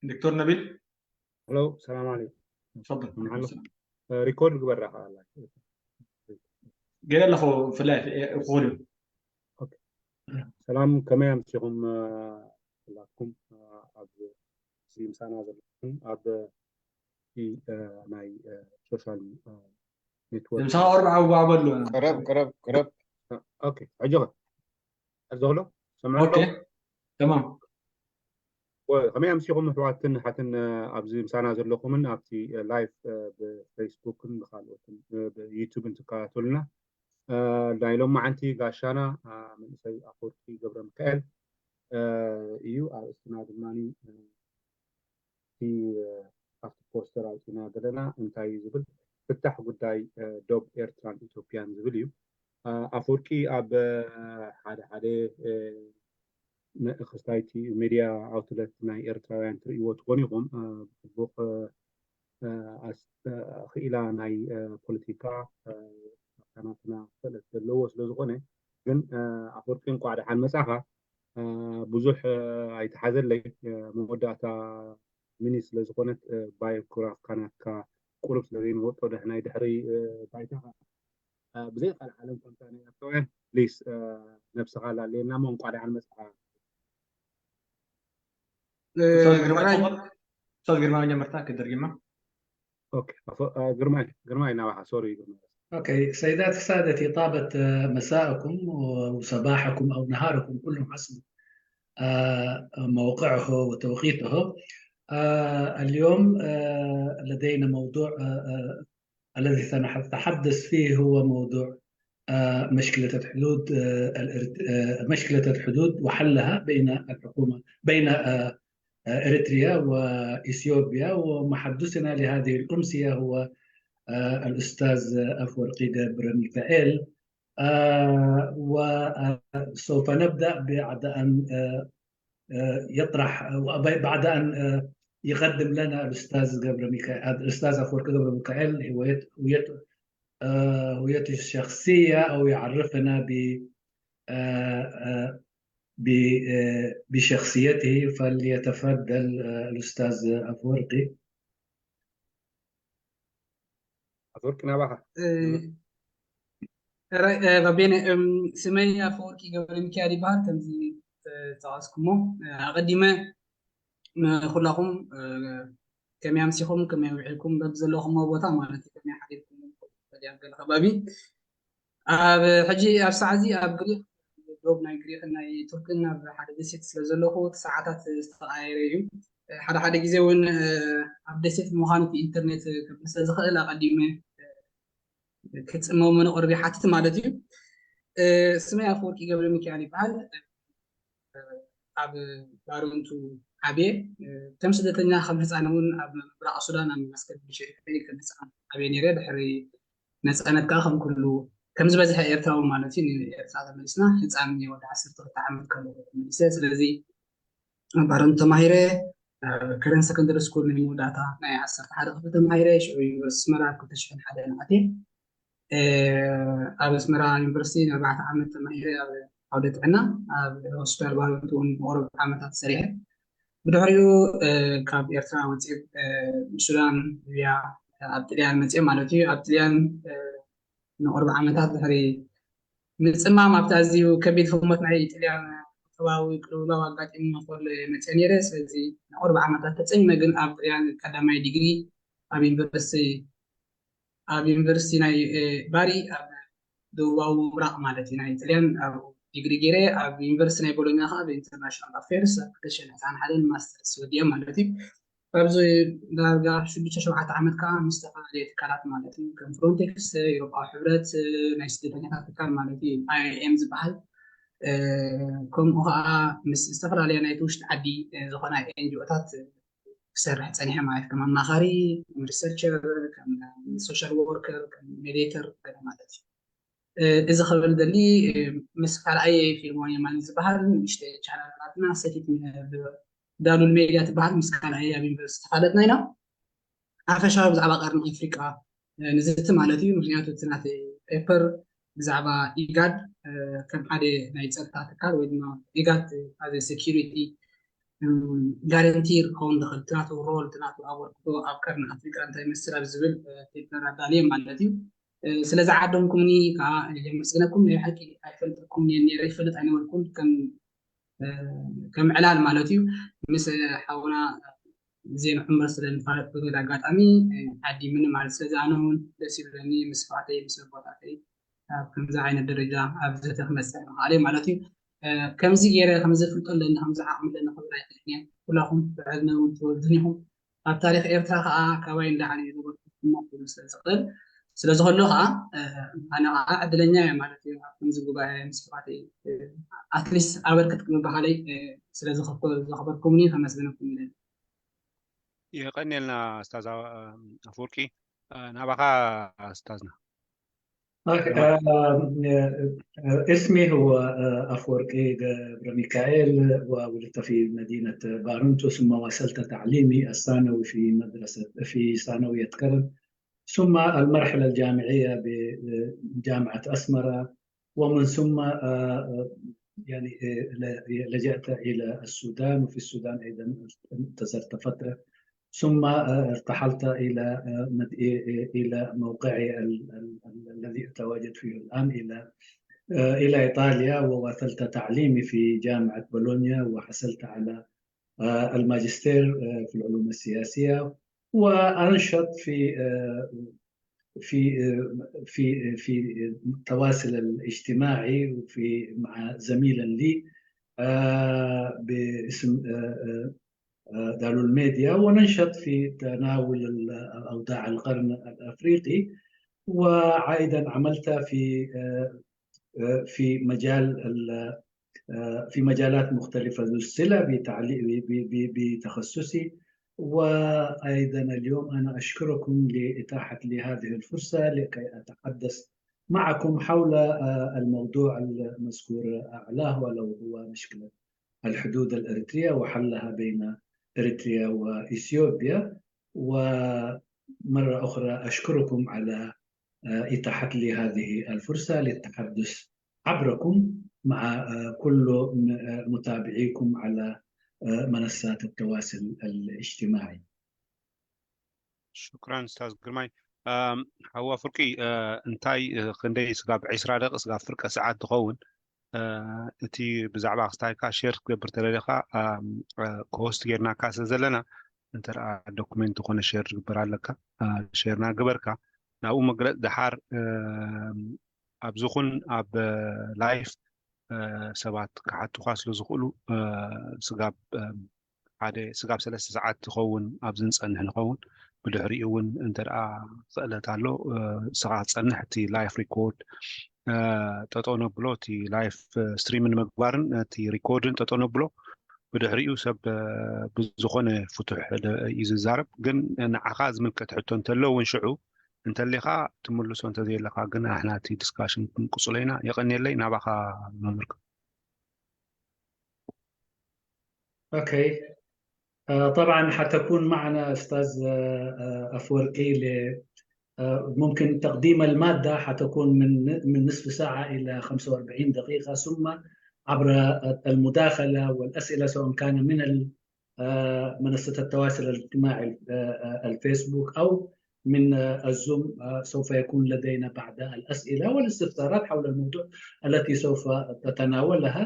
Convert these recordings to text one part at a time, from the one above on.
دكتور نبيل. هلو، السلام عليكم. تفضل. معلش. ريكورد ግበራ ካላ ገለ ኣለኹ ፍላይ ክኾን እዩ። ሰላም፣ ከመይ ኣምሲኹም? ኩላትኩም ኣብዚ ምሳና ዘለኹም ኣብ ናይ ሶሻል ኔትወርክ ምሳኻ ቁርብ ዓው ዓው በሉ። ቅረብ ቅረብ ቅረብ። ኦኬ፣ ሕጂ ኸ? ሕዚ ኸሎ? ሰምዑ ኦኬ፣ ኣለኹም? ተማም። ወይ፣ ከመይ ኣምሲኹም ኣሕዋትን ሓትን፣ ኣብዚ ምሳና ዘለኹምን ኣብቲ ላይቭ ብፌስቡክን ብካልኦትን ብዩቱብን ትከታተሉና? ናይ ሎማዓንቲ ጋሻና መንእሰይ ኣፈወርቂ ገብረ ሚካኤል እዩ። ኣርእስትና ድማ እቲ ኣብቲ ፖስተር ኣውፂና ዘለና እንታይ እዩ ዝብል፣ ፍታሕ ጉዳይ ዶብ ኤርትራን ኢትዮጵያን ዝብል እዩ። ኣፈወርቂ ኣብ ሓደ ሓደ ክስታይቲ ሜድያ ኣውትለት ናይ ኤርትራውያን ትርእይዎ ትኾኑ ኢኹም። ብፅቡቕ ክኢላ ናይ ፖለቲካ ኣካናትና ክእለት ዘለዎ ስለ ዝኾነ፣ ግን ኣፈወርቂ እንኳዕ ደሓን መጻኻ። ብዙሕ ኣይተሓዘለይ፣ መወዳእታ ሚኒት ስለ ዝኾነት ባዮግራፍካ ናትካ ቁሩብ ስለ ዘይንወጦ ናይ ድሕሪ ባይታኻ፣ ብዘይ ካልእ ዓለም ኮንካ ናይ ኣርትራውያን ፕሊስ ነብስኻ ላለየና እሞ እንኳዕ ደሓን መጻኻ። ኡስታዝ ግርማ መጀመርታ ክደርጊማ ኦኬ፣ ግርማይ ግርማይ ናባኻ ሶሪ ግርማይ أوكي، سيداتي سادتي، طابت مساءكم وصباحكم أو نهاركم، كل حسب موقعه وتوقيته. اليوم لدينا موضوع الذي سنتحدث فيه هو موضوع مشكلة الحدود، مشكلة الحدود وحلها بين الحكومة، بين إريتريا وإثيوبيا. ومحدثنا لهذه الأمسية هو الأستاذ أفورقي جابر ميكائيل. وسوف نبدأ بعد أن يطرح، بعد أن يقدم لنا الأستاذ جابر ميكائيل، الأستاذ أفورقي جابر ميكائيل هويته الشخصية أو يعرفنا ب بشخصيته. فليتفضل الأستاذ أفورقي. ኣፈወርቂ ናባኻ። ባቤነ፣ ስመይ ኣፈወርቂ ገብረ ሚካኤል ይበሃል። ከምዚ ዝጠቐስኩሞ ኣቐዲመ ንኩላኹም ከመይ ኣምሲኹም፣ ከመይ ውዒልኩም፣ በብዘለኹሞ ቦታ ማለት እዩ፣ ከመይ ሓዲርኩም፣ ገለ ከባቢ ኣብ ሕጂ ኣብ ሰዓዚ ኣብ ግሪክ፣ ዶብ ናይ ግሪክን ናይ ቱርክን ኣብ ሓደ ደሴት ስለ ዘለኹ እቲ ሰዓታት ዝተቐያየረ እዩ። ሓደ ሓደ ግዜ እውን ኣብ ደሴት ምዃኑ እቲ ኢንተርኔት ከብል ስለ ዝኽእል ኣቐዲመ ክፅመሙ ንቕርብ ይሓትት ማለት እዩ። ስመይ ኣፈወርቂ ገብረ ሚካኤል ይበሃል። ኣብ ባረንቱ ዓብየ ከም ስደተኛ ከም ህፃን እውን ኣብ ምብራቕ ሱዳን ኣብ መስቀል ብሸሪፈይ ከም ህፃን ዓብየ ነይረ። ድሕሪ ነፃነት ከዓ ከም ኩሉ ከም ዝበዝሐ ኤርትራዊ ማለት እዩ ንኤርትራ ተመሊስና። ህፃን ወዲ ዓሰርተ ክልተ ዓመት ከለኹ ተመሊሰ። ስለዚ ኣብ ባረንቱ ተማሂረ፣ ኣብ ከረን ሰከንደሪ ስኩል ናይ መወዳእታ ናይ ዓሰርተ ሓደ ክፍሊ ተማሂረ። ሽዑ ዩኒቨርሲቲ ኣስመራ ኣብ ክልተ ሽሕን ሓደን ኣትየ። ኣብ ኣስመራ ዩኒቨርሲቲ ንኣርባዕተ ዓመት ተማሂረ ኣብ ዓውደ ጥዕና። ኣብ ሆስፒታል ባረንቱ እውን ንቑሩብ ዓመታት ሰሪሐ። ብድሕሪኡ ካብ ኤርትራ ወፂእ ሱዳን ሊብያ ኣብ ጥልያን መፅእ ማለት እዩ። ኣብ ጥልያን ንቕርቢ ዓመታት ድሕሪ ምፅማም ኣብቲ ኣዝዩ ከቢድ ህሞት ናይ ጥልያን ቁጠባዊ ቅልውላው ኣጋጢሙ ንክእል መፅእ ነይረ። ስለዚ ንቕርቢ ዓመታት ተፀሚመ፣ ግን ኣብ ጥልያን ቀዳማይ ዲግሪ ኣብ ዩኒቨርሲቲ ኣብ ዩኒቨርሲቲ ናይ ባሪ ኣብ ደቡባዊ ምብራቕ ማለት እዩ ናይ ጥልያን ኣብ ዲግሪ ገይረ። ኣብ ዩኒቨርሲቲ ናይ ቦሎኛ ከዓ ብኢንተርናሽናል ኣፌርስ ኣብ ክልተ ሽሕን ዕስራን ሓደን ማስተርስ ወዲአ ማለት እዩ። ኣብዚ ዳርጋ ሽዱሽተ ሸውዓተ ዓመት ከዓ ምስ ዝተፈላለዩ ትካላት ማለት እዩ ከም ፍሮንቴክስ፣ ኤውሮጳዊ ሕብረት፣ ናይ ስደተኛታት ትካል ማለት እዩ ኣይኦኤም ዝበሃል፣ ከምኡ ከዓ ምስ ዝተፈላለያ ናይ ውሽጢ ዓዲ ዝኾና ኤንጂኦታት ክሰርሕ ፀኒሐ ማለት ከም ኣማኻሪ፣ ከም ሪሰርቸር፣ ከም ሶሻል ወርከር፣ ከም ሜዲተር ገለ ማለት እዩ። እዚ ክብል ደሊ ምስ ካልኣይ ፊልሞን የማኒ ዝበሃል ንእሽተ ቻናል ናትና ሰቲት ዳሉል ሜድያ ትበሃል ምስ ካልኣይ ኣብ ዩኒቨርሲቲ ተፋለጥና ኢና። ሓፈሻዊ ብዛዕባ ቀርኒ ኣፍሪቃ ንዝቲ ማለት እዩ። ምክንያቱ እቲ ናተይ ፔፐር ብዛዕባ ኢጋድ ከም ሓደ ናይ ፀጥታ ትካል ወይ ድማ ኢጋድ ኣዘ ሴኪሪቲ ጋረንቲር ክኸውን ዝኽእል፣ እቲ ናቱ ሮል፣ እቲ ናቱ ኣበርክቶ ኣብ ቀርኒ ኣፍሪቃ እንታይ ይመስል ኣብ ዝብል ፔፐር ኣዳልየ ማለት እዩ። ስለዚ ዓደምኩምኒ ከዓ የመስግነኩም። ናይ ሓቂ ኣይፈልጠኩም ነይረ፣ ይፈልጥ ኣይነበርኩን ከም ከም ዕላል ማለት እዩ። ምስ ሓውና ዜን ዑመር ስለ ንፋለጥ ብገለ ኣጋጣሚ ዓዲምኒ ማለት፣ ስለዚ ኣነ እውን ደስ ይብለኒ ምስ ፋተይ ምስ ኣቦታተይ ኣብ ከምዚ ዓይነት ደረጃ ኣብ ዘተ ክመፅእ ምኽኣለይ ማለት እዩ። ከምዚ ገይረ ከምዚ ፍልጦ ኣለኒ ከምዚ ዓቕሚ ኣለኒ ክብል ኣይክእልን እየ። ኩላኹም ብዕድመ እውን ትወልዱን ኢኹም። ኣብ ታሪኽ ኤርትራ ከዓ ካባይ ንላዕሊ ዝገበርኩ ክመክሩ ስለ ዝኽእል፣ ስለ ዝኸሎ ከዓ ኣነ ከዓ ዕድለኛ እየ ማለት እዩ። ኣብ ከምዚ ጉባኤ ምስ ኣሕዋተይ ኣትሊስት ኣበርክት ብምባሃለይ ስለ ዘኸበርኩምኒ ከመስግነኩም ይደሊ። የቐንየልና ኣስታዝ ኣፍወርቂ። ናባኻ ኣስታዝና። اسمي هو أفورقي ገብረ ሚካኤል، وولدت في مدينة بارنتو، ثم واصلت تعليمي الثانوي في مدرسة في ثانوية كرم، ثم المرحلة الجامعية بجامعة أسمرة، ومن ثم يعني لجأت إلى السودان، وفي السودان أيضا انتظرت فترة، ثم ارتحلت إلى إلى موقعي الذي أتواجد فيه الآن، إلى إلى إيطاليا، وواصلت تعليمي في جامعة بولونيا، وحصلت على الماجستير في العلوم السياسية، وأنشط في في في في التواصل الاجتماعي وفي مع زميلا لي باسم دالو الميديا، وننشط في تناول أوضاع القرن الأفريقي. وأيضا عملت في في مجال في مجالات مختلفة ذو الصلة بتخصصي. وأيضا اليوم أنا أشكركم لإتاحة لي هذه الفرصة لكي أتحدث معكم حول الموضوع المذكور أعلاه، ألا وهو مشكلة الحدود الأريترية وحلها بين إريتريا وإثيوبيا. ومرة أخرى أشكركم على إتاحة لي هذه الفرصة للتحدث عبركم مع كل متابعيكم على منصات التواصل الاجتماعي. ሽክራን ኡስታዝ ግርማይ። ሓዋ ፍርቂ፣ እንታይ ክንደይ ስጋብ ዒስራ ደቂ ስጋብ ፍርቀ ሰዓት ትኸውን፣ እቲ ብዛዕባ ክስታይካ ሼር ክትገብር ተደሊኻ፣ ክሆስት ጌርናካ ስለ ዘለና እንተ ዶኩሜንት ዝኾነ ሼር ዝግበር ኣለካ፣ ሼርና ግበርካ ናብኡ መግለፅ ድሓር ኣብዚ ኹን ኣብ ላይፍ ሰባት ክሓቱኻ ስለ ዝኽእሉ ስጋብ ሓደ ስጋብ ሰለስተ ሰዓት ዝኸውን ኣብዚ ንፀንሕ ንኸውን። ብድሕሪኡ እውን እንተ ደኣ ክእለት ኣሎ እስኻ ክትፀንሕ እቲ ላይፍ ሪኮርድ ጠጠው ነብሎ፣ እቲ ላይፍ ስትሪም ንምግባርን እቲ ሪኮርድን ጠጠው ነብሎ። ብድሕሪኡ ሰብ ብዝኾነ ፍቱሕ እዩ ዝዛረብ። ግን ንዓኻ ዝምልከት ሕቶ እንተሎ እውን ሽዑ እንተሊኻ ትምልሶ እንተዘየለኻ ግን ኣሕና እቲ ዲስካሽን ክንቅፅሎ ኢና። የቐንየለይ። ናባኻ መምህር። أوكي. طبعا حتكون معنا أستاذ أفورقي، ممكن تقديم المادة حتكون من من نصف ساعة إلى خمسة وأربعين دقيقة، ثم عبر المداخلة والأسئلة، سواء كان من منصة التواصل الاجتماعي الفيسبوك أو من الزوم، سوف يكون لدينا بعد الأسئلة والاستفسارات حول الموضوع التي سوف تتناولها.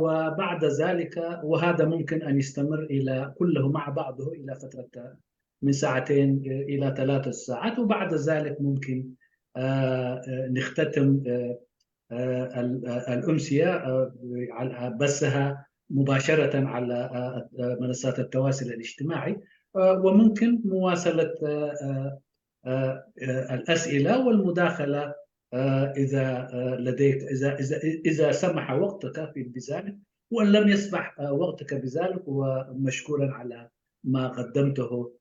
وبعد ذلك، وهذا ممكن أن يستمر إلى كله مع بعضه إلى فترة من ساعتين إلى ثلاثة ساعات، وبعد ذلك ممكن نختتم الأمسية على بثها مباشرة على منصات التواصل الاجتماعي، وممكن مواصلة الأسئلة والمداخلة إذا لديك، إذا إذا إذا سمح وقتك بذلك، وإن لم يسمح وقتك بذلك، ومشكورا على ما قدمته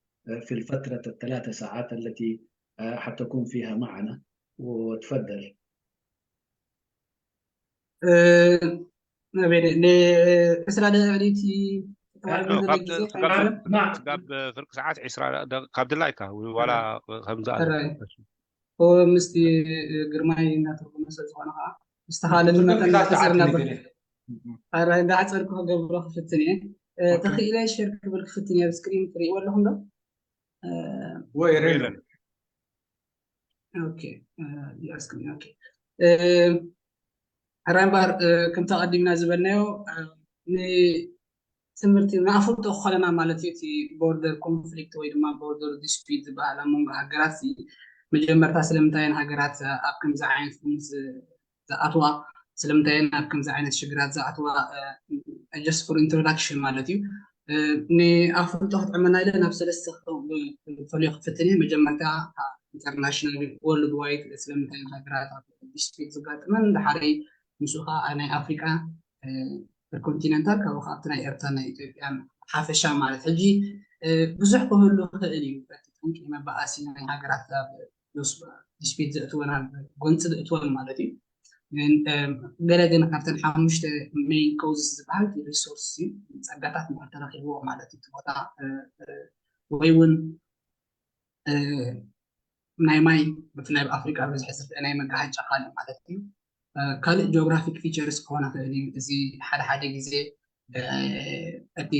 في الفترة الثلاثة ساعات التي حتكون فيها معنا. وتفضل. ንዕስራ ደቂቕ ድዩ እቲ ተዋሂቡ ዘሎ ግዜ? ካብ ፍርቂ ሰዓት ዒስራ ደቂቕ ካብ ድላይካ ዋላ ከምዚ ኣሎ። ምስቲ ግርማይ እናተርጎመ ስለ ዝኾነ ከዓ ዝተኻለኒ መጠን እናተሰርና እንዳሕፀርኩ ክገብሮ ክፍትን እየ። ተኽኢለ ሸር ክብል ክፍትን ኣብ ስክሪን ትርእይዎ ኣለኹም ዶ? ወይ ሬለን ኦኬ። ሕራይ እምበኣር ከምቲ ኣቐዲምና ዝበልናዮ ንትምህርቲ ንኣፍልጦ ክኾነና ማለት እዩ። እቲ ቦርደር ኮንፍሊክት ወይ ድማ ቦርደር ዲስፒት ዝበሃል ኣብ መንጎ ሃገራት መጀመርታ ስለምንታየን ሃገራት ኣብ ከምዚ ዓይነት ዝኣትዋ ስለምንታየን ኣብ ከምዚ ዓይነት ሽግራት ዝኣትዋ just for introduction ማለት እዩ። ንኣፍልጦ ክጥዕመና ኢለ ናብ ሰለስተ ፈልዮ ክፍትን እየ። መጀመርታ ኢንተርናሽናል ወርልድ ዋይድ ስለምንታይ ሃገራት ኣብ ዲስፒት ዝጋጥመን፣ ድሓረይ ምስኡ ከዓ ናይ ኣፍሪቃ ኢንተርኮንቲነንታል ካብኡ ካብቲ ናይ ኤርትራ ናይ ኢትዮጵያ ሓፈሻ ማለት ሕጂ ብዙሕ ክህሉ ክእል እዩ። ጠንቂ መባኣሲ ናይ ሃገራት ዲስፒት ዘእትወን ጎንፂ ዘእትወን ማለት እዩ። ገለ ግን ካብተን ሓሙሽተ ሜን ኮዝስ ዝበሃል ሪሶርስ እዩ፣ ፀጋታት እንድሕር ተረኪብዎ ማለት እዩ። እቲ ቦታ ወይ እውን ናይ ማይ ብፍላይ ኣብ ኣፍሪቃ ብዝሒ ዝርአ ናይ መጋሃጫ ካልእ ማለት እዩ። ካልእ ጂኦግራፊክ ፊቸርስ ክኾን ይኽእል እዩ። እዚ ሓደ ሓደ ግዜ እቲ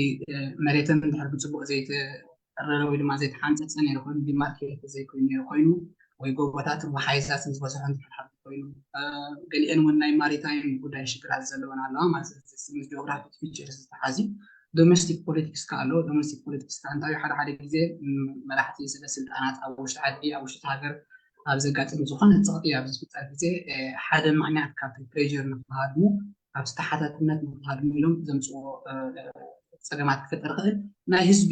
መሬተን እንድሕር ብፅቡቅ ዘይተረረ ወይ ድማ ዘይተሓንፀፀ ነይሩ ኮይኑ ዲማርኬት ዘይኮይኑ ነይሩ ኮይኑ ወይ ጎቦታትን ወሓይዛትን ዝበዝሖ እንድሕር ኮይኑ ገሊአን እውን ናይ ማሪታይም ጉዳይ ሽግራት ዘለወን ኣለዋ ማለት እዩ። ምስ ጂኦግራፊክ ፊቸርስ ዝተሓዚ ዶሜስቲክ ፖለቲክስ ከ ኣሎ። ዶሜስቲክ ፖለቲክስ ከ እንታይ ሓደ ሓደ ግዜ መራሕቲ ስለ ስልጣናት ኣብ ውሽጢ ዓዲ ኣብ ውሽጢ ሃገር ኣብ ዘጋጥም ዝኾነ ፀቕጢ ኣብ ዝፍጠር ግዜ ሓደ ምክንያት ካብ ፕሬር ንክሃድሙ ካብ ዝተሓታትነት ንክሃድሙ ኢሎም ዘምፅዎ ፀገማት ክፈጠር ይኽእል። ናይ ህዝቢ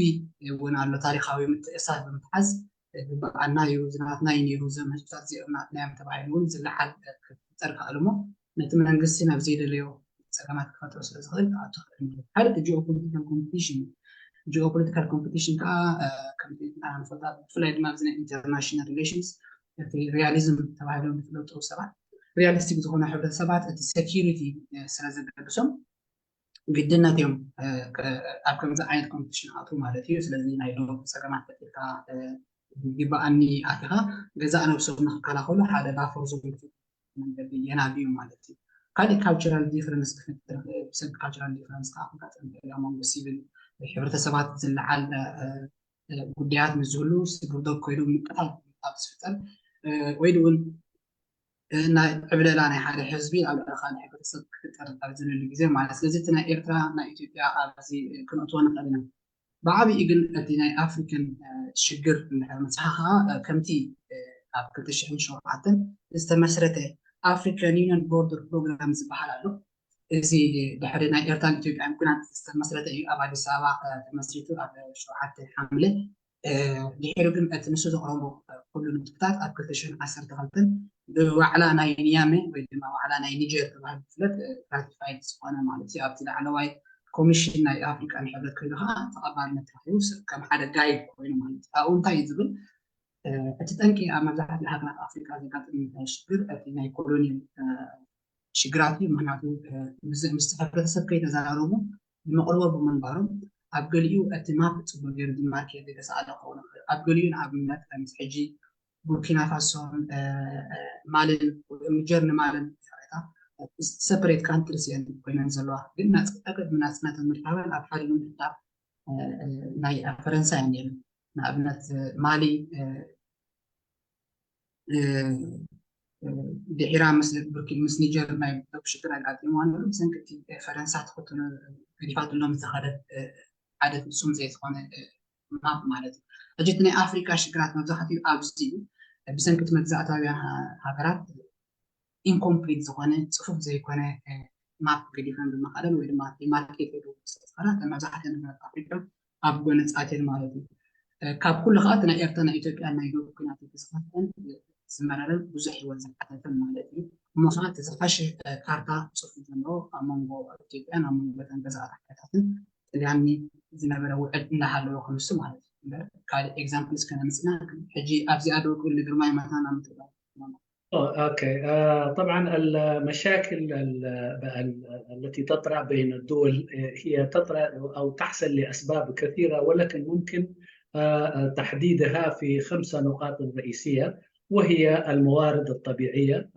እውን ኣሎ ታሪካዊ ምትእሳር ብምትሓዝ ግባኣና እዩ ዝናትና እዩ ነይሩ እዞም ህዝብታት እዚኦም ናትና እዮም ተባሂሉ እውን ዝለዓል ክፍጠር ይኽእል እሞ ነቲ መንግስቲ ናብ ዘይደለዮ ፀገማት ክፈጥሮ ስለ ዝኽእል ክኣቱ ይኽእል ማለት ሓደ ጂኦፖለቲካል ኮምፒቲሽን ጂኦፖለቲካል ኮምፒቲሽን ከዓ ከምቲ ንፈልጣ ብፍላይ ድማ ኣብዚ ናይ ኢንተርናሽናል ሪሌሽንስ እቲ ሪያሊዝም ተባሂሎም ዝፍለጡ ሰባት ሪያሊስቲክ ዝኾነ ሕብረተሰባት እቲ ሴኪሪቲ ስለ ዘገድሶም ግድነት እዮም ኣብ ከምዚ ዓይነት ኮምፒቲሽን ኣቱ ማለት እዩ። ስለዚ ናይ ዶብ ፀገማት ፈጢርካ ይግባኣኒ ኣቲኻ ገዛእ ነብሶም ንክከላኸሉ ሓደ ባፈር ዞን መንገዲ የናድዩ ማለት እዩ። ካልእ ካልቸራል ዲፈረንስ ክፈጥር ሰብ ካልቸራል ዲፈረንስ ከዓ ክጋጥም ይኽእል ኣብ መንጎ ሲቪል ሕብረተሰባት ዝለዓል ጉዳያት ምስ ዝህሉ ስግርዶ ኮይኖም ምቅታል ኣብ ዝፍጠር ወይ እውን ናይ ዕብለላ ናይ ሓደ ህዝቢ ኣብ ልዕሊ ካልእ ሕብረተሰብ ክፍጠር ኣብ ዝልሉ ግዜ ማለት ስለዚ እቲ ናይ ኤርትራ ናይ ኢትዮጵያ ኣብዚ ክንእትዎ ንኽእል ኢና። ብዓብኡ ግን እቲ ናይ ኣፍሪካን ሽግር እንድሕር መፅሓ ከዓ ከምቲ ኣብ ክልተ ሽሕን ሸውዓተን ዝተመስረተ ኣፍሪካን ዩኒየን ቦርደር ፕሮግራም ዝበሃል ኣሎ። እዚ ድሕሪ ናይ ኤርትራን ኢትዮጵያን ኩናት ዝተመስረተ እዩ። ኣብ ኣዲስ ኣበባ ተመስሪቱ ኣብ ሸውዓተ ሓምለ ድሒሩ ግን እቲ ንሱ ዘቕረቦ ኩሉ ንጥብታት ኣብ ክልተ ሽሕን ዓሰርተ ክልተን ብዋዕላ ናይ ኒያመ ወይ ድማ ዋዕላ ናይ ኒጀር ተባሂሉ ዝፍለጥ ራቲፋይድ ዝኾነ ማለት እዩ። ኣብቲ ላዕለዋይ ኮሚሽን ናይ ኣፍሪቃን ሕብረት ኮይኑ ከዓ ተቐባልነት ረኪቡ ከም ሓደ ጋይድ ኮይኑ ማለት እዩ። ኣብኡ እንታይ እዩ ዝብል እቲ ጠንቂ ኣብ መብዛሕትኡ ሃገራት ኣፍሪቃ ዘጋጥም ሽግር እቲ ናይ ኮሎኒያል ሽግራት እዩ። ምክንያቱ ምስቲ ሕብረተሰብ ከይተዘራረቡ ንመቕርቦ ብምንባሮም ኣብ ገሊኡ እቲ ማፕ ፅቡቅ ገይሩ ዲማርኬት ዘይተሰኣለ ክኸውን ይኽእል። ኣብ ገሊኡ ንኣብነት ከምዚ ሕጂ ቡርኪና ፋሶን ማልን ኒጀር ንማልን ሰፐሬት ካንትሪስ እየን ኮይነን ዘለዋ ግን ናፅነት ናፅነተን ምርካበን ኣብ ሓደ ምምሕዳር ናይ ፈረንሳ እየን ነይረን። ንኣብነት ማሊ ድሒራ ምስ ብርኪ ምስ ኒጀር ናይ ዶብ ሽግር ኣጋጢምዋ ነሩ ብሰንኪ እቲ ፈረንሳ ትኽትሎ ገዲፋትሎም ዝተኸደት ሓደ ፍጹም ዘይዝኾነ ማፕ ማለት እዩ። ሕጂ እቲ ናይ ኣፍሪካ ሽግራት መብዛሕትኡ ኣብዚ እዩ። ብሰንኪ እቲ መግዛእታውያን ሃገራት ኢንኮምፕሊት ዝኾነ ፅፉፍ ዘይኮነ ማፕ ገዲፈን ብምኻደን ወይ ድማ ዲማርኬት ገይሩ ዝተፈራ መብዛሕትኡ ነገራት ኣፍሪካ ኣብ ጎነፃትን ማለት እዩ። ካብ ኩሉ ከዓ እቲ ናይ ኤርትራ ናይ ኢትዮጵያ ናይ ዶብ ኩናት ዝተስፋፍሐን ዝመረረን ብዙሕ ህይወት ዝሓተተን ማለት እዩ። እሞ ከዓ እቲ ዝሓሸ ካርታ ፅፉፍ ዘለዎ ኣብ መንጎ ኢትዮጵያን ኣብ መንጎ ተን ገዛእቲ ሓይልታትን ጥልያኒ ዝነበረ ውዕል እንዳሃለወ ክንሱ ማለት እዩ። ካልእ ኤግዛምፕል እስከ ነምፅና ሕጂ ኣብዚኣ ዶ ክብል ንግርማይ መታና ምትብላ اوكي آه، طبعا المشاكل التي تطرا بين الدول هي تطرا او تحصل لاسباب كثيره، ولكن ممكن تحديدها في خمسه نقاط رئيسيه، وهي الموارد الطبيعيه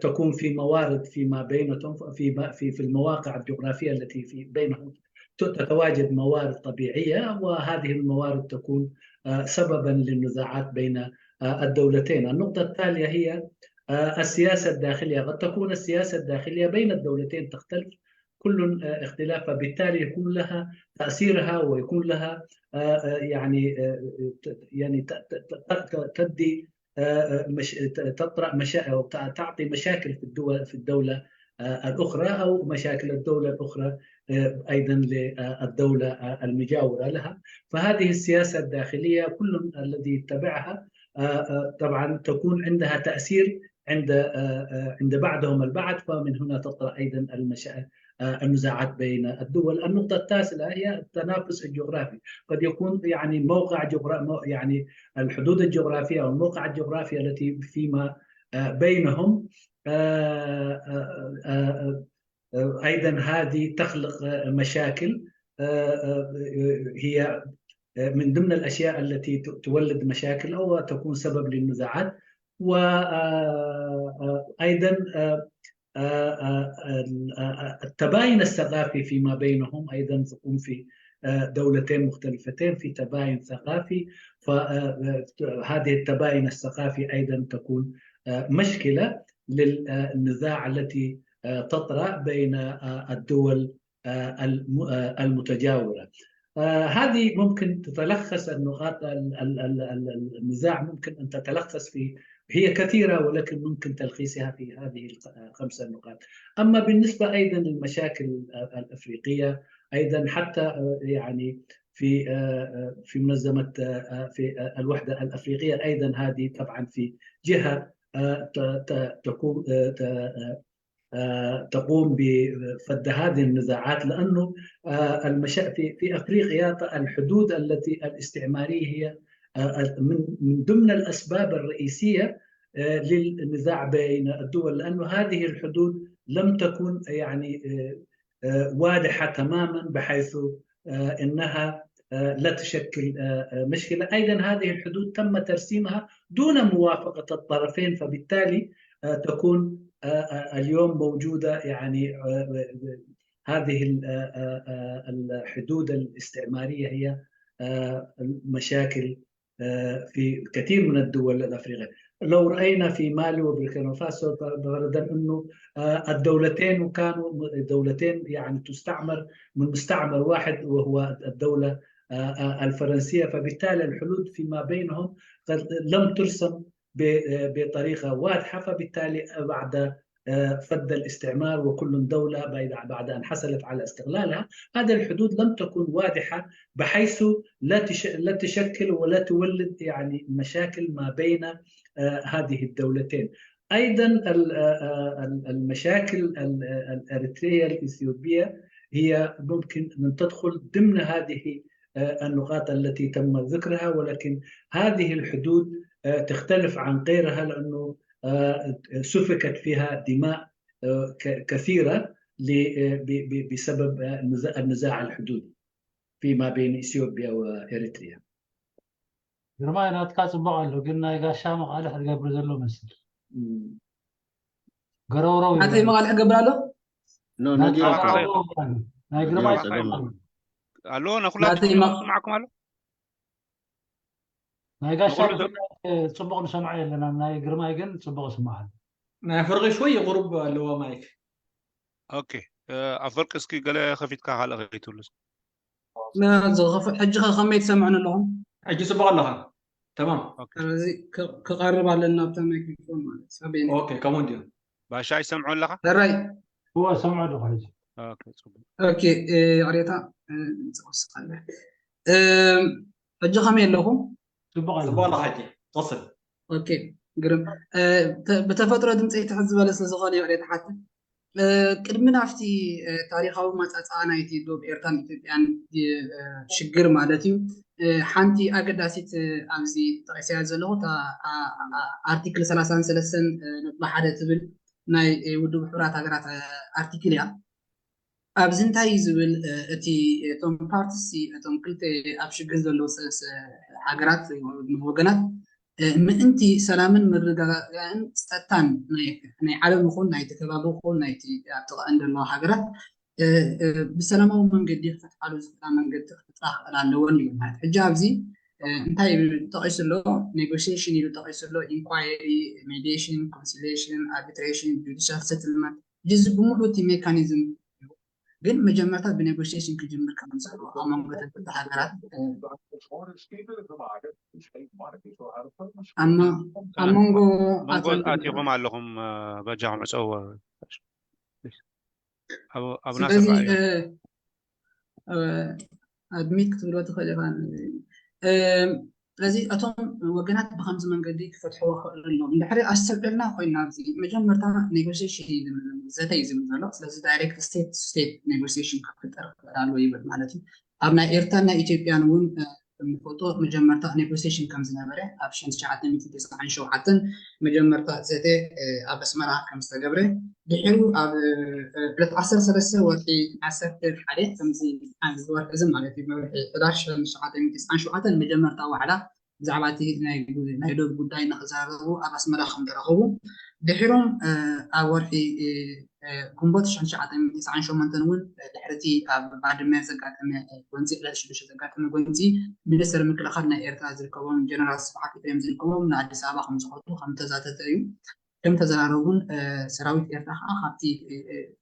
تكون في موارد فيما بينهم في في في المواقع الجغرافيه التي في بينهم. تتواجد موارد طبيعية، وهذه الموارد تكون سببا للنزاعات بين الدولتين. النقطة التالية هي السياسة الداخلية. قد تكون السياسة الداخلية بين الدولتين تختلف، كل اختلاف، فبالتالي يكون لها تأثيرها، ويكون لها يعني يعني تدي تطرأ مشا... تعطي مشاكل في الدول، في الدولة الأخرى، أو مشاكل الدولة الأخرى أيضا للدولة المجاورة لها. فهذه السياسة الداخلية كل الذي يتبعها طبعا تكون عندها تأثير عند عند بعضهم البعض، فمن هنا تطرأ أيضا المشا... النزاعات بين الدول. النقطة التاسعة هي التنافس الجغرافي. قد يكون يعني موقع جغرا... يعني الحدود الجغرافية والموقع الجغرافي التي فيما بينهم أيضا هذه تخلق مشاكل، هي من ضمن الأشياء التي تولد مشاكل أو تكون سبب للنزاعات. وأيضا التباين الثقافي فيما بينهم أيضا تقوم في دولتين مختلفتين في تباين ثقافي. فهذه التباين الثقافي أيضا تكون مشكلة للنزاع التي تطرأ بين الدول المتجاورة. هذه ممكن تتلخص النقاط، النزاع ممكن أن تتلخص في، هي كثيرة، ولكن ممكن تلخيصها في هذه الخمسة نقاط. أما بالنسبة أيضا للمشاكل الأفريقية أيضا، حتى يعني في في منظمة في الوحدة الأفريقية أيضا، هذه طبعا في جهة تقوم تقوم بفض هذه النزاعات، لأنه المشا... في في أفريقيا الحدود التي الاستعمارية هي من من ضمن الأسباب الرئيسية للنزاع بين الدول، لأنه هذه الحدود لم تكن يعني واضحة تماما، بحيث أنها لا تشكل مشكلة. أيضا هذه الحدود تم ترسيمها دون موافقة الطرفين، فبالتالي تكون اليوم موجودة يعني هذه الحدود الاستعمارية هي مشاكل في كثير من الدول الأفريقية. لو رأينا في مالي وبوركينا فاسو فرضا أنه الدولتين كانوا دولتين يعني تستعمر من مستعمر واحد وهو الدولة الفرنسية، فبالتالي الحدود فيما بينهم لم ترسم بطريقة واضحة، فبالتالي بعد فض الاستعمار وكل دولة بعد أن حصلت على استقلالها، هذه الحدود لم تكن واضحة بحيث لا لا تشكل ولا تولد يعني مشاكل ما بين هذه الدولتين. أيضا المشاكل الأريترية الإثيوبية هي ممكن أن تدخل ضمن هذه النقاط التي تم ذكرها، ولكن هذه الحدود تختلف عن غيرها، لأنه سفكت فيها دماء كثيرة بسبب النزاع الحدودي فيما بين إثيوبيا وإريتريا. ግርማይ ናትካ ፅቡቅ ኣሎ፣ ግን ናይ ጋሻ መቃልሕ ዝገብር ዘሎ መስል ገረውረው ናተይ መቃልሕ ገብር ኣሎ። ናይ ግርማይ ኣሎ። ንኩላትኩም ይስማዕኩም ኣሎ። ናይ ጋሻ ጽቡቕ ንሰምዖ የለና፣ ናይ ግርማይ ግን ጽቡቕ ይስማዕ ኣሎ። ናይ ኣፈርቂ ሽወይ ቁሩብ ኣለዋ ማይክ። ኦኬ ኣፈርቂ እስኪ ገለ ከፊትካ ካልእ ከይትብሉ። ሕጂ ከ ከመይ ትሰምዑን ኣለኹም? ሕጂ ጽቡቕ ኣለኻ። ተማም። ስለዚ ክቐርብ ኣለና ኣብታ ማይክሮፎን ማለት ሳቤን። ኦኬ ከምኡ እንድዩ። ባሻ ይሰምዑ ኣለኻ? ሕራይ እወ ሰምዖ ኣለኹ ሕጂ። ኦኬ ጽቡቕ። ኦኬ ይቕሬታ ንጽቕስ ካለ ሕጂ ከመይ ኣለኹም? ጽቡቕ ኣሎ። ጽቡቕ ኣለኻ ሕጂ ቀጽል። ኦኬ ግርም። ብተፈጥሮ ድምፀይ ትሕት ዝበለ ስለ ዝኾነ ይቕሬታ ሓትት። ቅድሚ ናብቲ ታሪኻዊ መጻጻ ናይቲ ዶብ ኤርትራን ኢትዮጵያን ሽግር ማለት እዩ፣ ሓንቲ ኣገዳሲት ኣብዚ ጠቒሰያ ዘለኹ ኣርቲክል ሰላሳን ሰለስተን ነጥቢ ሓደ ትብል ናይ ውድብ ሕቡራት ሃገራት ኣርቲክል እያ። ኣብዚ እንታይ እዩ ዝብል እቲ እቶም ፓርትስ እቶም ክልተ ኣብ ሽግር ዘለዉ ሃገራት ወገናት ምእንቲ ሰላምን ምርግጋእን ጸጥታን ናይ ዓለም ይኹን ናይቲ ከባቢ ይኹን ናይቲ ኣብቲ ቀእን ዘለዋ ሃገራት ብሰላማዊ መንገዲ ክፈትሓሉ ዝኽእላ መንገዲ ክፍጥራ ክኽእል ኣለወን ይብል። ማለት ሕጂ ኣብዚ እንታይ ኢሉ ጠቒሱ ኣሎ? ኔጎሽሽን ኢሉ ጠቒሱ ኣሎ። ኢንኳየሪ፣ ሜዲሽን፣ ኮንሲሌሽን፣ ኣርቢትሬሽን፣ ጁዲሻል ሰትልመንት፣ እዚ ብምሉ እቲ ሜካኒዝም። ግን መጀመርታ ብኔጎሽሽን ክጅምር ከም ዘሎ ኣብ መንጎ ክልተ ሃገራት ኣብ መንጎ ኣትኹም ኣለኹም። በጃኹም ዕፀው። ኣብና ስለዚ ኣድሚት ክትብሎ ትኽእል ኢኻ። ስለዚ እቶም ወገናት ብከምዚ መንገዲ ክፈትሕዎ ክኽእል ኣለዎም። እንድሕሪ ኣስተብዕልና ኮይና ኣብዚ መጀመርታ ኔጎሽሽን እዩ ዝብል፣ ዘተ እዩ ዝብል ዘሎ። ስለዚ ዳይሬክት ስቴት ቱ ስቴት ኔጎሽሽን ክፍጠር ክኽእል ኣለዎ ይብል ማለት እዩ። ኣብ ናይ ኤርትራን ናይ ኢትዮጵያን እውን ንፈልጦ መጀመርታ ኔጎሲሽን ከም ዝነበረ ኣብ ሽሕን ትሽዓተ ሚእትን ተስዓን ሸውዓተን መጀመርታ ዘተ ኣብ ኣስመራ ከም ዝተገብረ፣ ድሕሩ ኣብ ዕለት ዓሰርተ ሰለስተ ወርሒ ዓሰርተ ሓደ ከምዚ ዝወርሒ እዚ ማለት እዩ፣ ወርሒ ሕዳር ሽሕን ትሽዓተ ሚእትን ተስዓን ሸውዓተን መጀመርታ ዋዕላ ብዛዕባ እቲ ናይ ደቡብ ጉዳይ ንክዘራረቡ ኣብ ኣስመራ ከም ተረኸቡ፣ ድሕሮም ኣብ ወርሒ ግንቦት ሽሕን ትሽዓተ ሚእትን ተስዓን ሸሞንተን እውን ድሕሪ እቲ ኣብ ባድመ ዘጋጠመ ጎንፂ፣ ዕለት ሽዱሽተ ዘጋጠመ ጎንፂ፣ ሚኒስተር ምክልኻል ናይ ኤርትራ ዝርከቦም ጀነራል ስብሓት ኤፍሬም ዝርከቦም ንኣዲስ ኣበባ ከም ዝኸዱ ከም ተዛተተ እዩ። ከም ተዘራረቡን ሰራዊት ኤርትራ ከዓ ካብቲ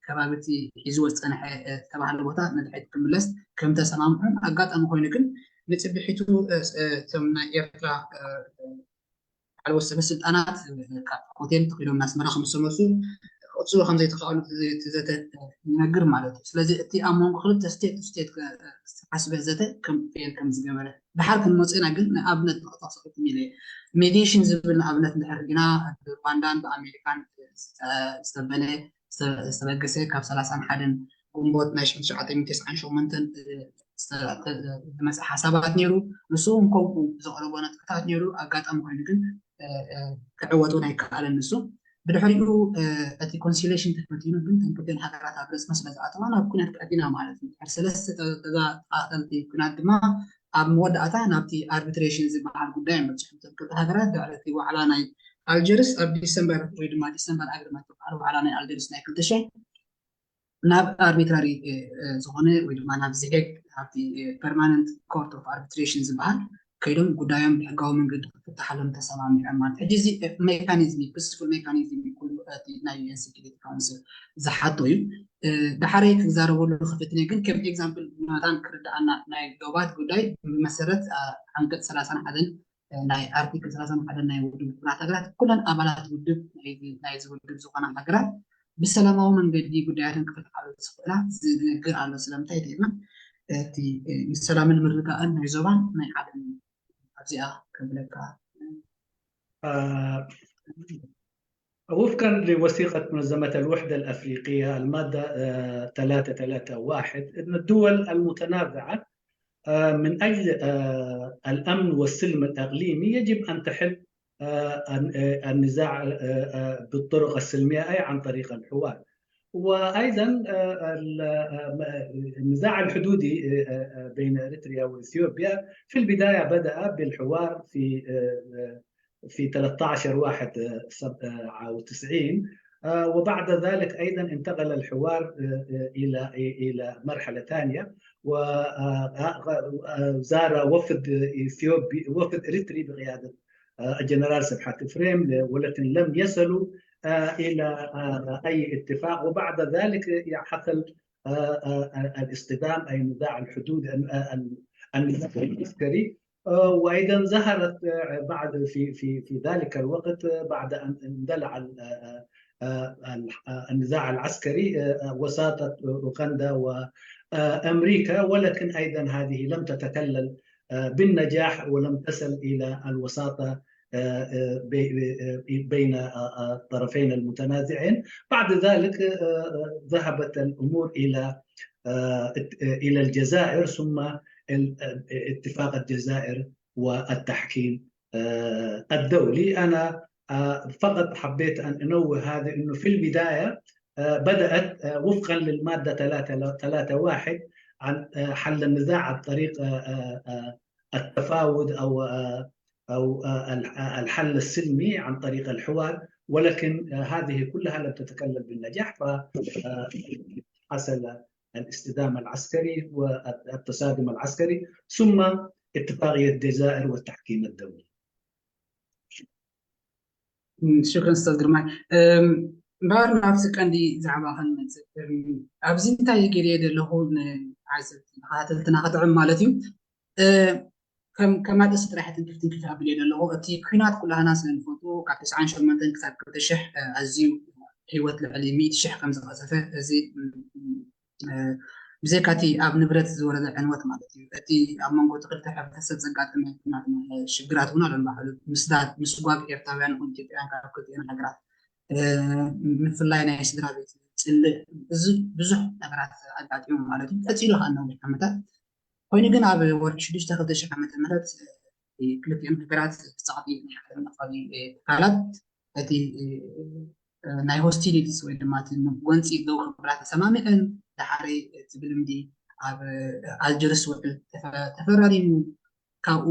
ከባቢ እቲ ሒዝዎ ዝፀንሐ ዝተባሃለ ቦታ ንድሕሪት ክምለስ ከም ተሰማምዑን ኣጋጣሚ ኮይኑ ግን ንፅብሒቱ እቶም ናይ ኤርትራ ላዕለዎት ሰበ ስልጣናት ካብ ሆቴል ተኺሎም ናስመራ ከም ዝተመልሱ ክቕፅሉ ከም ዘይተኽኣሉ እቲ ዘተ ይነግር ማለት እዩ። ስለዚ እቲ ኣብ መንጎ ክልተ ስቴት ቱ ስቴት ዝተሓስበ ዘተ ከም ፌል ከም ዝገበረ ድሓር ክንመፅና ግን ንኣብነት ንክጠቕሰኩም ኢለ ሜዲሽን ዝብል ንኣብነት እንድሕር ርኢና ብሩዋንዳን ብኣሜሪካን ዝተበለ ዝተበገሰ ካብ ሰላሳን ሓደን ግንቦት ናይ ሽሕን ትሽዓተ ሚእትን ተስዓን ሸሞንተን ዝመፀ ሓሳባት ነይሩ። ንሱ እውን ከምኡ ዘቕረቦ ነጥብታት ነይሩ። ኣጋጣሚ ኮይኑ ግን ክዕወት እውን ኣይከኣለን። ንሱ ብድሕሪኡ እቲ ኮንሲሌሽን ተፈቲኑ ግን ተንክልተን ሃገራት ኣብ ረፅሚ ስለ ዝኣተዋ ናብ ኩናት ቀጢና ማለት እዩ። ሰለስተ ተዛጣጠልቲ ኩናት ድማ ኣብ መወዳእታ ናብቲ ኣርቢትሬሽን ዝበሃል ጉዳይ እዮም በፂሖም። ተንክልተ ሃገራት ድሕሪ እቲ ዋዕላ ናይ ኣልጀርስ ኣብ ዲሰምበር ወይ ድማ ዲሰምበር ኣግሪመንት ዝበሃል ዋዕላ ናይ ኣልጀርስ ናይ ክልተ ሽሕ ናብ ኣርቢትራሪ ዝኾነ ወይ ድማ ናብ ዝሄግ ኣብቲ ፐርማነንት ኮርት ኦፍ ኣርቢትሬሽን ዝበሃል ከይዶም ጉዳዮም ብሕጋዊ መንገዲ ክፍትሓሎም ተሰማሚዖም ማለት ሕጂ እዚ ሜካኒዝም ፒስፉል ሜካኒዝም ኩሉ ናይ ዩኤን ሴኪሪቲ ካውንስል ዝሓቶ እዩ። ዳሓረይ ክዛረበሉ ክፍትነ ግን ከም ኤግዛምፕል መታን ክርዳኣና ናይ ዶባት ጉዳይ ብመሰረት ዓንቀፅ ሰላሳን ሓደን ናይ ኣርቲክል ሰላሳን ሓደን ናይ ውድብ ሕቡራት ሃገራት ኩለን ኣባላት ውድብ ናይዚ ውድብ ዝኾና ሃገራት ብሰላማዊ መንገዲ ጉዳያትን ክፍትሓሉ ዝኽእላ ዝነግር ኣሎ። ስለምንታይ ተይልና እቲ ሰላምን ምርግጋእን ናይ ዞባን ናይ ዓለም ኣብዚኣ ከብለካ وفقا لوثيقة منظمة الوحدة الأفريقية المادة ثلاثمائة وثلاثة وعشرين أن الدول المتنازعة من أجل الأمن والسلم الإقليمي يجب أن تحل النزاع بالطرق السلمية أي عن طريق الحوار. وأيضا النزاع الحدودي بين إريتريا وإثيوبيا في البداية بدأ بالحوار في في ثلاثة عشر واحد وتسعين وبعد ذلك أيضا انتقل الحوار إلى إلى مرحلة ثانية وزار وفد إثيوبي وفد إريتري بقيادة الجنرال سبحات إفريم ولكن لم يصلوا إلى أي اتفاق وبعد ذلك حصل الاصطدام أي النزاع الحدودي النزاع العسكري وأيضا ظهرت بعد في في في ذلك الوقت بعد أن اندلع النزاع العسكري وساطة أوغندا وأمريكا ولكن أيضا هذه لم تتكلل بالنجاح ولم تصل إلى الوساطة بين الطرفين المتنازعين. بعد ذلك ذهبت الأمور إلى إلى الجزائر ثم اتفاق الجزائر والتحكيم الدولي. أنا فقط حبيت أن أنوه هذه أنه في البداية بدأت وفقا للمادة ثلاثة ثلاثة واحد عن حل النزاع عن طريق التفاوض أو أو الحل السلمي عن طريق الحوار ولكن هذه كلها لم تتكلل بالنجاح فحصل الاستدامة العسكري والتصادم العسكري، ثم اتفاقية الجزائر والتحكيم الدولي. ሽክርን ኡስታዝ ግርማይ። እምበኣር ናብዚ ቀንዲ ዛዕባ ክንመፅእ፣ እም፣ ኣብዚ እንታይ ገይረ ዘለኹ ንዓዘብቲ ተኸታተልትና ክጥዕም ማለት እዩ። እ፣ ከም ከም ኣርእስቲ ጥራሕ ትንክፍ ትንክፍ ኣብለ ዘለኹ። እቲ ኲናት ኩላህና ስለ ንፈልጦ ካብ ተስዓን ሸሞንተን ክሳብ ክልተ ሽሕ፣ እ፣ ኣዝዩ ህይወት ልዕሊ ሚእቲ ሽሕ ከም ዝቐሰፈ፣ እዚ፣ እም፣ እ፣ ብዘይካ እቲ ኣብ ንብረት ዝወረደ ዕንወት ማለት እዩ፣ እቲ ኣብ መንጎ እቲ ክልተ ሕብረተሰብ ዘጋጠመ ኩናት፣ እ፣ ሽግራት እውን ኣሎ። ባዕሉ ምስዳድ፣ ምስጓግ ኤርትራውያን ይኹን ኢትዮጵያውያን ካብ ክልቲኤን ሃገራት፣ እ፣ ምፍላይ ናይ ስድራ ቤት ጽልእ፣ እዚ ብዙሕ ነገራት ኣጋጢሙ ማለት እዩ። ቀጺሉ ከዓ ነዊሕ ዓመታት ኮይኑ ግን ኣብ ወርሒ ሽዱሽተ ክልተ ሽሕ ዓመተ ምህረት፣ እ፣ ክልቲኤን ሃገራት ብጸቕጢ ናይ ዓለም ለኻዊ፣ እ፣ ትካላት እቲ፣ እ፣ እ፣ ናይ ሆስቲሊቲስ ወይ ድማ እቲ ጎንጺ ደው ክብላ ተሰማሚዐን። ድሓሪ እቲ ብልምዲ ኣብ፣ እ፣ ኣልጀርስ ውዕል ተፈ-፣ ተፈራሪሙ። ካብኡ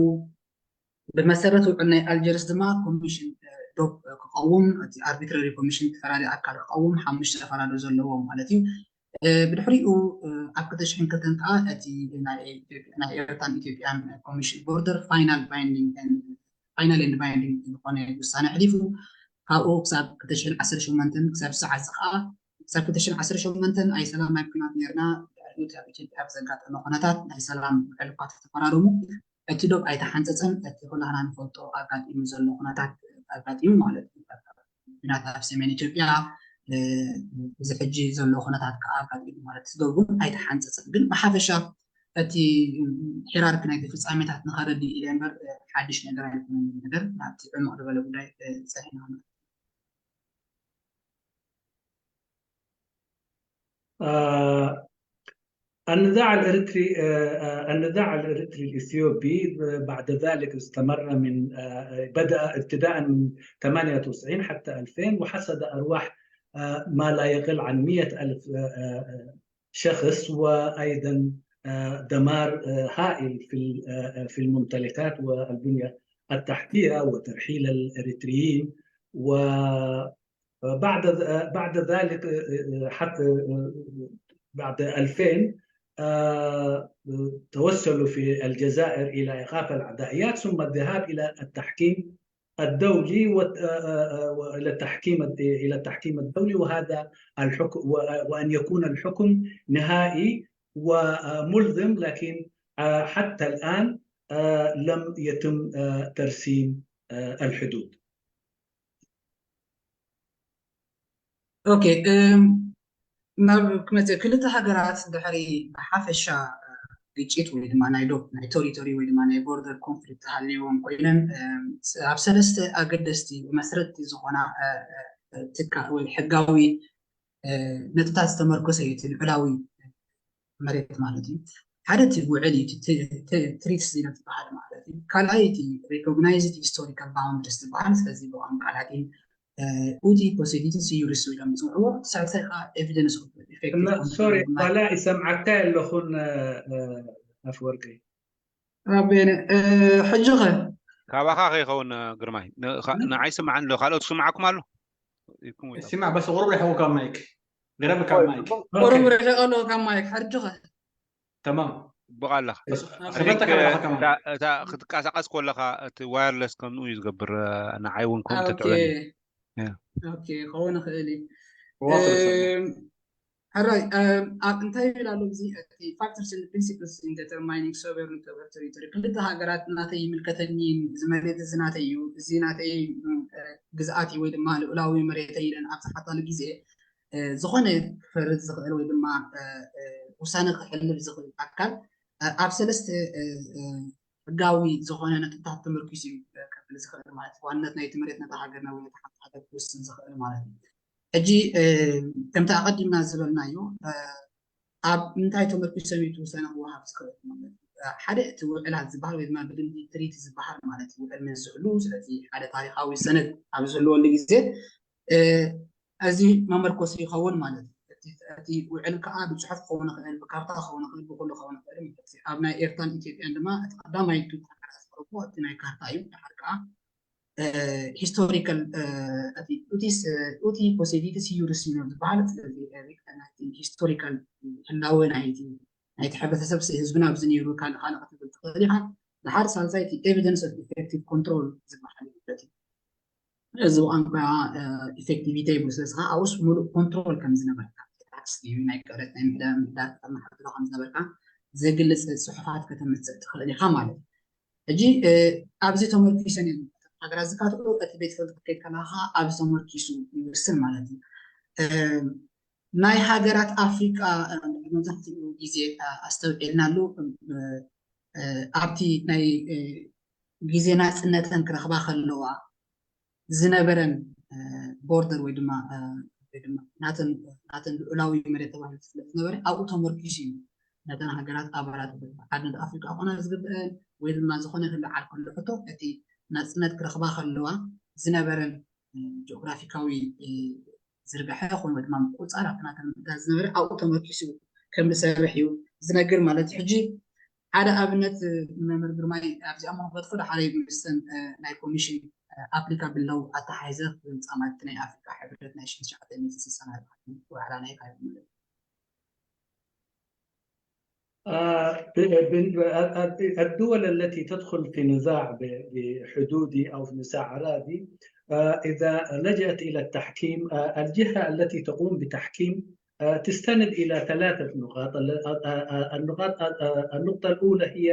ብመሰረት ውዕል ናይ ኣልጀርስ ድማ ኮሚሽን፣ እ፣ ዶብ ክቐውም፣ እቲ ኣርቢትራሪ ኮሚሽን ተፈራሪ ኣካል ክቐውም ሓሙሽተ ተፈራዶ ዘለዎ ማለት እዩ። እ፣ ብድሕሪኡ፣ እ፣ ኣብ ክልተ ሽሕን ክልተን ከዓ እቲ ናይ ኢትዮጵያ፣ ናይ ኤርትራን ኢትዮጵያን ኮሚሽን ቦርደር ፋይናል ባይንዲንግ፣ ፋይናል ኤንድ ባይንዲንግ ዝኾነ ውሳነ ኣሕሊፉ። ካብኡ ክሳብ ክልተ ሽሕን ዓሰርተ ሸሞንተን ክሳብ ሰዓት ከዓ፣ ክሳብ ክልተ ሽሕን ዓሰርተ ሸሞንተን ኣይሰላም ኣብ ኲናት ነርና። ድሕሪኡ እቲ ኣብ ኢትዮጵያ ብዘጋጠመ ኩነታት ናይ ሰላም ውዕል እኳ ተፈራረሙ፣ እቲ ዶብ ኣይተሓንጸጸን። እቲ ኩላህና ንፈልጦ ኣጋጢሙ ዘሎ ኩነታት ኣጋጢሙ ማለት እዩ። ኩናት ኣብ ሰሜን ኢትዮጵያ፣ እ፣ እዚ ሕጂ ዘሎ ኩነታት ከዓ ኣጋጢሙ ማለት እዩ። እቲ ዶብ እውን ኣይተሓንጸጸን። ግን ብሓፈሻ እቲ ሄራርኪ ናይቲ ፍጻሜታት ንኸረዲ ኢለ እምበር፣ እ፣ ሓድሽ ነገር ኣይኮነን። ነገር ናብቲ ዕሙቕ ዝበለ ጉዳይ፣ እ፣ ጸኒሕና። آه، النزاع الإريتري، آه، آه، النزاع الإريتري الإثيوبي، آه، بعد ذلك استمر من، آه، بدأ ابتداء من ثمانية وتسعين حتى ألفين، وحصد أرواح، آه، ما لا يقل عن مئة ألف، آه، آه، شخص، وأيضًا، آه، دمار، آه، هائل في ال-، آه، في الممتلكات والبنية التحتية وترحيل الإريتريين. وبعد ذ-، بعد ذلك، آه، آه، حتى، آه، بعد ألفين، آه، توسلوا في الجزائر إلى إيقاف العدائيات، ثم الذهاب إلى التحكيم الدولي و-، آه، آه، آه، وإلى التحكيم الد-، إلى التحكيم الدولي، وهذا الحكم، و-، وأن يكون الحكم نهائي وملزم، لكن، آه، حتى الآن، آه، لم يتم، آه، ترسيم، آه، الحدود. ኦኬ፣ እም፣ ናብ ክመጽእ፣ ክልተ ሃገራት ድሕሪ ብሓፈሻ፣ እ፣ ግጭት ወይ ድማ ናይ ዶብ፣ ናይ ቴሪቶሪ ወይ ድማ ናይ ቦርደር ኮንፍሊክት ሃልይዎም ኮይነን፣ እም፣ ስ-፣ ኣብ ሰለስተ ኣገደስቲ መስረትቲ ዝኾና፣ እ፣ እ፣ ትካ-፣ ወይ ሕጋዊ፣ እ፣ ነጥብታት ዝተመርኮሰ እዩ እቲ ልዑላዊ መሬት ማለት እዩ። ሓደ እቲ ውዕል እዩ፣ እቲ ት-፣ ት-፣ ትሪትስ ኢለ ዝበሃል ማለት እዩ። ካልኣይ እቲ ሪኮግናይዝድ ሂስቶሪካል ባውንድሪስ ዝበሃል፣ ስለዚ ብቋንቋ ላቲን፣ እ፣ ኡቲ ፖሴዲትስ ኢዩሪስ ኢሎም ዝፅውዕዎ፣ ሳልሳይ ከዓ ኤቪደንስ ኦፍ ኢፌክቲቭ እና፣ ኮንትሮል ሶሪ፣ ማለት ዋላ ይሰምዓካ ኣለኹን፣ እ፣ እ፣ ኣፍወርቂ። ኣቤነ፣ እ፣ ሕጂ ኸ? ካባኻ ከይኸውን፣ እ፣ ግርማይ። ን-፣ ኻ-፣ ን-፣ ንዓይ ይስምዓኒ ኣሎ፣ ካልኦት ይስምዓኩም ኣሎ? ኢልኩም ወይ ይስማዕ፣ በስ ቁሩብ ርሕቑ ካብ ማይክ። ገረብ ካብ ማይክ። ቁሩብ ኦኬ። ርሕቕ ኣሎ ካብ ማይክ። ሕጂ ኸ? ተማም። ጽቡቕ ኣለኻ። በስ፣ I think፣ ክፈተካ ኣለኻ ከማን። እታ፣ እታ ክትንቀሳቐስ ከለኻ እቲ ዋየርለስ ከምኡ እዩ ዝገብር፣ እ፣ ንዓይ እውን ከምኡ ኦኬ። ተትዕበኒ። ያ። ኦኬ፣ ክኸውን ይኽእል እዩ። ዋክል ሰማዕ። እም፣ ሕራይ፣ እም፣ ኣብ፣ እንታይ ይብል ኣሎ እዚ፣ እቲ factors and principles in determining sovereignty over territory። ክልተ ሃገራት ናተይ ይምልከተኒ፣ እዚ መሬት እዚ ናተይ እዩ፣ እዚ ናተይ፣ እም፣ እ፣ ግዝኣት እዩ ወይ ድማ ልኡላዊ መሬተይ ኢለን ኣብ ዝሓታሉ ግዜ፣ እ፣ ዝኾነ ክፈርድ ዝኽእል ወይ ድማ፣ እ፣ እ፣ ውሳነ ክሕልፍ ዝኽእል ኣካል፣ እ፣ ኣብ ሰለስተ፣ እ፣ እ፣ ሕጋዊ ዝኾነ ነጥብታት ተመርኪሱ እዩ፣ እ፣ ከብል ዝኽእል ማለት እዩ። ዋንነት ናይቲ መሬት ነታ ሃገር ወይ ነታ ሓንቲ ሃገር ክውስን ዝኽእል ማለት እዩ። ሕጂ፣ እ፣ ከምቲ ኣቐዲምና ዝበልናዮ፣ እ፣ ኣብ ምንታይ ተመርኪሶም እዩ እቲ ውሳነ ክወሃብ ዝኽእል ማለት እዩ? እ፣ ሓደ እቲ ውዕላት ዝበሃል ወይ ድማ ብልምዲ ትሪቲ ዝበሃል ማለት እዩ። ውዕል ምስ ዝህሉ፣ ስለዚ ሓደ ታሪኻዊ ሰነድ ኣብ ዝህልወሉ ግዜ፣ እ፣ እዚ መመርኮሲ ይኸውን ማለት እዩ። እቲ፣ እቲ ውዕል ከዓ ብጽሑፍ ክኸውን ይኽእል፣ ብካርታ ክኸውን ይኽእል፣ ብኩሉ ክኸውን ይኽእል ማለት እዩ። ኣብ ናይ ኤርትራን ኢትዮጵያን ድማ እቲ ቀዳማይ ክልተ ሃገራት ዝቐረብዎ እቲ ናይ ካርታ እዩ። ድሓር ከዓ ሂስቶሪካል እቲ ኡቲስ ኡቲ ፖሴዲቲስ ዩሪስ ሚኖር ዝበሃል ስለዚ ናይቲ ሂስቶሪካል ህላወ ናይቲ ናይቲ ሕብረተሰብ ህዝብና ኣብዚ ነይሩ ካልእ ካልእ ክትብል ትኽእል ኢኻ። ድሓር ሳልሳይ እቲ ኤቪደንስ ኦፍ ኢፌክቲቭ ኮንትሮል ዝበሃል እዩ። እዚ ብቋንቋ ኢፌክቲቪቲ ይብሉ። ስለዚ ከዓ ኣብኡስ ሙሉእ ኮንትሮል ከም ዝነበርካ፣ ታክስ ድዩ ናይ ቀረጥ ናይ ምሕዳር ምሕዳር ክጠርናሓትሎ ከም ዝነበርካ ዘግልፅ ፅሑፋት ከተምፅእ ትኽእል ኢኻ ማለት እዩ። ሕጂ ኣብዚ ተመርኪሰን እዮም ሃገራት ዝካትዑ። እቲ ቤት ፍርዲ ክትከይድ ከለካ ኣብዚ ተመርኪሱ ይውስን ማለት እዩ። ናይ ሃገራት ኣፍሪቃ መብዛሕትኡ ግዜ ኣስተውዒልናሉ ኣብቲ ናይ ግዜ ናፅነተን ክረኽባ ከለዋ ዝነበረን ቦርደር ወይ ድማ ናተን ልዑላዊ መሬት ተባሂሉ ዝፍለጥ ዝነበረ ኣብኡ ተመርኪሱ እዩ። ነተን ሃገራት ኣባላት ዓድነት ኣፍሪቃ ኮና ዝግብአን ወይ ድማ ዝኾነ ክልዓል ከሎ ሕቶ እቲ ናፅነት ክረኽባ ከለዋ ዝነበረን ጂኦግራፊካዊ ዝርጋሐ ኮይኑ ወይ ድማ ምቁፃር ኣብቲ ናተን ምእንታ ዝነበረ ኣብኡ ተመርኪሱ ከም ዝሰርሕ እዩ ዝነግር ማለት እዩ። ሕጂ ሓደ ኣብነት መምህር ግርማይ ኣብዚኣ መክበትፎ ዳሓረይ ምስተን ናይ ኮሚሽን ኣፕሊካብል ለው ኣተሓሒዘ ክምፃ ማለት ናይ ኣፍሪካ ሕብረት ናይ ሽሕን ትሽዓተ ሚእትን ስሳን ኣርባዕተን ዋዕላ ናይ ካይሮ ማለት እዩ። الدول التي تدخل في نزاع بحدود أو في نزاع أراضي إذا لجأت إلى التحكيم الجهة التي تقوم بتحكيم تستند إلى ثلاثة نقاط النقاط النقطة الأولى هي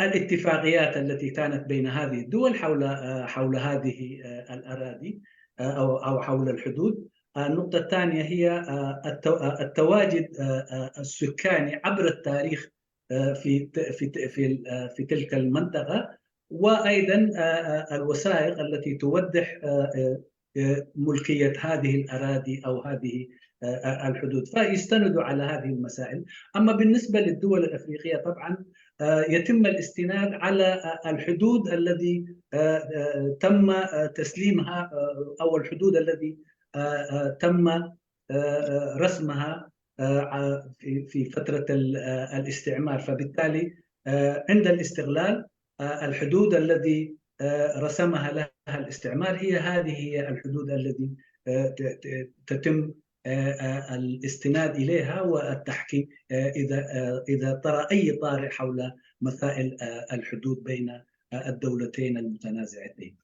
الاتفاقيات التي كانت بين هذه الدول حول حول هذه الأراضي أو أو حول الحدود. النقطة الثانية هي التواجد السكاني عبر التاريخ في في في في تلك المنطقة، وأيضا الوثائق التي توضح ملكية هذه الأراضي أو هذه الحدود، فيستندوا على هذه المسائل. أما بالنسبة للدول الأفريقية طبعا يتم الاستناد على الحدود الذي تم تسليمها أو الحدود الذي تم رسمها في فترة الاستعمار، فبالتالي عند الاستغلال الحدود الذي رسمها لها الاستعمار هي هذه هي الحدود الذي تتم الاستناد إليها والتحكي إذا إذا طرأ أي طارئ حول مسائل الحدود بين الدولتين المتنازعتين.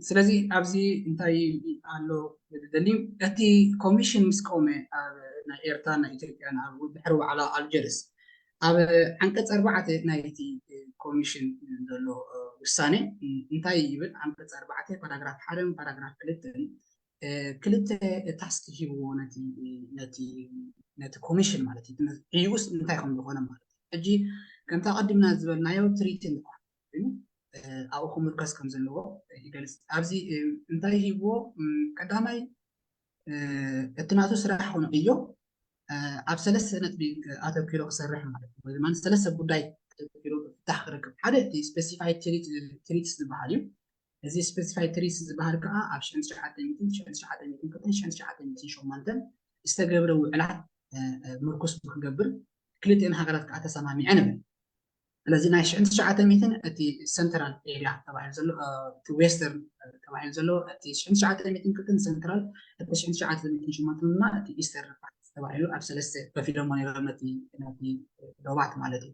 ስለዚ ኣብዚ እንታይ ኣሎ ደሊ እቲ ኮሚሽን ምስ ቆመ ኣብ ናይ ኤርትራ ናይ ኢትዮጵያን ኣብ ድሕሪ ዋዕላ ኣልጀርስ ኣብ ዓንቀፅ ኣርባዕተ ናይቲ ኮሚሽን ዘሎ ውሳኔ እንታይ ይብል? ዓንቀፅ ኣርባዕተ ፓራግራፍ ሓደን ፓራግራፍ ክልተን ክልተ ታስክ ሂብዎ ነቲ ኮሚሽን ማለት እዩ። ዕዩኡስ እንታይ ከም ዝኾነ ማለት እዩ። ሕጂ ከምታ ቀዲምና ዝበልናዮ ትሪቲ ኮይኑ ኣብኡ ክምርከስ ከም ዘለዎ ይገልፅ። ኣብዚ እንታይ ሂብዎ? ቀዳማይ እቲ ናቱ ስራሕ ኮይኑ ዕዮ ኣብ ሰለስተ ነጥቢ ኣተኪሮ ክሰርሕ ማለት እዩ። ወይ ድማ ሰለስተ ጉዳይ ኣተኪሮ ፍታሕ ክረክብ ሓደ እቲ ስፔሲፋይድ ትሪትስ ዝበሃል እዩ። እዚ ስፔሲፋይድ ትሪትስ ዝበሃል ከዓ ኣብ ሽሕን ትሽዓተ ሚእትን ሽሕን ትሽዓተ ሚእትን ክልተን ሽሕን ትሽዓተ ሚእትን ሸሞንተን ዝተገብረ ውዕላት ምርኩስ ክገብር ክልቲኤን ሃገራት ከዓ ተሰማሚዐን እብል። ስለዚ ናይ ሽሕን ትሽዓተ ሚእትን እቲ ሰንትራል ኤርያ ተባሂሉ ዘሎ እቲ ዌስተርን ተባሂሉ ዘሎ እቲ ሽሕን ትሽዓተ ሚእትን ክልተን ሰንትራል እቲ ሽሕን ትሽዓተ ሚእትን ሸሞንተን ድማ እቲ ኢስተርን ተባሂሉ ኣብ ሰለስተ ከፊሎሞ ነይሮም ነቲ ዶባት ማለት እዩ።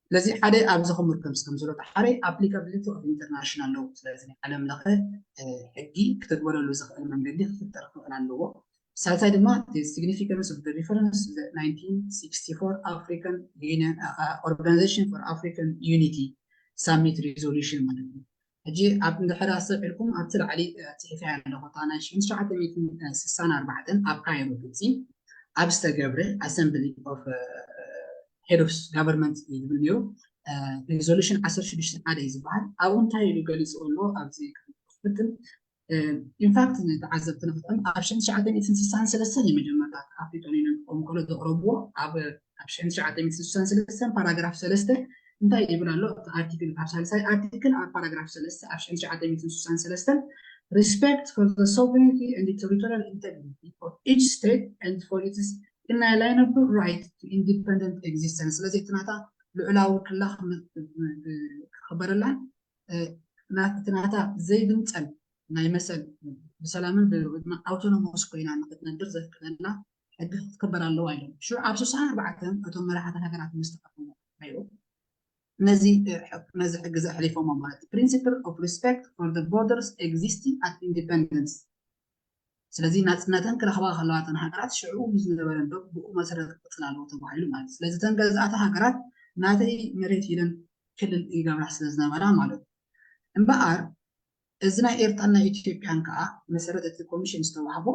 ስለዚ ሓደ ኣብዚ ክምርከስ ከም ዘሎ ሓደ ኣፕሊካብሊቲ ኦፍ ኢንተርናሽናል ሎው ስለዚ ናይ ዓለም ለኸ ሕጊ ክትግበረሉ ዝኽእል መንገዲ ክፍጠር ክኽእል ኣለዎ። ሳልሳይ ድማ ሲግኒፊካንስ ኦፍ ሪፈረንስ ናይንቲን ሲክስቲ ፎር ኣፍሪካን ዩኒየን ኦርጋናይዜሽን ፎር ኣፍሪካን ዩኒቲ ሳሚት ሪዞሉሽን ማለት እዩ። ሕጂ ኣብ እንድሕር ኣስተውዒልኩም ኣብቲ ላዕሊ ፅሒፈ ኣለኹ እታ ናይ ሽሕን ትሽዓተ ሚእትን ስሳን ኣርባዕተን ኣብ ካይሮ ግብፂ ኣብ ዝተገብረ ኣሰምብሊ ኦፍ ሄድ ኦፍ ጋቨርንመንት እዩ ዝብል ነይሩ። ሪዞሉሽን ዓሰርተ ሽዱሽተ ሓደ እዩ ዝበሃል። ኣብኡ እንታይ ኢሉ ገሊፁ ኣሎ ኣብዚ ክፍትን ኢንፋክት ንተዓዘብቲ ንክትዕም ኣብ ሽሕን ትሽዓተ ሚእትን ስሳን ሰለስተን እዩ መጀመርታ ኣፍሪቃን ዩኒየን ክቆም ከሎ ዘቕረብዎ ኣብ ኣብ ሽሕን ትሽዓተ ሚእትን ስሳን ሰለስተን ፓራግራፍ ሰለስተ እንታይ ይብል ኣሎ? ኣብቲ ኣርቲክል ካብ ሳልሳይ ኣርቲክል ኣብ ፓራግራፍ ሰለስተ ኣብ ሽሕን ትሽዓተ ሚእትን ስሳን ሰለስተን respect for the sovereignty and the territorial integrity of each state and for its inalienable right to independent existence። ስለዚ እቲ ናታ ልዑላዊ ክላ ክኽበረላን እቲ ናታ ዘይግንፀል ናይ መሰል ብሰላምን ኣውቶኖሞስ ኮይና ንክትነብር ዘፍቅደላ ሕጊ ክትክበር ኣለዋ ኢሎም። ሽዑ ኣብ ስሳ ኣርባዕተ እቶም መራሕቲ ሃገራት ምስ ተቐበሉ ነዚ ሕጊ ዘሕሊፎሞ ማለት principle of respect for the borders existing at independence። ስለዚ ናፅነተን ክረኽባ ከለዋ እተን ሃገራት ሽዕኡ ብዝነበረን ዶብ ብኡ መሰረት ክቕፅል ኣለዎ ተባሂሉ ማለት እዩ። ስለዚ እተን ገዛእቲ ሃገራት ናተይ መሬት ኢለን ክልል ይገብራ ስለዝነበራ ማለት እዩ። እምበኣር እዚ ናይ ኤርትራን ናይ ኢትዮጵያን ከዓ መሰረት እቲ ኮሚሽን ዝተዋህቦ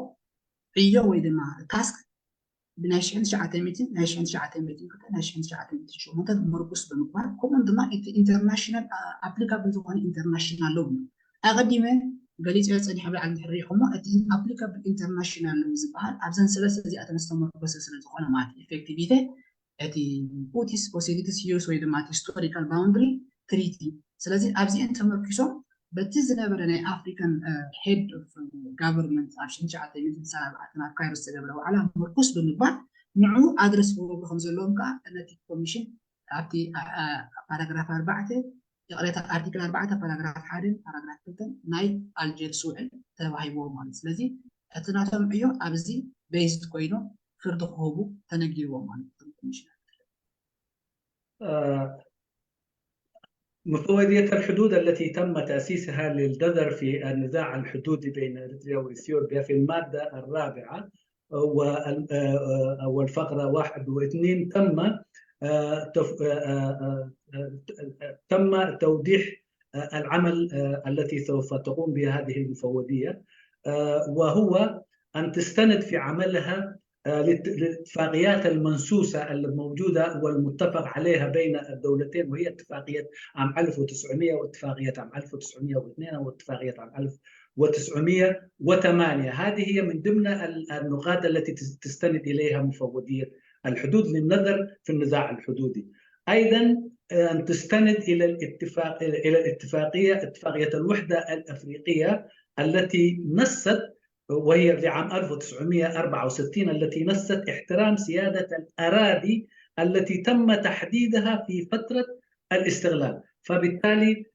ዕዮ ወይ ድማ task ብናይ ሽሕን ትሽዓተ ሚእትን ናይ ሽሕን ትሽዓተ ሚእትን ክልተ ናይ ሽሕን ትሽዓተ ሚእትን ሸሞንተ ምርኩስ ብምግባር ከምኡን ድማ እቲ international applicable ዝኾነ international law እዩ። ኣቐዲመ ገሊፀ ፀኒሐ ብላዕሊ እንድሕር ሪኢኹሞ እቲ applicable international law ዝበሃል ኣብዘን ሰለስተ እዚኣተን ዝተመርኮሰ ስለዝኾነ ማለት effectivity እቲ utis possidetis ius ወይ ድማ historical boundary treaty ስለዚ ኣብዚአን ተመርኪሶም በቲ ዝነበረ ናይ African head of government ኣብ ሽሕን ትሽዓተ ሚእትን ስሳን ኣርባዕተን ኣብ ካይሮ ዝተገበረ ዋዕላ ምርኩስ ብምግባር ንዑ ኣድረስ ክገብሩ ከም ዘለዎም ከዓ ነቲ ኮሚሽን ኣብቲ ፓራግራፍ ኣርባዕተ ይቕሬታ ኣርቲክል ኣርባዕተ ፓራግራፍ ሓደን ፓራግራፍ ክልተን ናይ ኣልጀርስ ውዕል ተባሂብዎም ማለት ስለዚ እቲ ናቶም ዕዮ ኣብዚ based ኮይኑ ፍርዲ ክህቡ ተነጊርዎም ማለት እዩ ኮሚሽነር مفوضية الحدود التي تم تأسيسها للدذر في النزاع الحدودي بين إريتريا وإثيوبيا في المادة الرابعة والفقرة واحد واثنين تم تم توضيح العمل التي سوف تقوم بها هذه المفوضية وهو أن تستند في عملها للاتفاقيات المنسوسة الموجودة والمتفق عليها بين الدولتين وهي اتفاقية عام ألف وتسعمية واتفاقية عام ألف وتسعمية واثنين واتفاقية عام ألف وتسعمية وثمانية هذه هي من ضمن النقاط التي تستند إليها مفوضية الحدود للنظر في النزاع الحدودي أيضا أن تستند إلى الاتفاق إلى الاتفاقية اتفاقية الوحدة الأفريقية التي نصت وهي لعام ألف وتسعمية وأربعة وستين التي نصت احترام سيادة الأراضي التي تم تحديدها في فترة الاستغلال فبالتالي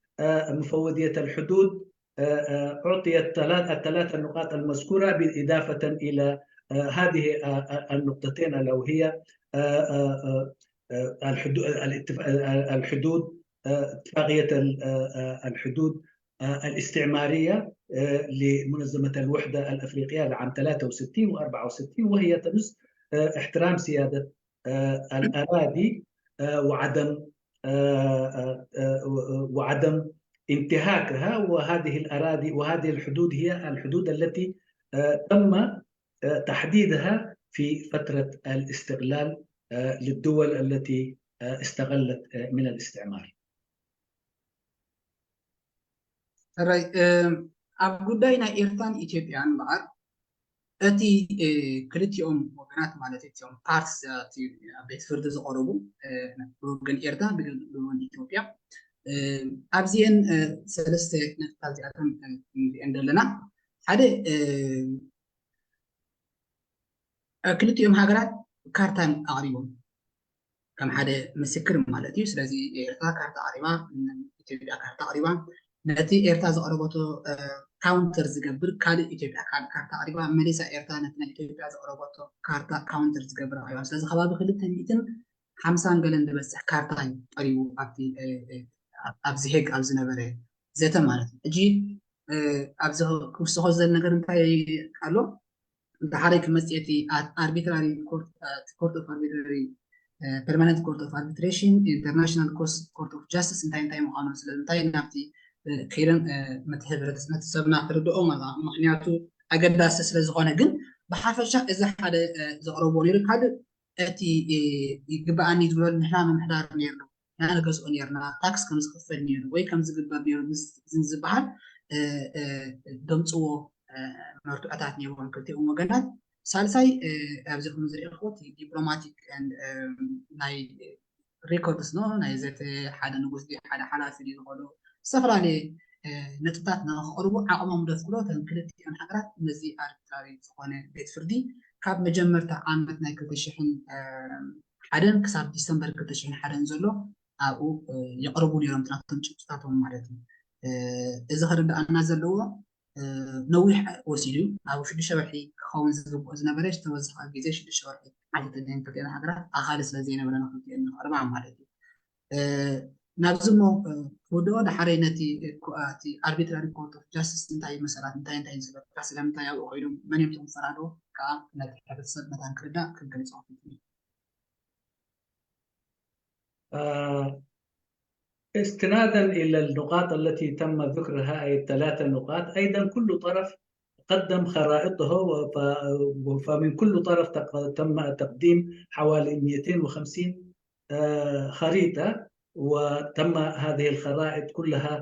مفوضية الحدود أعطيت الثلاث الثلاث النقاط المذكورة بالإضافة إلى هذه النقطتين ألا وهي الحدود الحدود اتفاقية الحدود الاستعمارية لمنظمة الوحدة الأفريقية لعام ثلاثة وستين و64 وهي تنص احترام سيادة الأراضي وعدم وعدم انتهاكها وهذه الأراضي وهذه الحدود هي الحدود التي تم تحديدها في فترة الاستغلال للدول التي استغلت من الاستعمار. ሕራይ ኣብ ጉዳይ ናይ ኤርትራን ኢትዮጵያን እምበኣር እቲ ክልቲኦም ወገናት ማለት እቲኦም ፓርትስ ኣብ ቤት ፍርዲ ዝቐረቡ ብወገን ኤርትራ ብወገን ኢትዮጵያ ኣብዚአን ሰለስተ ነጥብታት እዚኣተን ንሪአን ዘለና ሓደ ክልቲኦም ሃገራት ካርታን ኣቕሪቦም ከም ሓደ ምስክር ማለት እዩ። ስለዚ ኤርትራ ካርታ ኣቕሪባ፣ ኢትዮጵያ ካርታ ኣቕሪባ፣ ነቲ ኤርትራ ዘቕረበቶ ካውንተር ዝገብር ካልእ ኢትዮጵያ ካልእ ካርታ ኣቕሪባ፣ መሊሳ ኤርትራ ነቲ ናይ ኢትዮጵያ ዘቕረበቶ ካርታ ካውንተር ዝገብር ኣቕሪባ። ስለዚ ከባቢ ክልተ ሚእትን ሓምሳን ገለን ዝበፅሕ ካርታ እዩ ቀሪቡ ኣብቲ ኣብዚ ሄግ ኣብ ዝነበረ ዘተ ማለት እዩ። ሕጂ ኣብዚ ክውስኾ ዝደሊ ነገር እንታይ ኣሎ? እንተ ሓደ ክመፅእ እቲ ኣርቢትራሪ ኮርት ኦፍ ኣርቢትራሪ ፐርማነንት ኮርት ኦፍ ኣርቢትሬሽን ኢንተርናሽናል ኮርት ኦፍ ጃስቲስ እንታይ እንታይ ምዃኑ ስለምንታይ ናብቲ ከይደን ነቲ ህብረተሰብና ክርድኦም ምክንያቱ ኣገዳሲ ስለዝኾነ ግን ብሓፈሻ እዚ ሓደ ዘቕረቦ ነይሩ ካልእ እቲ ይግበኣኒ ዝበሎ ንሕና ምምሕዳር ነይርና ንሕና ንገዝኦ ነይርና ታክስ ከም ዝኽፈል ነይሩ ወይ ከም ዝግበር ነይሩ ዝበሃል ደምፅዎ መርትዖታት ነይርዎም ክልቲኦም ወገናት ሳልሳይ ኣብዚ ከም ዝሪእኹ ዲፕሎማቲክ ናይ ሪኮርድስ ኖ ናይ ዘተ ሓደ ንጉስ ሓደ ሓላፊ ዝኸዶ ዝተፈላለየ ነጥብታት ንክቐርቡ ዓቕሞም ደፍቅዶ እተን ክልቲኦን ሃገራት ነዚ ኣርቢትራሪ ዝኾነ ቤት ፍርዲ ካብ መጀመርታ ዓመት ናይ ክልተ ሽሕን ሓደን ክሳብ ዲሰምበር ክልተ ሽሕን ሓደን ዘሎ ኣብኡ የቕርቡ ነይሮም ናቶም ጭብጥታቶም ማለት እዩ። እዚ ክርዳእና ዘለዎ ነዊሕ ወሲዱ ኣብ ሽዱሽተ ወርሒ ክኸውን ዝግብኦ ዝነበረ ዝተወሰኸ ግዜ ሽዱሽተ ወርሒ ሓንቲ ክልቲኤን ሃገራት ኣኻሊ ስለ ዘይነበረ ንክልቲኤን ንክቕርባ ማለት እዩ። ናብዚ እሞ ክውድኦ ዳሓረይ ነቲ ኣርቢትራሪ ኮርት ኦፍ ጃስቲስ እንታይ መሰላት እንታይ እንታይ ዝብል ስለምንታይ ኣብኡ ኮይኖም መን እዮም ቶም ፈራዶ ከዓ ነቲ ሕብረተሰብ መታን ክርዳእ ክገልፆ ክፍት እዩ። استنادا إلى النقاط التي تم ذكرها، أي الثلاثة نقاط، أيضا كل طرف قدم خرائطه، فمن كل طرف تم تقديم حوالي مئتين وخمسين خريطة، وتم هذه الخرائط كلها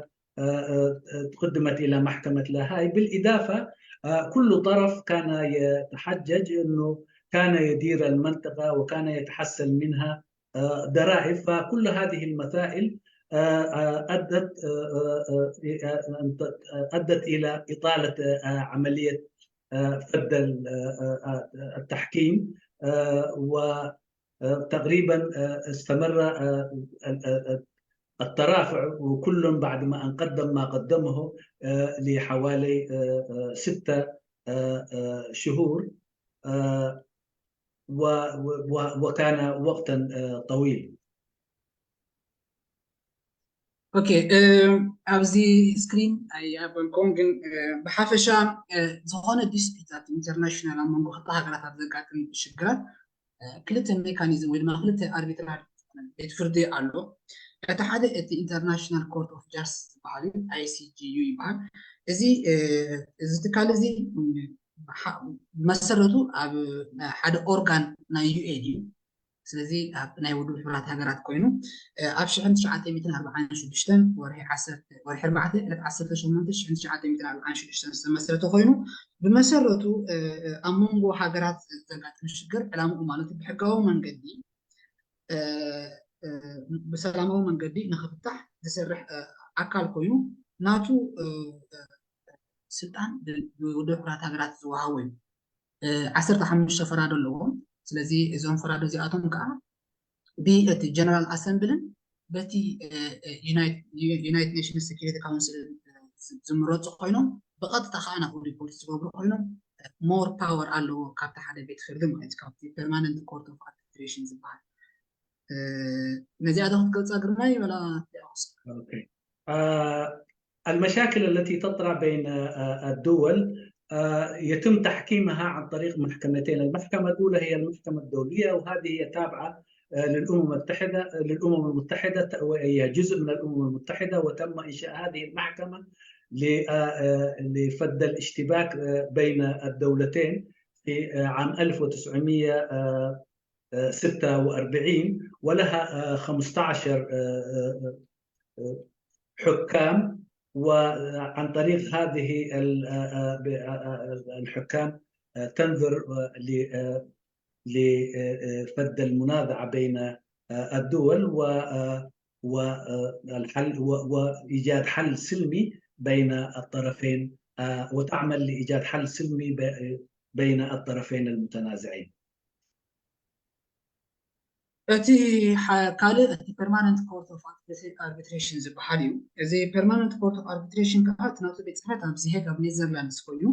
قدمت إلى محكمة لاهاي. بالإضافة، كل طرف كان يتحجج أنه كان يدير المنطقة وكان يتحصل منها ضرائب، فكل هذه المسائل أدت أدت إلى إطالة عملية فد التحكيم، وتقريبا استمر الترافع، وكل بعد ما أن قدم ما قدمه لحوالي ستة شهور، وكان وقتا طويل. ኦኬ፣ ኣብዚ ስክሪን ኣይኣበልኩም፣ ግን ብሓፈሻ ዝኾነ ዲስፒታት ኢንተርናሽናል ኣብ መንጎ ክልተ ሃገራት ኣብ ዘጋጥም ሽግራት ክልተ ሜካኒዝም ወይ ድማ ክልተ ኣርቢትራሪ ቤት ፍርዲ ኣሎ። እቲ ሓደ እቲ ኢንተርናሽናል ኮርት ኦፍ ጃስቲስ ዝበሃል እዩ፣ ኣይሲጂዩ ይበሃል። እዚ እዚ ትካል እዚ መሰረቱ ኣብ ሓደ ኦርጋን ናይ ዩኤን እዩ። ስለዚ ኣብ ናይ ውድብ ሕቡራት ሃገራት ኮይኑ ኣብ ሽሕን ትሽዓተ ሚእትን ኣርባዓን ሽዱሽተን ወርሒ ዓሰርተ ወርሒ ኣርባዕተ ዕለት ዓሰርተ ሸሞንተ ሽሕን ትሽዓተ ሚእትን ኣርባዓን ሽዱሽተን ዝተመስረተ ኮይኑ ብመሰረቱ ኣብ መንጎ ሃገራት ዘጋጥም ሽግር ዕላምኡ ማለት ብሕጋዊ መንገዲ ብሰላማዊ መንገዲ ንክፍታሕ ዝሰርሕ ኣካል ኮይኑ ናቱ ስልጣን ብውድብ ሕቡራት ሃገራት ዝወሃቦ እዩ። ዓሰርተ ሓሙሽተ ፈራዶ ኣለዎም። ስለዚ እዞም ፈራዶ እዚኣቶም ከዓ ብቲ ጀነራል ኣሰምብልን በቲ ዩናይትድ ኔሽንስ ሴኪሪቲ ካውንስል ዝምረፁ ኮይኖም ብቐጥታ ከዓ ናብኡ ሪፖርት ዝገብሩ ኮይኖም ሞር ፓወር ኣለዎ ካብቲ ሓደ ቤት ፍርዲ ማለት ካብቲ ፐርማነንት ኮርት ኦፍ ኣርቢትሬሽን ዝበሃል። ነዚኣ ዶ ክትገልፃ ግርማይ ወላ المشاكل التي تطرأ بين الدول يتم تحكيمها عن طريق محكمتين. المحكمة الأولى هي المحكمة الدولية، وهذه هي تابعة للأمم المتحدة للأمم المتحدة وهي جزء من الأمم المتحدة، وتم إنشاء هذه المحكمة لفد الاشتباك بين الدولتين في عام ألف وتسعمية ستة وأربعين، ولها خمستعش حكام، وعن طريق هذه الحكام تنظر لفد المنازعة بين الدول والحل وإيجاد حل سلمي بين الطرفين، وتعمل لإيجاد حل سلمي بين الطرفين المتنازعين. እቲ ካልእ እቲ ፐርማነንት ኮርት ኦፍ ኣርቢትሬሽን ዝበሃል እዩ። እዚ ፐርማነንት ኮርት ኦፍ ኣርቢትሬሽን ከዓ እቲ ናቱ ቤት ፅሕፈት ኣብዚ ሄግ ኣብ ኔዘርላንድስ ኮይኑ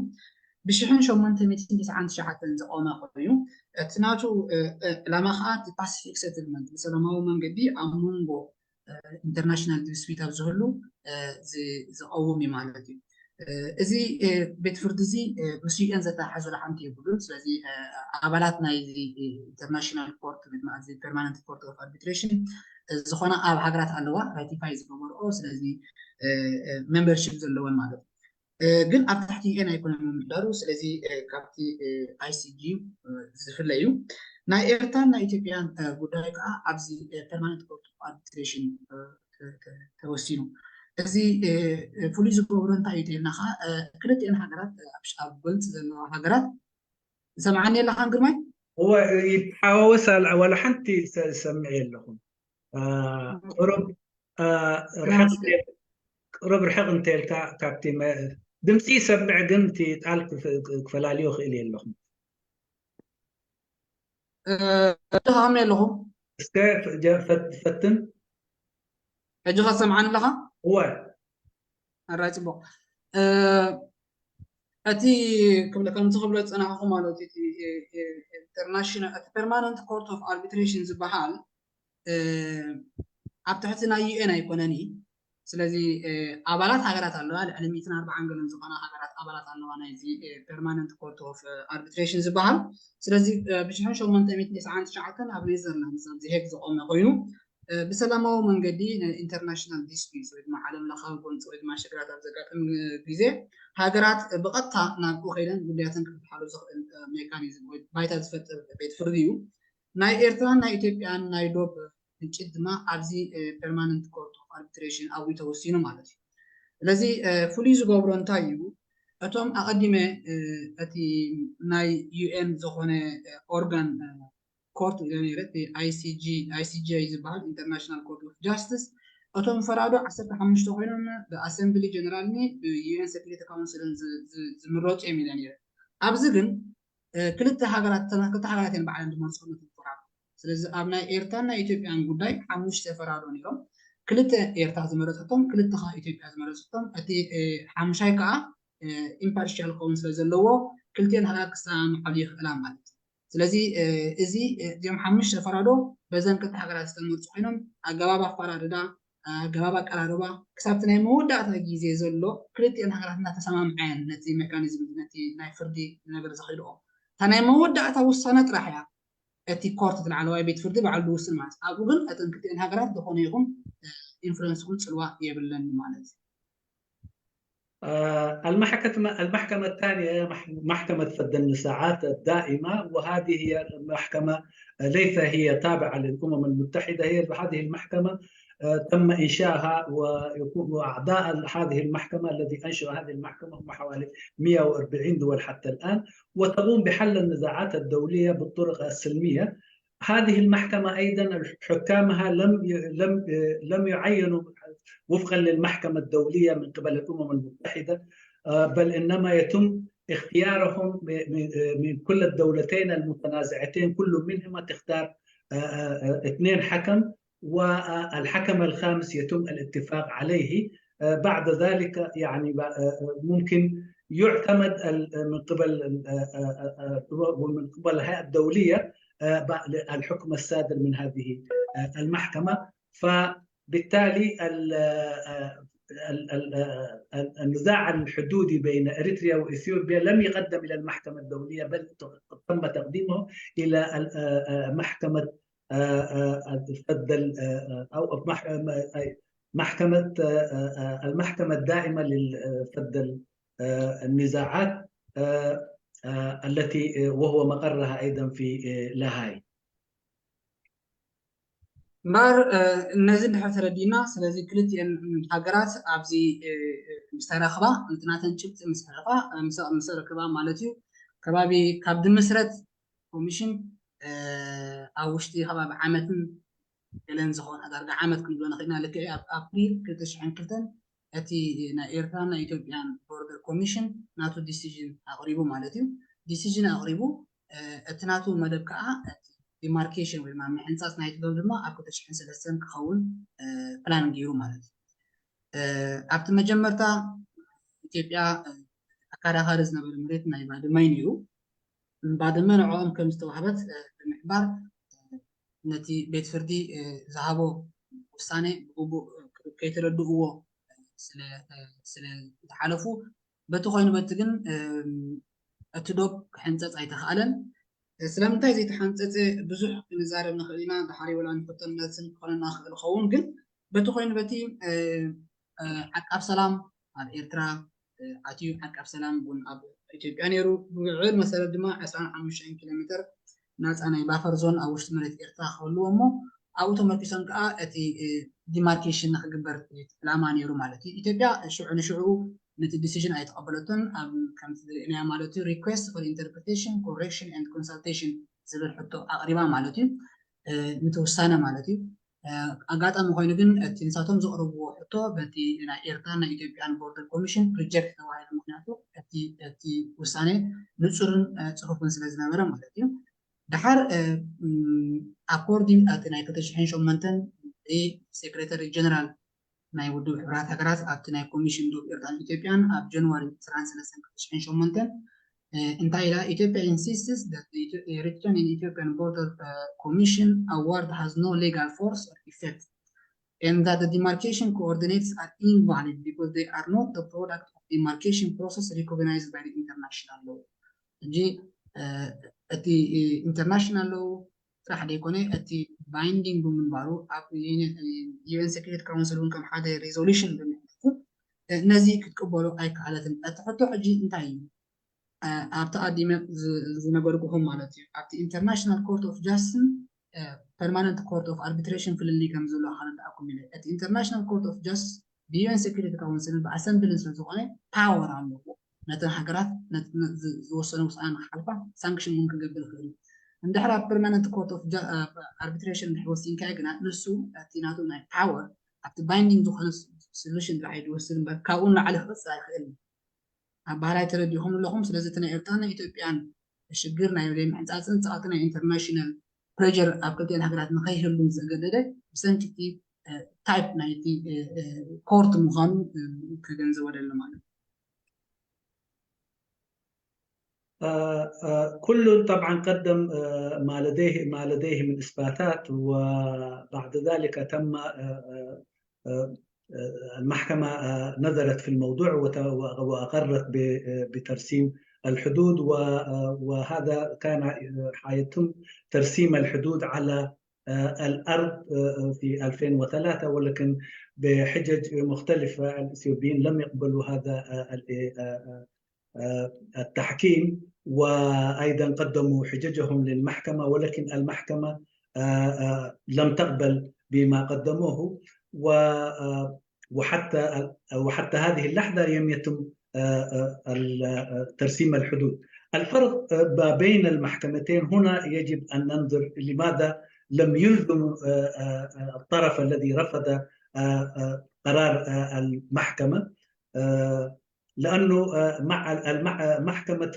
ብሽሕን ሸሞንተ ሚእትን ትስዓን ትሽዓተን ዝቆመ ኮይኑ እቲ ናቱ ዕላማ ከዓ ፓሲፊክ ሴትልመንት ብሰላማዊ መንገዲ ኣብ መንጎ ኢንተርናሽናል ዲስፒት ኣብ ዝህሉ ዝቐውም እዩ ማለት እዩ። እዚ ቤት ፍርዲ እዚ ምስ ዩኤን ዘተሓሕዘሉ ሓንቲ የብሉን። ስለዚ ኣባላት ናይ ኢንተርናሽናል ኮርት ወይ ድማ ፐርማነንት ኮርት ኦፍ ኣርቢትሬሽን ዝኾና ኣብ ሃገራት ኣለዋ ራቲፋይ ዝገበርኦ፣ ስለዚ ሜምበርሽፕ ዘለወን ማለት እዩ። ግን ኣብ ትሕቲ ዩኤን ኣይኮነን ምምሕዳሩ። ስለዚ ካብቲ ኣይሲጂ ዝፍለ እዩ። ናይ ኤርትራን ናይ ኢትዮጵያን ጉዳይ ከዓ ኣብዚ ፐርማነንት ኮርት ኦፍ ኣርቢትሬሽን ተወሲኑ። እዚ ፍሉይ ዝገብሮ እንታይ እዩ ተልና ከዓ ክልቲኤን ሃገራት ኣብ ጎንፂ ዘለዋ ሃገራት ዝሰምዓኒ ኣለኻን ግርማይ? እወ ይተሓዋወስ ኣላ። ዋላ ሓንቲ ዝሰምዐ የለኹም። ቁሩብ ቁሩብ ርሕቕ እንተልካ ካብቲ ድምፂ ይሰምዕ፣ ግን እቲ ቃል ክፈላልዮ ክእል የለኹም። እ፣ ከመይ ኣለኹ? እስከ ፈ- ጀ- ፈት- ፈትን ሕጂ ከሰምዓኒ ኣለኻ? እወ ኣራይ፣ ጽቡቕ። እ፣ እቲ ክብለ ከምቲ ክብሎ ዝጸናሕኩ ማለት እዩ፣ እቲ ኢንተርናሽናል፣ እቲ ፐርማነንት ኮርት ኦፍ ኣርቢትሬሽን ዝበሃል እ፣ ኣብ ትሕቲ ናይ ዩ ኤን ኣይኮነን እዩ። ስለዚ እ፣ ኣባላት ሃገራት ኣለዋ፣ ልዕሊ ሚእትን ኣርባዓን ገለን ዝኾና ሃገራት ኣባላት ኣለዋ ናይዚ ፐርማነንት ኮርት ኦፍ ኣርቢትሬሽን ዝበሃል። ስለዚ እ፣ ብሽሕን ሸሞንተ ሚእትን ተስዓን ትሽዓተን ኣብ ኔዘርላንድስ ኣብዚ ሄግ ዝቆመ ኮይኑ እ፣ ብሰላማዊ መንገዲ ኢንተርናሽናል ዲስፒትስ ወይ ድማ ዓለም ለኻዊ ጎንፂ ወይ ድማ ሽግራት ኣብ ዘጋጥም ግዜ ሃገራት ብቐጥታ ናብኡ ከይደን ጉዳያተን ክፍትሓሉ ዝኽእል እ፣ ሜካኒዝም ወይ ባይታ ዝፈጥር ቤት ፍርዲ እዩ። ናይ ኤርትራን ናይ ኢትዮጵያን ናይ ዶብ ግጭት ድማ ኣብዚ ፐርማነንት ኮርት ኦፍ ኣርቢትሬሽን ኣብኡ ተወሲኑ ማለት እዩ። ስለዚ እ፣ ፍሉይ ዝገብሮ እንታይ እዩ? እቶም ኣቐዲመ እ፣ እቲ ናይ ዩ ኤን ዝኾነ ኦርጋን ኮርት ኢለ ነይረ፣ እቲ ኣይ ሲ ጂ ኣይ ሲ ጂ ዝበሃል ኢንተርናሽናል ኮርት ኦፍ ጃስቲስ፣ እቶም ፈራዶ ዓሰርተ ሓሙሽተ ኮይኖም ብኣሰምብሊ ጀነራልን ብዩ ኤን ሴኩሪቲ ካውንስልን ዝ- ዝ- ዝምረፁ እዮም ኢለ ነይረ። ኣብዚ ግን እ፣ ክልተ ሃገራት ተመ- ክልተ ሃገራት እየን ባዕለን ዝመርፅኦም ነቶም ፈራዶ። ስለዚ ኣብ ናይ ኤርትራን ናይ ኢትዮጵያን ጉዳይ ሓሙሽተ ፈራዶ ነይሮም። ክልተ ኤርትራ ዝመረፀቶም፣ ክልተ ከዓ ኢትዮጵያ ዝመረፀቶም። እቲ እ፣ ሓሙሻይ ከዓ ኢምፓርሻል ክኸውን ስለ ዘለዎ ክልቲኤን ሃገራት ክሰማምዓሉ ይኽእላ ማለት እዩ። ስለዚ እ፣ እዚ እ፣ እዚኦም ሓሙሽተ ፈራዶ በዘን ክልተ ሃገራት ዝተመርፁ ኮይኖም ኣገባብ ኣፈራርዳ፣ ኣገባብ ኣቀራርባ ክሳብቲ ናይ መወዳእታ ግዜ ዘሎ ክልቲኤን ሃገራት እናተሰማምዓ እየን ነቲ ሜካኒዝም ነቲ ናይ ፍርዲ ነገር ዘኽይድኦ። እታ ናይ መወዳእታ ውሳነ ጥራሕ እያ እቲ ኮርት እቲ ላዕለዋይ ቤት ፍርዲ ባዕሉ ዝውስን ማለት እዩ። ኣብኡ ግን እተን ክልቲኤን ሃገራት ዝኾነ ይኹን ኢንፍሉንስ ይኹን ፅልዋ የብለን ማለት እዩ። آه، المحكمة المحكمة الثانية هي مح- محكمة فد النزاعات الدائمة، وهذه هي المحكمة، ليس هي تابعة للأمم المتحدة. هي هذه المحكمة آه، تم إنشائها، ويكون أعضاء هذه المحكمة، الذي أنشأ هذه المحكمة هم حوالي مئة وأربعين دول حتى الآن، وتقوم بحل النزاعات الدولية بالطرق السلمية. هذه المحكمة أيضا حكامها لم ي- لم آه، لم يعينوا وفقا للمحكمة الدولية من قبل الأمم المتحدة، آه، بل إنما يتم اختيارهم م- م- آه، من كل الدولتين المتنازعتين، كل منهما تختار آه، آه، آه، اثنين حكم، والحكم الخامس يتم الاتفاق عليه. آه، بعد ذلك يعني ب- آه، آه، ممكن يعتمد ال- من قبل ال- آه، آه، آه، آه، ومن قبل الهيئة الدولية آه، ب- الحكم الصادر من هذه آه، المحكمة. فبالتالي ال- آه، ال- ال- آه، ال- النزاع الحدودي بين إريتريا وإثيوبيا لم يقدم إلى المحكمة الدولية، بل تم تقديمه إلى ال- آه، آه، محكمة آه، آه، الفد ال- آه، آه، أو مح- آه، محكمة آه، آه، آه، المحكمة الدائمة للفد ال- آه، النزاعات آه، آه، التي آه، وهو مقرها أيضا في آه، لاهاي. እምበር እ፣ ነዚ እንድሕር ተረዲእና፣ ስለዚ ክልቲኤን ሃገራት ኣብዚ እ፣ እ፣ ምስ ተረኽባ፣ እቲ ናተን ጭብጢ ምስ ተረኽባ፣ እ፣ ምስ ምስ ተረኽባ ማለት እዩ፣ ከባቢ ካብ ድምስረት ኮሚሽን እ፣ ኣብ ውሽጢ ከባቢ ዓመትን ገለን ዝኾነ ዳርጋ ዓመት ክንብሎ ንኽእል ኢና። ልክዕ ኣብ ኣፕሪል ክልተ ሽሕን ክልተን እቲ ናይ ኤርትራን ናይ ኢትዮጵያን ቦርደር ኮሚሽን ናቱ ዲሲዥን ኣቕሪቡ ማለት እዩ። ዲሲዥን ኣቕሪቡ እ፣ እቲ ናቱ መደብ ከዓ ዲማርኬሽን ወይ ድማ ምሕንፃፅ ናይቲ ዶብ ድማ ኣብ ክልተ ሽሕን ሰለስተን ክኸውን እ፣ ፕላን ገይሩ ማለት እዩ። እ፣ ኣብቲ መጀመርታ ኢትዮጵያ እ፣ ኣከራኻሪ ዝነበረ መሬት ናይ ባድመ እዩ ነይሩ። ባድመ ንዕኦም ከም ዝተዋህበት እ፣ ብምሕባር እ፣ ነቲ ቤት ፍርዲ እ፣ ዝሃቦ ውሳኔ ብግቡእ እ፣ ከይተረድእዎ እ፣ ስለ እ፣ ስለ ዝሓለፉ በቲ ኮይኑ በቲ ግን እ፣ እቲ ዶብ ክሕንፀፅ ኣይተኽኣለን። ስለምንታይ ዘይተሓንፀፀ ብዙሕ ክንዛረብ ንኽእል ኢና። ድሓር ወላ ንሕቶን መልስን ክኾነና ክኽእል ይኸውን፣ ግን በቲ ኮይኑ በቲ እ፣ እ፣ ዓቃብ ሰላም ኣብ ኤርትራ እ፣ ኣትዩ፣ ዓቃብ ሰላም እውን ኣብ ኢትዮጵያ ነይሩ። ብውዕል መሰረት ድማ ዕስራን ሓሙሽተን ኪሎ ሜትር ናፃ ናይ ባፈር ዞን ኣብ ውሽጢ መሬት ኤርትራ ክህልዎ እሞ ኣብኡ ተመርኪሶም ከዓ እቲ እ፣ ዲማርኬሽን ንክግበር ዕላማ ነይሩ ማለት እዩ። ኢትዮጵያ ሽዑ ንሽዑ ነቲ ዲሲዥን ኣይተቐበለቶን። ኣብ ከምቲ ዝርእናዮ ማለት እዩ request for interpretation, correction and consultation ዝብል ሕቶ ኣቕሪባ ማለት እዩ። እ፣ ነቲ ውሳነ ማለት እዩ። እ፣ ኣጋጣሚ ኮይኑ ግን እቲ ንሳቶም ዘቕረብዎ ሕቶ በቲ ናይ ኤርትራን ናይ ኢትዮጵያን ቦርደር ኮሚሽን ሪጀክት ተባሂሉ። ምክንያቱ እቲ እቲ ውሳኔ ንጹርን እ፣ ጽሑፍን ስለ ዝነበረ ማለት እዩ። ድሓር ኣኮርዲንግ ኣቲ ናይ ክልተ ሽሕን ሸሞንተን ሴክሬታሪ ጀነራል ናይ ውድብ ሕቡራት ሃገራት ኣብቲ ናይ ኮሚሽን ዶብ ኤርትራን ኢትዮጵያን ኣብ ጃንዋሪ ዕስራን ሰለስተን ክልተ ሽሕን ሸሞንተን እንታይ ኢላ? Ethiopia insists that the Eritrean and Ethiopian Border Commission award has no legal force or effect and that the demarcation coordinates are invalid because they are not the product of demarcation process recognized by the international law. ሕጂ እቲ international law ጥራሕ ዘይኮነ እቲ binding ብምንባሩ ኣብ UN Security Council እውን ከም ሓደ resolution ብምሕላፉ ነዚ ክትቅበሎ ኣይከኣለትን። እቲ ሕቶ ሕጂ እንታይ እዩ? ኣብቲ ኣዲመ ዝነገርኩኹም ማለት እዩ። ኣብቲ International Court of Justice Permanent Court of Arbitration ፍልልይ ከም ዘሎ ከረድኣኩም ኢለ። እቲ International Court of Justice ብ UN Security Council ብ ኣሰምብልን ስለ ዝኾነ power ኣለዎ። ነተን ሃገራት ዝወሰነ ውሳነ ንክሓልፋ ሳንክሽን እውን ክገብር ይኽእል እዩ። እንድሕር ኣብ Permanent Court of Arbitration እንድሕር ወሲንካዮ ግና ንሱ እቲ ናቱ ናይ power ኣብቲ binding ዝኾነ solution ጥራሕ እዩ ዝወስን እምበር ካብኡ ንላዕሊ ክቕፅል ኣይኽእልን። ኣባህላይ ተረዲኹም ኣለኹም። ስለዚ እቲ ናይ ኤርትራን ናይ ኢትዮጵያን ሽግር ናይ ዘይምሕንፃፅን ፀቕጢ ናይ international pressure ኣብ ክልቲኤን ሃገራት ንኸይህሉ ዘገደደ ብሰንኪ እቲ type ናይቲ court ምዃኑ ከገንዘቦ ደሊ ማለት እዩ። كل طبعا قدم ما لديه ما لديه من اثباتات وبعد ذلك تم المحكمة نظرت في الموضوع وأقرت بترسيم الحدود وهذا كان حيتم ترسيم الحدود على الأرض في ألفين وثلاثة ولكن بحجج مختلفة الإثيوبيين لم يقبلوا هذا التحكيم وأيضا قدموا حججهم للمحكمة ولكن المحكمة لم تقبل بما قدموه وحتى وحتى هذه اللحظة لم يتم ترسيم الحدود. الفرق ما بين المحكمتين هنا يجب أن ننظر لماذا لم يلزم الطرف الذي رفض قرار المحكمة لأنه مع محكمة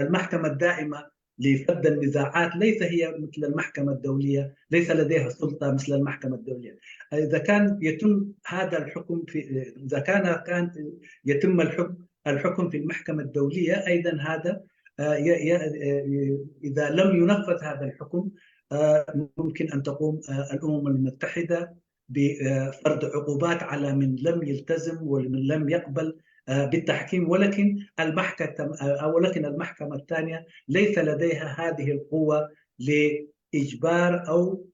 المحكمة الدائمة لفض النزاعات ليس هي مثل المحكمة الدولية، ليس لديها سلطة مثل المحكمة الدولية. إذا كان يتم هذا الحكم في إذا كان كان يتم الحكم الحكم في المحكمة الدولية أيضا هذا إذا لم ينفذ هذا الحكم ممكن أن تقوم الأمم المتحدة بفرض عقوبات على من لم يلتزم ومن لم يقبل بالتحكيم ولكن المحكمة ولكن المحكمة الثانية ليس لديها هذه القوة لإجبار أو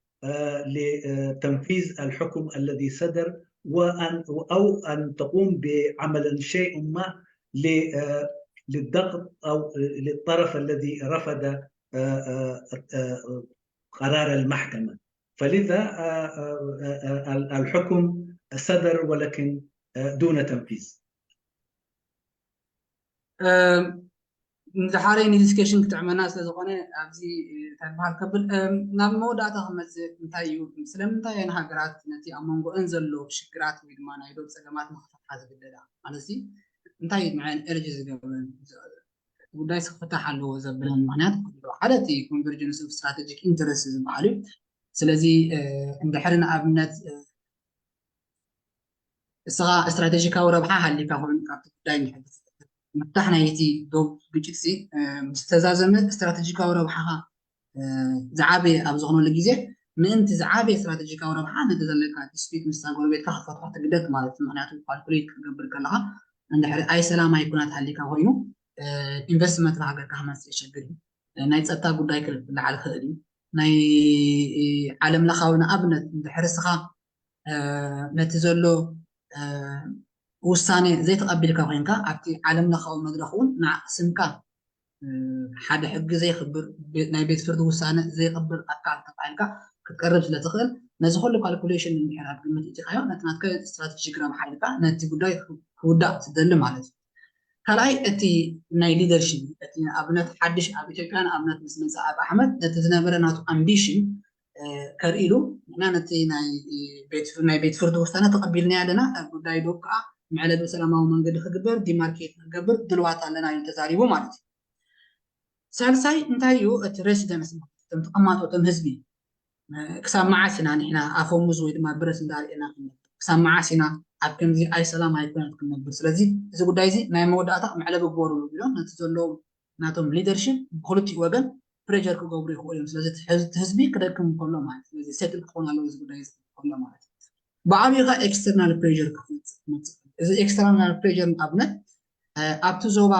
لتنفيذ الحكم الذي صدر وأن أو أن تقوم بعمل شيء ما للضغط أو للطرف الذي رفض قرار المحكمة فلذا الحكم صدر ولكن دون تنفيذ ንዝሓረይ ንዲስከሽን ክጥዕመና ስለ ዝኾነ ኣብዚ እንታይ በሃል ከብል ናብ መወዳእታ ክመፅእ እንታይ እዩ ስለምንታይ እየን ሃገራት ነቲ ኣብ መንጎአን ዘሎ ሽግራት ወይ ድማ ናይ ዶብ ፀገማት ንክፈትሓ ዝግደዳ ማለት እንታይ እዩ ንዐን ኤርጂ ዝገብረን ጉዳይ ክፍታሕ ኣለዎ ዘብለን ምክንያት ሓደ እቲ convergence of strategic interest ዝበሃል እዩ ስለዚ እንድሕሪ ንኣብነት እስኻ ስትራቴጂካዊ ረብሓ ሃሊካ ኮይኑ ካብቲ ጉዳይ ምፍታሕ ናይ እቲ ዶብ ግጭት ምስ ተዛዘመ ስትራቴጂካዊ ረብሓኻ ዝዓበየ ኣብ ዝኾነሉ ግዜ ምእንቲ ዝዓበየ ስትራቴጂካዊ ረብሓ ነቲ ዘለካ ዲስፒት ምስታ ጎረቤትካ ክትፈትሖ ትግደድ ማለት እዩ ምክንያቱ ካልኩሌት ክትገብር ከለካ እንድሕሪ ኣይ ሰላማይ ኩናት ሃሊካ ኮይኑ ኢንቨስትመንት ሃገርካ ክመፅእ የሸግር እዩ ናይ ፀጥታ ጉዳይ ክልዓል ክእል እዩ ናይ ዓለም ለኻዊ ንኣብነት እንድሕሪ እስኻ ነቲ ዘሎ ውሳኔ ዘይተቐቢልካ ኮይንካ ኣብቲ ዓለም ለኻዊ መድረክ እውን ስምካ ሓደ ሕጊ ዘይኽብር ናይ ቤት ፍርዲ ውሳነ ዘይቕብር ኣካል ተባሂልካ ክትቀርብ ስለ ትኽእል ነዚ ኩሉ ካልኩሌሽን እንድሕር ኣብ ግምት እቲኻዮ ነቲ ናትካ ስትራቴጂክ ረብሓ ኢልካ ነቲ ጉዳይ ክውዳእ ትደሊ ማለት እዩ ካልኣይ እቲ ናይ ሊደርሽፕ እቲ ኣብነት ሓድሽ ኣብ ኢትዮጵያ ንኣብነት ምስ መፅእ ኣብ ኣሕመድ ነቲ ዝነበረ ናቱ ኣምቢሽን ከርእሉ ንሕና ነቲ ናይ ቤት ፍርዲ ውሳነ ተቐቢልናዮ ኣለና ጉዳይ ዶብ ከዓ መዕለቢ ሰላማዊ መንገዲ ክግበር ዲማርኬት ክገብር ድልዋት ኣለና እዩ ተዛሪቡ ማለት እዩ ሳልሳይ እንታይ እዩ? እቲ residents ማለት እቶም ተቐማጦ፣ እቶም ህዝቢ፣ ክሳብ መዓስ ኢና ንሕና ኣፈሙዝ ወይ ድማ ብረት እንዳርኤና ክንነብር? ክሳብ መዓስ ኢና ኣብ ከምዚ ኣይሰላም ኣይኮነት ክንነብር? ስለዚ እዚ ጉዳይ እዚ ናይ መወዳእታ መዕለቢ ግበሩሉ ኢሎም ነቲ ዘለዎም ናቶም leadership ብክልቲኡ ወገን pressure ክገብሩ ይኽእሉ እዮም። ስለዚ እቲ ህዝ- እቲ ህዝቢ ክደክም እንከሎ ማለት፣ ስለዚ settle ክኾን ኣለዎ እዚ ጉዳይ እዚ ክኾን ኣለዎ ማለት እዩ። ብዓብዩ ከዓ external pressure ክመፅእ ክመፅእ ይኽእል። እዚ external pressure ንኣብነት ኣብቲ ዞባ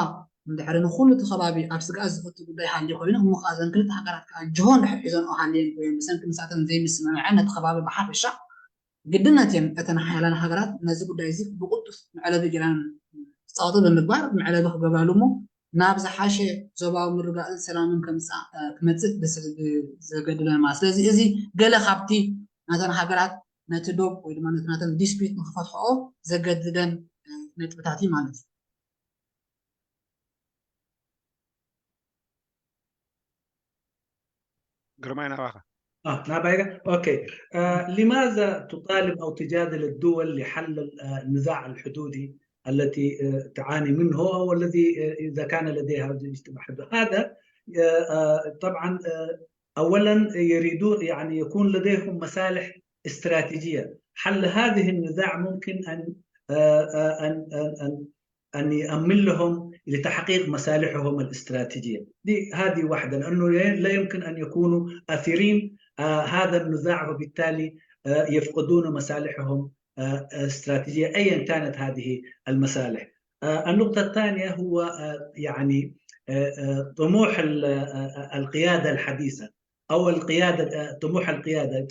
እንድሕሪ ንኩሉ እቲ ከባቢ ኣብ ስግኣት ዝእቱ ጉዳይ ሃልዩ ኮይኑ፣ እሞ ከዓ እዘን ክልተ ሃገራት ከዓ ጅሆ እንድሕር ሒዘንኦ ሃልየን ኮይነን ብሰንኪ ንሳተን ዘይምስምማዐን ነቲ ከባቢ ብሓፈሻ ግድነት እየን እተን ሓያላን ሃገራት ነዚ ጉዳይ እዚ ብቕልጡፍ መዕለቢ ጌራን ፀቕጢ ብምግባር መዕለቢ ክገብራሉ እሞ ናብ ዝሓሸ ዞባዊ ምርግጋእን ሰላምን ከምፃእ ክመፅእ ዘገድደን ማለት። ስለዚ እዚ ገለ ካብቲ ናተን ሃገራት ነቲ ዶብ ወይ ድማ ነቲ ናተን dispute ንክፈትሕኦ ዘገድደን ነጥብታት እዩ ማለት እዩ። ግርማይ ናባኻ آه نابايغا أوكي آه لماذا تطالب أو تجادل الدول لحل آه النزاع الحدودي التي آه تعاني منه أو الذي آه إذا كان لديها هذا آه آه طبعا آه أولا يريدون يعني يكون لديهم مصالح استراتيجية. حل هذه النزاع ممكن أن آه آه أن أن أن أن يأمن لهم لتحقيق مصالحهم الاستراتيجية. دي هذه واحدة، لأنه لا يمكن أن يكونوا أثيرين آه هذا النزاع وبالتالي آه يفقدون مصالحهم آه الاستراتيجية أيا كانت هذه المصالح. آه النقطة الثانية هو آه يعني آه آه طموح ال- آه آه القيادة الحديثة أو القيادة آه طموح القيادة.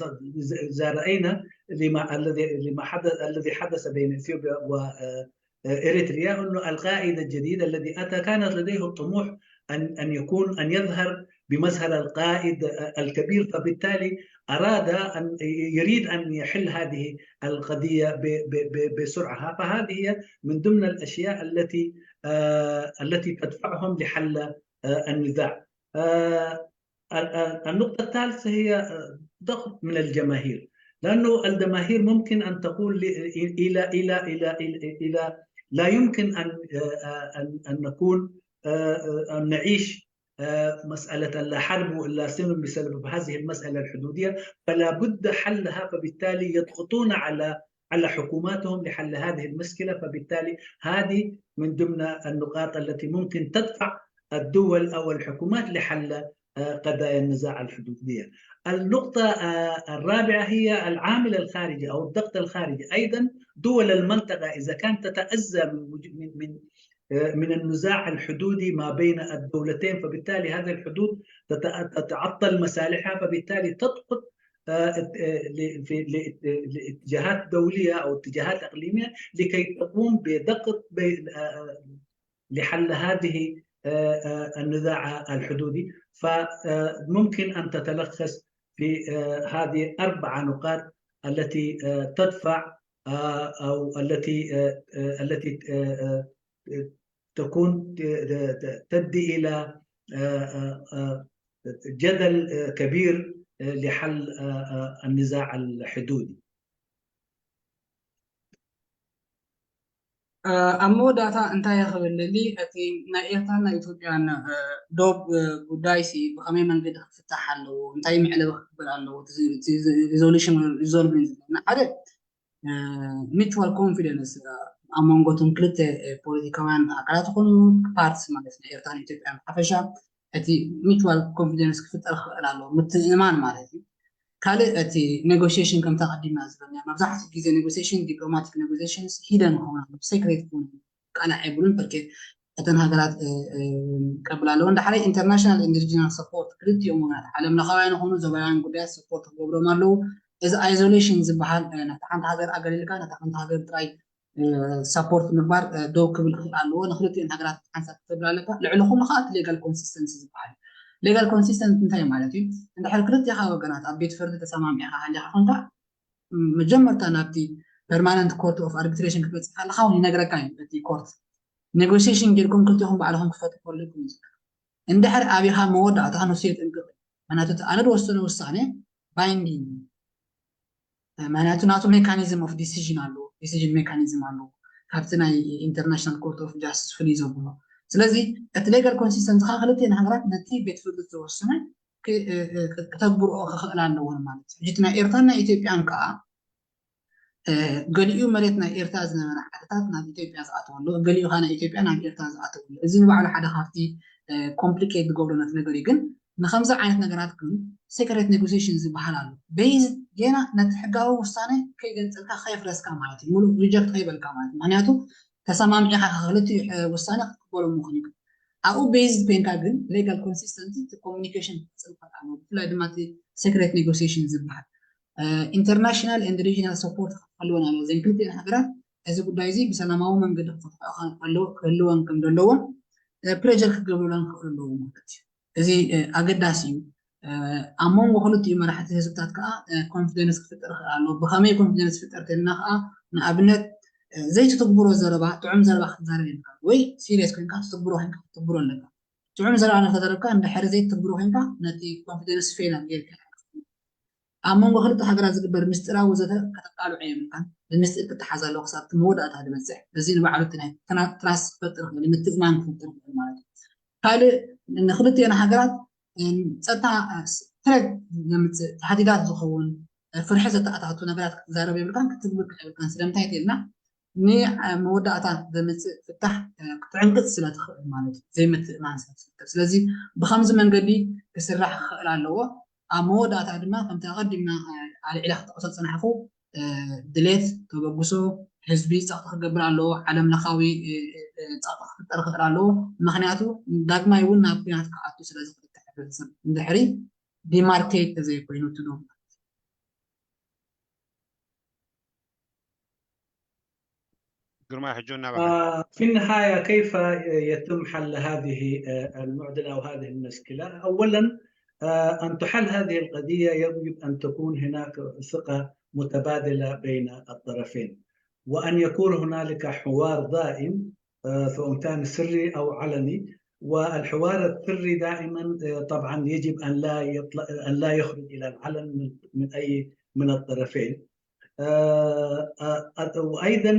إذا رأينا لما الذي لما حدث الذي حدث بين إثيوبيا و آه إريتريا، أنه القائد الجديد الذي أتى كانت لديه الطموح أن أن يكون أن يظهر بمظهر القائد الكبير، فبالتالي أراد أن يريد أن يحل هذه القضية ب- ب- ب- بسرعة. فهذه هي من ضمن الأشياء التي آه، التي تدفعهم لحل آه، النزاع. آه، ال- ال- النقطة الثالثة هي آه، ضغط من الجماهير، لأنه الجماهير ممكن أن تقول ل- إلى إلى إلى إلى إلى لا يمكن أن آه، آه، أن أن نكون آه، آه، أن نعيش آه، مسألة لا حرب ولا سلم بسبب هذه المسألة الحدودية، فلا بد حلها، فبالتالي يضغطون على على حكوماتهم لحل هذه المشكلة. فبالتالي هذه من ضمن النقاط التي ممكن تدفع الدول أو الحكومات لحل آه، قضايا النزاع الحدودية. النقطة آه، الرابعة هي العامل الخارجي أو الضغط الخارجي. أيضا دول المنطقة إذا كانت تتأذى من وجو- من من آه، من النزاع الحدودي ما بين الدولتين، فبالتالي هذه الحدود تتع- تتعطل مصالحها، فبالتالي تضغط آه، آه، ل- في- ل- لاتجاهات دولية أو اتجاهات إقليمية لكي تقوم بضغط بين- آه، آه، لحل هذه آه، آه، النزاع الحدودي. فممكن أن تتلخص في آه، هذه أربع نقاط التي آه، تدفع آه، أو التي آه، آه، التي آه، آه، تكون ت- ت- تؤدي إلى آه، آه، آه، جدل آه، كبير آه، لحل آه، آه، النزاع الحدودي. ኣብ መወዳእታ እንታይ ክብል ደሊ፣ እቲ ናይ ኤርትራን ናይ ኢትዮጵያን ዶብ ጉዳይ ሲ ብኸመይ መንገዲ ክፍታሕ ኣለዎ? እንታይ መዕለቢ ክግበር ኣለዎ? ሪዞሉሽን ሪዞልቭ ዝብለና ሓደ mutual confidence ኣብ መንጎ እቶም ክልተ ፖለቲካውያን ኣካላት ይኹኑ ፓርትስ ማለት ናይ ኤርትራን ኢትዮጵያን ሓፈሻ እቲ mutual confidence ክፍጠር ክኽእል ኣለዎ፣ ምትእምማን ማለት እዩ። ካልእ እቲ ኔጎሽሽን ከምታ ቀዲምና ዝበልና መብዛሕትኡ ግዜ ኔጎሽሽን ዲፕሎማቲክ ኔጎሽሽንስ ሂደን ክኸውን ኣለዎ፣ ሴክሬት ክኸውን ቃልዕ ኣይብሉን። በርኬ እተን ሃገራት ቀብል ኣለዎ። እንዳሓደ ኢንተርናሽናል ሪጂናል ሰፖርት ክልቲኦም ወገናት ዓለም ለኻውያን ይኹኑ ዞባውያን ጉዳያት ሰፖርት ክገብሮም ኣለዉ። እዚ ኣይዞሌሽን ዝበሃል ነታ ሓንቲ ሃገር ኣገሊልካ ነታ ሓንቲ ሃገር ጥራይ ሰፖርት ምግባር ደው ክብል ክኽእል ኣለዎ። ንክልቲኦን ሃገራት ሓንሳብ ክትብል ኣለካ። ልዕሊ ኩሉ ከዓ እቲ ሌጋል ኮንሲስተንሲ ዝበሃል እዩ። ሌጋል ኮንሲስተንሲ እንታይ ማለት እዩ? እንድሕር ክልቲኻ ወገናት ኣብ ቤት ፍርዲ ተሰማሚዕካ ሃሊኻ ኮንካ መጀመርታ ናብቲ ፐርማነንት ኮርት ኦፍ ኣርቢትሬሽን ክትበፅሕ ከለካ እውን ይነግረካ እዩ። እቲ ኮርት ኔጎሽሽን ጌርኩም ክልቲኹም ባዕልኹም ክፈትሑ ኣለኩም እዩ ዝብል። እንድሕር ኣቢኻ መወዳእታ ንሱ የጥንቅቕ እዩ። ምክንያቱ እቲ ኣነ ዝወሰነ ውሳነ ባይንዲንግ ምክንያቱ ናቱ ሜካኒዝም ኦፍ ዲሲዥን ኣለዎ፣ ዲሲዥን ሜካኒዝም ኣለዎ። ካብቲ ናይ ኢንተርናሽናል ኮርት ኦፍ ጃስቲስ ፍልይ ዘብሎ ስለዚ እቲ legal consistency ከዓ ክልቲኤን ሃገራት ነቲ ቤት ፍርዲ ዝተወሰነ ክተግብርኦ ክኽእል ኣለዎን ማለት እዩ። ሕጂ ናይ ኤርትራን ናይ ኢትዮጵያን ከዓ ገሊኡ መሬት ናይ ኤርትራ ዝነበረ ዓድታት ናብ ኢትዮጵያ ዝኣተወሉ፣ ገሊኡ ከዓ ናይ ኢትዮጵያ ናብ ኤርትራ ዝኣተወሉ፣ እዚ ንባዕሉ ሓደ ካብቲ ኮምፕሊኬት ዝገብሮ ነቲ ነገር እዩ። ግን ንከምዚ ዓይነት ነገራት ግን secret negotiation ዝበሃል ኣሎ። ቤዝ ጌና ነቲ ሕጋዊ ውሳነ ከይገንጸልካ ከየፍረስካ ማለት እዩ፣ ሙሉእ ሪጀክት ከይበልካ ማለት እዩ። ምክንያቱ ተሰማሚዕካ ክልቲኡ ውሳነ ክትቅበሎ ምኽን እዩ። ኣብኡ ቤዝ ኮይንካ ግን legal consistency communication ክጽንፈር ኣለዎ። ብፍላይ ድማ እቲ secret negotiation ዝበሃል international and regional support ክህልወን ኣለዎ። እዘን ክልቲኤን ሃገራት እዚ ጉዳይ እዚ ብሰላማዊ መንገዲ ክፈትሖ ክህልወን ከም ዘለዎም ፕሬጀር ክገብሩለን ክኽእሉ ኣለዎ ማለት እዩ። እዚ ኣገዳሲ እዩ። ኣብ መንጎ ክልቲኡ መራሕቲ ህዝብታት ከዓ ኮንፊደንስ ክፍጠር ይኽእል ኣሎ። ብኸመይ ኮንፊደንስ ክፍጠር ተልና ከዓ ንኣብነት ዘይትትግብሮ ዘረባ፣ ጥዑም ዘረባ ክትዛረብ የብልካ ወይ ሲሪየስ ኮይንካ ክትትግብሮ ኮይንካ ክትትግብሮ ኣለካ። ጥዑም ዘረባ እናተዛረብካ እንድሕሪ ዘይትትግብሮ ኮይንካ ነቲ ኮንፊደንስ ፌል ጌርካ ኣብ መንጎ ክልተ ሃገራት ዝግበር ምስጢራዊ ዘተ ከተቃልዖ የብልካን። ብምስጢር ክትሓዝ ኣለዎ ክሳብ እቲ መወዳእታ ዝበፅሕ። እዚ ንባዕሉ እቲ ናይ ትራስት ክፈጥር ይኽእል፣ ምትእማን ክፈጥር ይኽእል ማለት እዩ። ካልእ ንክልቲኤን ሃገራት ጸጥታ ትረግ ዘምፅእ ተሃዲዳት ዝኸውን ፍርሒ ዘተኣታቱ ነገራት ክትዛረብ የብልካን ክትግብር የብልካን። ስለምንታይ ተልና ንመወዳእታ ዘምፅእ ፍታሕ ክትዕንቅፅ ስለ ትኽእል ማለት እዩ፣ ዘይምትእማን ስለ ትፈጥር። ስለዚ ብከምዚ መንገዲ ክስራሕ ክኽእል ኣለዎ። ኣብ መወዳእታ ድማ ከምቲ ኣቐዲምና ኣልዒለ ክጠቕሶ ዝጸናሕኩ ድሌት ተበግሶ ህዝቢ ጸቕጢ ክገብር ኣለዎ። ዓለም ለኻዊ ጸቕጢ ክፍጠር ክኽእል ኣለዎ። ምኽንያቱ ዳግማይ እውን ናብ ኩናት ክኣቱ ስለ ዝኽእል ሕብረተሰብ እንድሕሪ ዲማርኬት ተዘይኮይኑ ትዶ ግርማ ሕጆ እናባኸ في النهاية كيف يتم حل هذه المعضلة أو هذه المشكلة؟ أولا أن تحل هذه القضية يجب أن تكون هناك ثقة متبادلة بين الطرفين، وأن يكون هنالك حوار دائم سواء كان سري أو علني. والحوار السري دائما طبعا يجب أن لا يطلع، أن لا يخرج إلى العلن من أي من الطرفين. وأيضا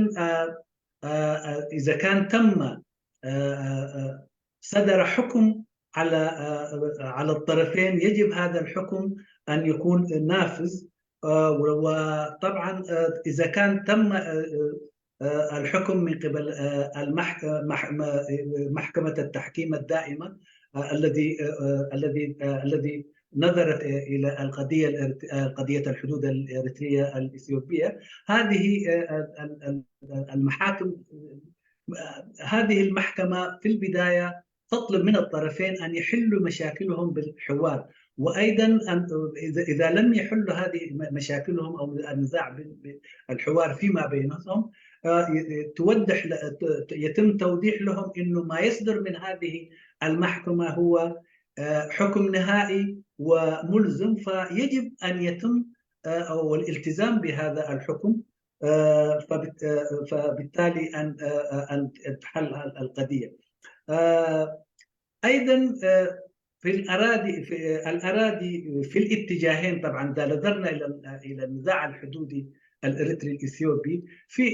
إذا كان تم صدر حكم على على الطرفين، يجب هذا الحكم أن يكون نافذ. وطبعا إذا كان تم الحكم من قبل محكمة التحكيم الدائمة الذي الذي الذي نظرت الى القضيه قضيه الحدود الاريتريه الاثيوبيه. هذه المحاكم، هذه المحكمه في البدايه تطلب من الطرفين ان يحلوا مشاكلهم بالحوار، وايضا اذا لم يحلوا هذه مشاكلهم او النزاع بالحوار فيما بينهم، توضح يتم توضيح لهم انه ما يصدر من هذه المحكمه هو حكم نهائي وملزم، فيجب ان يتم او الالتزام بهذا الحكم، فبالتالي ان ان تحل القضيه. ايضا في الاراضي في الاراضي في الاتجاهين، طبعا اذا نظرنا الى الى النزاع الحدودي الاريتري الاثيوبي، في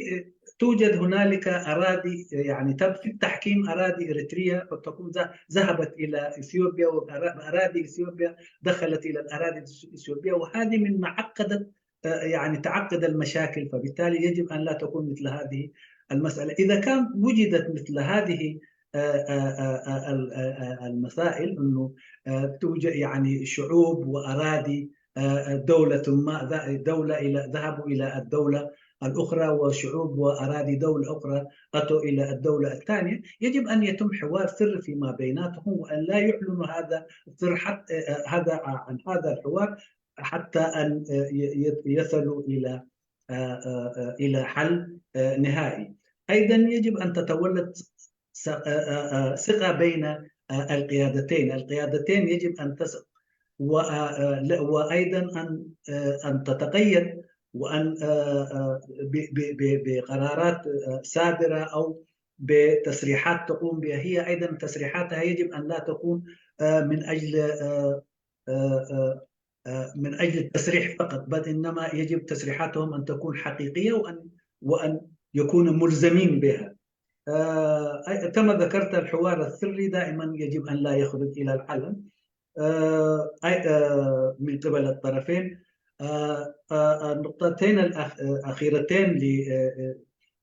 توجد هنالك اراضي يعني تم في التحكيم اراضي اريتريه قد تكون ذهبت الى اثيوبيا، واراضي اثيوبيا دخلت الى الاراضي الاثيوبيه، وهذه من معقده يعني تعقد المشاكل، فبالتالي يجب ان لا تكون مثل هذه المساله. اذا كان وجدت مثل هذه المسائل انه توجد يعني شعوب واراضي دوله ما دوله الى ذهبوا الى الدوله الاخرى، وشعوب واراضي دوله اخرى اتوا الى الدوله الثانيه، يجب ان يتم حوار سر فيما بيناتهم وان لا يعلنوا هذا السر حتى هذا عن هذا الحوار حتى ان يصلوا الى الى حل نهائي. ايضا يجب ان تتولد ثقه بين القيادتين، القيادتين يجب ان تثق وايضا ان ان تتقيد وان بقرارات صادره او بتصريحات تقوم بها، هي ايضا تصريحاتها يجب ان لا تكون من اجل من اجل التصريح فقط، بل انما يجب تصريحاتهم ان تكون حقيقيه وان وان يكونوا ملزمين بها. آه، كما ذكرت، الحوار السري دائما يجب أن لا يخرج إلى العلن، آه، أي- آه، من قبل الطرفين. آه، آه، النقطتين الأخ- آه، الأخيرتين ل- آه، آه،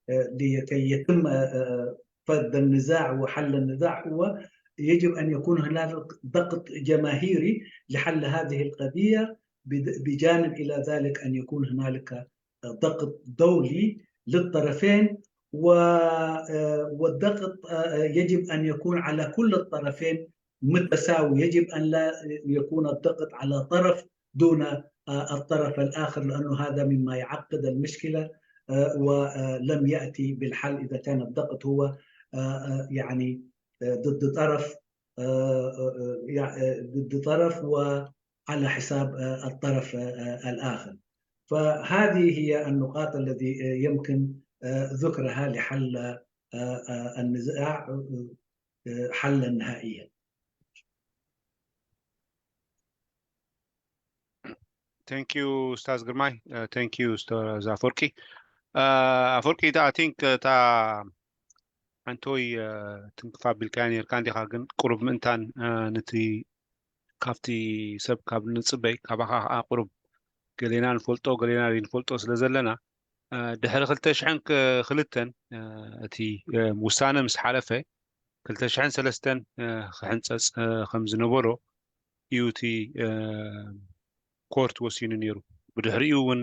آه، لكي يتم آه، آه، فض النزاع وحل النزاع هو يجب أن يكون هنالك ضغط جماهيري لحل هذه القضية، بد- بجانب إلى ذلك أن يكون هنالك ضغط دولي للطرفين، و- آه، والضغط آه، يجب أن يكون على كل الطرفين متساوي. يجب أن لا يكون الضغط على طرف دون آه، الطرف الآخر، لأنه هذا مما يعقد المشكلة، آه، ولم يأتي بالحل إذا كان الضغط هو آه، آه، يعني آه، ضد طرف، آه، آه، آه، يع- آه، ضد طرف وعلى حساب آه، الطرف آه، آه، الآخر. فهذه هي النقاط الذي آه، يمكن آه، ذكرها لحل آه، آه، النزاع آه، آه، حلا نهائيا. Thank you, Ustaz Girmay. Uh, thank you, Ustaz Aforki. Uh, Aforki, I think uh, እታ ሓንቶይ ትንክፍ ኣቢልካያ ነርካ እንዲኻ፣ ግን ቁሩብ ምእንታን ነቲ ካብቲ ሰብ ካብ ንጽበይ ካባኻ ከዓ ቁሩብ ገሌና ንፈልጦ ገሌና ዘይንፈልጦ ስለ ዘለና፣ ድሕሪ ክልተ ሽሕን ክልተን እቲ ውሳነ ምስ ሓለፈ፣ ክልተ ሽሕን ሰለስተን ክሕንጸጽ ከም ዝነበሮ እዩ እቲ ኮርት ወሲኑ ነይሩ። ብድሕሪኡ እውን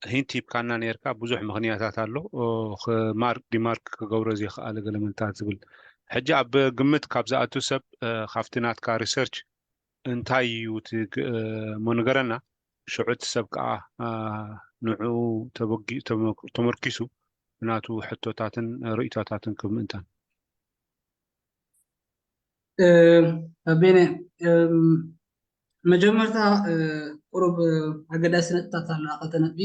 ሂንት ሂብካና ነርካ። ብዙሕ ምኽንያታት ኣሎ ማርክ ዲማርክ ክገብሮ ዘይከኣለ ገለመልታት ዝብል። ሕጂ ኣብ ግምት ካብ ዝኣቱ ሰብ ካብቲ ናትካ ሪሰርች እንታይ እዩ እቲ መንገረና፣ ሽዑ እቲ ሰብ ከዓ ንዕኡ ተመርኪሱ ብናቱ ሕቶታትን ርእይቶታትን ክብ ምእንታን። ቤነ፣ መጀመርታ ቁሩብ ኣገዳሲ ነጥብታት ኣለዋ። ክልተ ነጥቢ፣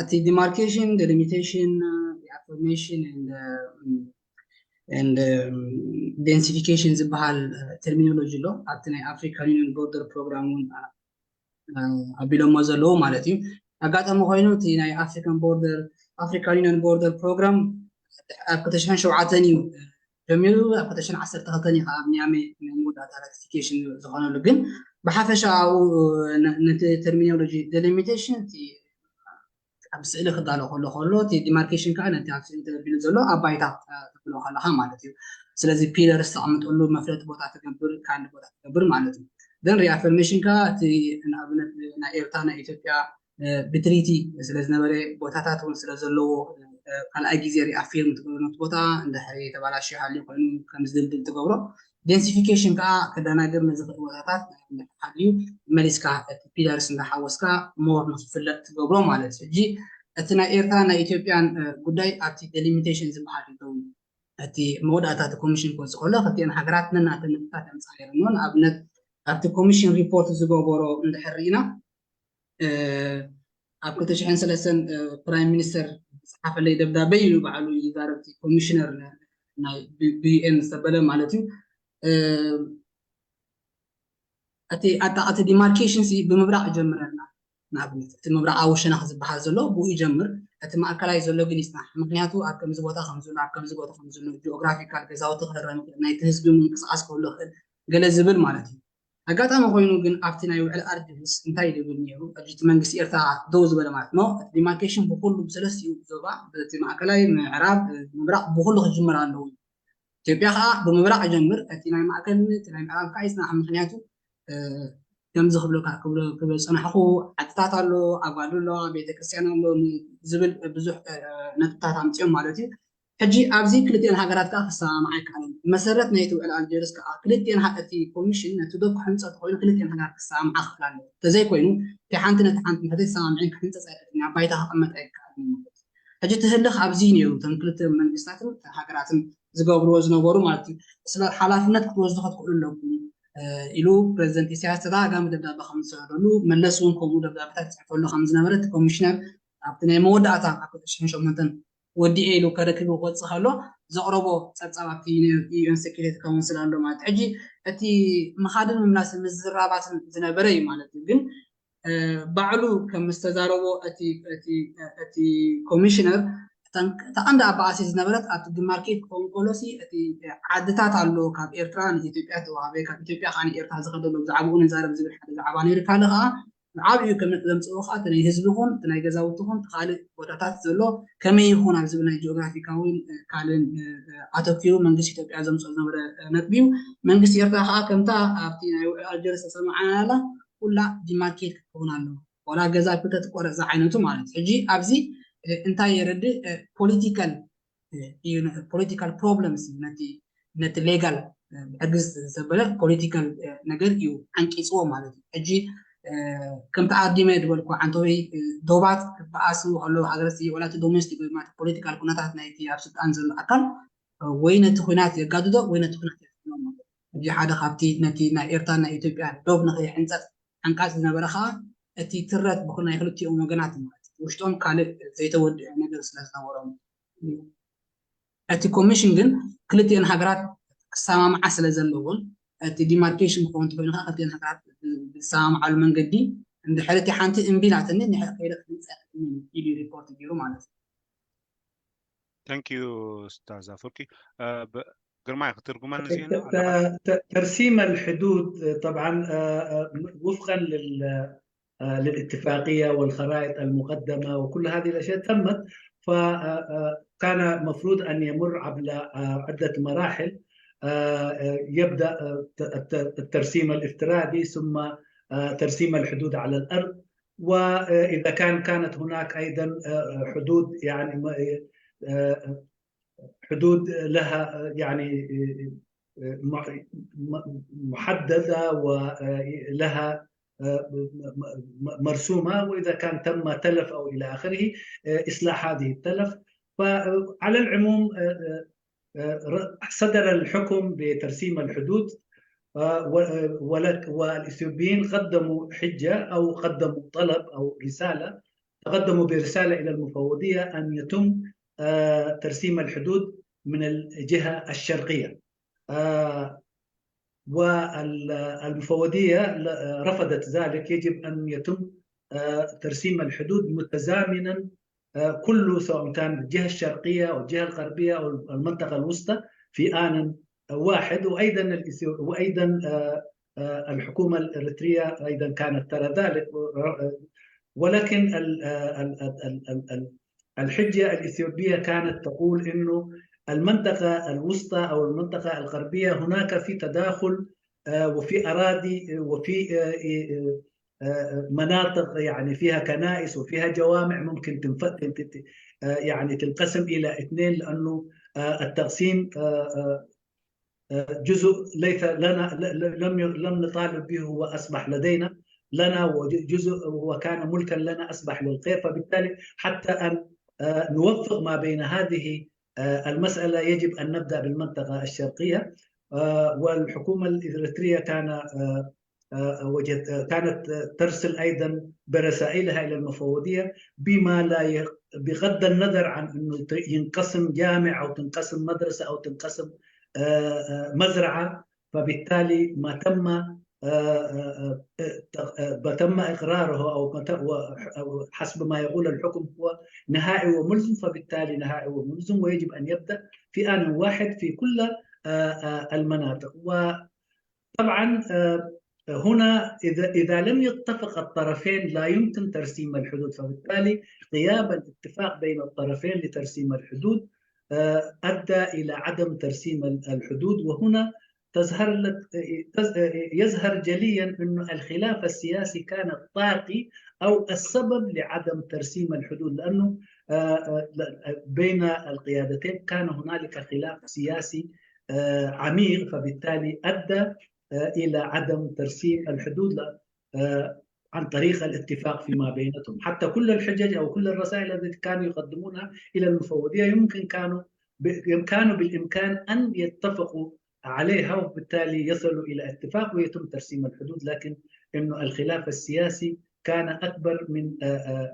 እቲ ዲማርኬሽን፣ ዴሊሚቴሽን፣ ሪኣፎርሜሽን ኤንድ ዴንሲፊኬሽን ዝበሃል ተርሚኖሎጂ ኣሎ። ኣብቲ ናይ ኣፍሪካን ዩኒየን ቦርደር ፕሮግራም እውን ኣቢሎሞ ዘለዉ ማለት እዩ። ኣጋጣሚ ኮይኑ እቲ ናይ ኣፍሪካን ቦርደር ኣፍሪካን ዩኒየን ቦርደር ፕሮግራም ኣብ ክልተ ሽሕን ሸውዓተን እዩ ጀሚሩ፣ ኣብ ክልተ ሽሕን ዓሰርተ ክልተን እዩ ከዓ ኣብ ኒያሜ ናይ መወዳእታ ራቲፊኬሽን ዝኾነሉ። ግን ብሓፈሻ ኣብኡ ነቲ ተርሚኖሎጂ ዴሊሚቴሽን እቲ ኣብ ስእሊ ክዳሎ ከሎ ከሎ እቲ ዲማርኬሽን ከዓ ነቲ ኣብ ስእሊ ተደቢሉ ዘሎ ኣብ ባይታ ተብሎ ከለካ ማለት እዩ። ስለዚ ፒለርስ ተቐምጠሉ፣ መፍለጢ ቦታ ትገብር፣ ካልእ ቦታ ትገብር ማለት እዩ። ግን ሪኣፈርሜሽን ከዓ እቲ ንኣብነት ናይ ኤርትራ ናይ ኢትዮጵያ ብትሪቲ ስለዝነበረ ቦታታት እውን ስለዘለዎ ካልኣይ ግዜ ሪኣፊርም ትገብሮ ነቲ ቦታ እንድሕሪ ተባላሽዩ ሃልዩ ኮይኑ ከም ዝድልድል ትገብሮ። ዴንሲፊኬሽን ከዓ ክደናገር ንዝኽእል ቦታታት እንድሕር ሃልዩ መሊስካ እቲ ፒለርስ እንዳሓወስካ ሞር ንክፍለጥ ትገብሮ ማለት እዩ። ሕጂ እቲ ናይ ኤርትራ ናይ ኢትዮጵያን ጉዳይ ኣብቲ ዴሊሚቴሽን ዝበሃል ይኸውን። እቲ መወዳእታ እቲ ኮሚሽን ክወፅእ ከሎ ክልቲአን ሃገራት ነናተን ነጥብታት የምፅኣ ነይረን። ንኣብነት ኣብቲ ኮሚሽን ሪፖርት ዝገበሮ እንድሕር ርኢና ኣብ ክልተ ሽሕን ሰለስተን ፕራይም ሚኒስተር ዝፀሓፈለይ ደብዳበ ኢሉ ባዕሉ ይዛረብ፣ እቲ ኮሚሽነር ናይ ብዩኤን ዝተበለ ማለት እዩ። እቲ ኣጣ እቲ ዲማርኬሽን ሲ ብምብራቕ ይጀምረልና። ንኣብነት እቲ ምብራቓዊ ሸነኽ ዝበሃል ዘሎ ብኡ ይጀምር፣ እቲ ማእከላይ ዘሎ ግን ይፅናሕ። ምክንያቱ ኣብ ከምዚ ቦታ ከምዚ ኣሎ፣ ኣብ ከምዚ ቦታ ከምዚ ኣሎ፣ ጂኦግራፊካል ገዛውቲ ክህረም ይኽእል፣ ናይቲ ህዝቢ ምንቅስቃስ ክህሉ ይኽእል ገለ ዝብል ማለት እዩ። ኣጋጣሚ ኮይኑ ግን ኣብቲ ናይ ውዕል ኣልጀርስ እንታይ ይብል ነይሩ? ሕጂ እቲ መንግስቲ ኤርትራ ደው ዝበለ ማለት ነው። እቲ ዲማርኬሽን ብኩሉ ብሰለስቲኡ ዞባ፣ በቲ ማእከላይ፣ ምዕራብ፣ ምብራቕ ብኩሉ ክጅምር ኣለዎ። ኢትዮጵያ ከዓ ብምብራቕ ይጀምር፣ እቲ ናይ ማእከል እቲ ናይ ምዕራብ ከዓ ይፅናሕ። ምክንያቱ ከምዚ ክብለካ ክብሎ ክብል ዝፀናሕኩ ዓድታት ኣሎ፣ ኣጓሉ ኣለዋ፣ ቤተክርስትያን ኣሎ ዝብል ብዙሕ ነጥብታት ኣምፅኦም ማለት እዩ። ሕጂ ኣብዚ ክልቲአን ሃገራት ከዓ ክሰማማዓ ኣይከኣለን። መሰረት ናይቲ ውዕል ኣልጀርስ ከዓ ክልቲአን እቲ ኮሚሽን ነቲ ዶብ ክሕንፀ ተኮይኑ ክልቲአን ሃገራት ክሰማማዓ ክኽእል ኣለዎ። ተዘይኮይኑ እቲ ሓንቲ ነቲ ሓንቲ እንተዘይሰማምዐን ክሕንፀፅ ኣይክእልን፣ ኣብ ባይታ ክቕመጥ ኣይከኣልን ማለት እዩ። ሕጂ እቲ ህልኽ ኣብዚ ነይሩ። እቶም ክልተ መንግስታትን ሃገራትን ዝገብርዎ ዝነበሩ ማለት እዩ። ስለ ሓላፍነት ክትወስዱ ክትክእሉ ኣለኩም ኢሉ ፕረዚደንት ኢሳያስ ተደጋጋሚ ደብዳበ ከም ዝሰደደሉ፣ መለስ እውን ከምኡ ደብዳበታት ይፅሕፈሉ ከም ዝነበረ እቲ ኮሚሽነር ኣብቲ ናይ መወዳእታ ኣብ ክልተ ሽሕን ሸሞንተን ወዲኤ ኢሉ ከረክብ ክወፅእ ከሎ ዘቕረቦ ፀብፃብ ኣብቲ ዩኤን ሴኩሪቲ ካውንስል ኣሎ ማለት። ሕጂ እቲ ምኻድን ምምላስን ምዝራባትን ዝነበረ እዩ ማለት እዩ። ግን ባዕሉ ከም ዝተዛረቦ እቲ ኮሚሽነር እታ ቀንዲ ኣባኣሲ ዝነበረት ኣብቲ ዲማርኬት ክኸውን ከሎሲ እቲ ዓድታት ኣሎ ካብ ኤርትራ ንኢትዮጵያ ዝተዋሃበ ካብ ኢትዮጵያ ከዓ ንኤርትራ ዝኸደሎም ብዛዕባኡ ንዛረብ ዝብል ሓደ ዛዕባ ነይሩ። ካልእ ከዓ ዓብዩ ከም ነጥቢ ዘምፅኦ ከዓ እቲ ናይ ህዝቢ ኹን እቲ ናይ ገዛውቲ ኹን እቲ ካልእ ቦታታት ዘሎ ከመይ ይኹን ኣብ ዝብል ናይ ጂኦግራፊካውን ካልእን ኣተኪሩ መንግስቲ ኢትዮጵያ ዘምፅኦ ዝነበረ ነጥቢ እዩ። መንግስቲ ኤርትራ ከዓ ከምታ ኣብቲ ናይ ውዕል ኣልጀርስ ዝተሰማዓናላ ኩላ ዲማርኬት ክትከውን ኣለዎ። ዋላ ገዛ ክልተ ትቆረፅ ዝዓይነቱ ማለት እዩ። ሕጂ ኣብዚ እንታይ የረድእ? ፖለቲካል እዩ። ፖለቲካል ፕሮብለምስ ነቲ ነቲ ሌጋል ብሕጊ ዘበለ ፖለቲካል ነገር እዩ ዓንቂፅዎ ማለት እዩ። ሕጂ ከምቲ ኣዲመ ዝበልኩ ዓንተወይ ዶባት ክበኣሱ ከለዉ ሃገረቲ ወላ እቲ ዶሜስቲክ ወይ ማለት ፖለቲካል ኩነታት ናይቲ ኣብ ስልጣን ዘሎ ኣካል ወይ ነቲ ኩናት የጋድዶ ወይ ነቲ ኩናት የፍኖ ማለት እዩ። ሕጂ ሓደ ካብቲ ነቲ ናይ ኤርትራ ናይ ኢትዮጵያ ዶብ ንኸይሕንፀፅ ዓንቃፂ ዝነበረ ከዓ እቲ ትረት ብኩ ናይ ክልቲኦም ወገናት ማለት እዩ። ውሽጦም ካልእ ዘይተወድአ ነገር ስለ ዝነበሮም እዩ። እቲ ኮሚሽን ግን ክልቲኤን ሃገራት ክሰማምዓ ስለ ዘለዎን እቲ ዲማርኬሽን ክኸውን እንተኮይኑ ከዓ ክልቲኤን ሃገራት ብዝሰማምዓሉ መንገዲ እንድሕር እቲ ሓንቲ እምቢ ኢላትኒ ንሕር ከይደ ክምፅእ ኢሉ ሪፖርት ገይሩ ማለት እዩ። Thank you استاذ افركي. ግርማይ ክትርጉመኒ ዚእነ ترسيم الحدود طبعا وفقا لل للاتفاقيه والخرائط المقدمه وكل هذه الاشياء تمت، فكان مفروض ان يمر عبر عده مراحل، يبدا الترسيم الافتراضي ثم ترسيم الحدود على الارض، واذا كان كانت هناك ايضا حدود يعني حدود لها يعني محدده ولها مرسومه، واذا كان تم تلف او الى اخره اصلاح هذه التلف. فعلى العموم صدر الحكم بترسيم الحدود، والاثيوبيين قدموا حجه او قدموا طلب او رساله، تقدموا برساله الى المفوضيه ان يتم ترسيم الحدود من الجهه الشرقيه. والمفوضيه رفضت ذلك، يجب ان يتم ترسيم الحدود متزامنا كله، سواء كان الجهه الشرقيه او الجهه الغربيه او المنطقه الوسطى في ان واحد، وايضا وايضا الحكومه الاريتريه ايضا كانت ترى ذلك، ولكن الحجه الاثيوبيه كانت تقول انه المنطقه الوسطى او المنطقه الغربيه هناك في تداخل وفي اراضي وفي مناطق يعني فيها كنائس وفيها جوامع ممكن تنف... يعني تنقسم الى اثنين، لانه التقسيم جزء ليس لنا، لم لم نطالب به، هو اصبح لدينا لنا، وجزء هو كان ملكا لنا اصبح للغير. فبالتالي حتى ان نوفق ما بين هذه المساله يجب ان نبدا بالمنطقه الشرقيه، والحكومه الاريتريه كان وجد كانت ترسل ايضا برسائلها الى المفوضيه بما لا بغض النظر عن انه ينقسم جامع او تنقسم مدرسه او تنقسم مزرعه، فبالتالي ما تم ما تم اقراره او حسب ما يقول الحكم هو نهائي وملزم، فبالتالي نهائي وملزم ويجب ان يبدا في ان واحد في كل المناطق. و طبعا هنا اذا اذا لم يتفق الطرفين لا يمكن ترسيم الحدود، فبالتالي غياب الاتفاق بين الطرفين لترسيم الحدود ادى الى عدم ترسيم الحدود. وهنا تظهر يظهر جليا انه الخلاف السياسي كان الطاغي او السبب لعدم ترسيم الحدود، لانه بين القيادتين كان هنالك خلاف سياسي عميق، فبالتالي ادى الى عدم ترسيم الحدود عن طريق الاتفاق فيما بينهم. حتى كل الحجج او كل الرسائل التي كانوا يقدمونها الى المفوضيه يمكن كانوا كانوا بالامكان ان يتفقوا عليها، وبالتالي يصلوا الى اتفاق ويتم ترسيم الحدود، لكن انه الخلاف السياسي كان اكبر من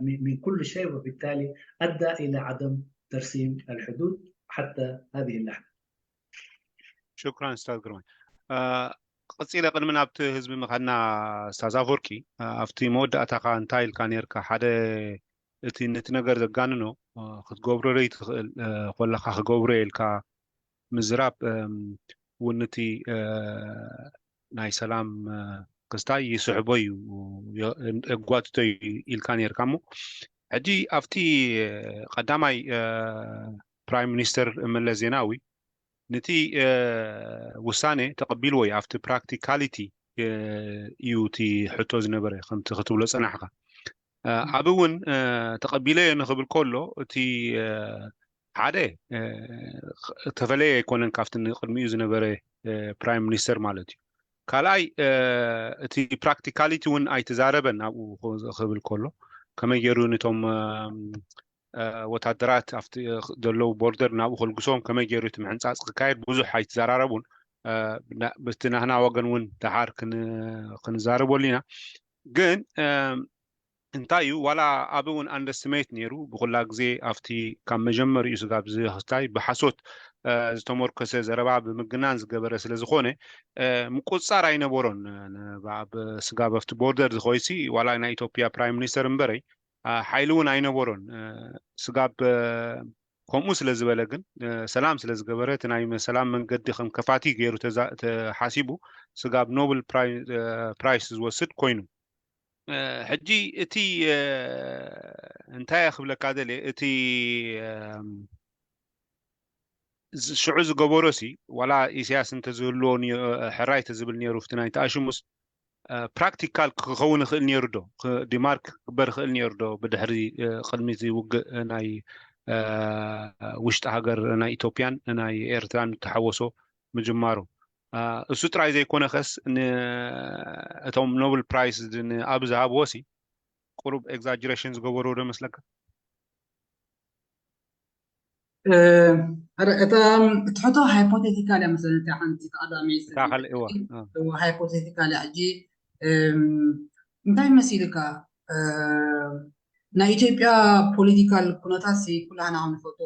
من كل شيء، وبالتالي ادى الى عدم ترسيم الحدود حتى هذه اللحظه. شكرا استاذ ግርማይ። ቀፂለ ቅድሚ ናብቲ ህዝቢ ምኸድና استاذ افركي، ኣብቲ መወዳእታኻ እንታይ ኢልካ ነርካ? ሓደ እቲ ነቲ ነገር ዘጋንኖ ክትገብሮ ዘይትኽእል ኮለኻ ክገብሮ ኢልካ ምዝራብ እውን ነቲ ናይ ሰላም ክስታይ ይስሕቦ እዩ፣ የጓትቶ እዩ ኢልካ ነርካ። እሞ ሕጂ ኣብቲ ቀዳማይ ፕራይም ሚኒስተር መለስ ዜናዊ ነቲ ውሳኔ ተቐቢልዎ እዩ። ኣብቲ ፕራክቲካሊቲ እዩ እቲ ሕቶ ዝነበረ፣ ከምቲ ክትብሎ ጸናሕካ። ኣብ እውን ተቐቢለዮ ንኽብል ከሎ እቲ ሓደ ተፈለየ ኣይኮነን ካብቲ ንቅድሚኡ ዝነበረ ፕራይም ሚኒስተር ማለት እዩ። ካልኣይ እቲ ፕራክቲካሊቲ እውን ኣይተዛረበን ኣብኡ ክብል ከሎ ከመይ ገይሩ ነቶም ወታደራት ኣብቲ ዘለዉ ቦርደር ናብኡ ከልግሶም ከመይ ገይሩ እቲ ምሕንፃፅ ክካየድ ብዙሕ ኣይተዘራረቡን። ብቲ ናህና ወገን እውን ደሓር ክንዛረበሉ ኢና። ግን እንታይ እዩ ዋላ ኣብ እውን ኣንደስቲሜት ነይሩ ብኩላ ግዜ ኣብቲ ካብ መጀመሪኡ ስጋብ ዝክስታይ ብሓሶት ዝተመርኮሰ ዘረባ ብምግናን ዝገበረ ስለ ዝኾነ ምቁፅፃር ኣይነበሮን። ኣብ ስጋብ ኣብቲ ቦርደር ዝኸይሲ ዋላ ናይ ኢትዮጵያ ፕራይም ሚኒስተር እምበረይ ሓይሊ እውን ኣይነበሮን። ስጋብ ከምኡ ስለ ዝበለ ግን ሰላም ስለ ዝገበረ እቲ ናይ ሰላም መንገዲ ከም ከፋቲ ገይሩ ተሓሲቡ ስጋብ ኖብል ፕራይስ ዝወስድ ኮይኑ። ሕጂ እቲ እንታይ ክብለካ ደልየ እቲ ሽዑ ዝገበሮ ሲ ዋላ ኢሳያስ እንተዝህልዎ ሕራይ ተዝብል ነይሩ ፍቲ ናይ ተኣሽሙስ ፕራክቲካል ክኸውን ይኽእል ነይሩ ዶ? ዲማርክ ክግበር ይኽእል ነይሩ ዶ? ብድሕሪ ቅድሚ እዚ ውግእ ናይ ውሽጢ ሃገር ናይ ኢትዮጵያን ናይ ኤርትራን ተሓወሶ ምጅማሩ እሱ ጥራይ ዘይኮነ ከስ እቶም ኖብል ፕራይስ ኣብ ዝሃብዎ ሲ ቁሩብ ኤግዛጀሬሽን ዝገበርዎ ዶ መስለካ? እታ እትሕቶ ሃይፖቴቲካል እያ መስለኒ። እታ ሓንቲ ቀዳመይ እታ ካልእ እዋ ሃይፖቴቲካል እያ። ሕጂ እንታይ መሲልካ ናይ ኢትዮጵያ ፖለቲካል ኩነታት ሲ ኩላህና ንፈልጦ።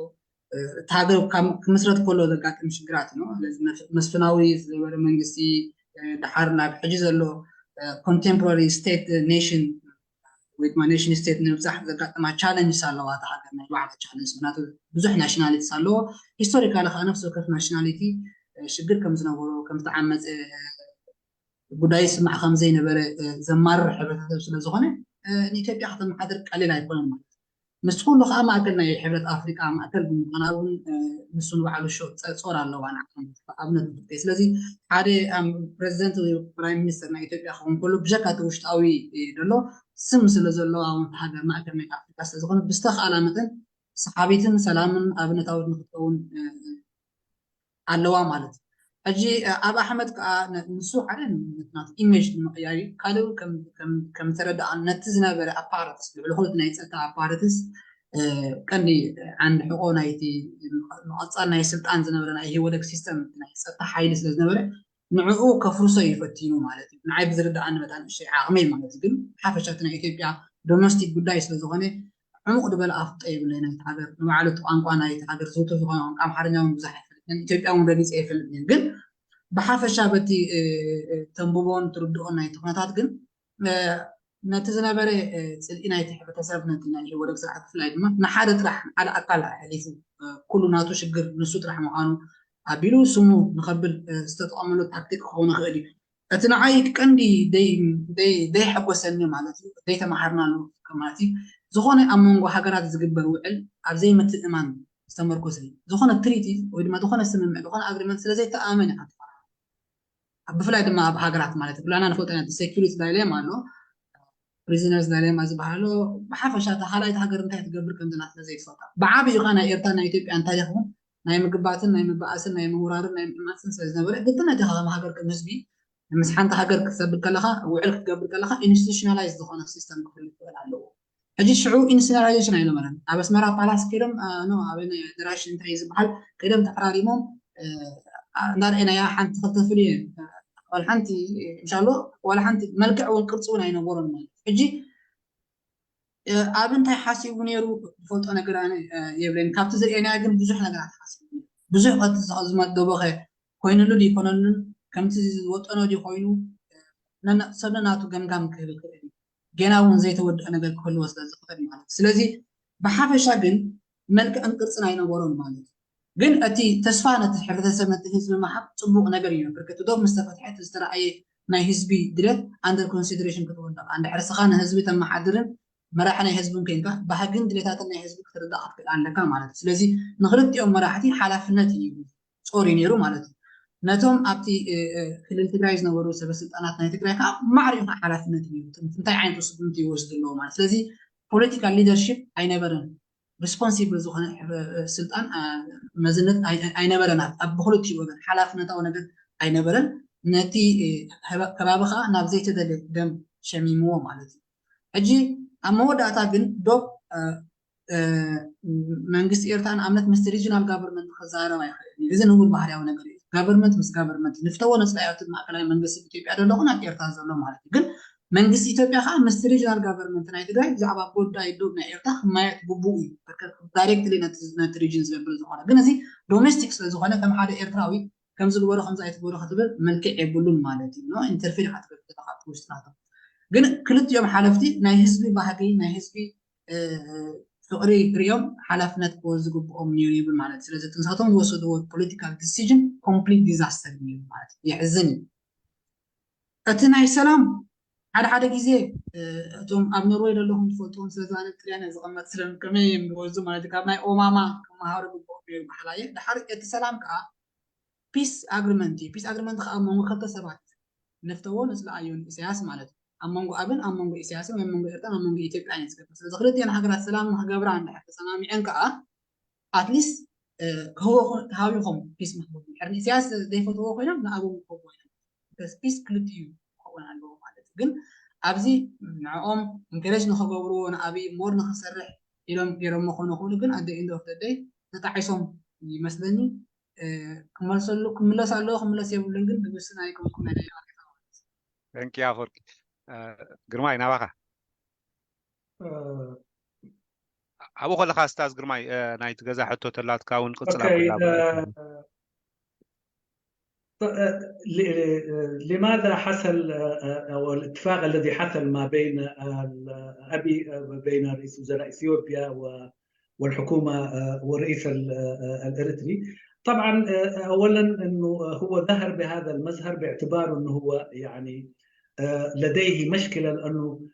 እቲ ሃገር ክምስረት ከሎ ዘጋጥም ሽግራት ነው። መስፍናዊ ዝነበረ መንግስቲ ድሓር ናብ ሕጂ ዘሎ ኮንቴምፖራሪ ስቴት ኔሽን ወይ ድማ ኔሽን ስቴት ንምብፃሕ ዘጋጥማ ቻለንጅስ ኣለዋ። እታ ሃገር ናይ ባዕላ ቻለንጅ ምክንያቱ ብዙሕ ናሽናሊቲስ ኣለዎ። ሂስቶሪካሊ ከዓ ነፍሲ ወከፍ ናሽናሊቲ ሽግር ከም ዝነበሮ ከም ዝተዓመፀ ጉዳይ ይስማዕ ከም ዘይነበረ ዘማርር ሕብረተሰብ ስለ ዝኾነ ንኢትዮጵያ ከተመሓድር ቀሊል ኣይኮነን ማለት እዩ። ምስቲ ኩሉ ከዓ ማእከል ናይ ሕብረት ኣፍሪቃ ማእከል ብምዃና እውን ንሱ ንባዕሉ ጾር ኣለዋ ንዓና ኣብነት ንጥቀይ። ስለዚ ሓደ ፕረዚደንት ወይ ፕራይም ሚኒስተር ናይ ኢትዮጵያ ክኸውን ከሎ ብጀካ እቲ ውሽጣዊ ዘሎ ስም ስለ ዘለዎ እውን ሃገር ማእከል ናይ ኣፍሪቃ ስለ ዝኾነ ብዝተኽኣላ መጠን ሰሓቢትን ሰላምን ኣብነታዊት ንክትከውን ኣለዋ ማለት እዩ። ሕጂ ኣብ ኣሕመድ ከዓ ንሱ ሓደ ናቱ ኢሜጅ ንምቕያር እዩ። ካልእ እውን ከም ተረዳኣ ነቲ ዝነበረ ኣፓራትስ ልዕሊ ኩለት ናይ ፀጥታ ኣፓራትስ ቀንዲ ዓንዲ ሕቆ ናይቲ መቐፃል ናይ ስልጣን ዝነበረ ናይ ኢህወደግ ሲስተም ናይ ፀጥታ ሓይሊ ስለ ዝነበረ ንዕኡ ከፍርሶ እዩ ፈቲኑ ማለት እዩ። ንዓይ ብዝርዳኣኒ መጣ ንእሽተይ ዓቕመይ ማለት እዩ። ግን ሓፈሻ እቲ ናይ ኢትዮጵያ ዶሜስቲክ ጉዳይ ስለ ዝኾነ ዕሙቕ ዝበለ ኣፍልጦ የብለይ ናይቲ ሃገር ንባዕሉ እቲ ቋንቋ ናይቲ ሃገር ዝውቱር ዝኾነ ቋንቋ ኣምሓርኛ እውን ብዙሕ ኣይፈልጥን። ኢትዮጵያ እውን ረጊፀ ኣይፈልጥን። ግን ብሓፈሻ በቲ ተንብቦን ትርድኦን ናይቲ ኩነታት ግን ነቲ ዝነበረ ፅልኢ ናይቲ ሕብረተሰብ ነቲ ናይ ኢህወደግ ስርዓት ብፍላይ ድማ ንሓደ ጥራሕ ንሓደ ኣካል ኣሕሊፉ ኩሉ ናቱ ሽግር ንሱ ጥራሕ ምዃኑ ኣቢሉ ስሙ ንኸብል ዝተጠቐመሉ ታክቲክ ክኸውን ይኽእል እዩ። እቲ ንዓይ ቀንዲ ዘይሐጎሰኒ ማለት እዩ ዘይተማሃርናሉ ማለት እዩ ዝኾነ ኣብ መንጎ ሃገራት ዝግበር ውዕል ኣብ ዘይምትእማን ዝተመርኮሰ እዩ። ዝኾነ ትሪቲ ወይ ድማ ዝኾነ ስምምዕ ዝኾነ ኣግሪመንት ስለ ዘይተኣመን ኢኻ ትፈራረም። ብፍላይ ድማ ኣብ ሃገራት ማለት ብላና ንፈልጦ ኢና ሴኪሪቲ ዳይሌማ ኣሎ ፕሪዝነርስ ዳይሌማ ዝበሃሎ ብሓፈሻ እታ ካልኣይቲ ሃገር እንታይ ትገብር ከም ዘላ ስለ ዘይትፈልጣ ብዓብዩ ኸ ናይ ኤርትራ ናይ ኢትዮጵያ እንታይ ይኸውን ናይ ምግባትን ናይ ምባኣስን ናይ ምውራርን ናይ ምዕማፅን ስለ ዝነበረ ግድን ነቲ ከም ሃገር ከም ህዝቢ ምስ ሓንቲ ሃገር ክትሰብል ከለኻ ውዕል ክትገብር ከለኻ ኢንስቲቱሽናላይዝ ዝኾነ ሲስተም ክህሉ ይኽእል ኣለዎ። ሕጂ ሽዑ ኢንስቲቱሽናላይዜሽን ኣይነበረን። ኣብ ኣስመራ ፓላስ ከይዶም ኖ ኣብ ኣደራሽ እንታይ ዝበሃል ከይዶም ተፈራሪሞም እንዳርአናያ ሓንቲ ክልተ ፍልዩ ዋላ ሓንቲ እንሻሎ ዋላ ሓንቲ መልክዕ እውን ቅርፂ እውን ኣይነበሮን ማለት ሕጂ ኣብ እንታይ ሓሲቡ ነይሩ ዝፈልጦ ነገር ኣነ የብለይን። ካብቲ ዝርእየናዮ ግን ብዙሕ ነገራት ሓሲቡ ብዙሕ ቀቲ ዝመደቦኸ ኮይኑሉ ድዩ ይኮነሉን ከምቲ ዝወጠኖ ድዩ ኮይኑ ሰብ ነናቱ ገምጋም ክህብ ይኽእል እዩ። ገና እውን ዘይተወደአ ነገር ክህልዎ ስለ ዝኽእል ማለት እዩ። ስለዚ ብሓፈሻ ግን መልክዕን ቅርጽን ኣይነበሮን ማለት እዩ። ግን እቲ ተስፋ ነቲ ሕብረተሰብ፣ ነቲ ህዝቢ ምሃብ ጽቡቕ ነገር እዩ። ብርክት ዶብ ምስ ተፈትሐ እቲ ዝተረኣየ ናይ ህዝቢ ድሌት under consideration ክትወድቕ፣ እንድሕር ስኻ ንህዝቢ ተመሓድርን መራሒ ናይ ህዝብን ኮይንካ፣ ባህግን ድሌታትን ናይ ህዝቢ ክትርዳእ ክትክእል ኣለካ ማለት እዩ። ስለዚ ንክልቲኦም መራሕቲ ሓላፍነት እዩ ጾር እዩ ነይሩ ማለት እዩ። ነቶም ኣብቲ ክልል ትግራይ ዝነበሩ ሰበስልጣናት ናይ ትግራይ ከዓ ማዕሪኡ ከዓ ሓላፍነት እዩ ነይሩ። እንታይ ዓይነት ስጉምቲ ይወስዱ ኣለዎ ማለት። ስለዚ ፖለቲካል ሊደርሽፕ ኣይነበረን። ሪስፖንሲብል ዝኾነ ስልጣን መዝነት ኣይነበረን። ኣብ ብክልቲኡ ወገን ሓላፍነታዊ ነገር ኣይነበረን። ነቲ ከባቢ ከዓ ናብ ዘይተደለ ደም ሸሚምዎ ማለት እዩ። ሕጂ ኣብ መወዳእታ ግን ዶብ መንግስቲ ኤርትራ ንኣብነት ምስቲ ሪጂናል ጋቨርንመንት ክዛረብ ኣይኽእል። እዚ ንቡር ባህርያዊ ነገር እዩ። ጋቨርንመንት ምስ ጋቨርንመንት ንፍተዎ ነፅላዮት ማእከላዊ መንግስቲ ኢትዮጵያ ዘሎ ኹን ኣብ ኤርትራ ዘሎ ማለት እዩ። ግን መንግስቲ ኢትዮጵያ ከዓ ምስቲ ሪጂናል ጋቨርንመንት ናይ ትግራይ ብዛዕባ ጉዳይ ዶብ ናይ ኤርትራ ክማየጥ ግቡእ እዩ። ዳይሬክትሊ ነቲ ሪጅን ዝገብር ዝኾነ ግን እዚ ዶሜስቲክ ስለዝኾነ ከም ሓደ ኤርትራዊ ከምዚ ግበሮ ከምዚ ኣይትግበሮ ክትብል መልክዕ የብሉን ማለት እዩ። ኢንተርፌር ኢኻ ትገብር ዘለኻ ኣብቲ ውሽጢ ናቶም። ግን ክልቲኦም ሓለፍቲ ናይ ህዝቢ ባህጊ ናይ ህዝቢ ፍቕሪ ሪኦም ሓላፍነት ክወስዱ ዝግብኦም ነይሩ ይብል ማለት እዩ። ስለዚ እቲ ንሳቶም ዝወሰድዎ ፖለቲካል ዲሲዥን ኮምፕሊት ዲዛስተር ነይሩ ማለት እዩ። የሕዝን እዩ። እቲ ናይ ሰላም ሓደ ሓደ ግዜ እቶም ኣብ ኖርወይ ዘለኹም ትፈልጥዎም ስለ ዝባነ ጥልያን ዝቐመጥ ስለ ከመይ እዮም ዝወዙ ማለት እዩ። ካብ ናይ ኦባማ ክመሃሩ ግብኦም ነይሩ በሓላየ። ድሓር እቲ ሰላም ከዓ ፒስ ኣግሪመንት እዩ። ፒስ ኣግሪመንት ከዓ ኣብ መንጎ ክልተ ሰባት ንፍተዎ ንፅልኣዮ ንኢሳያስ ማለት እዩ። ኣብ መንጎ ኣብን ኣብ መንጎ ኢሳያስን ወይ ኣብ መንጎ ኤርትራን ኣብ መንጎ ኢትዮጵያን እዩ ዝገብር። ስለዚ ክልቲአን ሃገራት ሰላም ንክገብራ እንድሕር ተሰማሚዐን ከዓ ኣትሊስት ክህቦ ክሃቢኹም ፒስ ምሃቦም ድሕር ንኢሳያስ ዘይፈትዎ ኮይኖም ንኣብም ክህቦ ኮይኖም ፒስ ክልቲኡ ክኸውን ኣለዎ ማለት እዩ። ግን ኣብዚ ንዕኦም ኢንከሬጅ ንክገብርዎ ንኣብይ ሞር ንክሰርሕ ኢሎም ገይሮሞ ክኾኑ ይኽእሉ። ግን ኣደ ኢንድ ኦፍ ደይ ተጣዒሶም ይመስለኒ። ክመልሰሉ ክምለስ ኣለዎ ክምለስ የብሉን። ግን ንጉስና ኣይኮንኩም ናይ ደይ ማለት ተንኪ ኣፈወርቂ ግርማይ ናባኻ ኣብኡ ከለኻ ስታዝ ግርማይ ናይቲ ገዛ ሕቶ ተላትካ እውን ቅፅል لماذا حصل أو الاتفاق الذي حصل ما بين أبي بين رئيس وزراء إثيوبيا والحكومة والرئيس الإريتري؟ طبعا أولا أنه هو ظهر بهذا المظهر باعتبار أنه هو يعني لديه مشكلة لأنه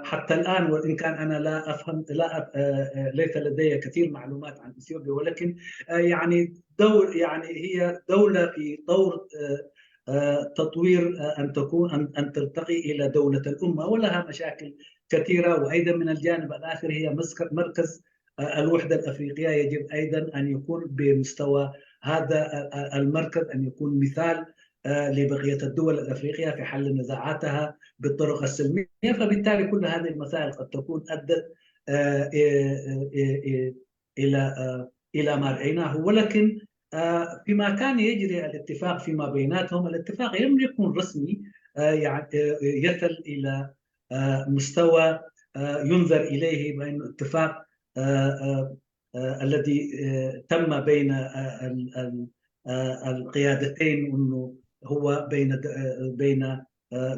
حتى الآن وإن كان أنا لا أفهم لا ليس لدي كثير معلومات عن إثيوبيا ولكن يعني دور يعني هي دولة في طور تطوير أن تكون أن ترتقي إلى دولة الأمة ولها مشاكل كثيرة وأيضا من الجانب الآخر هي مركز الوحدة الأفريقية يجب أيضا أن يكون بمستوى هذا المركز أن يكون مثال لبقية الدول الأفريقية في حل نزاعاتها بالطرق السلمية فبالتالي كل هذه المسائل قد تكون أدت إلى إلى ما رأيناه ولكن فيما كان يجري الاتفاق فيما بيناتهم الاتفاق لم يكن رسمي يعني يصل إلى مستوى ينظر إليه بأنه اتفاق الذي تم بين القيادتين وأنه هو بين بين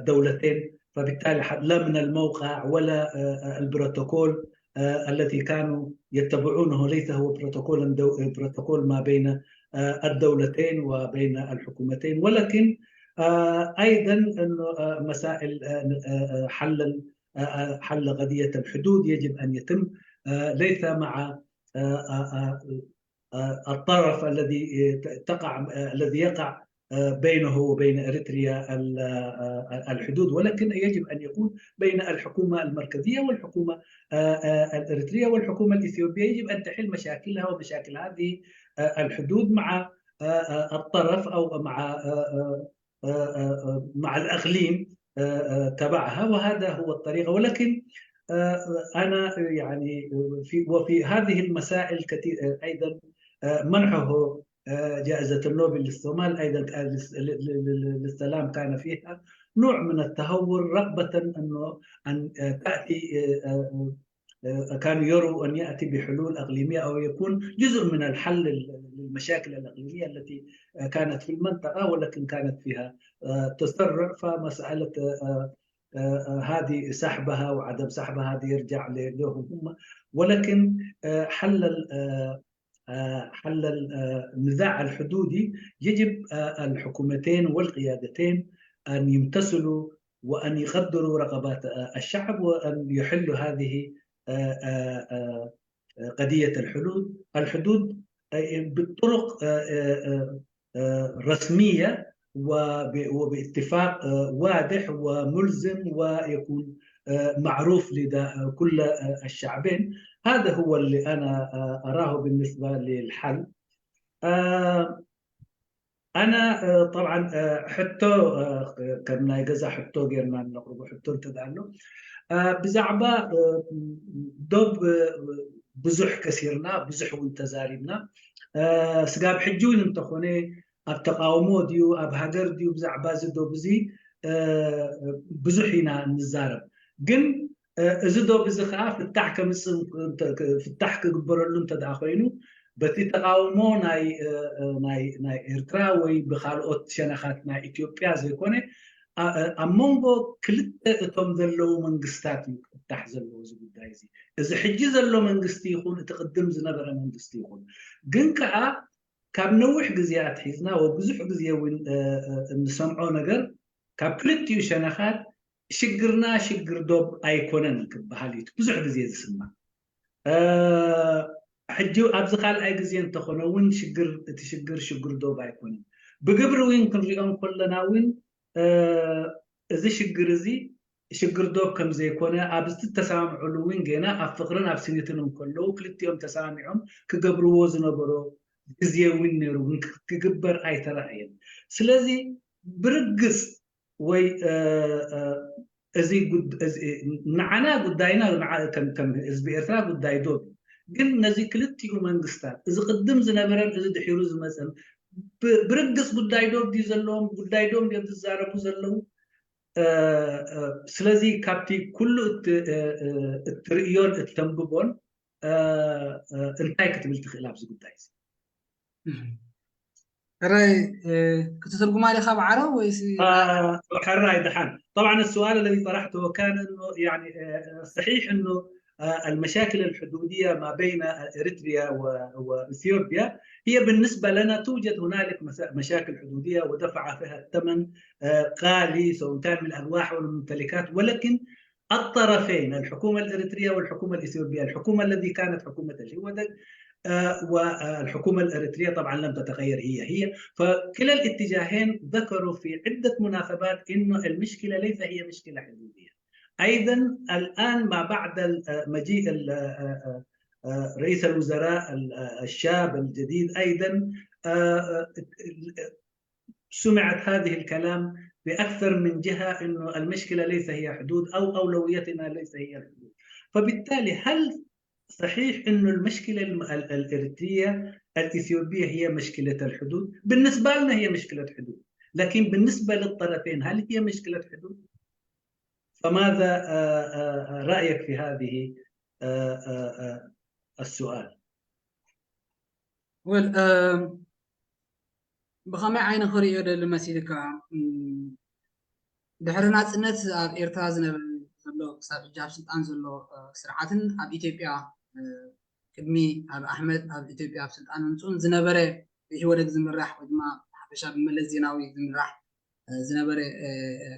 دولتين فبالتالي لا من الموقع ولا البروتوكول الذي كانوا يتبعونه ليس هو بروتوكول بروتوكول ما بين الدولتين وبين الحكومتين ولكن ايضا انه مسائل حل حل قضيه الحدود يجب ان يتم ليس مع الطرف الذي تقع الذي يقع بينه وبين اريتريا الحدود ولكن يجب ان يكون بين الحكومه المركزيه والحكومه الاريتريه والحكومه الاثيوبيه يجب ان تحل مشاكلها ومشاكل هذه الحدود مع الطرف او مع مع الاقليم تبعها وهذا هو الطريقه ولكن انا يعني في وفي هذه المسائل كثير ايضا منحه جائزه النوبل للصومال ايضا للسلام كان فيها نوع من التهور رغبه انه ان تاتي كانوا يروا ان ياتي بحلول اقليميه او يكون جزء من الحل للمشاكل الاقليميه التي كانت في المنطقه ولكن كانت فيها تسرع فمساله آه، آه، هذه سحبها وعدم سحبها هذه يرجع ل- لهم هم. ولكن آه، حل ال- آه، آه، حل ال- آه، النزاع الحدودي يجب آه، الحكومتين والقيادتين أن يمتثلوا وأن يقدروا رغبات آه، الشعب، وأن يحلوا هذه آه، آه، آه، آه، قضية الحدود الحدود آه، بالطرق آه، آه، آه، آه، رسمية وب- وباتفاق آه، واضح وملزم، ويكون آه، معروف لدى آه، كل آه، الشعبين. هذا هو اللي أنا آه، أراه بالنسبة للحل. آه، ኣነ እ፣ طبعا እ፣ ሕቶ እ፣ ከም ናይ ገዛ ሕቶ ጌርና ነቕርቦ ሕቶ እንተ ደኣ ኣሎ እ፣ ብዛዕባ እ፣ ዶብ እ፣ ብዙሕ ከሲርና ብዙሕ እውን ተዛሪብና እ፣ ስጋብ ሕጂ እውን እንተኾነ ኣብ ተቃውሞ ድዩ ኣብ ሃገር ድዩ ብዛዕባ እዚ ዶብ እዚ እ፣ ብዙሕ ኢና እንዛረብ ግን እ፣ እዚ ዶብ እዚ ከዓ ፍታሕ ከምፅእ እንተ- ክ- ፍታሕ ክግበረሉ እንተ ደኣ ኮይኑ በቲ ተቃውሞ ናይ እ፣ እ፣ ናይ ናይ ኤርትራ ወይ ብካልኦት ሸነኻት ናይ ኢትዮጵያ ዘይኮነ ኣ- እ፣ ኣብ መንጎ ክልተ እቶም ዘለዉ መንግስታት እዩ ክፍታሕ ዘለዎ እዚ ጉዳይ እዚ። እዚ ሕጂ ዘሎ መንግስቲ ይኹን እቲ ቅድም ዝነበረ መንግስቲ ይኹን ግን ከዓ ካብ ነዊሕ ግዜ ኣትሒዝና ወብዙሕ ግዜ እውን እ፣ እ፣ እንሰምዖ ነገር ካብ ክልቲኡ ሸነኻት ሽግርና ሽግር ዶብ ኣይኮነን ክበሃል እዩ ብዙሕ ግዜ ዝስማዕ። እ፣ ሕጂ ኣብዚ ካልኣይ ግዜ እንተኾነ እውን ሽግር እቲ ሽግር ሽግር ዶብ ኣይኮነን። ብግብሪ እውን ክንሪኦ እንከለና እውን እ፣ እዚ ሽግር እዚ ሽግር ዶብ ከም ዘይኮነ ኣብ ዝተሰማምዕሉ እውን ገና ኣብ ፍቕርን ኣብ ስኒትን እንከለዉ ክልቲኦም ተሰማሚዖም ክገብርዎ ዝነበሮ ግዜ እውን ነይሩ እውን ክግበር ኣይተረኣየን። ስለዚ ብርግጽ ወይ እ፣ እ፣ እዚ ጉድ- እዚ- ንዓና ጉዳይና ንዓ- ከም ከም ህዝቢ ኤርትራ ጉዳይ ዶብ እዩ። ግን ነዚ ክልቲኡ መንግስታት እዚ ቅድም ዝነበረን እዚ ድሒሩ ዝመፀን ብ- ብርግፅ ጉዳይ ዶብ ድዩ ዘለዎም ጉዳይ ዶብ ድዮም ዝዛረቡ ዘለዉ እ፣ እ፣ ስለዚ ካብቲ ኩሉ እት- እ፣ እ፣ እትርእዮን እተንብቦን እ፣ እ፣ እንታይ ክትብል ትኽእል ኣብዚ ጉዳይ እዚ ሕራይ ክትትርጉማ ዲኻ ብዓረብ ወይስ حراي دحان طبعا السؤال الذي طرحته كان انه يعني آه، صحيح انه آه، المشاكل الحدوديه ما بين اريتريا و- واثيوبيا هي بالنسبه لنا توجد هنالك مس- مشاكل حدوديه ودفع فيها الثمن آه، غالي سواء كان من الارواح او الممتلكات ولكن الطرفين الحكومه الاريتريه والحكومه الاثيوبيه الحكومه الذي كانت حكومه الهودج آه، والحكومة الإريترية طبعا لم تتغير هي هي فكلا الاتجاهين ذكروا في عدة مناسبات إنه المشكلة ليس هي مشكلة حدودية أيضا الآن ما بعد ال- آه، مجيء ال- آه، آه، آه، رئيس الوزراء ال- آه، الشاب الجديد أيضا آه، آه، سمعت هذه الكلام بأكثر من جهة إنه المشكلة ليس هي حدود أو أولويتنا ليس هي الحدود فبالتالي هل صحيح إنه المشكلة الم- ال- الإريترية الإثيوبية هي مشكلة الحدود بالنسبة لنا هي مشكلة حدود لكن بالنسبة للطرفين هل هي مشكلة حدود؟ فماذا آه، آه، رأيك في هذه آه، آه، آه، السؤال؟ ወል ብኸመይ ዓይኒ ክርእዮ ደሊ መሲልካ ድሕሪ ናፅነት ኣብ ኤርትራ ዝነበረ ዘሎ ክሳብ ሕጂ ኣብ ስልጣን ዘሎ ስርዓትን ኣብ ኢትዮጵያ ቅድሚ ኣብ ኣሕመድ ኣብ ኢትዮጵያ ኣብ ስልጣን ምምፅኡን ዝነበረ ብኢህወደግ ዝምራሕ ወይ ድማ ሓፈሻ ብመለስ ዜናዊ ዝምራሕ ዝነበረ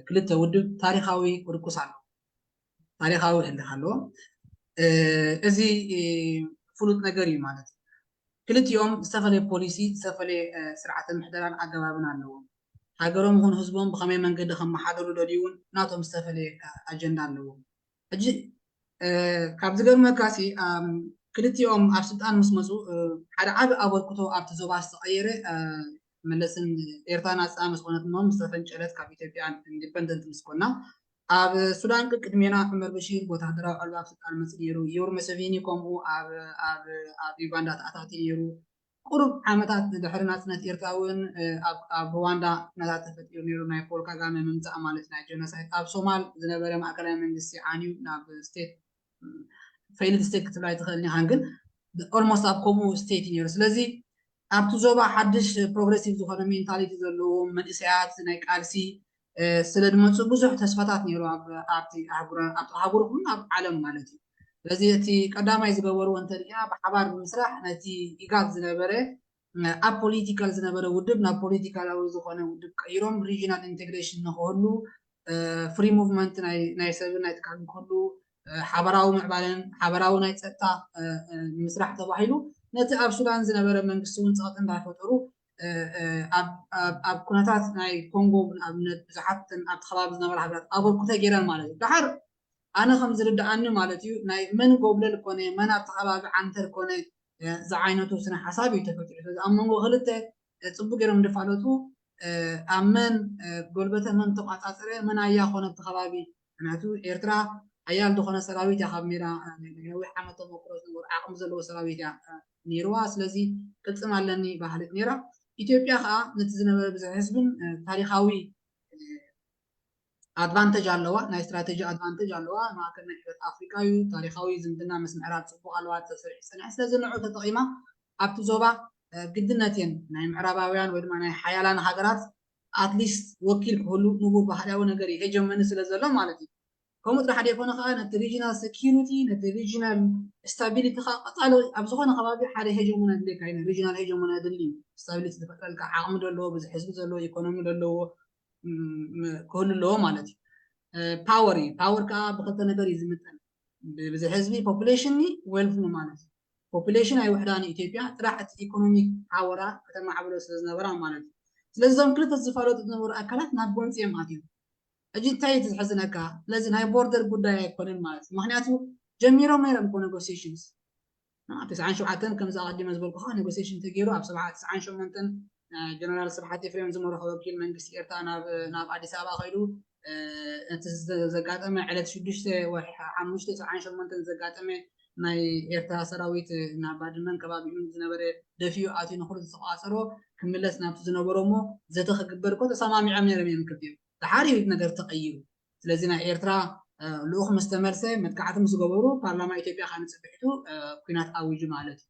ክልተ ውድብ ታሪካዊ ቅርቁስ ኣሎ ታሪካዊ ህልኽ ኣለዎ እዚ ፍሉጥ ነገር እዩ ማለት እዩ ክልቲኦም ዝተፈለየ ፖሊሲ ዝተፈለየ ስርዓተ ምሕደራን ኣገባብን ኣለዎም ሃገሮም ይኹን ህዝቦም ብኸመይ መንገዲ ከመሓደሩ ደልዩ እውን ናቶም ዝተፈለየ ኣጀንዳ ኣለዎም ሕጂ ካብ ዝገርመካ ሲ ክልቲኦም ኣብ ስልጣን ምስ መፁ ሓደ ዓቢ ኣበርክቶ ኣብቲ ዞባ ዝተቐየረ መለስን ኤርትራ ናፃ ምስ ኮነት እሞ ምስ ተፈንጨለት ካብ ኢትዮጵያ ኢንዲፐንደንት ምስ ኮና ኣብ ሱዳን ቅድሜና ዑመር በሺር ብወታደራዊ ዕልባ ኣብ ስልጣን መፅ ነይሩ ዮር መሰቪኒ ከምኡ ኣብ ዩጋንዳ ተኣታቲ ነይሩ ቁሩብ ዓመታት ድሕሪ ናፅነት ኤርትራ እውን ኣብ ሩዋንዳ ኩነታት ተፈጢሩ ነይሩ ናይ ፖል ካጋመ ምምፃእ ማለት ናይ ጀኖሳይድ ኣብ ሶማል ዝነበረ ማእከላይ መንግስቲ ዓንዩ ናብ ስቴት ፌይልድ ስቴት ክትብላ ኣይትኽእልን ኢኻን ግን ኦልሞስት ኣብ ከምኡ ስቴት እዩ ነይሩ ስለዚ ኣብቲ ዞባ ሓድሽ ፕሮግረሲቭ ዝኾነ ሜንታሊቲ ዘለዎም መንእሰያት ናይ ቃልሲ ስለ ድመፁ ብዙሕ ተስፋታት ነይሩ ኣብቲ ኣህጉር ይኹን ኣብ ዓለም ማለት እዩ። ስለዚ እቲ ቀዳማይ ዝገበርዎ እንተሪኣ ብሓባር ብምስራሕ ነቲ ኢጋድ ዝነበረ ኣብ ፖሊቲካል ዝነበረ ውድብ ናብ ፖሊቲካላዊ ዝኾነ ውድብ ቀይሮም regional integration ንክህሉ፣ free movement ናይ ሰብን ናይ ትካልን ክህሉ፣ ሓበራዊ ምዕባለን ሓበራዊ ናይ ፀጥታ ንምስራሕ ተባሂሉ ነቲ ኣብ ሱዳን ዝነበረ መንግስቲ እውን ፀቕጢ እንዳፈጠሩ ኣብ ኩነታት ናይ ኮንጎ ንኣብነት ብዙሓት ኣብቲ ከባቢ ዝነበራ ሃገራት ኣበርክቶ ገይረን ማለት እዩ። ድሓር ኣነ ከም ዝርድኣኒ ማለት እዩ ናይ መን ጎብለል ኮነ መን ኣብቲ ከባቢ ዓንተር ኮነ ዝዓይነቱ ስነ ሓሳብ እዩ ተፈጢሩ። ስለዚ ኣብ መንጎ ክልተ ፅቡቅ ገይሮም ዝፋለጡ ኣብ መን ጎልበተ መን ተቋፃፀረ መን ኣያ ኮነ ኣብቲ ከባቢ ምክንያቱ ኤርትራ ሓያል ዝኾነ ሰራዊት እያ ካብ ሜዳ ነዊሕ ዓመት ተመክሮ ዝነበሩ ዓቕሚ ዘለዎ ሰራዊት እያ ነይርዋ። ስለዚ ቅልፅም ኣለኒ ባህልት ነይራ። ኢትዮጵያ ከዓ ነቲ ዝነበረ ብዝሒ ህዝብን ታሪካዊ ኣድቫንተጅ ኣለዋ፣ ናይ ስትራቴጂ ኣድቫንተጅ ኣለዋ። ማእከል ናይ ሕብረት ኣፍሪካ እዩ። ታሪካዊ ዝምድና ምስ ምዕራብ ፅቡቅ ኣለዋ ተሰሪሑ ፀኒሑ። ስለዚ ንዑ ተጠቂማ ኣብቲ ዞባ ግድነት እየን ናይ ምዕራባውያን ወይ ድማ ናይ ሓያላን ሃገራት ኣትሊስት ወኪል ክህሉ ንቡር ባህርያዊ ነገር እዩ ሄጀመኒ ስለ ዘሎ ማለት እዩ። ከምኡ ጥራሕ ደይኮነ ከዓ ነቲ regional security ነቲ regional stability ከዓ ቀፃሊ ኣብ ዝኾነ ከባቢ ሓደ ሄጀሞን ኣድልየካ እዩ። regional ሄጀሞን ኣድሊ እዩ። stability ዝፈጥረልካ ዓቕሚ ዘለዎ ብዙሕ ህዝቢ ዘለዎ ኢኮኖሚ ዘለዎ ክህሉ ኣለዎ ማለት እዩ። power እዩ። power ከዓ ብክልተ ነገር እዩ ዝምጠን ብብዝሒ ህዝቢ population ኒ wealth ኒ ማለት እዩ። population ኣይውሕዳን ኢትዮጵያ ጥራሕ እቲ economic power ኣ ከተማዕብሎ ስለ ዝነበራ ማለት እዩ። ስለዚ እዞም ክልተ ዝፋለጡ ዝነበሩ ኣካላት ናብ ጎንፂ እዮም ኣትዮም። ሕጂ እንታይ እቲ ዝሕዝነካ ስለዚ ናይ border ጉዳይ ኣይኮነን ማለት እዩ። ምክንያቱ ጀሚሮም ነይሮም እኮ negotiations ኣብ ተስዓን ሸውዓተን ከምዚ ኣቐዲመ ዝበልኩኻ negotiation ተገይሩ ኣብ ሰብዓ ተስዓን ሸሞንተን ጀነራል ስብሓት ኤፍሬም ዝመርሖ ወኪል መንግስቲ ኤርትራ ናብ ኣዲስ ኣበባ ከይዱ እቲ ዘጋጠመ ዕለት ሽዱሽተ ወርሒ ሓሙሽተ ሰብዓን ሸሞንተን ዘጋጠመ ናይ ኤርትራ ሰራዊት ናብ ባድመን ከባቢኡን ዝነበረ ደፊኡ ኣትዩ ንኩሉ ዝተቋፀሮ ክምለስ ናብቲ ዝነበሮ እሞ ዘተ ክግበር እኮ ተሰማሚዖም ነይሮም እዮም ክልቲኦም። ድሓር እዩ ነገር ተቐይሩ። ስለዚ ናይ ኤርትራ ልኡኽ ምስ ተመልሰ መጥቃዕቲ ምስ ገበሩ ፓርላማ ኢትዮጵያ ከዓ ንፅብሕቱ ኩናት ኣዊጁ ማለት እዩ።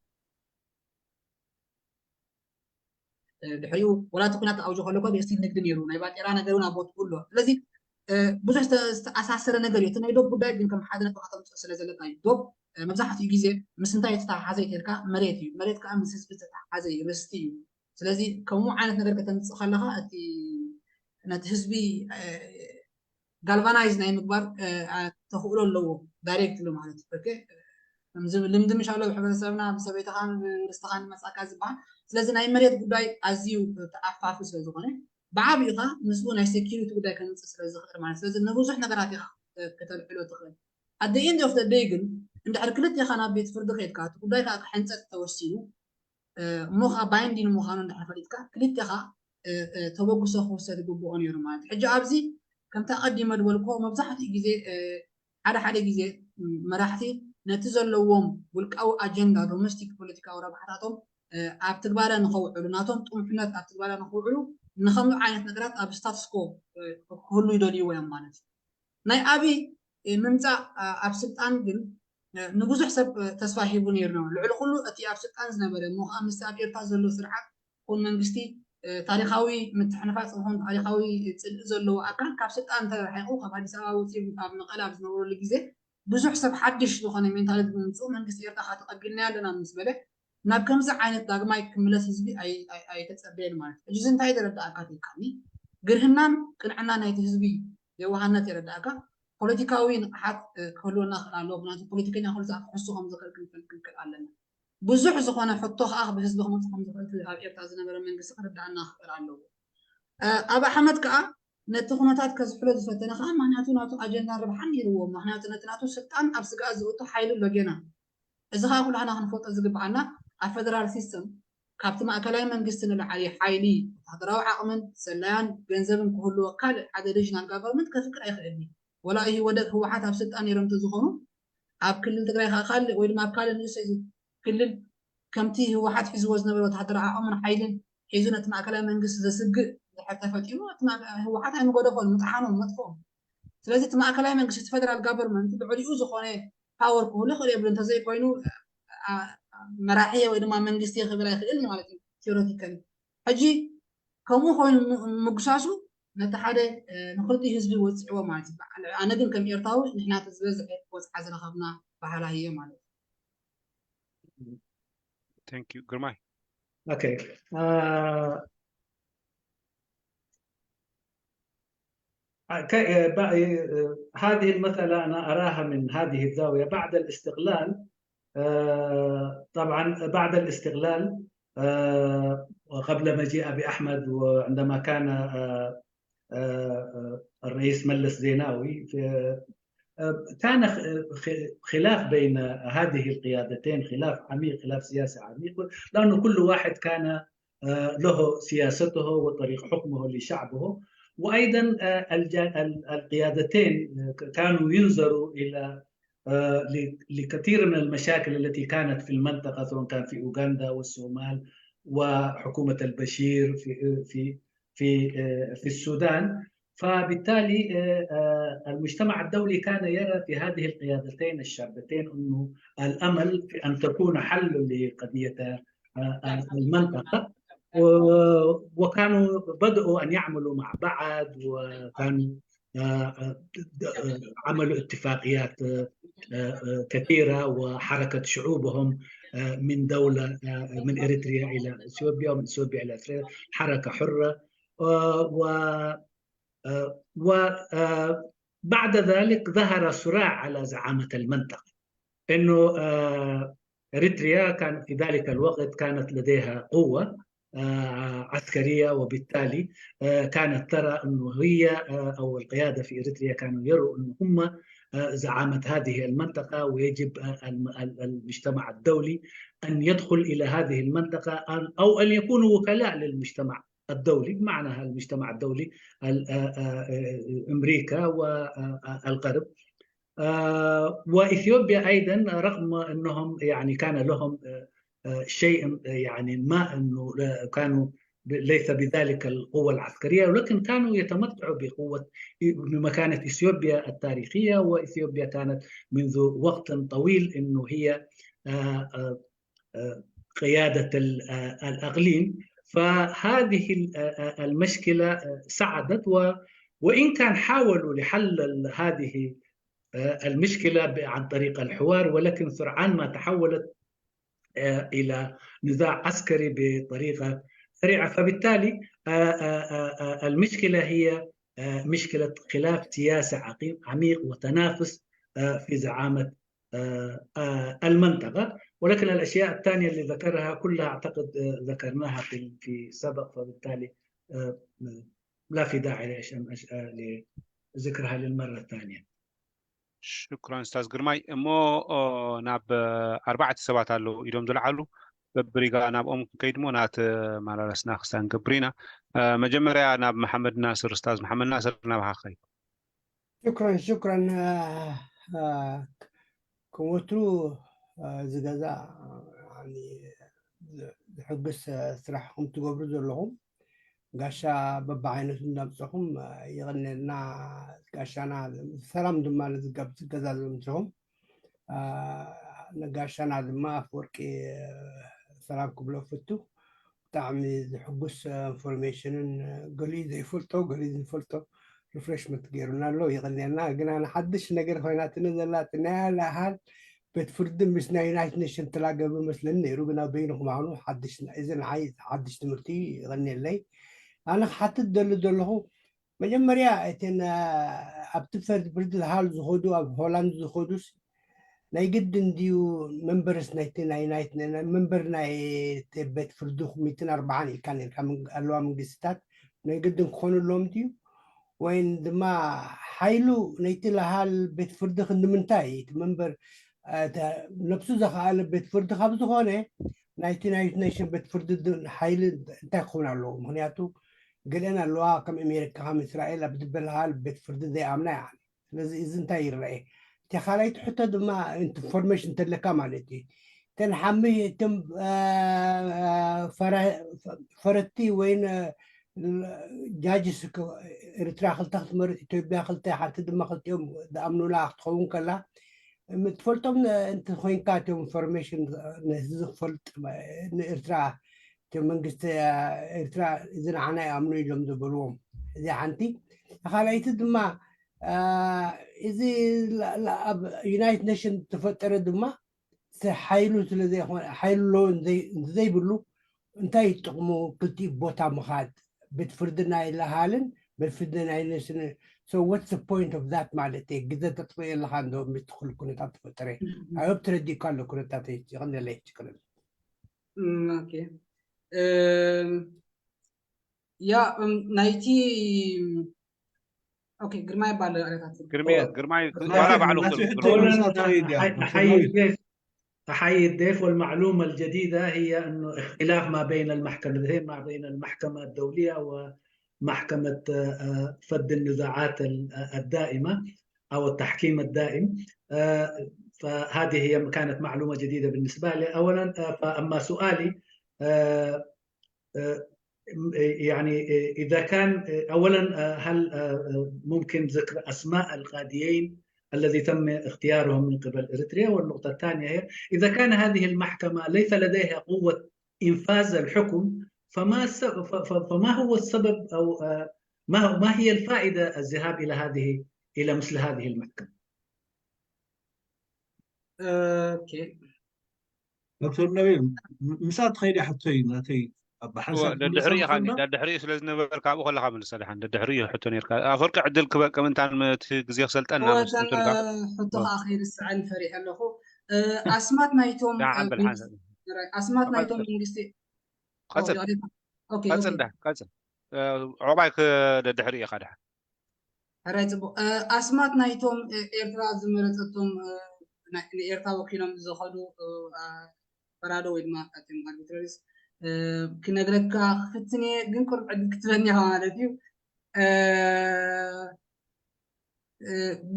ድሕሪኡ ወላ እቲ ኩናት ኣውጆ ከሎ ኮ ስቲል ንግዲ ነይሩ ናይ ባጤራ ነገር እውን ኣብ ቦትኡ ኣሎ። ስለዚ ብዙሕ ዝተኣሳሰረ ነገር እዩ። እቲ ናይ ዶብ ጉዳይ ግን ከም ሓደ ነጥቢ ከተምፅኦ ስለ ዘለካ እዩ። ዶብ መብዛሕትኡ ግዜ ምስ እንታይ ዝተተሓሓዘ እዩ ተልካ መሬት እዩ። መሬት ከዓ ምስ ህዝቢ ዝተተሓሓዘ እዩ፣ ርስቲ እዩ። ስለዚ ከምኡ ዓይነት ነገር ከተምፅእ ከለካ እቲ ነቲ ህዝቢ ጋልቫናይዝ ናይ ምግባር ተኽእሎ ኣለዎ። ዳይሬክትሊ ማለት እዩ። ልምዲ ምሽ ኣሎ ብሕብረተሰብና ብሰበይትኻን ርስትኻን መፃካ ዝበሃል። ስለዚ ናይ መሬት ጉዳይ ኣዝዩ ተኣፋፊ ስለዝኾነ ብዓብዩኻ ምስኡ ናይ ሴኪሪቲ ጉዳይ ከምፅእ ስለዝኽእል ማለት ስለዚ ንብዙሕ ነገራት ኢኻ ከተልዕሎ ትኽእል። ኣደ ኢንድ ኦፍ ደይ ግን እንድሕር ክልቴኻ ናብ ቤት ፍርዲ ከይድካ እቲ ጉዳይ ከዓ ክሕንፀጥ ተወሲኑ እሞ ከዓ ባይንዲን ምዃኑ እንድሕር ፈሊጥካ ክልቴኻ ተበግሶ ክውሰድ ይግብኦ ነይሩ ማለት እዩ። ሕጂ ኣብዚ ከምቲ ኣቐዲመ ዝበልኩዎ መብዛሕትኡ ግዜ ሓደ ሓደ ግዜ መራሕቲ ነቲ ዘለዎም ውልቃዊ ኣጀንዳ ዶሜስቲክ ፖለቲካዊ ረብሓታቶም ኣብ ትግባረ ንኸውዕሉ ናቶም ጥሙሕነት ኣብ ትግባረ ንኸውዕሉ ንኸምኡ ዓይነት ነገራት ኣብ ስታትስኮ ክህሉ ይደልይዎ እዮም ማለት እዩ። ናይ ኣብይ ምምፃእ ኣብ ስልጣን ግን ንብዙሕ ሰብ ተስፋ ሂቡ ነይሩ ነው። ልዕሊ ኩሉ እቲ ኣብ ስልጣን ዝነበረ እሞ ከዓ ምስቲ ኣብ ኤርትራ ዘሎ ስርዓት ኩን መንግስቲ ታሪካዊ ምትሕንፋፅ ኹን ታሪካዊ ፅልኢ ዘለዎ ኣካል ካብ ስልጣን ተረሒቁ ካብ ኣዲስ ኣበባ ወፂኡ ኣብ መቐለ ኣብ ዝነበረሉ ግዜ ብዙሕ ሰብ ሓድሽ ዝኾነ ሜንታሊቲ ብምምፅኡ መንግስቲ ኤርትራ ከዓ ተቐቢልናዮ ኣለና ምስ በለ ናብ ከምዚ ዓይነት ዳግማይ ክምለስ ህዝቢ ኣይተፀበየን ማለት እዩ። ሕጂ እንታይ ተረዳእካ ትልካኒ ግርህናን ቅንዕና ናይቲ ህዝቢ የዋሃነት የረዳእካ። ፖለቲካዊ ንቕሓት ክህልወና ክእል ኣለዎ። ምክንያቱ ፖለቲከኛ ኩሉ ሰዓት ክሕሱ ከም ዝኽእል ክንፈልጥ ክንክእል ኣለና። ብዙሕ ዝኾነ ሕቶ ከዓ ብህዝቢ ክመፅ ከም ዝኽእል ኣብ ኤርትራ ዝነበረ መንግስቲ ክርዳእና ክእል ኣለዎ። ኣብ ኣሕመድ ከዓ ነቲ ኩነታት ከዝሕሎ ዝፈተነ ከዓ ምክንያቱ ናቱ ኣጀንዳ ርብሓን ነይርዎ። ምክንያቱ ነቲ ናቱ ስልጣን ኣብ ስግኣት ዘእቱ ሓይሊ ኣሎ ጌና። እዚ ከዓ ኩላህና ክንፈልጦ ዝግብኣና ኣብ ፌደራል ሲስተም ካብቲ ማእከላይ መንግስቲ ንላዕሊ ሓይሊ፣ ወታደራዊ ዓቕምን ሰላያን ገንዘብን ክህልዎ ካልእ ሓደ ሪጅናል ጋቨርንመንት ከፍቅድ ኣይኽእልን እዩ። ወላ ኢህወደግ ህወሓት ኣብ ስልጣን ነይሮም እንተዝኾኑ ኣብ ክልል ትግራይ ከዓ ካልእ ወይ ድማ ኣብ ካልእ ንእሽተይ ክልል ከምቲ ህወሓት ሒዝዎ ዝነበረ ወታደራዊ ዓቕምን ሓይልን ሒዙ ነቲ ማእከላይ መንግስቲ ዘስግእ ድሕር ተፈጢሩ ህወሓት ኣይምገደፎን ምጥሓኖም መጥፍኦም። ስለዚ እቲ ማእከላይ መንግስቲ እቲ ፌደራል ጋቨርንመንት ልዕሊኡ ዝኾነ ፓወር ክህሉ ይኽእል የብሉ እንተዘይኮይኑ መራሒ ወይ ድማ መንግስቲ ክብል ኣይኽእል ማለት እዩ ቴዎሬቲካሊ። ሕጂ ከምኡ ኮይኑ ምጉሳሱ ነቲ ሓደ ንክልቲኡ ህዝቢ ወፅዕዎ ማለት እዩ። ኣነ ግን ከም ኤርትራዊ ንሕና እቲ ዝበዝሐ ወፅዓ ዝረኸብና ባህላ እዮ ማለት እዩ። Thank you. ግርማይ okay. هذه المسألة أنا أراها من هذه الزاوية بعد الاستقلال. طبعا بعد الاستقلال قبل مجيء أبي أحمد وعندما كان الرئيس ملس زيناوي كان خلاف بين هذه القيادتين خلاف عميق خلاف سياسي عميق لأنه كل واحد كان له سياسته وطريق حكمه لشعبه وأيضا القيادتين كانوا ينظروا إلى لكثير من المشاكل التي كانت في المنطقة سواء كان في أوغندا والصومال وحكومة البشير في في في في السودان فبالتالي المجتمع الدولي كان يرى في هذه القيادتين الشابتين انه الامل في ان تكون حل لقضيه المنطقه وكانوا بداوا ان يعملوا مع بعض وكانوا عملوا اتفاقيات كثيره وحركه شعوبهم من دوله من اريتريا الى اثيوبيا ومن اثيوبيا الى اريتريا حركه حره و وبعد ذلك ظهر صراع على زعامه المنطقه انه اريتريا كان في ذلك الوقت كانت لديها قوه عسكريه وبالتالي كانت ترى انه هي او القياده في اريتريا كانوا يروا انه هم زعامه هذه المنطقه ويجب المجتمع الدولي ان يدخل الى هذه المنطقه او ان يكونوا وكلاء للمجتمع الدولي بمعنى المجتمع الدولي امريكا والغرب واثيوبيا ايضا رغم انهم يعني كان لهم شيء يعني ما انه كانوا ليس بذلك القوة العسكرية ولكن كانوا يتمتعوا بقوة بمكانة اثيوبيا التاريخية واثيوبيا كانت منذ وقت طويل انه هي قيادة الاقليم فهذه المشكلة ساعدت وان كان حاولوا لحل هذه المشكلة عن طريق الحوار ولكن سرعان ما تحولت الى نزاع عسكري بطريقه سريعه فبالتالي المشكله هي مشكله خلاف سياسي عميق وتنافس في زعامه المنطقه ولكن الاشياء الثانيه اللي ذكرها كلها اعتقد ذكرناها في في سبق فبالتالي لا في داعي لذكرها للمره الثانيه. ሽኩራን ኡስታዝ ግርማይ። እሞ ናብ ኣርባዕተ ሰባት ኣለዉ ኢዶም ዝለዓሉ። በብሪጋ ናብኦም ክንከይድ እሞ ናተመላለስና ክሳብ ንገብር ኢና። መጀመርያ ናብ መሓመድ ናስር፣ ኡስታዝ መሓመድ ናስር ናባኻ ክኸይድ። ሽኩራን ሽኩራን። ከም ወትሩ እዚ ገዛ ዘሕግስ ስራሕ ከም ትገብሩ ዘለኹም ጋሻ በብዓይነቱ እንዳምፀኹም ይቕንየልና። ጋሻና ሰላም ድማ ነዚ ገዛ ዘለምፅኹም ነጋሻና ድማ ኣፍወርቂ ሰላም ክብሎ ፍቱ። ብጣዕሚ ዝሕጉስ ኢንፎርሜሽንን ገሊኡ ዘይፈልጦ ገሊኡ ዝፈልጦ ሪፍሬሽመንት ገይሩና ኣሎ። ይቕንየልና። ግና ንሓድሽ ነገር ኮይናትኒ ዘላትናያ ለሃል ቤት ፍርዲ ምስ ናይ ዩናይትድ ኔሽን ተላገበ መስለኒ ነይሩ። ግና በይንኹም ኣኑ ሓድሽ እዚ ንዓይ ሓድሽ ትምህርቲ ይቐንየለይ። ኣነ ክሓትት ደሊ ዘለኹ መጀመርያ እተን ኣብቲ ፍርዲ ዝሃል ዝኸዱ ኣብ ሆላንድ ዝኸዱስ ናይ ግድን ድዩ መንበርስ ናይቲ ናይ ናይት መንበር ናይ ቤት ፍርዲ ሚትን ኣርባዓን ኢልካ ነርካ ኣለዋ መንግስትታት ናይ ግድን ክኾኑ ኣለዎም ድዩ ወይን ድማ ሓይሉ ነይቲ ለሃል ቤት ፍርዲ ክንምንታይ እቲ መንበር ነብሱ ዘኸኣለ ቤት ፍርዲ ካብ ዝኾነ ናይቲ ናይ ዩናይትድ ኔሽን ቤት ፍርዲ ሓይሊ እንታይ ክኸውን ኣለዎ? ምክንያቱ ገለን ኣለዋ ከም ኣሜሪካ ከም እስራኤል ኣብ ዝበልሃል ቤት ፍርዲ ዘይኣምና እያ። ስለዚ እዚ እንታይ ይረአ? እቲ ካልኣይቲ ሕቶ ድማ ኢንፎርሜሽን እንተለካ ማለት እዩ። እተን ሓሚ እቶም ፈረቲ ወይን ጃጅስ ኤርትራ ክልተ ክትመርጥ ኢትዮጵያ ክልተ ሓንቲ ድማ ክልቲኦም ዝኣምኑላ ክትኸውን ከላ ትፈልጦም እንተኮይንካ እቶም ኢንፎርሜሽን ነዚ ዝፈልጥ ንኤርትራ እቶም መንግስቲ ኤርትራ እዚ ንዓና ይኣምኑ ኢሎም ዝበልዎም እዚ ሓንቲ። ካልኣይቲ ድማ እዚ ኣብ ዩናይትድ ኔሽን ተፈጠረ ድማ ሓይሉ ስለዘይኮነ ሓይሉ ኣለዎ ዘይብሉ እንታይ ጥቕሙ ክልቲኡ ቦታ ምኻድ? ቤት ፍርድና ይለሃልን ቤት ፍርድና ይነስን። So what's the point of that ማለት እየ። ግዘ ተጥፍእ ኣለኻ እንዶ ምስ ትኽል ኩነታት ተፈጠረ። ኣዮብ ተረዲእካ ኣሎ ኩነታት ይቐንደለ ይችክርን። ያ ናይቲ ኦኬ ግርማይ ባለ ኣረታት ግርማይ ግርማይ ባላ ባዕሉ تحيي الضيف والمعلومة الجديدة هي أنه اختلاف ما بين المحكمتين، ما بين المحكمة الدولية ومحكمة فد النزاعات الدائمة أو التحكيم الدائم. فهذه هي كانت معلومة جديدة بالنسبة لي أولا. فأما سؤالي يعني إذا كان أولا هل ممكن ذكر أسماء القاضيين الذي تم اختيارهم من قبل إريتريا؟ والنقطة الثانية هي إذا كان هذه المحكمة ليس لديها قوة إنفاذ الحكم، فما فما هو السبب أو ما ما هي الفائدة الذهاب إلى هذه إلى مثل هذه المحكمة؟ Okay. ዶክተር ነቢል ምሳት ኸይዲ ሕቶይ ናተይ ደድሕሪ ኢኻ ደድሕሪ ስለ ዝነበርካ ኣብኡ ከለኻ መልሰ ደሓን ደድሕሪ እዩ ሕቶ ነርካ ኣፈርቂ ዕድል ክበቅም እንታን እቲ ግዜ ክሰልጠና ሕቶ ከዓ ከይርስዐን ፈሪሐ ኣለኹ። ኣስማት ናይቶም ኣስማት ናይቶም መንግስቲ ቀፅል ቀፅል ዕቑባይ ደድሕሪ ኢኻ ደሓን ሕራይ ፅቡቅ ኣስማት ናይቶም ኤርትራ ዝመረፀቶም ንኤርትራ ወኪሎም ዝኸዱ ፈራዶ ወይ ድማ ኣርቢትረሪስ ክነግረካ ክፍትን እየ፣ ግን ቁሩብ ዕድል ክትበኒ ኢኻ ማለት እዩ።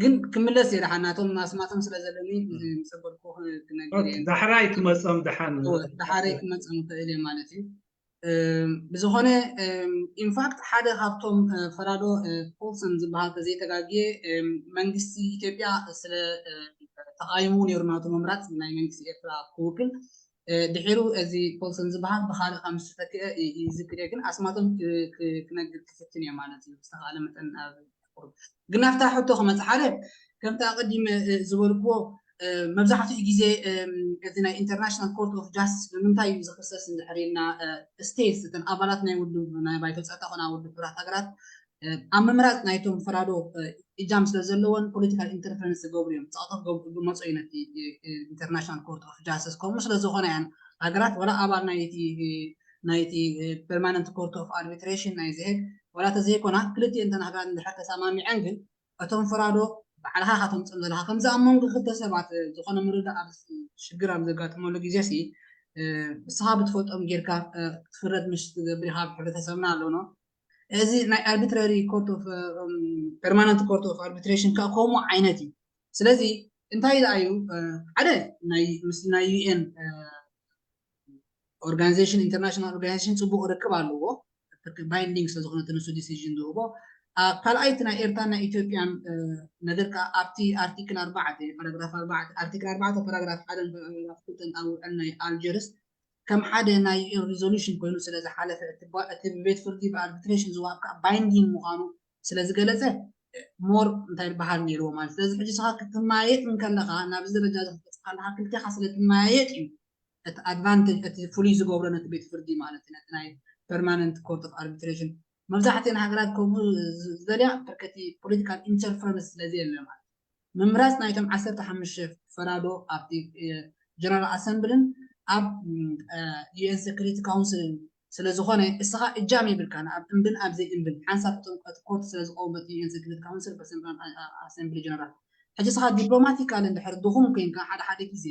ግን ክምለስ እየ ደሓን ናቶም ኣስማቶም ስለ ዘለኒ ምስ ኣበልኩ ክነግር እየ። ዳሕራይ ክመፀም ደሓን ዳሕራይ ክመፀም ይኽእል እየ ማለት እዩ። ብዝኾነ ኢንፋክት ሓደ ካብቶም ፈራዶ ፖልሰን ዝበሃል ተዘይተጋግየ መንግስቲ ኢትዮጵያ ስለ ተቓይሙ ነይሩ ናቱ ምምራፅ ናይ መንግስቲ ኤርትራ ክውክል ድሒሩ እዚ ፖልሰን ዝበሃል ብካልእ ካብ ዝተተክአ ይዝክር እየ ግን ኣስማቶም ክነግር ክፍትን እየ ማለት እዩ ዝተኻእለ መጠን ኣብ ግን ናብታ ሕቶ ክመፅእ ሓደ ከምቲ ኣቐዲመ ዝበልክዎ መብዛሕትኡ ግዜ እዚ ናይ ኢንተርናሽናል ኮርት ኦፍ ጃስቲስ ብምንታይ እዩ ዝኽሰስ እንድሕር ኢልና ስቴትስ እተን ኣባላት ናይ ውድብ ናይ ባይቶ ፀጥታ ኮና ውድብ ሕቡራት ሃገራት ኣብ ምምራፅ ናይቶም ፈራዶ እጃም ስለ ዘለዎን ፖለቲካል ኢንተርፈረንስ ዝገብሩ እዮም ፀቕጢ ክገብሩ ዝመፁ እዩ ነቲ ኢንተርናሽናል ኮርት ኦፍ ጃስቲስ ከምኡ ስለ ዝኾነ እያን ሃገራት ወላ ኣባል ናይቲ ናይቲ ፐርማነንት ኮርት ኦፍ ኣርቢትሬሽን ናይ ዝሄግ ወላ ተዘይኮና ክልቲኤን እተን ሃገራት እንድሕር ተሰማሚዐን ግን እቶም ፈራዶ ባዕልኻ ኢኻ ተምፅኦም ዘለኻ ከምዚ ኣብ መንጎ ክልተ ሰባት ዝኾነ ምርዳእ ኣብ ሽግር ኣብ ዘጋጥመሉ ግዜ ሲ ንስኻ ብትፈልጦም ጌርካ ክትፍረድ ምሽ ትገብር ኢኻ ኣብ ሕብረተሰብና ኣለኖ እዚ ናይ ኣርቢትራሪ ኮርት ኦፍ ፐርማነንት ኮርት ኦፍ ኣርቢትሬሽን ከዓ ከምኡ ዓይነት እዩ ስለዚ እንታይ ደኣ እዩ ሓደ ናይ ምስ ናይ ዩኤን ኦርጋናይዜሽን ኢንተርናሽናል ኦርጋናይዜሽን ፅቡቅ ርክብ ኣለዎ ባይንዲንግ ስለዝኮነ ንሱ ዲሲዥን ዝህቦ ካልኣይቲ ናይ ኤርትራን ናይ ኢትዮጵያን ነገር ከዓ ኣብቲ ኣርቲክል ኣርባዕተ ፓራግራፍ ኣርባዕተ ኣርቲክል ኣርባዕተ ፓራግራፍ ሓደን ፓራግራፍ ክልተን ኣብ ውዕል ናይ ኣልጀርስ ከም ሓደ ናይ ዩኤን ሪዞሉሽን ኮይኑ ስለ ዝሓለፈ እቲ ብቤት ፍርዲ ብኣርቢትሬሽን ዝወሃብ ከዓ ባይንዲንግ ምኳኑ ስለ ዝገለፀ ሞር እንታይ ዝበሃል ነይርዎ ማለት ስለዚ ሕጂ ስኻ ክትመያየጥ እንከለካ ናብዚ ደረጃ እዚ ክትበፅሕ ከለካ ክልቴካ ስለ ትመያየጥ እዩ እቲ ኣድቫንቴጅ እቲ ፍሉይ ዝገብሮ ነቲ ቤት ፍርዲ ማለት እዩ ነቲ ናይ ፐርማነንት ኮርት ኦፍ ኣርቢትሬሽን መብዛሕትኤን ሃገራት ከምኡ ዝደልያ ብርከቲ ፖለቲካል ኢንተርፈረንስ ስለዘየለ ማለት ምምራፅ ናይቶም ዓሰርተ ሓሙሽተ ፈራዶ ኣብቲ ጀነራል ኣሰምብልን ኣብ ዩኤን ሴኩሪቲ ካውንስልን ስለ ዝኾነ እስኻ እጃም የብልካን ኣብ እምብን ኣብ ዘይእምብን ሓንሳብ ተጠንቀቲ ኮርት ስለ ዝቀውመት ዩኤን ሴኩሪቲ ካውንስል ፕሬሲደንት ኣሰምብሊ ጀነራል ሕጂ እስኻ ዲፕሎማቲካል እንድሕር ድኹም ኮይንካ ሓደ ሓደ ግዜ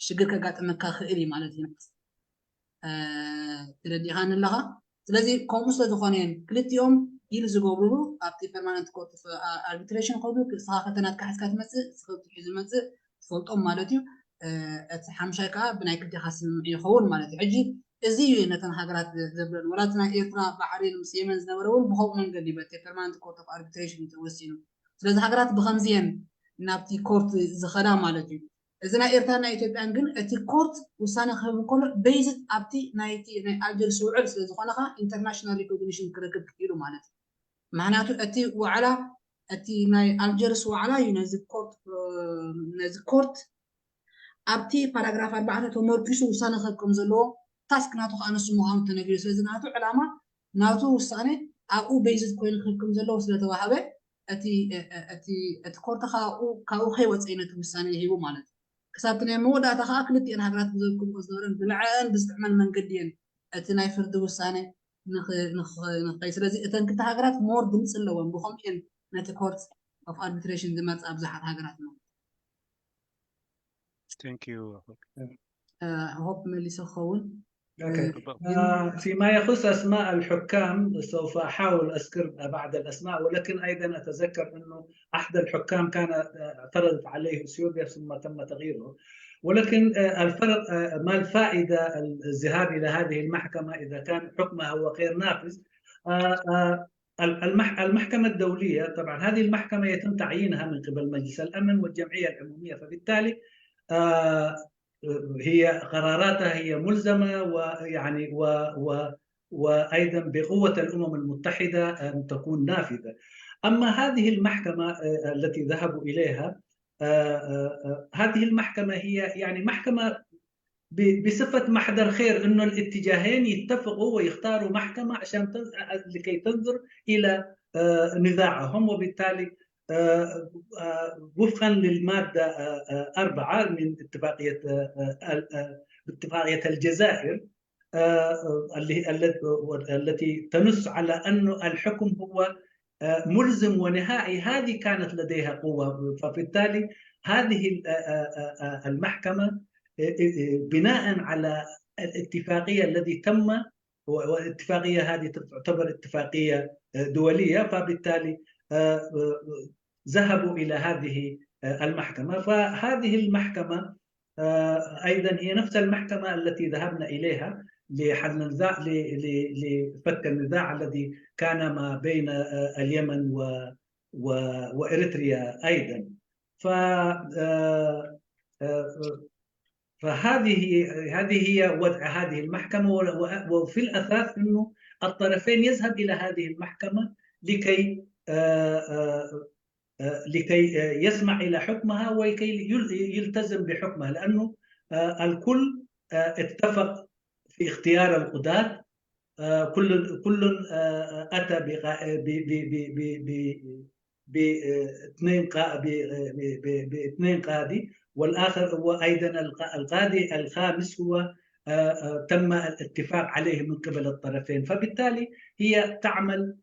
ሽግር ከጋጥመካ ክእል እዩ ማለት እዩ ተረዲኻኒ ኣለኻ ስለዚ ከምኡ ስለ ዝኾነ ክልቲኦም ዲል ዝገብሩሉ ኣብቲ ፐርማነንት ኮርት ኣርቢትሬሽን ከዱ እስኻ ከተናትካ ሕዝካ ትመፅእ ስኸብቲ ሒዙ መፅእ ትፈልጦም ማለት እዩ እቲ ሓምሻይ ከዓ ብናይ ክልቴኻ ስምምዕ ይኸውን ማለት እዩ ሕጂ እዚ እዩ ነተን ሃገራት ዘብለን ወላ እቲ ናይ ኤርትራ ባሕሬን ምስ የመን ዝነበረ እውን ብከምኡ መንገዲ በቲ ፐርማነንት ኮርት ኦፍ ኣርቢትሬሽን ተወሲኑ ስለዚ ሃገራት ብከምዚየን ናብቲ ኮርት ዝኸዳ ማለት እዩ እዚ ናይ ኤርትራ ናይ ኢትዮጵያን ግን እቲ ኮርት ውሳነ ክህብ እንከሎ ቤዝድ ኣብቲ ናይቲ ናይ ኣልጀርስ ውዕል ስለ ዝኾነካ ኢንተርናሽናል ሪኮግኒሽን ክረክብ ክኢሉ ማለት እዩ ምክንያቱ እቲ ዋዕላ እቲ ናይ ኣልጀርስ ዋዕላ እዩ ነዚ ኮርት ነዚ ኮርት ኣብቲ ፓራግራፍ ኣርባዕተ ተመርኪሱ ውሳነ ክህብ ከም ዘለዎ ታስክ ናቱ ከዓ ንሱ ምዃኑ ተነጊሩ። ስለዚ ናቱ ዕላማ ናቱ ውሳነ ኣብኡ ቤዝድ ኮይኑ ክህብ ከም ዘለዎ ስለተዋህበ እቲ እቲ እቲ ኮርት ካብኡ ካብኡ ከይወፀ እዩ ነቲ ውሳነ ሂቡ ማለት እዩ። ክሳብ እቲ ናይ መወዳእታ ከዓ ክልቲኤን ሃገራት ብዘልክምኦ ዝነበረን ብንዕአን ብዝጥዕመን መንገዲ እየን እቲ ናይ ፍርዲ ውሳነ ንኸይ ስለዚ እተን ክልተ ሃገራት ሞር ድምፂ ኣለወን ብኸምኡ እየን ነቲ ኮርት ኦፍ ኣርቢትሬሽን ዝመርፃ ብዙሓት ሃገራት ኣለዋ። Thank you. ሆፕ መሊሰ ክኸውን فيما يخص أسماء الحكام سوف أحاول أذكر بعض الأسماء، ولكن أيضا أتذكر أنه أحد الحكام كان اعترضت عليه أثيوبيا ثم تم تغييره. ولكن الفرق ما الفائدة الذهاب إلى هذه المحكمة إذا كان حكمها هو غير نافذ؟ المحكمة الدولية، طبعا هذه المحكمة يتم تعيينها من قبل مجلس الأمن والجمعية العمومية، فبالتالي هي قراراتها هي ملزمة ويعني و و وأيضا بقوة الأمم المتحدة أن تكون نافذة. أما هذه المحكمة التي ذهبوا إليها، هذه المحكمة هي يعني محكمة بصفة محضر خير، إنه الاتجاهين يتفقوا ويختاروا محكمة عشان لكي تنظر إلى نزاعهم، وبالتالي وفقا للمادة أربعة من اتفاقية اتفاقية الجزائر التي تنص على أن الحكم هو ملزم ونهائي، هذه كانت لديها قوة. فبالتالي هذه المحكمة بناء على الاتفاقية الذي تم، والاتفاقية هذه تعتبر اتفاقية دولية، فبالتالي ذهبوا إلى هذه المحكمة. فهذه المحكمة أيضا هي نفس المحكمة التي ذهبنا إليها لحل النزاع، لفك النزاع الذي كان ما بين اليمن و وإريتريا أيضا. ف فهذه هذه هي وضع هذه المحكمة، وفي الأساس أنه الطرفين يذهب إلى هذه المحكمة لكي لكي يسمع إلى حكمها ولكي يلتزم بحكمها، لأنه الكل اتفق في اختيار القضاة. كل كل أتى باثنين باثنين قاضي، والآخر هو أيضا القاضي الخامس هو تم الاتفاق عليه من قبل الطرفين. فبالتالي هي تعمل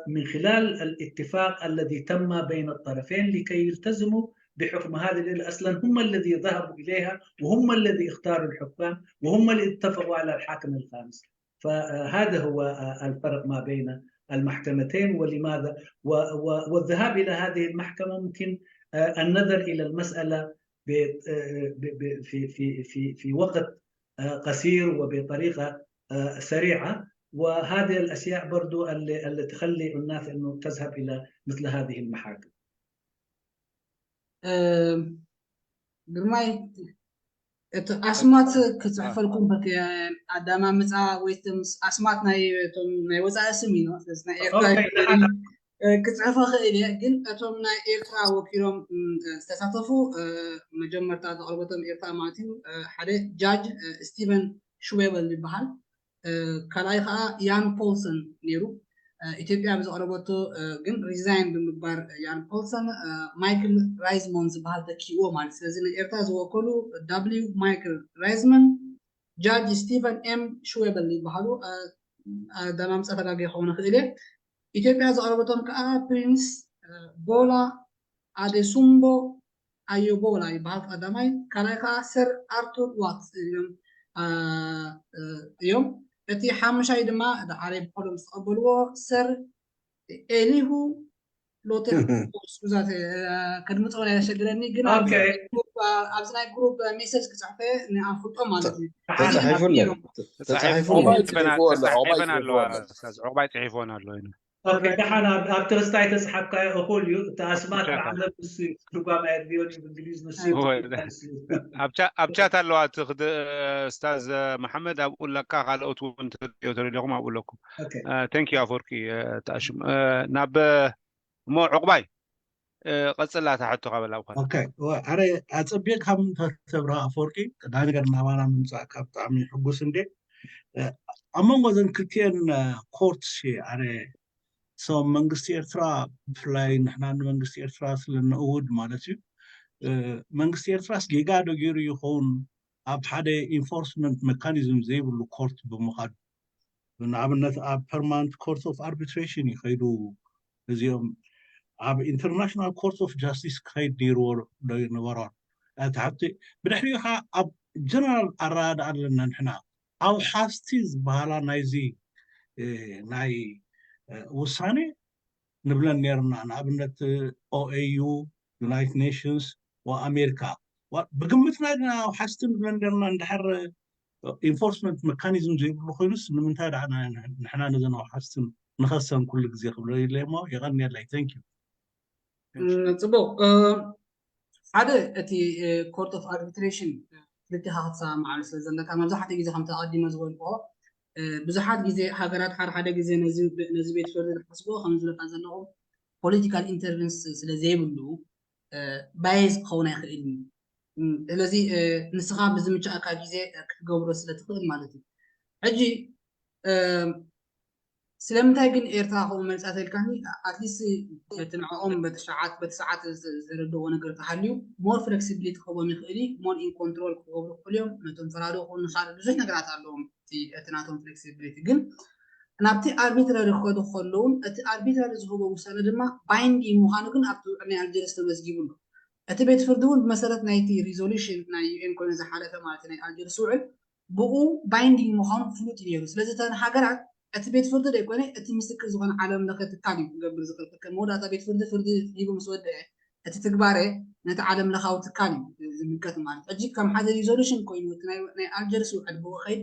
من خلال الاتفاق الذي تم بين الطرفين لكي يلتزموا بحكم هذه الليلة. أصلا هم الذي ذهبوا إليها، وهم الذي اختاروا الحكام، وهم اللي اتفقوا على الحاكم الخامس. فهذا هو الفرق ما بين المحكمتين. ولماذا والذهاب إلى هذه المحكمة ممكن النظر إلى المسألة في في في في وقت قصير وبطريقة سريعة، وهذه الأشياء برضو اللي, اللي تخلي الناس أنه تذهب إلى مثل هذه المحاكم. ግርማይ እቲ ኣስማት ክፅሕፈልኩም በቲ ኣዳማምፃ ወይ ኣስማት ናይ ወፃኢ ስም እዩ። ስለዚ ናይ ኤርትራ ክፅሕፈ ክእል እየ፣ ግን እቶም ናይ ኤርትራ ወኪሎም ዝተሳተፉ መጀመርታ ዘቕረበቶም ኤርትራ ማለት እዩ ሓደ ጃጅ ስቲቨን ሽዌበል ይበሃል። ካልኣይ ከዓ ያን ፖልሰን ነይሩ። ኢትዮጵያ ብዘቕረበቶ ግን ሪዛይን ብምግባር ያን ፖልሰን ማይክል ራይዝሞን ዝበሃል ተኪእዎ ማለት። ስለዚ ንኤርትራ ዝወከሉ ዳብሊው ማይክል ራይዝመን፣ ጃጅ ስቲቨን ኤም ሽዌበል ይበሃሉ። ኣዳማምፃ ተጋጊ ክኸውን ይኽእል እየ። ኢትዮጵያ ዘቕረበቶም ከዓ ፕሪንስ ቦላ ኣደሱምቦ ኣዮቦላ ይበሃል ቀዳማይ፣ ካልኣይ ከዓ ሰር ኣርቱር ዋትስ እዮም። እዮም። እቲ ሓሙሻይ ድማ ደሓረይ ብቆሎም ዝተቐበልዎ ሰር ኤሊሁ ሎተር። ስኩዛት ከድምፆ ናይ ዘሸግረኒ ግን ኣብዚ ናይ ግሩፕ ሜሴጅ ክፅሕፈ ንኣፍልጦ ማለት እዩ። ተፃሒፉን ኣለዋ። ዑቕባይ ፅሒፎን ኣሎ። ኦኬ፣ ደሓን ኣብ ኣብ ተረስታይ ተጽሓፍካዮ እኹል እዩ። እቲ ኣስማት ብቻ። ብዓለም ንሱ እዩ፣ ትርጓሜ ኣየድልዮን እዩ፣ ብእንግሊዝ ንሱ እዩ። እወ፣ ኣብ ቻ-፣ ኣብ ቻት ኣለዋ እቲ ክድ-፣ ስታዝ መሓመድ ኣብኡ ኣለካ፣ ካልኦት እውን ትሪኦ ተደሊኹም ኣብኡ ኣለኩም። ኦኬ። ቴንክ ዩ ኣፈወርቂ፣ ተኣሽም ናብ እሞ ዕቑባይ ቀጽላ ታሕቶ ካበላ ብኳ። ኦኬ። ኣረ ኣጸቢቕካ ምንታ ተብራ ኣፈወርቂ፣ ቀዳሚ ነገር ናባና ምምጻእካ ብጣዕሚ ሕጉስ እንዴ። ኣብ መንጎ ዘን ክልቲኤን ኮርትስ ኣረ ሰው መንግስቲ ኤርትራ ብፍላይ ንሕና ንመንግስቲ ኤርትራ ስለነእውድ ማለት እዩ። መንግስቲ ኤርትራስ ጌጋ ዶ ገይሩ ይኸውን ኣብ ሓደ ኢንፎርስመንት መካኒዝም ዘይብሉ ኮርት ብምኻድ? ንኣብነት ኣብ ፐርማነንት ኮርት ኦፍ ኣርቢትሬሽን ይኸይዱ እዚኦም፣ ኣብ ኢንተርናሽናል ኮርት ኦፍ ጃስቲስ ክኸይድ ነይርዎ ዶ ይነበሮን? እቲ ሓብቲ ብድሕሪኡ ከዓ ኣብ ጀነራል ኣረዳድኣ ኣለና ንሕና። ኣውሓስቲ ዝበሃላ ናይዚ ናይ ውሳኔ ንብለን ነርና። ንኣብነት ኦኤዩ፣ ዩናይትድ ኔሽንስ፣ ኣሜሪካ። ብግምትና ኢና ኣውሓስቲ ንብለን ነርና። እንድሕር ኢንፎርስመንት መካኒዝም ዘይብሉ ኮይኑስ ንምንታይ ደኣ ንሕና ነዘን ኣውሓስትን ንኸሰን ኩሉ ግዜ ክብሎ ኢለ እሞ የቐንየለይ። Thank you። ጽቡቕ። ሓደ እቲ ኮርት ኦፍ ኣርቢትሬሽን ክልቲኻ ክትሰማማዓሉ ስለ ዘለካ፣ መብዛሕትኡ ግዜ ከምቲ ኣቐዲመ ዝበልክዎ ብዙሓት ግዜ ሃገራት ሓደ ሓደ ግዜ ነዚ ቤት ፍርዲ ዝሓስብዎ ከም ዝብለካ ዘለኹ ፖለቲካል ኢንተርቨንስ ስለ ዘይብሉ ባየስ ክኸውን ኣይኽእል እዩ። ስለዚ ንስኻ ብዝምቻእካ ግዜ ክትገብሮ ስለ ትኽእል ማለት እዩ። ሕጂ ስለምንታይ ግን ኤርትራ ከምኡ መሪጻ ተልካኒ? ኣትሊስት በቲ ንዕኦም በቲ ሰዓት በቲ ሰዓት ዘረድዎ ነገር ተሃልዩ ሞር ፍሌክሲቢሊቲ ክህቦም ይኽእል እዩ፣ ሞር ኢን ኮንትሮል ክገብሩ ይኽእሉ እዮም። ነቶም ፈራዶ ክኾኑ ካልእ ብዙሕ ነገራት ኣለዎም እቲ ናቶም ፍሌክሲቢሊቲ። ግን ናብቲ ኣርቢትራሪ ክኸዱ ከለውን እቲ ኣርቢትራሪ ዝህቦ ውሳነ ድማ ባይንዲንግ ምዃኑ ግን ኣብቲ ውዕል ናይ ኣልጀርስ ተመዝጊቡ ኣሎ። እቲ ቤት ፍርዲ እውን ብመሰረት ናይቲ ሪዞሉሽን ናይ ዩኤን ኮይኑ ዝሓለፈ ማለት ናይ ኣልጀርስ ውዕል ብኡ ባይንዲንግ ምዃኑ ፍሉጥ እዩ ነይሩ። ስለዚ እተን ሃገራት እቲ ቤት ፍርዲ ዘይኮነ እቲ ምስክር ዝኾነ ዓለም ለኸ ትካል እዩ ክገብር ዝኽእል። ከም መወዳእታ ቤት ፍርዲ ፍርዲ ሂቡ ምስ ወደአ እቲ ትግባረ ነቲ ዓለም ለኻዊ ትካል እዩ ዝምልከት ማለት። ሕጂ ከም ሓደ ሪዞሉሽን ኮይኑ እቲ ናይ ኣልጀርስ ውዕል ብኡ ኸይድ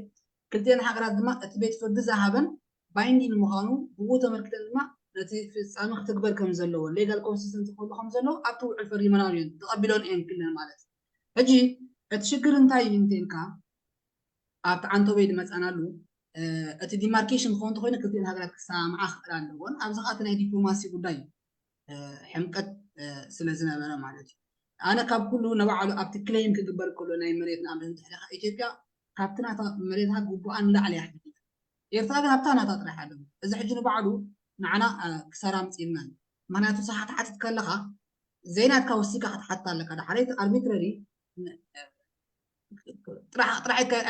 ክልቲኤን ሃገራት ድማ እቲ ቤት ፍርዲ ዝሃበን ባይንዲንግ ምዃኑ ብኡ ተመልክተን ድማ ነቲ ፍጻሚ ክትግበር ከም ዘለዎ ሌጋል ኮንሲስተንት ክህሉ ከም ዘለዎ ኣብቲ ውዕል ፈሪመናሉ እየን ተቐቢሎን እየን ክለን ማለት። ሕጂ እቲ ሽግር እንታይ እዩ እንተኢልካ ኣብቲ ዓንቶበይ ዝመፃናሉ እቲ ዲማርኬሽን ክኸውን እንተኮይኑ ክልቲኤን ሃገራት ክሰማምዓ ክኽእል ኣለዎን። ኣብዚ ከዓ እቲ ናይ ዲፕሎማሲ ጉዳይ እዩ ሕምቀት ስለ ዝነበረ ማለት እዩ። ኣነ ካብ ኩሉ ንባዕሉ ኣብቲ ክሌም ክግበር ከሎ ናይ መሬት ንኣብነት እንተሕደኻ ኢትዮጵያ ካብቲ ናታ መሬታ ግቡኣ ንላዕሊ እያ ሓቲታ። ኤርትራ ግን ኣብታ ናታ ጥራሕ ኣለዉ። እዚ ሕጂ ንባዕሉ ንዓና ክሳራ ኣምፂእልና እዩ። ምክንያቱ ሰሓትሓትት ከለካ ዘይናትካ ወሲካ ክትሓትት ኣለካ። ዳሕረይቲ ኣርቢትረሪ ጥራሕ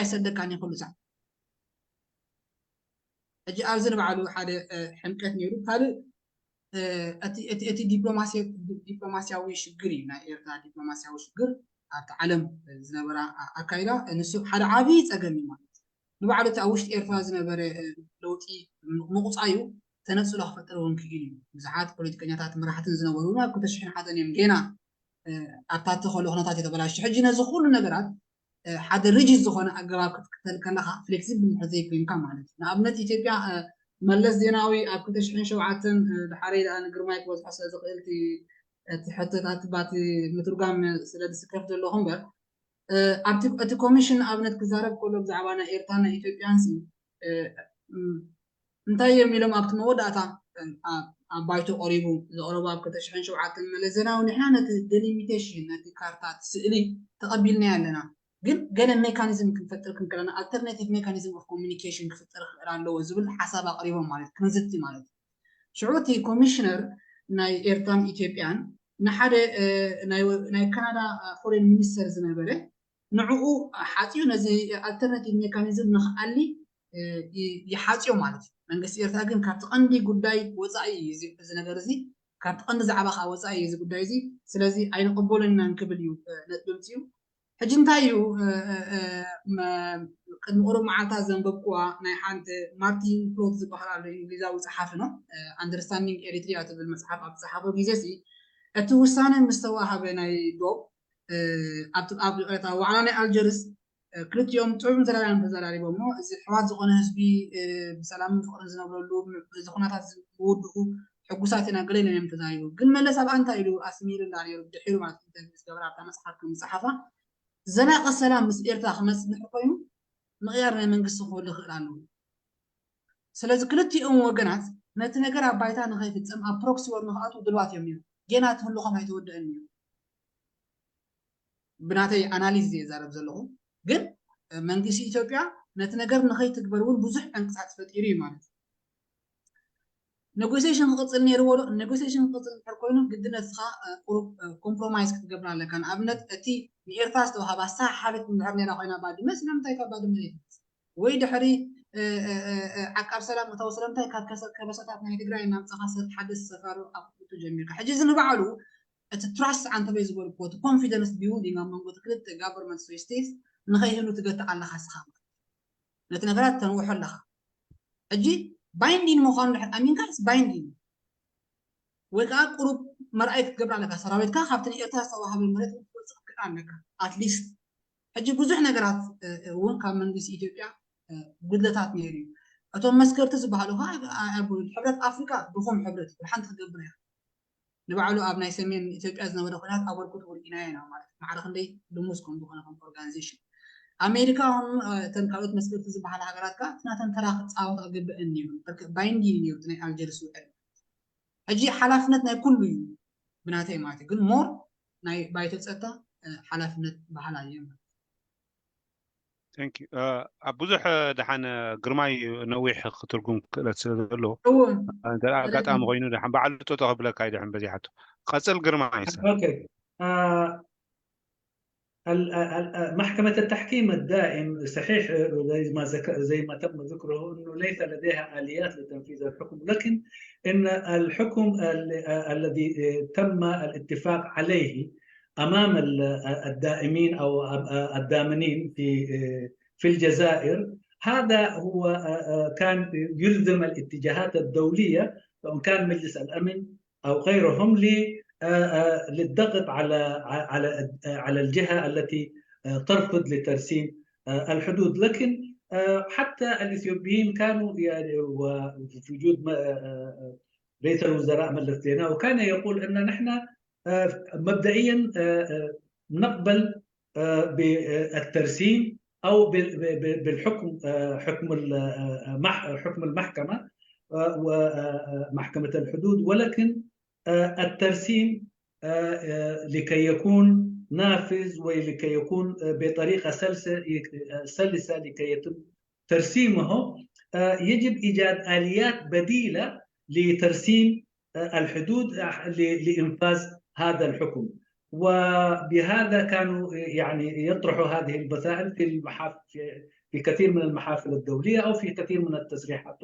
ኣይሰደካን እዩ ኩሉ ሳዕ። ሕጂ ኣብዚ ንባዕሉ ሓደ ሕምቀት ነይሩ። ካልእ እቲ ዲፕሎማሲያዊ ሽግር እዩ፣ ናይ ኤርትራ ዲፕሎማሲያዊ ሽግር ኣብቲ ዓለም ዝነበረ ኣካይዳ ንሱ ሓደ ዓብዪ ፀገም እዩ ማለት እዩ። ንባዕሉ እቲ ኣብ ውሽጢ ኤርትራ ዝነበረ ለውጢ ምቑፃዩ ተነፅሎ ክፈጥር እውን ክኢሉ እዩ። ብዙሓት ፖለቲከኛታት መራሕትን ዝነበሩ እውን ኣብ ክልተ ሽሕን ሓደን እዮም ገና ኣብታቲ ከሎ ኩነታት የተበላሸ። ሕጂ ነዚ ኩሉ ነገራት ሓደ ሪጂድ ዝኾነ ኣገባብ ክትክተል ከለካ ፍሌክሲብል እንድሕር ዘይኮይንካ ማለት እዩ። ንኣብነት ኢትዮጵያ መለስ ዜናዊ ኣብ ክልተ ሽሕን ሸውዓተን ድሓረይ ደኣ ንግርማይ ክበዝሖ ስለ ዝኽእል እቲ ሕቶታት ባቲ ምትርጓም ስለ ዝስከፍ ዘለኹ እምበር ኣብቲ እቲ ኮሚሽን ኣብነት ክዛረብ ከሎ ብዛዕባ ናይ ኤርትራን ናይ ኢትዮጵያን ሲ እንታይ እዮም ኢሎም ኣብቲ መወዳእታ ኣብ ባይቶ ቀሪቡ ዘቕረቡ ኣብ ክልተ ሽሕን ሸውዓተን መለስ ዜናዊ ንሕና ነቲ ዴሊሚቴሽን ነቲ ካርታ እቲ ስእሊ ተቐቢልናዮ ኣለና፣ ግን ገለ ሜካኒዝም ክንፈጥር ክንከለና ኣልተርናቲቭ ሜካኒዝም ኦፍ ኮሚኒኬሽን ክፍጠር ክኽእል ኣለዎ ዝብል ሓሳብ ኣቕሪቦም ማለት ክንዝቲ ማለት እዩ። ሽዑ እቲ ኮሚሽነር ናይ ኤርትራን ኢትዮጵያን ንሓደ ናይ ካናዳ ፎሬን ሚኒስተር ዝነበረ ንዕኡ ሓፂኡ ነዚ ኣልተርናቲቭ ሜካኒዝም ንክኣሊ ይሓፅዮ ማለት እዩ። መንግስቲ ኤርትራ ግን ካብቲ ቀንዲ ጉዳይ ወፃኢ እዩ እዚ ነገር እዚ፣ ካብቲ ቀንዲ ዛዕባ ከዓ ወፃኢ እዩ እዚ ጉዳይ እዚ። ስለዚ ኣይንቕበሎን ኢና እንክብል እዩ ነጥቢ ምፅኡ። ሕጂ እንታይ እዩ ቅድሚ ቁሩብ መዓልታት ዘንበብኩዋ ናይ ሓንቲ ማርቲን ፕሎት ዝበሃል ኣሎ እንግሊዛዊ ፀሓፊ ነው። ኣንደርስታንዲንግ ኤሪትሪያ ትብል መፅሓፍ ኣብ ዝፀሓፎ ግዜ ሲ እቲ ውሳነ ምስ ተዋሃበ ናይ ዶብ ኣብ ዋዕላ ናይ ኣልጀርስ ክልቲኦም ጥዑም ዘረባ እዮም ተዘራሪቦም። እዚ ሕዋት ዝኾነ ህዝቢ ብሰላምን ፍቕርን ዝነብረሉ፣ እዚ ኩነታት ዝውድኡ ሕጉሳት ኢና ገለ ኢሎም እዮም ተዛሪቦም። ግን መለስ ኣብኣ እንታይ ኢሉ ኣስሚሩላ ነይሩ? ድሒሩ ማለት ኢንተርቪው ዝገበረ ኣብታ መፅሓፍ ከም ዝፀሓፋ፣ ዘላቂ ሰላም ምስ ኤርትራ ክመፅእ ድሕሪ ኮይኑ ምቕያር ናይ መንግስቲ ክህሉ ይኽእል ኣለዎ። ስለዚ ክልቲኦም ወገናት ነቲ ነገር ኣብ ባይታ ንኸይፍፀም ኣብ ፕሮክሲ ወር ንክኣትዉ ድልዋት እዮም ነይሩ። ጌና እቲ ህልኾም ኣይተወደአን እዩ። ብናተይ ኣናሊዝ እየ ዛረብ ዘለኹ። ግን መንግስቲ ኢትዮጵያ ነቲ ነገር ንኸይትግበር እውን ብዙሕ ዕንቅፃት ፈጢሩ እዩ ማለት እዩ። ኔጎሲሽን ክቕፅል ነይርዎ ዶ? ኔጎሲሽን ክቕፅል እንድሕር ኮይኑ ግድነት እስኻ ቁሩብ ኮምፕሮማይዝ ክትገብር ኣለካ። ንኣብነት እቲ ንኤርትራ ዝተዋሃባ ኣሰሓሓቢት እንድሕር ነይራ ኮይና ባድመ ስለምንታይ ካብ ባድመ ዘይትመፅእ? ወይ ድሕሪ ዓቃብ ሰላም እታው ስለምንታይ ካብ ከበሳታት ናይ ትግራይ እናምፀኻ ሓደ ሰፈር ኣፍቁቱ ጀሚርካ? ሕጂ እዚ ንባዕሉ እቲ ትራስት ኣንተበይ ዝበልኩዎ እቲ ኮንፊደንስ ቢልዲንግ ኣብ መንጎ ክልተ ጋቨርንመንት ስቴትስ ንኸይህሉ ትገትእ ኣለኻ እስኻ። ነቲ ነገራት ተንውሖ ኣለኻ። ሕጂ ባይንዲን ምዃኑ ድሕር ኣሚንካ ባይንዲን ወይ ከዓ ቁሩብ መርኣይ ክትገብር ኣለካ። ሰራዊትካ ካብቲ ንኤርትራ ዝተዋሃበ መሬት ክትወፅእ ክትክእል ኣለካ። ኣትሊስት ሕጂ ብዙሕ ነገራት እውን ካብ መንግስቲ ኢትዮጵያ ጉድለታት ነይሩ እዩ። እቶም መስከርቲ ዝበሃሉ ከዓ ሕብረት ኣፍሪካ ድኹም ሕብረት እዩ። ሓንቲ ክገብር እያ። ንባዕሉ ኣብ ናይ ሰሜን ኢትዮጵያ ዝነበረ ኩናት ኣበርክቶ ርኢናዮ ኢና ማለት ማዕረ ክንደይ ልሙስ ከም ዝኾነ ከም ኦርጋናይዜሽን። ኣሜሪካ እውን እተን ካልኦት መስከርቲ ዝበሃላ ሃገራት ከዓ እቲ ናተን ተራ ክፃወታ ግበአን ነይሩ። ባይንዲንግ ነይሩ ናይ ኣልጀርስ ውዕል። ሕጂ ሓላፍነት ናይ ኩሉ እዩ ብናተይ ማለት እዩ። ግን ሞር ናይ ባይቶ ፀጥታ ሓላፍነት በሃላ እየ ማለት እዩ። ኣብ ብዙሕ ደሓን ግርማይ ነዊሕ ክትርጉም ክእለት ስለ ዘለዎ ኣጋጣሚ ኮይኑ ደሓን በዓሉ ጦጦ ክብለካ ይደሕን በዚሓቱ ቀፅል ግርማይ محكمة التحكيم الدائم صحيح زي ما ذكر زي ما تم ذكره انه ليس لديها اليات لتنفيذ الحكم لكن ان الحكم الذي تم الاتفاق عليه امام الدائمين او الدامنين في في الجزائر هذا هو كان يلزم الاتجاهات الدوليه سواء كان مجلس الامن او غيرهم للضغط على على على الجهه التي ترفض لترسيم الحدود لكن حتى الاثيوبيين كانوا يعني وفي وجود رئيس الوزراء ملس زيناوي كان يقول ان نحن مبدئيا نقبل بالترسيم او بالحكم حكم حكم المحكمه ومحكمه الحدود ولكن الترسيم لكي يكون نافذ ولكي يكون بطريقه سلسه سلسه لكي يتم ترسيمه يجب ايجاد اليات بديله لترسيم الحدود لانفاذ هذا الحكم وبهذا كانوا يعني يطرحوا هذه المسائل في المحافل في كثير من المحافل الدوليه او في كثير من التصريحات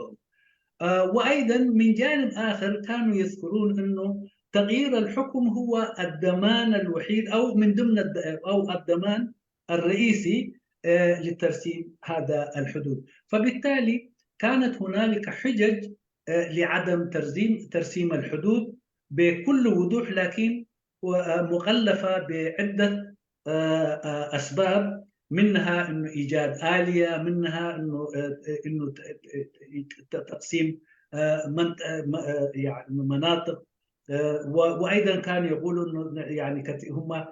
وايضا من جانب اخر كانوا يذكرون انه تغيير الحكم هو الضمان الوحيد او من ضمن او الضمان الرئيسي لترسيم هذا الحدود فبالتالي كانت هنالك حجج لعدم ترسيم ترسيم الحدود بكل وضوح لكن مغلفه بعده اسباب منها انه ايجاد اليه منها انه انه تقسيم يعني مناطق وايضا كانوا يقولوا انه يعني هم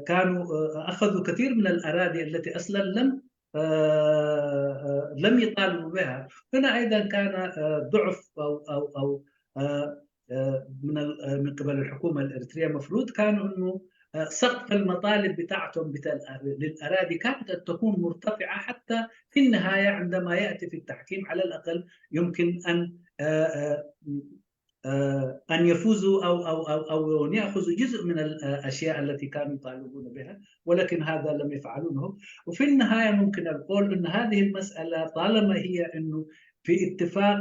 كانوا اخذوا كثير من الاراضي التي اصلا لم لم يطالبوا بها هنا ايضا كان ضعف او او او من من قبل الحكومه الاريتريه المفروض كانوا انه سقف المطالب بتاعتهم للاراضي كانت ان تكون مرتفعه حتى في النهايه عندما ياتي في التحكيم على الاقل يمكن ان ان يفوزوا او او او او ان ياخذوا جزء من الاشياء التي كانوا يطالبون بها ولكن هذا لم يفعلونه وفي النهايه ممكن نقول ان هذه المساله طالما هي انه في اتفاق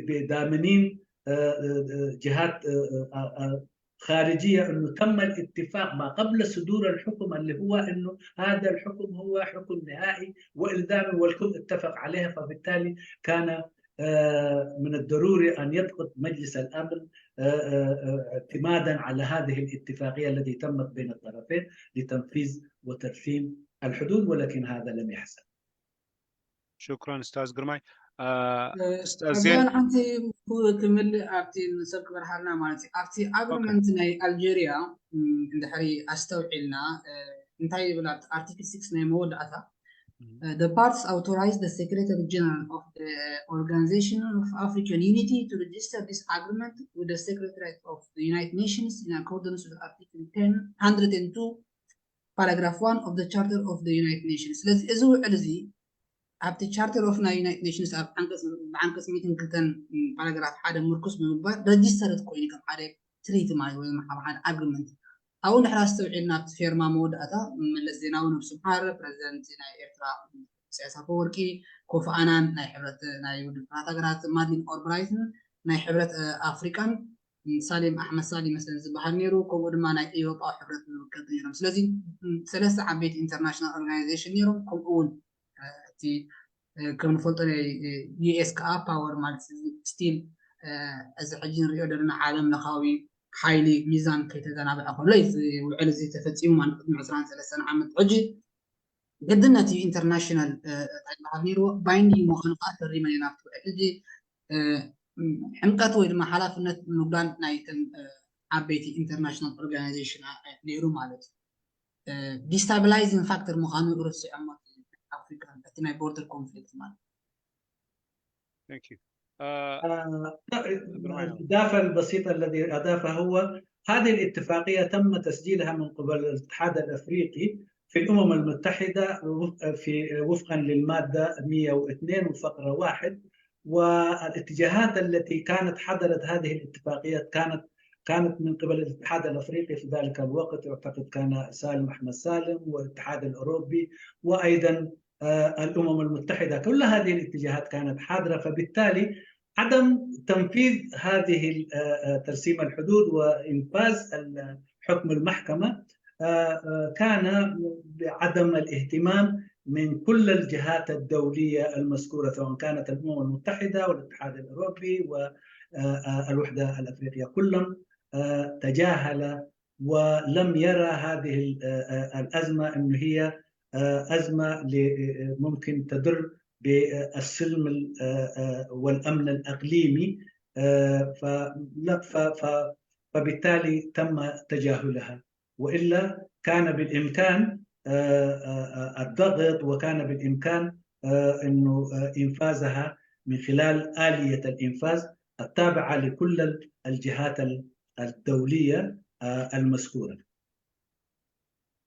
بضامنين جهات خارجيه انه تم الاتفاق ما قبل صدور الحكم اللي هو انه هذا الحكم هو حكم نهائي والزامي والكل اتفق عليها فبالتالي كان من الضروري أن يضغط مجلس الأمن اعتمادا على هذه الاتفاقية التي تمت بين الطرفين لتنفيذ وترسيم الحدود، ولكن هذا لم يحصل. شكرا استاذ قرماي. استاذ زين، حنتي كمل ابتي نسك برحالنا مالتي ابتي agreement ناي الجيريا. عند حري استوعلنا انتهي بلا article six ناي مودعتا. The parties authorize the Secretary General of the Organization of African Unity to register this agreement with the Secretariat of the United Nations in accordance with Article ten, hundred and two, paragraph one of the Charter of the United Nations. ስለዚ እዚ ውዕል እዚ ኣብቲ Charter of ናይ United Nations ኣብ ዓንቀጽ ብዓንቀጽ ሚእትን ክልተን ፓራግራፍ ሓደ ምርኩስ ብምግባር ረጅስተርድ ኮይኑ ከም ሓደ ትሪቲ ማለት ወይ ሓደ ኣግሪመንት ኣብኡ እንድሕር ኣስተውዒልና ኣብቲ ፌርማ መወዳእታ መለስ ዜናዊ ነብሱ ምሃር ፕረዚደንት ናይ ኤርትራ ኢሳያስ ኣፈወርቂ፣ ኮፊ ኣናን ናይ ሕብረት ናይ ውድብ ሃገራት፣ ማድሊን ኦልብራይትን ናይ ሕብረት ኣፍሪቃን ሳሊም ኣሕመድ ሳሊም መስለን ዝበሃል ነይሩ። ከምኡ ድማ ናይ ኤውሮጳዊ ሕብረት ዝውክል ነይሮም። ስለዚ ሰለስተ ዓበይቲ ኢንተርናሽናል ኦርጋናይዜሽን ነይሮም። ከምኡ እውን እቲ ከም ንፈልጦ ናይ ዩኤስ ከዓ ፓወር ማለት ስቲል እዚ ሕጂ ንሪኦ ዘለና ዓለም ለኻዊ ሓይሊ ሚዛን ከይተዘናብዐ ከሎ እዩ እዚ ውዕል እዚ ተፈፂሙ ማለት ቅድሚ ዕስራን ሰለስተን ዓመት ሕጂ ግድነት እዩ ኢንተርናሽናል እንታይ ዝበሃል ነይርዎ ባይንዲንግ ምዃኑ ከዓ ፈሪመን ኢና ኣብቲ ውዕል ሕጂ ሕምቀት ወይ ድማ ሓላፍነት ምጉዳል ናይተን ዓበይቲ ኢንተርናሽናል ኦርጋናይዜሽን ነይሩ ማለት እዩ። ዲስታብላይዚንግ ፋክተር ምዃኑ ርሲዖሞ ኣፍሪካ እቲ ናይ ቦርደር ኮንፍሊክት ማለት Thank you. الإضافة البسيطة الذي أضافها هو هذه الاتفاقية تم تسجيلها من قبل الاتحاد الأفريقي في الأمم المتحدة في وفقا للمادة مية واثنين وفقرة واحد، والاتجاهات التي كانت حضرت هذه الاتفاقيات كانت كانت من قبل الاتحاد الافريقي في ذلك الوقت، اعتقد كان سالم احمد سالم والاتحاد الاوروبي وايضا الامم المتحده، كل هذه الاتجاهات كانت حاضره، فبالتالي عدم تنفيذ هذه ترسيم الحدود وانفاذ حكم المحكمه كان بعدم الاهتمام من كل الجهات الدوليه المذكوره، سواء كانت الامم المتحده والاتحاد الاوروبي والوحده الافريقيه، كلهم تجاهل ولم يرى هذه الازمه انه هي ازمه ممكن تضر بالسلم والامن الاقليمي، فبالتالي تم تجاهلها، والا كان بالامكان الضغط، وكان بالامكان انه انفاذها من خلال اليه الانفاذ التابعه لكل الجهات الدوليه المذكوره.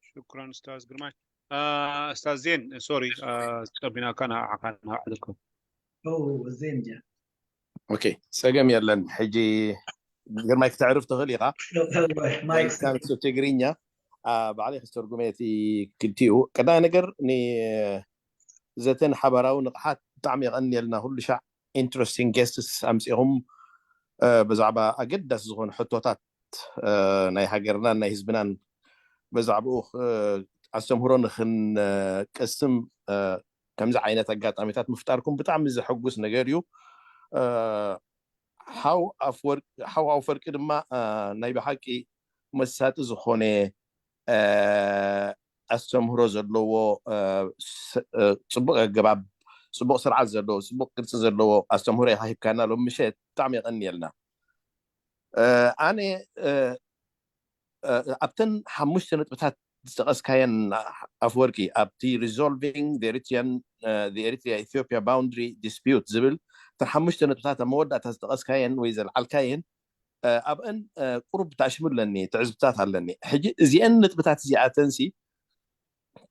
شكرا استاذ قرماي. آه استاذ زين، سوري، آه ጸቢና ካና ዓኻና ዓለኩም ኦ ዜን ጃ ኦኬ፣ ጸገም የለን። ሕጂ ግርማይ ክተዕርፍ ትኽእል ኢኻ። ማይክ ሳንሱ ትግርኛ ባዕለይ ክስተርጉመ እቲ ክልቲኡ። ቀዳማይ ነገር ንዘተን ሓባራዊ ንቕሓት ብጣዕሚ የቐንየልና። ኩሉ ሻዕ ኢንትረስቲንግ ጌስትስ ኣምጺኹም ብዛዕባ ኣገዳሲ ዝኾኑ ሕቶታት ናይ ሃገርናን ናይ ህዝብናን ብዛዕባኡ ኣስተምህሮ ንክንቀስም ከምዚ ዓይነት ኣጋጣሚታት ምፍጣርኩም ብጣዕሚ ዘሐጉስ ነገር እዩ። ሓው ኣፍወርቂ ድማ ናይ ብሓቂ መሳጢ ዝኾነ ኣስተምህሮ ዘለዎ፣ ፅቡቕ ኣገባብ፣ ፅቡቕ ስርዓት ዘለዎ፣ ፅቡቕ ቅርፂ ዘለዎ ኣስተምህሮ ኢኻ ሂብካና ሎም ምሸት። ብጣዕሚ የቐንየልና። ኣነ ኣብተን ሓሙሽተ ነጥብታት ዝጠቐስካየን ኣፍወርቂ፣ ኣብቲ resolving the Eritrean the Eritrea Ethiopia boundary dispute ዝብል እተን ሓሙሽተ ነጥብታት ኣብ መወዳእታ ዝጠቐስካየን ወይ ዘልዓልካየን ኣብአን ቁሩብ ብታሽሙ ኣለኒ፣ ትዕዝብታት ኣለኒ። ሕጂ እዚአን ነጥብታት እዚኣተንሲ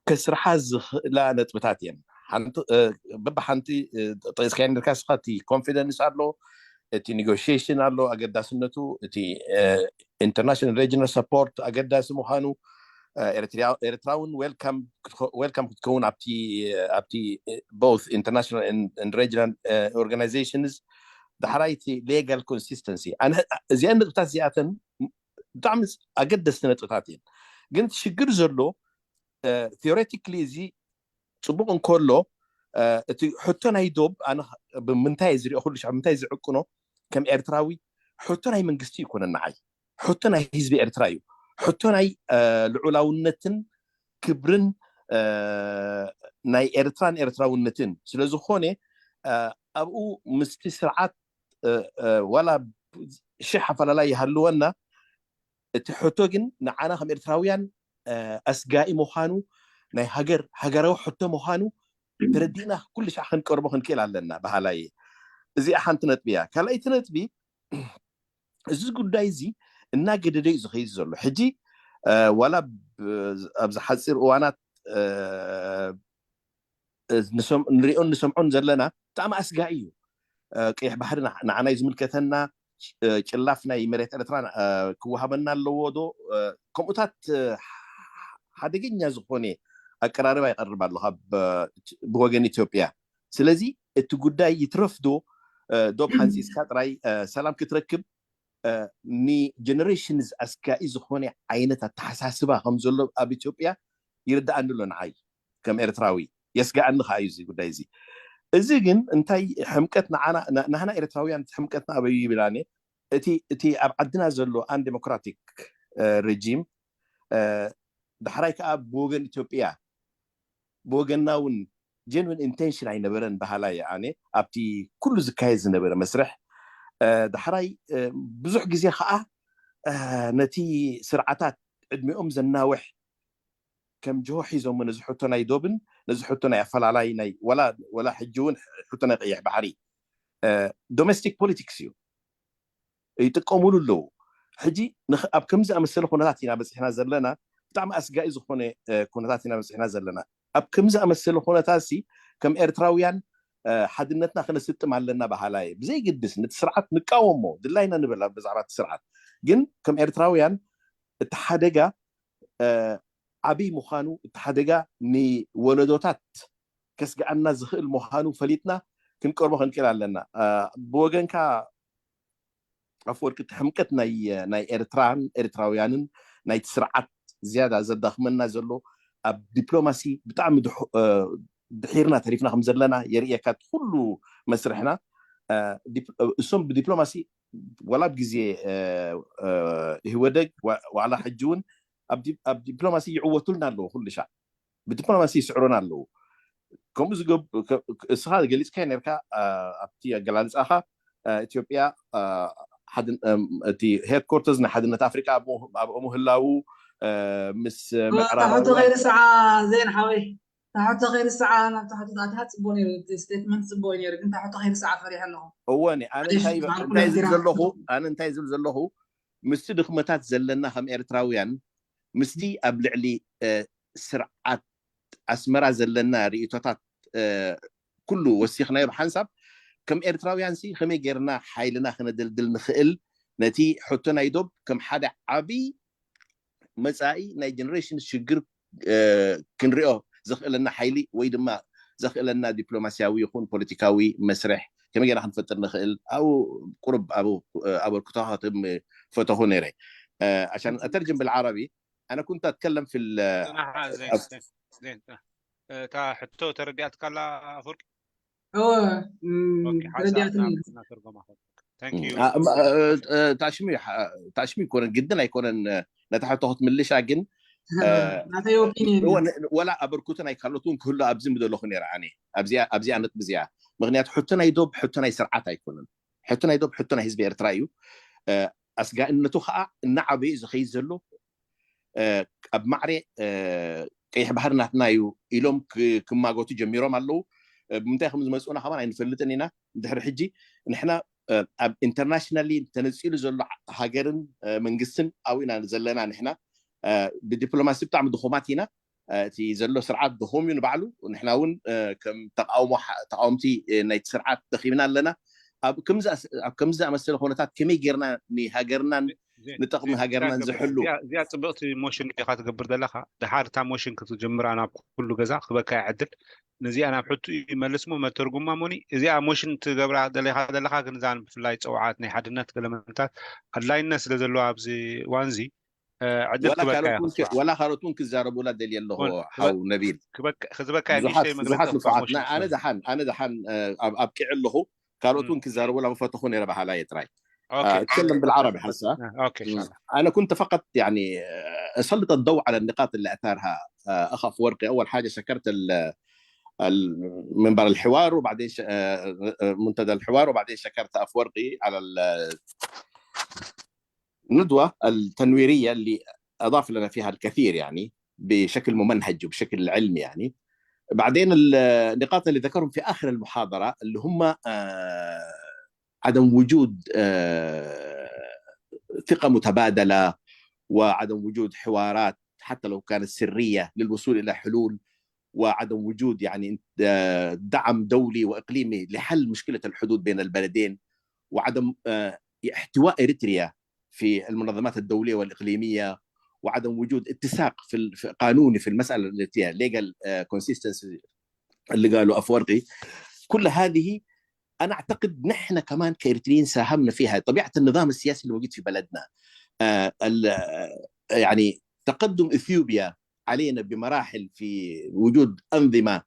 ከስርሓ ዝኽእላ ነጥብታት እየን። በብሓንቲ ጠቂስካዮ ነርካ ስኻ፣ እቲ ኮንፊደንስ ኣሎ፣ እቲ ኔጎሽሽን ኣሎ፣ ኣገዳስነቱ፣ እቲ ኢንተርናሽናል ሬጅናል ሰፖርት ኣገዳሲ ምዃኑ፣ ኤርትራ እውን ዌልካም ክትከውን ኣብቲ ቦት ኢንተርናሽናል ሬጅናል ኦርጋናይዜሽንስ። ዳሕራይ እቲ ሌጋል ኮንሲስተንሲ፣ እዚኣን ነጥብታት እዚኣተን ብጣዕሚ ኣገደስቲ ነጥብታት እየን። ግን እቲ ሽግር ዘሎ ቴዎሬቲክሊ እዚ ፅቡቅ እንከሎ እቲ ሕቶ ናይ ዶብ ኣነ ብምንታይ ዝሪኦ፣ ኩሉ ሻዕ ምንታይ ዝዕቅኖ ከም ኤርትራዊ፣ ሕቶ ናይ መንግስቲ ይኮነን ንዓይ። ሕቶ ናይ ህዝቢ ኤርትራ እዩ። ሕቶ ናይ ልዑላውነትን ክብርን ናይ ኤርትራን ኤርትራውነትን ስለዝኾነ፣ ኣብኡ ምስቲ ስርዓት ዋላ ሽሕ ኣፈላላይ ይሃልወና፣ እቲ ሕቶ ግን ንዓና ከም ኤርትራውያን ኣስጋኢ ምዃኑ፣ ናይ ሃገር ሃገራዊ ሕቶ ምዃኑ ተረዲእና ኩሉ ሻዕ ክንቀርቦ ክንክእል ኣለና በሃላይ። እዚኣ ሓንቲ ነጥቢ እያ። ካልኣይቲ ነጥቢ፣ እዚ ጉዳይ እዚ እናገደደ እዩ ዝኸይድ ዘሎ። ሕጂ ዋላ ኣብዚ ሓፂር እዋናት ንሪኦን ንሰምዖን ዘለና ብጣዕሚ ኣስጋኢ እዩ። ቀይሕ ባሕሪ ንዓና እዩ ዝምልከተና፣ ጭላፍ ናይ መሬት ኤርትራ ክወሃበና ኣለዎ ዶ? ከምኡታት ሓደገኛ ዝኾነ ኣቀራርባ ይቐርብ ኣሎ ካብ ብወገን ኢትዮጵያ። ስለዚ እቲ ጉዳይ ይትረፍ ዶ ዶብ ሓንፂፅካ ጥራይ ሰላም ክትረክብ ንጀነሬሽንስ ኣስጋኢ ዝኾነ ዓይነት ኣተሓሳስባ ከም ዘሎ ኣብ ኢትዮጵያ ይርዳኣኒ ኣሎ ንዓይ ከም ኤርትራዊ። የስጋኣኒ ከዓ እዩ እዚ ጉዳይ እዚ። እዚ ግን እንታይ ሕምቀት ንዓና ናህና ኤርትራውያን፣ ሕምቀትና ኣበዩ ይብል ኣነ። እቲ እቲ ኣብ ዓድና ዘሎ ኣን ዴሞክራቲክ ረጂም ዳሕራይ ከዓ ብወገን ኢትዮጵያ ብወገንና እውን ጀንዊን ኢንቴንሽን ኣይነበረን በሃላ እየ ኣነ። ኣብቲ ኩሉ ዝካየድ ዝነበረ መስርሕ ዳሕራይ ብዙሕ ግዜ ከዓ ነቲ ስርዓታት ዕድሚኦም ዘናውሕ ከም ጅሆ ሒዞሞ ነዚ ሕቶ ናይ ዶብን ነዚ ሕቶ ናይ ኣፈላላይ ናይ ወላ ሕጂ እውን ሕቶ ናይ ቀይሕ ባሕሪ ዶሜስቲክ ፖሊቲክስ እዩ ይጥቀሙሉ ኣለዉ። ሕጂ ኣብ ከምዚ ኣመሰለ ኩነታት ኢና በፂሕና ዘለና። ብጣዕሚ ኣስጋኢ ዝኾነ ኩነታት ኢና በፂሕና ዘለና። ኣብ ከምዚ ኣመሰለ ኩነታት ሲ ከም ኤርትራውያን ሓድነትና ክነስጥም ኣለና በሃላ እየ። ብዘይግድስ ነቲ ስርዓት ንቃወሞ ድላይና ንበል ብዛዕባ እቲ ስርዓት፣ ግን ከም ኤርትራውያን እቲ ሓደጋ ዓብይ ምዃኑ፣ እቲ ሓደጋ ንወለዶታት ከስግኣና ዝኽእል ምዃኑ ፈሊጥና ክንቀርቦ ክንክእል ኣለና። ብወገንካ ኣፈወርቂ፣ እቲ ሕምቀት ናይ ኤርትራን ኤርትራውያንን ናይቲ ስርዓት ዝያዳ ዘዳኽመና ዘሎ ኣብ ዲፕሎማሲ ብጣዕሚ ድሒርና ተሪፍና ከም ዘለና የርእየካ። እቲ ኩሉ መስርሕና እሶም ብዲፕሎማሲ ዋላ ኣብ ግዜ ኢህወደግ ዋላ ሕጂ እውን ኣብ ዲፕሎማሲ ይዕወቱልና ኣለዉ። ኩሉ ሻዕ ብዲፕሎማሲ ይስዕሩና ኣለዉ። ከምኡ ዝገብ እስኻ ገሊፅካዮ ነርካ ኣብቲ ኣገላልፃኻ ኢትዮጵያ እቲ ሄድኮርተርስ ናይ ሓድነት ኣፍሪካ ኣብኡ ምህላዉ ምስ ምዕራባውያን ታሕቶ ከይርስዓ ዜን ሓወይ ታሕቶ ከይርስዓ ናብ ታሕቶ ኣትያ ፅቡቅ ነይሩ። ስቴትመንት ፅቡቅ ነይሩ ግን ታሕቶ ከይርስዓ ፈሪሐ ኣለኹ። እወ ኣነ እንታይ ዝብል ዘለኹ ኣነ እንታይ ዝብል ዘለኹ ምስቲ ድኽመታት ዘለና ከም ኤርትራውያን ምስቲ ኣብ ልዕሊ ስርዓት ኣስመራ ዘለና ርእቶታት ኩሉ ወሲኽናዮ ብሓንሳብ ከም ኤርትራውያን ሲ ከመይ ጌርና ሓይልና ክነደልድል ንኽእል ነቲ ሕቶ ናይ ዶብ ከም ሓደ ዓብይ መፃኢ ናይ ጀነሬሽን ሽግር ክንሪኦ ዘኽእለና ሓይሊ ወይ ድማ ዘኽእለና ዲፕሎማስያዊ ይኹን ፖለቲካዊ መስርሕ ከመይ ጌርና ክንፈጥር ንኽእል ኣብኡ ቁሩብ ኣብኡ ኣበርክቶ ክህብ ፈተኹ ነይረ። عشان أترجم بالعربي أنا كنت أتكلم في እታ ሕቶ ተረዲኣትካ ኣላ ኣፈወርቂ? ተረዲኣትኒ። ታሽሚ ኣይኮነን ግድን ኣይኮነን ነታ ሕቶ ክትምልሻ ግን ወላ ኣበርክቶ ናይ ካልኦት እውን ክህሉ ኣብዚ ምደለኹ ነይረ ኣነ ኣብዚኣ ነጥቢ እዚኣ። ምክንያቱ ሕቶ ናይ ዶብ ሕቶ ናይ ስርዓት ኣይኮነን። ሕቶ ናይ ዶብ ሕቶ ናይ ህዝቢ ኤርትራ እዩ። ኣስጋእነቱ ከዓ እናዓበየ እዩ ዝኸይድ ዘሎ። ኣብ ማዕረ ቀይሕ ባህሪ ናትና እዩ ኢሎም ክማጎቱ ጀሚሮም ኣለዉ። ብምንታይ ከም ዝመፁና ከማን ኣይንፈልጥን ኢና። ድሕሪ ሕጂ ንሕና ኣብ ኢንተርናሽናሊ ተነፂሉ ዘሎ ሃገርን መንግስትን ኣብኡ ኢና ዘለና። ንሕና ብዲፕሎማሲ ብጣዕሚ ድኹማት ኢና። እቲ ዘሎ ስርዓት ድኹም እዩ ንባዕሉ። ንሕና እውን ከም ተቃውሞ ተቃወምቲ ናይቲ ስርዓት ደኺምና ኣለና። ኣብ ከምዚ ዝኣመሰለ ኩነታት ከመይ ጌርና ንሃገርናን ንጥቕሚ ሃገርናን ዝሕሉ? እዚኣ ፅብቕቲ ሞሽን ዲኻ ትገብር ዘለኻ። ድሓር እታ ሞሽን ክትጅምራ ናብ ኩሉ ገዛ ክበካ ይዕድል። ነዚኣ ናብ ሕቱ ይመልስ ሞ መተርጉማ ሞኒ እዚኣ ሞሽን ትገብራ ደለኻ ዘለኻ ግን እዛ ብፍላይ ፀውዓት ናይ ሓድነት ገለመንታት ኣድላይነት ስለ ዘለዋ ኣብዚ እዋን እዚ ዕድል ወላ ክበካ ካልኦት እየ እውን ክስማዕ ወላ ካልኦት እውን ክዛረቡላ ደልየ ኣለኹ እውን ሓው ክበ- ነቢል። ክበካ- ክዝበካ እየ ብዙሓት ንእሽተይ መግለጺ ብዙሓት ከውፅእ ንፉዓት ክውስን ኣነ ክፍል ደሓን ኣነ ደሓን ኣብ ኣብቂዐ ኣለኹ። ካልኦት እውን ክዛረቡላ ምፈተኹ ነረ በሃላ እየ ጥራይ። اوكي اتكلم بالعربي حسا. اوكي ان شاء الله انا كنت فقط يعني آه، اسلط الضوء على النقاط اللي اثارها آه، اخ افورقي. اول حاجه شكرت ال- ال- منبر الحوار، وبعدين ش- آه، آه، منتدى الحوار، وبعدين شكرت افورقي على ال- الندوه التنويريه اللي اضاف لنا فيها الكثير يعني بشكل ممنهج وبشكل علمي يعني. بعدين النقاط اللي ذكرهم في اخر المحاضره اللي هم آه، عدم وجود آه، ثقه متبادله، وعدم وجود حوارات حتى لو كانت سريه للوصول الى حلول، وعدم وجود يعني آه، دعم دولي واقليمي لحل مشكله الحدود بين البلدين، وعدم آه، احتواء اريتريا في المنظمات الدوليه والاقليميه، وعدم وجود اتساق في ال- في قانوني في المساله الاريتريه، legal consistency اللي قاله افورقي. كل هذه انا اعتقد نحن كمان كاريتريين ساهمنا فيها، طبيعه النظام السياسي اللي موجود في بلدنا. آه، ال- آه، يعني تقدم اثيوبيا علينا بمراحل في وجود انظمه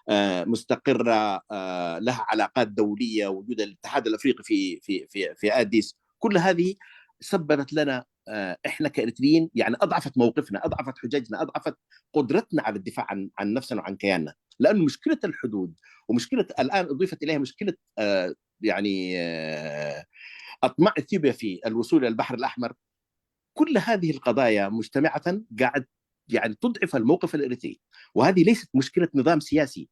آه، مستقره، آه، لها علاقات دوليه، وجود الاتحاد الافريقي في في في في اديس، كل هذه سببت لنا آه، احنا كاريتريين يعني اضعفت موقفنا، اضعفت حججنا، اضعفت قدرتنا على الدفاع عن عن نفسنا وعن كياننا، لانه مشكله الحدود ومشكله الان اضيفت اليها مشكله آه، يعني آه، اطماع اثيوبيا في الوصول الى البحر الاحمر. كل هذه القضايا مجتمعه قاعد يعني تضعف الموقف الاريتري، وهذه ليست مشكله نظام سياسي.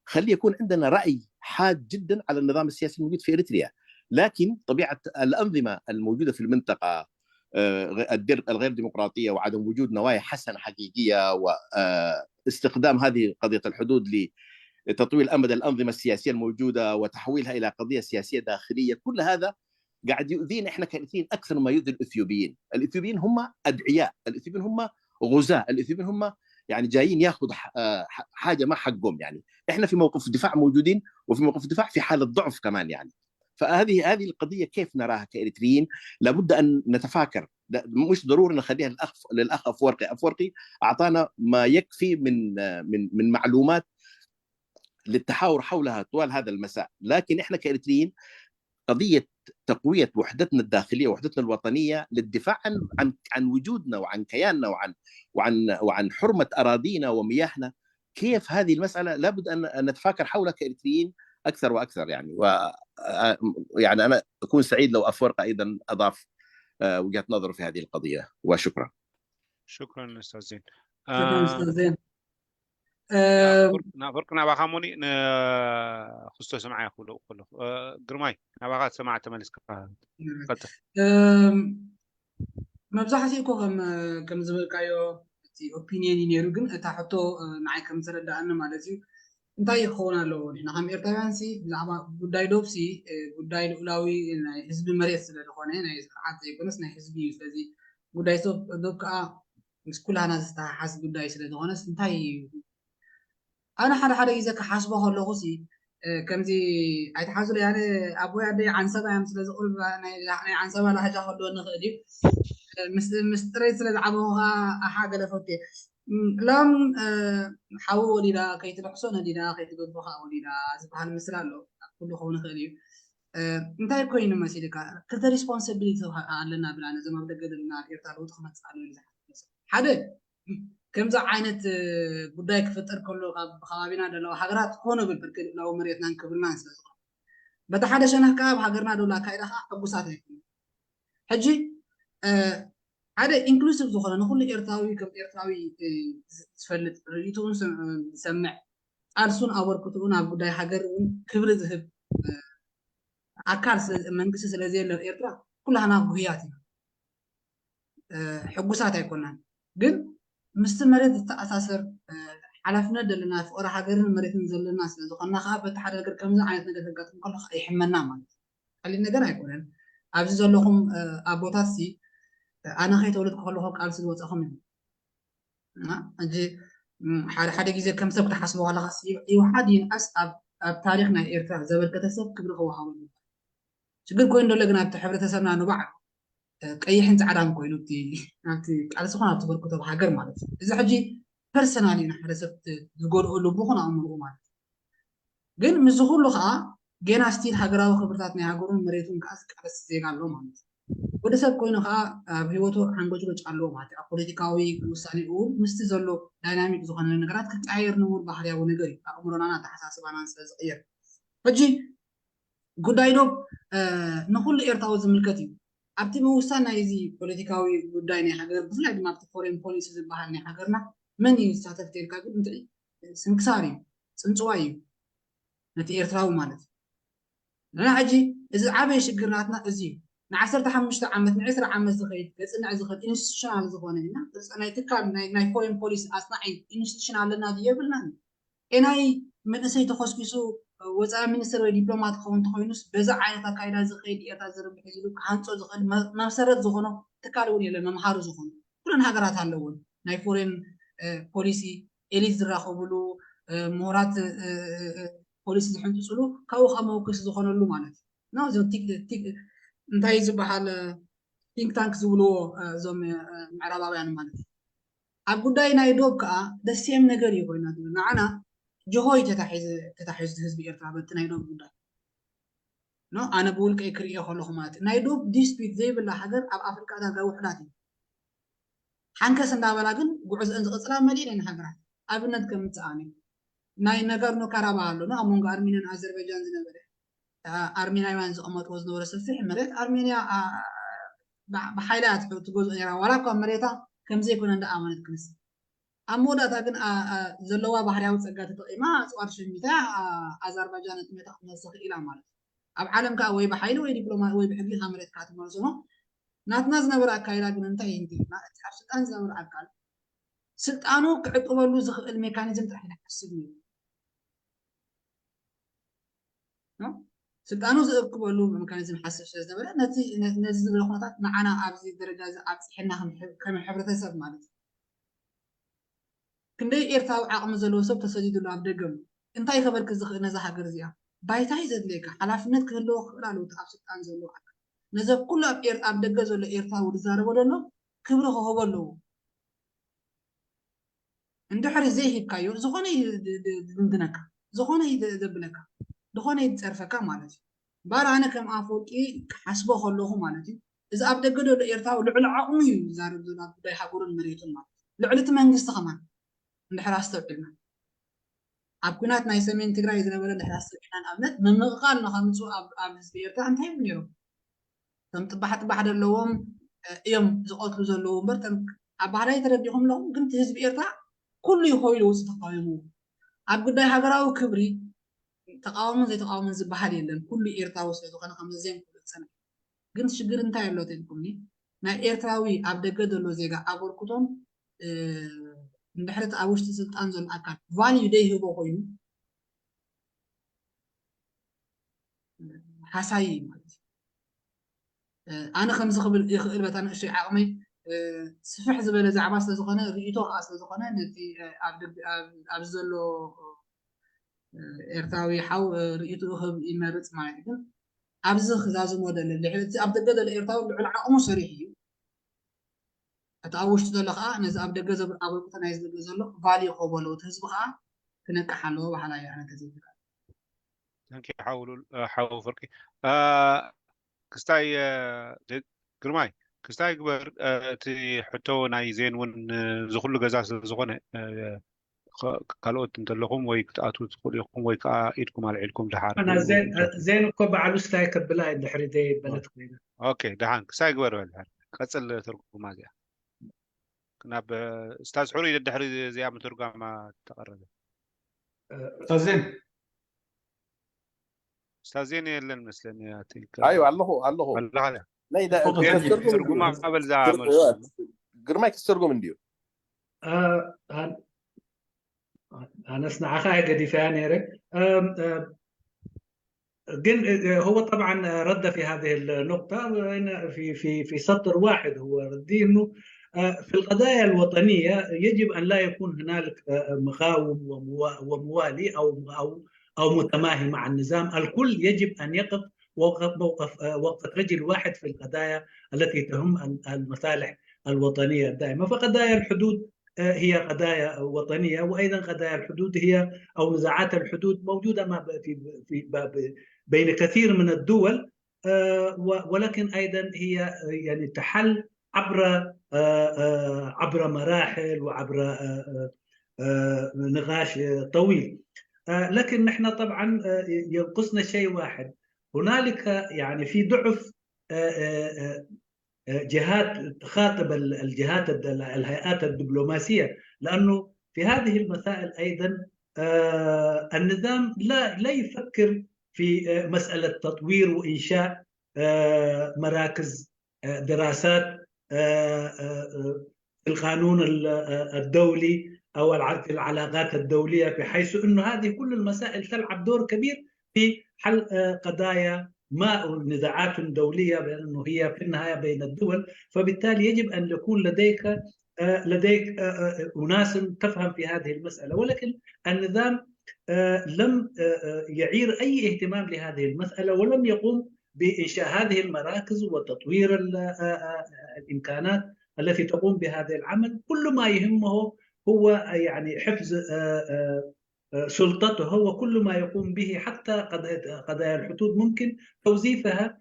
خلي يكون عندنا راي حاد جدا على النظام السياسي الموجود في اريتريا، لكن طبيعه الانظمه الموجوده في المنطقه آه، الدر- الغير ديمقراطيه وعدم وجود نوايا حسنه حقيقيه واستخدام هذه قضيه الحدود لتطويل امد الانظمه السياسيه الموجوده وتحويلها الى قضيه سياسيه داخليه، كل هذا قاعد يؤذينا احنا كاريتريين اكثر ما يؤذي الاثيوبيين. الاثيوبيين هم ادعياء، الاثيوبيين هم غزاة، الاثيوبيين هم يعني جايين ياخذوا ح- آه، ح- حاجه ما حقهم يعني. احنا في موقف دفاع موجودين، وفي موقف دفاع في حاله ضعف كمان يعني. فهذه هذه القضيه كيف نراها كاريتريين؟ لابد ان نتفاكر، لا، مش ضروري نخليها للاخ للاخ افورقي. افورقي اعطانا ما يكفي من من من معلومات للتحاور حولها طوال هذا المساء، لكن احنا كاريتريين قضيه تقويه وحدتنا الداخليه، وحدتنا الوطنيه، للدفاع عن عن عن وجودنا وعن كياننا وعن وعن وعن حرمه اراضينا ومياهنا. كيف هذه المساله لابد ان أن نتفاكر حولها كاريتريين اكثر واكثر يعني. و يعني انا اكون سعيد لو افورقا ايضا اضاف آه، وجهه نظره في هذه القضيه، وشكرا. شكرا استاذ زين. شكرا آه، استاذ زين. آه، ናበርክ ናባኻ ሞኒ ንክስቶ ሰማዓ ክብሎ ከለኹ ግርማይ ናባኻ ሰማዓ ተመሊስካ ቀጥል። እም፣ መብዛሕትኡ እኮ ከም ከም ዝበልካዮ እቲ ኦፒኒየን እዩ ነይሩ፣ ግን እታ ሕቶ እ፣ ንዓይ ከም ዝተረዳእኒ ማለት እዩ እንታይ ክኸውን ኣለዎ? ንሕና ከም ኤርትራውያን ሲ ብዛዕባ ጉዳይ ዶብ ሲ እ፣ ጉዳይ ልኡላዊ ናይ ህዝቢ መሬት ስለ ዝኾነ ናይ ስርዓት ዘይኮነስ ናይ ህዝቢ እዩ። ስለዚ ጉዳይ ዶብ ዶብ ከዓ ምስ ኩላና ዝተሓሓዝ ጉዳይ ስለ ዝኾነስ እንታይ እዩ ኣነ ሓደ ሓደ ግዜ ክሓስቦ ከለኹ ሲ እ፣ ከምዚ ኣይትሓዙለይ ኣነ ኣቦይ ኣደይ ዓንሰባ እዮም ስለ ዝቕርብ ናይ ናይ ዓንሰባ ላህጃ ከልዎ ንኽእል እዩ እ፣ ምስ ምስጢረይ ስለ ዝዓበኹ ከዓ ኣሓ ገለ ፈትየ እም፣ ሎም እ፣ ሓዊ ወሊዳ ከይትልሕሶ ነዲዳ ከይትገድፎ ከዓ ወሊዳ ዝበሃል ምስል ኣሎ ኩሉ ክኸውን ይኽእል እዩ እ፣ እንታይ ኮይኑ መሲልካ ክልተ ሪስፖንሲቢሊቲ ኣለና ብላ ነዞም ኣብ ደገ ዘለና ኣብ ኤርትራ ለውጢ ክመፅእ ኣለዎ ኢሉ ዝሓስብ ሓደ ከምዚ ዓይነት እ፣ ጉዳይ ክፍጠር ከሎ ካብ ከባቢና ዘለዋ ሃገራት ኮነ ብል ፍርቂ ልእላዊ መሬትናን ክብርናን ስለ ዝኾነ በቲ ሓደ ሸነኽ ከዓ ኣብ ሃገርና ዘሎ ኣካይዳ ከዓ ሕጉሳት ኣይኮነ ሕጂ እ፣ ሓደ ኢንክሉሲቭ ዝኾነ ንኩሉ ኤርትራዊ ከም ኤርትራዊ እ፣ ዝ- ዝፈልጥ ርእይትኡን ዝሰምዕ ቃልሱን ኣበርክትኡን ኣብ ጉዳይ ሃገር እውን ክብሪ ዝህብ እ፣ ኣካል ስለ- መንግስቲ ስለዘየለ ኤርትራ ኩላህና ጉህያት ኢና ሕጉሳት ኣይኮናን ግን ምስቲ መሬት ዝተኣሳሰር ሓላፍነት ዘለና ፍቅሪ ሃገርን መሬትን ዘለና ስለዝኮና ከዓ በቲ ሓደ ነገር ከምዚ ዓይነት ነገር ከጋጥም ከሎ ከዓ ይሕመና ማለት ቀሊል ነገር ኣይኮነን ኣብዚ ዘለኹም ኣቦታት ሲ ኣነ ከይተወለድኩ ከለኹ ቃልሲ ዝወፀኹም እዩ ሕጂ ሓደ ሓደ ግዜ ከም ሰብ ክትሓስቦ ከለካ ይውሓድ ይንኣስ ኣብ ታሪክ ናይ ኤርትራ ዘበርከተ ሰብ ክብሪ ክወሃበሉ ሽግር ኮይኑ ደሎ ግን ኣብቲ ሕብረተሰብና ንባዕሉ ቀይሕን ፃዕዳን ኮይኑ ኣብቲ ቃልሲ ኾነ ኣብቲ በርኩቶ ሃገር ማለት እዩ። እዚ ሕጂ ፐርሰናሊ ንሓደ ሰብ ዝጎድኦ ልቡ ኹን ኣእምርኡ ማለት እዩ። ግን ምስዚ ኩሉ ከዓ ገና ስቲል ሃገራዊ ክብርታት ናይ ሃገሩን መሬቱን ከዓ ዝቃለስ ዜጋ ኣሎ ማለት እዩ። ወዲ ሰብ ኮይኑ ከዓ ኣብ ህይወቱ ሓንጎጭጎጭ ኣለዎ ማለት እዩ። ኣብ ፖለቲካዊ ውሳኔኡ እውን ምስቲ ዘሎ ዳይናሚክ ዝኾነ ነገራት ክቀያየር ንቡር ባህርያዊ ነገር እዩ። ኣእምሮናን ኣተሓሳስባናን ስለ ዝቕየር ሕጂ ጉዳይ ዶብ ንኩሉ ኤርትራዊ ዝምልከት እዩ። ኣብቲ ምውሳን ናይዚ ፖለቲካዊ ጉዳይ ናይ ሃገር ብፍላይ ድማ ኣብቲ ፎሬን ፖሊሲ ዝበሃል ናይ ሃገርና መን እዩ ዝሳተፍ ተልካ ግን እንታይ ስንክሳር እዩ፣ ፅንፅዋይ እዩ ነቲ ኤርትራዊ ማለት እዩ። ንና ሕጂ እዚ ዓበይ ሽግር ናትና እዚ እዩ። ንዓሰርተ ሓሙሽተ ዓመት ንዕስራ ዓመት ዝኸይድ ከፅንዕ ዝኽእል ኢንስቲቱሽናል ዝኾነ ኢና ናይ ትካል ናይ ፎሬን ፖሊሲ ኣፅናዒ ኢንስቲቱሽን ኣለና ድዩ የብልናን። ኤናይ መንእሰይ ተኾስኪሱ ወፃኢ ሚኒስትር ወይ ዲፕሎማት ክኸውን እንተኮይኑስ በዛ ዓይነት ኣካይዳ ዝኸይድ ኤርትራ ዝርብሕ ኢሉ ክሃንፆ ዝኽእል መሰረት ዝኾኖ ትካል እውን የለን። መምሃሪ ዝኾኑ ኩለን ሃገራት ኣለውን ናይ ፎሬን ፖሊሲ ኤሊት ዝራኸብሉ ምሁራት ፖሊሲ ዝሕንፅፅሉ ካብኡ ከዓ መወከሲ ዝኾነሉ ማለት እዩ። እንታይ ዝበሃል ቲንክ ታንክ ዝብልዎ እዞም ምዕራባውያን ማለት እዩ። ኣብ ጉዳይ ናይ ዶብ ከዓ ደሴም ነገር እዩ ኮይና ንዓና ጅሆይ ተታሒዙ ህዝቢ ኤርትራ በቲ ናይ ዶብ ጉዳይ ኣነ ብውልቀይ ክርእዮ ከለኹ ማለት ናይ ዶብ ዲስፒት ዘይብላ ሃገር ኣብ ኣፍሪቃ ዳርጋ ውሕዳት እዩ። ሓንከስ እንዳበላ ግን ጉዕዝአን ዝቕፅላ መሊእን ሃገራት ኣብነት ከምፅኣኒ ናይ ነጋርኖ ካራባህ ኣሎ ኣብ መንጎ ኣርሜንያን ኣዘርባይጃን ዝነበረ ኣርሜናውያን ዝቐመጥዎ ዝነበረ ሰፊሕ መሬት ኣርሜንያ ብሓይላ ትገዝኦ ነራ ዋላ እኳ መሬታ ከምዘይኮነ እንዳኣመነት ክንስ ኣብ መወዳእታ ግን ዘለዋ ባህርያዊ ፀጋ ተጠቂማ ኣፅዋር ሸሚታ ኣዘርባጃን ነጥሜታ ክትመልሶ ክኢላ ማለት እዩ። ኣብ ዓለም ከዓ ወይ ብሓይሊ ወይ ዲፕሎማት ወይ ብሕጊ ካብ መሬት ከዓ ትመልሶ ነው። ናትና ዝነበረ ኣካይዳ ግን እንታይ እዩ እንዲና እቲ ኣብ ስልጣን ዝነበረ ኣካል ስልጣኑ ክዕቅበሉ ዝኽእል ሜካኒዝም ጥራሕ ንሓስብ እዩ። ስልጣኑ ዝእክበሉ ሜካኒዝም ሓስብ ስለ ዝነበረ ነዚ ዝበለ ኩነታት ንዓና ኣብዚ ደረጃ እዚ ኣብፅሕና ከም ሕብረተሰብ ማለት እዩ። ክንደይ ኤርትራዊ ዓቕሚ ዘለዎ ሰብ ተሰዲዱ ኣሎ ኣብ ደገ ኣሎ። እንታይ ከበርክት ዝኽእል ነዛ ሃገር እዚኣ? ባይታ እዩ ዘድልየካ። ሓላፍነት ክህልዎ ክኽእል ኣለዎ እቲ ኣብ ስልጣን ዘሎ ኣካል። ነዚ ኩሉ ኣብ ኤር- ኣብ ደገ ዘሎ ኤርትራዊ ዝዛረቦ ዘሎ ክብሪ ክህቦ ኣለዎ። እንድሕሪ ዘይሂብካዮ ዝኾነ እዩ ድ- ድ- ዝድንድነካ፣ ዝኾነ እዩ ድ- ዘብለካ፣ ዝኾነ እዩ ዝፀርፈካ ማለት እዩ። እምበኣር ኣነ ከም ኣፈወርቂ ክሓስቦ ከለኹ ማለት እዩ እዚ ኣብ ደገ ዘሎ ኤርትራዊ ልዕሊ ዓቕሙ እዩ ዝዛረብ ዘሎ ኣብ ጉዳይ ሃገሩን መሬቱን ማለት እዩ። ልዕሊ እቲ መንግስቲ ከማን እንድሕር ኣስተውዒልና ኣብ ኩናት ናይ ሰሜን ትግራይ ዝነበረ እንድሕር ኣስተውዒልና ንኣብነት ምምቕቓል ንኸምፅኡ ኣብ ኣብ ህዝቢ ኤርትራ እንታይ ይብሉ ነይሮም? እቶም ጥባሕ ጥባሕ ዘለዎም እዮም ዝቐትሉ ዘለዉ እምበር እቶም ኣባህላይ ተረዲኹም ኣለኹም ግን እቲ ህዝቢ ኤርትራ ኩሉ ይኸይሉ ውፅእ ተቃዊሙ ኣብ ጉዳይ ሃገራዊ ክብሪ ተቃወምን ዘይተቃወምን ዝበሃል የለን ኩሉ ኤርትራዊ ስለዝኾነ ከምዚ ዘይምክሉ ዝፀንሕ ግን ሽግር እንታይ ኣሎ ተልኩምኒ ናይ ኤርትራዊ ኣብ ደገ ዘሎ ዜጋ ኣበርክቶን እንድሕሪ እቲ ኣብ ውሽጢ ስልጣን ዘሎ ኣካል ቫልዩ ደይህቦ ኮይኑ ሓሳይ ማለት እዩ። ኣነ ከምዚ ክብል ይኽእል በታ ንእሽተይ ዓቕመይ ስፍሕ ዝበለ ዛዕባ ስለዝኾነ ርእይቶ ከዓ ስለዝኾነ ነቲ ኣብ ዘሎ ኤርትራዊ ሓው ርእይትኡ ክህብ ይመርፅ ማለት እዩ። ግን ኣብዚ ክዛዝሞ ደለ ድሕሪ እቲ ኣብ ደገ ዘሎ ኤርትራዊ ልዕሊ ዓቕሙ ሰሪሑ እዩ። እቲ ኣብ ውሽጢ ዘሎ ከዓ ነዚ ኣብ ደገ ዘበርክቶ ናይ ደገ ዘሎ ቫልዩ ክህቦ ኣለዎ። እቲ ህዝቢ ከዓ ክነቅሕ ኣለዎ በሃላይ እየ ኣነ ተዘይትካ። ተንኪ ሓውሉል ሓው ፍርቂ ክስታይ ግርማይ ክስታይ ግበር እቲ ሕቶ ናይ ዜን እውን ዝኩሉ ገዛ ስለዝኮነ ካልኦት እንተለኹም ወይ ክትኣትዉ ትኽእሉ ኢኹም ወይ ከዓ ኢድኩም ኣልዒልኩም ድሓር ዜን እኮ በዓሉ ስታይ ከብላ ድሕሪ ዘይበለት ኮይና ኦኬ ደሓን ክሳይ ግበር በል ድሕር ቀፅል ትርጉማ እዚኣ ናብ ስታዝ ሕሩይ ድሕሪ እዚኣ ምትርጓማ ተቐረበ ዜን ስታዝ ዜን የለን መስለኒ ኣዩ ኣለኹ ኣለኹ ትርጉማ በልዛ ግርማይ ክስተርጉም እንድዩ ኣነስ ንዓኻ እየ ገዲፈያ ነይረ ግን هو طبعا رد في هذه النقطة في في في سطر واحد هو رد انه في القضايا الوطنية يجب ان لا يكون هنالك مقاوم وموالي او او او متماهي مع النظام، الكل يجب ان يقف وقف موقف آه، وقفة رجل واحد في القضايا التي تهم المصالح الوطنية الدائمة. فقضايا الحدود آه، هي قضايا وطنية، وأيضا قضايا الحدود هي أو نزاعات الحدود موجودة ما في في بين كثير من الدول، ولكن أيضا هي يعني تحل عبر عبر مراحل وعبر نقاش طويل. لكن نحن طبعا ينقصنا شيء واحد. هنالك يعني في ضعف جهات تخاطب الجهات الهيئات الدبلوماسيه، لانه في هذه المسائل ايضا النظام لا لا يفكر في مساله تطوير وانشاء مراكز دراسات في القانون الدولي او في العلاقات الدوليه، بحيث انه هذه كل المسائل تلعب دور كبير في حل قضايا ما نزاعات دوليه، لانه هي في النهايه بين الدول. فبالتالي يجب ان يكون لديك لديك اناس تفهم في هذه المساله، ولكن النظام لم يعير اي اهتمام لهذه المساله، ولم يقوم بانشاء هذه المراكز وتطوير الامكانات التي تقوم بهذا العمل. كل ما يهمه هو يعني حفظ سلطته، وكل ما يقوم به حتى قضايا الحدود ممكن توظيفها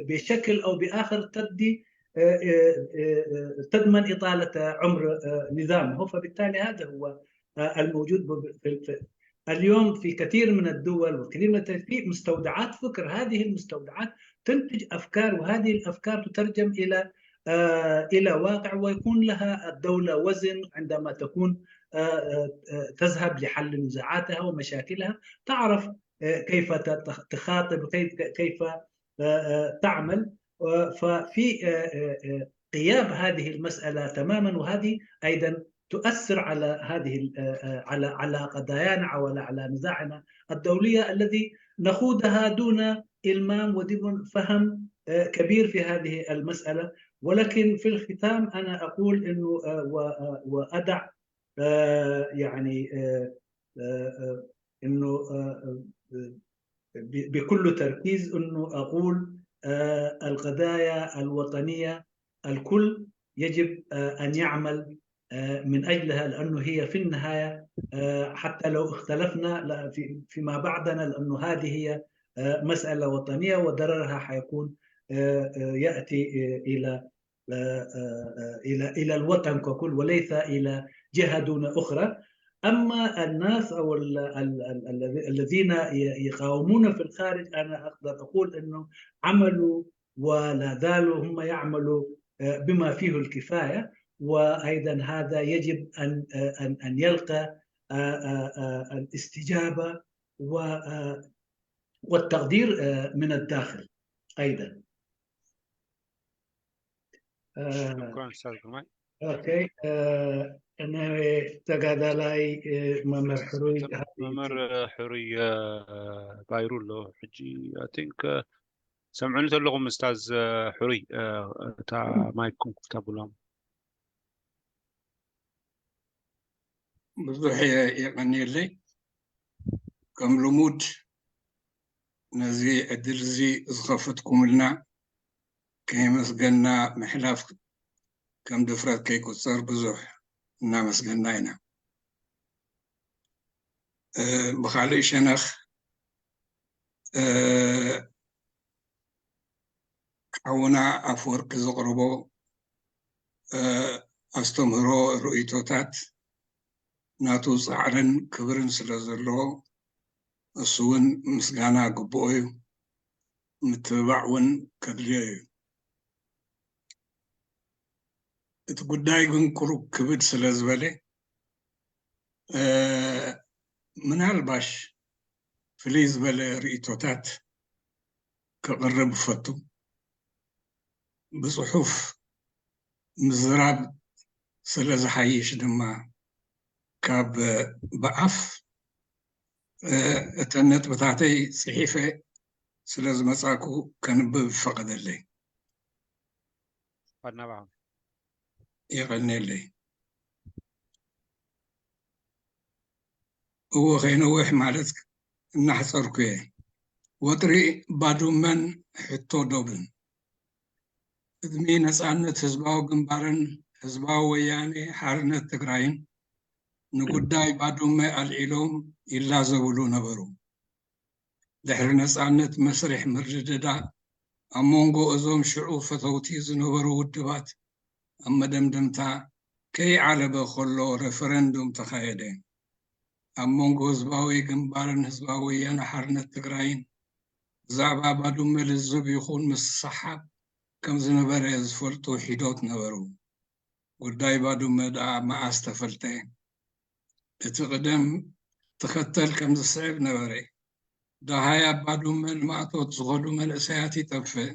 بشكل او باخر تدي تضمن اطاله عمر نظامه. فبالتالي هذا هو الموجود. اليوم في كثير من الدول وكثير من في مستودعات فكر، هذه المستودعات تنتج افكار، وهذه الافكار تترجم الى الى واقع، ويكون لها الدوله وزن عندما تكون تذهب لحل نزاعاتها ومشاكلها، تعرف كيف تخاطب، كيف كيف تعمل. ففي غياب هذه المساله تماما، وهذه ايضا تؤثر على هذه على على قضايانا، على على نزاعنا الدوليه الذي نخوضها دون المام ودون فهم كبير في هذه المساله. ولكن في الختام انا اقول انه وادع يعني انه بكل تركيز انه اقول القضايا الوطنيه الكل يجب ان يعمل من اجلها، لانه هي في النهايه حتى لو اختلفنا فيما بعدنا، لانه هذه هي مساله وطنيه وضررها حيكون ياتي الى الى الى الوطن ككل وليس الى جهه دون اخرى. اما الناس او الذين يقاومون في الخارج، انا اقدر اقول انه عملوا ولا زالوا هم يعملوا بما فيه الكفايه، وايضا هذا يجب ان ان ان يلقى الاستجابه والتقدير من الداخل ايضا. شكرا استاذ ግርማይ። ኦኬ፣ እነ ተጋዳላይ መምህር ሕሩይ መምህር ሕሩይ ባይሩ ኣሎ ሕጂ። I think ሰምዑኒ ዘለኹም እስታዝ ሕሩይ፣ እታ ማይክኩም ክፍታ ብሎም። ብዙሕ የቐንየለይ። ከም ልሙድ ነዚ ዕድል እዚ ዝኸፈትኩምልና ከየመስገንና ምሕላፍ ከም ድፍረት ከይቁጸር ብዙሕ እናመስገንና ኢና። ብኻልእ ሸነኽ ሓውና ኣፈወርቂ ዘቕረቦ ኣስተምህሮ፣ ርእይቶታት ናቱ ጻዕርን ክብርን ስለ ዘለዎ እሱ እውን ምስጋና ግብኦ እዩ። ምትብባዕ እውን ከድልዮ እዩ። እቲ ጉዳይ ግን ቁሩብ ክብድ ስለ ዝበለ ምናልባሽ ፍልይ ዝበለ ርእይቶታት ከቕርብ እፈቱ። ብጽሑፍ ምዝራብ ስለ ዝሓይሽ ድማ ካብ ብኣፍ እተን ነጥብታተይ ጽሒፈ ስለ ዝመጻኩ ከንብብ ይፈቐደለይ። ኣናባኹም። የቐንየለይ። እወ ከይነውሕ ማለት እናሕጸርኩ እየ። ወጥሪ ባዱመን ሕቶ ዶብን። ቅድሚ ነጻነት ህዝባዊ ግንባርን ህዝባዊ ወያኔ ሓርነት ትግራይን ንጉዳይ ባዱመ ኣልዒሎም ይላዘብሉ ነበሩ። ድሕሪ ነጻነት መስርሕ ምርድዳ ኣብ መንጎ እዞም ሽዑ ፈተውቲ ዝነበሩ ውድባት ኣብ መደምደምታ ከይዓለበ ከሎ ሬፈረንዱም ተኻየደ። ኣብ መንጎ ህዝባዊ ግንባርን ህዝባዊ ወያነ ሓርነት ትግራይን ብዛዕባ ባዱመ ልዝብ ይኹን ምስሓብ ከም ዝነበረ ዝፈልጡ ሒዶት ነበሩ። ጉዳይ ባዱመ ደኣ መዓስ ተፈልጠ? እቲ ቅደም ተኸተል ከም ዝስዕብ ነበረ። ደሃይ ኣብ ባዱመ ንማእቶት ዝኸዱ መንእሰያት ይጠፍእ።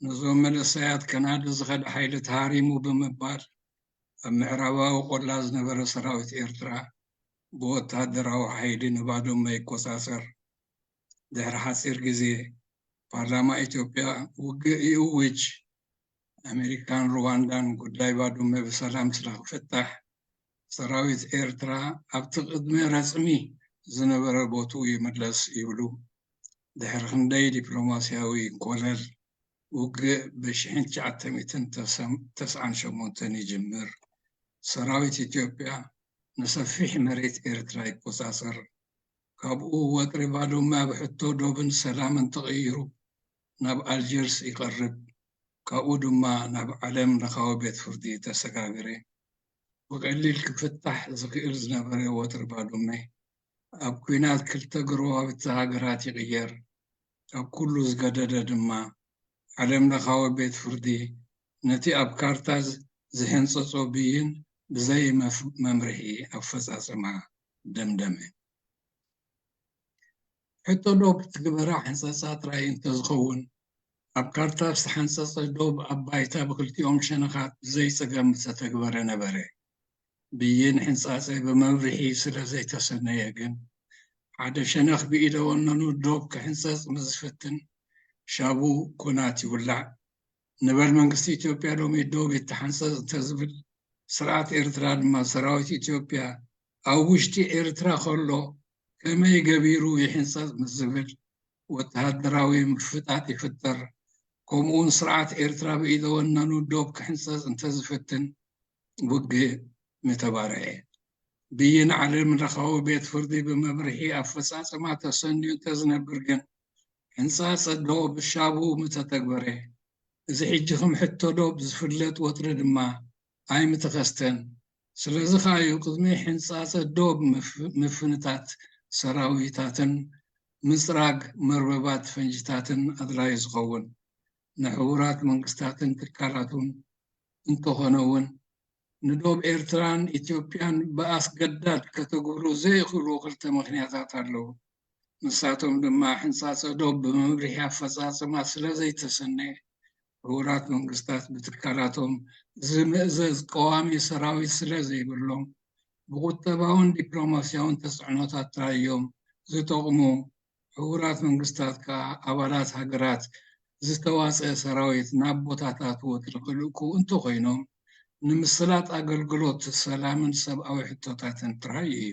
ነዞም መንእሰያት ከናዲ ዝኸደ ሓይሊ ተሃሪሙ ብምባል ኣብ ምዕራባዊ ቆላ ዝነበረ ሰራዊት ኤርትራ ብወታደራዊ ሓይሊ ንባዱመ ይቆጻጸር። ድሕሪ ሓጺር ግዜ ፓርላማ ኢትዮጵያ ውግእ ይእውጅ። ኣሜሪካን ሩዋንዳን ጉዳይ ባዱመ ብሰላም ስለ ክፍታሕ ሰራዊት ኤርትራ ኣብቲ ቅድሚ ረጽሚ ዝነበረ ቦትኡ ይምለስ ይብሉ። ድሕሪ ክንደይ ዲፕሎማስያዊ ኮለል ውግእ ብሽሕን ትሽዓተ ሚእትን ተስዓን ሸሞንተን ይጅምር። ሰራዊት ኢትዮጵያ ንሰፊሕ መሬት ኤርትራ ይቆጻጸር። ካብኡ ወጥሪ ባዱመ ኣብ ሕቶ ዶብን ሰላምን ተቐይሩ ናብ ኣልጀርስ ይቐርብ። ካብኡ ድማ ናብ ዓለም ለኻዊ ቤት ፍርዲ ተሰጋገረ። ብቐሊል ክፍታሕ ዝኽእል ዝነበረ ወጥሪ ባዱመ ኣብ ኲናት ክልተ ጎረባብቲ ሃገራት ይቕየር። ካብ ኩሉ ዝገደደ ድማ ዓለም ለኻዊ ቤት ፍርዲ ነቲ ኣብ ካርታ ዝ- ዝሕንጸጾ ብይን ብዘይ መፍ- መምርሒ ኣፈጻጽማ ደምደመ። ሕቶ ዶብ ትግበራ ሕንጸጻ ጥራይ እንተዝኸውን ኣብ ካርታ ዝተሓንጸጸ ዶብ ኣብ ባይታ ብክልቲኦም ሸነኻት ብዘይ ጸገም ምተተግበረ ነበረ። ብይን ሕንጻጸ ብመምርሒ ስለ ዘይተሰነየ ግን ሓደ ሸነኽ ብኢደ ወነኑ ዶብ ክሕንጸጽ ምስ ዝፍትን ሻቡ ኩናት ይውላዕ። ንበል መንግስቲ ኢትዮጵያ ሎሚ ዶብ ይተሓንጸጽ እንተዝብል ስርዓት ኤርትራ ድማ ሰራዊት ኢትዮጵያ ኣብ ውሽጢ ኤርትራ ከሎ ከመይ ገቢሩ ይሕንጸጽ ምስ ዝብል ወተሃደራዊ ምፍጣጥ ይፍጠር። ከምኡውን ስርዓት ኤርትራ ብኢደ ወነኑ ዶብ ክሕንጸጽ እንተዝፍትን ውግእ ምተባርዐ። ብይን ዓለም ለኻዊ ቤት ፍርዲ ብመምርሒ ኣፈጻጽማ ተሰንዩ እንተዝነብር ግን ሕንጻጸ ዶብ ሻቡ ምተተግበረ። እዚ ሕጂ ከም ሕቶ ዶብ ዝፍለጥ ወጥሪ ድማ ኣይምተኸስተን። ስለዚ ከኣ እዩ ቅድሚ ሕንጻጸ ዶብ ምፍ- ምፍንታት ሰራዊታትን ምጽራግ መርበባት ፈንጅታትን ኣድላዪ ዝኸውን። ንሕቡራት መንግስታትን ትካላቱን እንተኾነ እውን ንዶብ ኤርትራን ኢትዮጵያን ብኣስገዳድ ከተግብሩ ዘይኽእሉ ክልተ ምኽንያታት ኣለዉ። ንሳቶም ድማ ሕንጻጸ ዶብ ብመምርሒ ኣፈጻጽማ ስለ ዘይተሰነየ፣ ሕቡራት መንግስታት ብትካላቶም ዝምእዘዝ ቀዋሚ ሰራዊት ስለ ዘይብሎም፣ ብቁጠባውን ዲፕሎማስያውን ተጽዕኖታት ጥራይ እዮም ዝጠቕሙ። ሕቡራት መንግስታት ከኣ ኣባላት ሃገራት ዝተዋጸ ሰራዊት ናብ ቦታታት ወጥሪ ክልእኩ እንተኾይኖም፣ ንምስላጥ ኣገልግሎት ሰላምን ሰብኣዊ ሕቶታትን ጥራይ እዩ።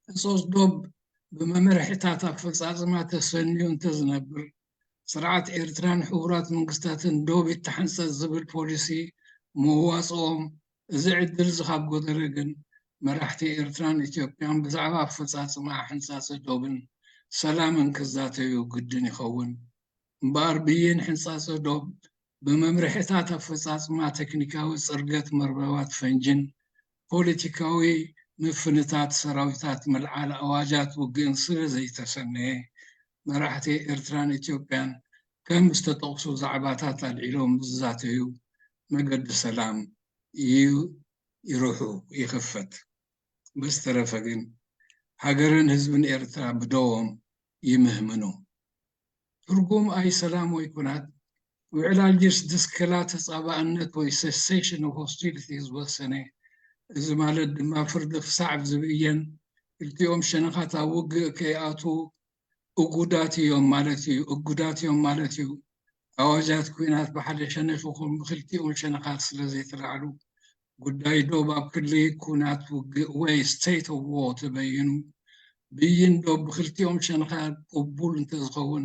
ህጾጽ ዶብ ብመምርሕታት ኣፈጻጽማ ተሰንዩ እንተዝነብር፣ ስርዓት ኤርትራን ሕቡራት መንግስታትን ዶብ ይተሓንጸጽ ዝብል ፖሊሲ መዋጽኦም፣ እዚ ዕድል እዚ ካብ ጎደለ ግን መራሕቲ ኤርትራን ኢትዮጵያን ብዛዕባ ኣፈጻጽማ ሕንጻጸ ዶብን ሰላምን ክዛተዩ ግድን ይኸውን። እምበኣር ብይን ሕንጻጸ ዶብ ብመምርሕታት ኣፈጻጽማ ቴክኒካዊ ጽርገት መርበባት ፈንጅን ፖለቲካዊ ምፍንታት ሰራዊታት ምልዓል ኣዋጃት ውግእን ስለ ዘይተሰነየ፣ መራሕቲ ኤርትራን ኢትዮጵያን ከም ዝተጠቕሱ ዛዕባታት ኣልዒሎም ዝዛተዩ መገዲ ሰላም ይ- ይርሑ ይኽፈት። ብዝተረፈ ግን ሃገርን ህዝብን ኤርትራ ብደዎም ይምህምኑ። ትርጉም ኣይ ሰላም ወይ ኩናት ውዕል ኣልጀርስ ድስከላ ተጻባእነት ወይ cessation of hostility ዝወሰነ፣ እዚ ማለት ድማ ፍርዲ ክሳዕ ዝብየን ክልቲኦም ሸነኻት ኣብ ውግእ ከይኣትዉ እጉዳት እዮም ማለት እዩ እጉዳት እዮም ማለት እዩ። ኣዋጃት ኩናት ብሓደ ሸነኽ ይኹን ብክልቲኦም ሸነኻት ስለ ዘይተላዕሉ ጉዳይ ዶብ ኣብ ክሊ ኩናት ውግእ ወይ state of war ተበይኑ ብይን ዶብ ብክልቲኦም ሸነኻት ቅቡል እንተዝኸውን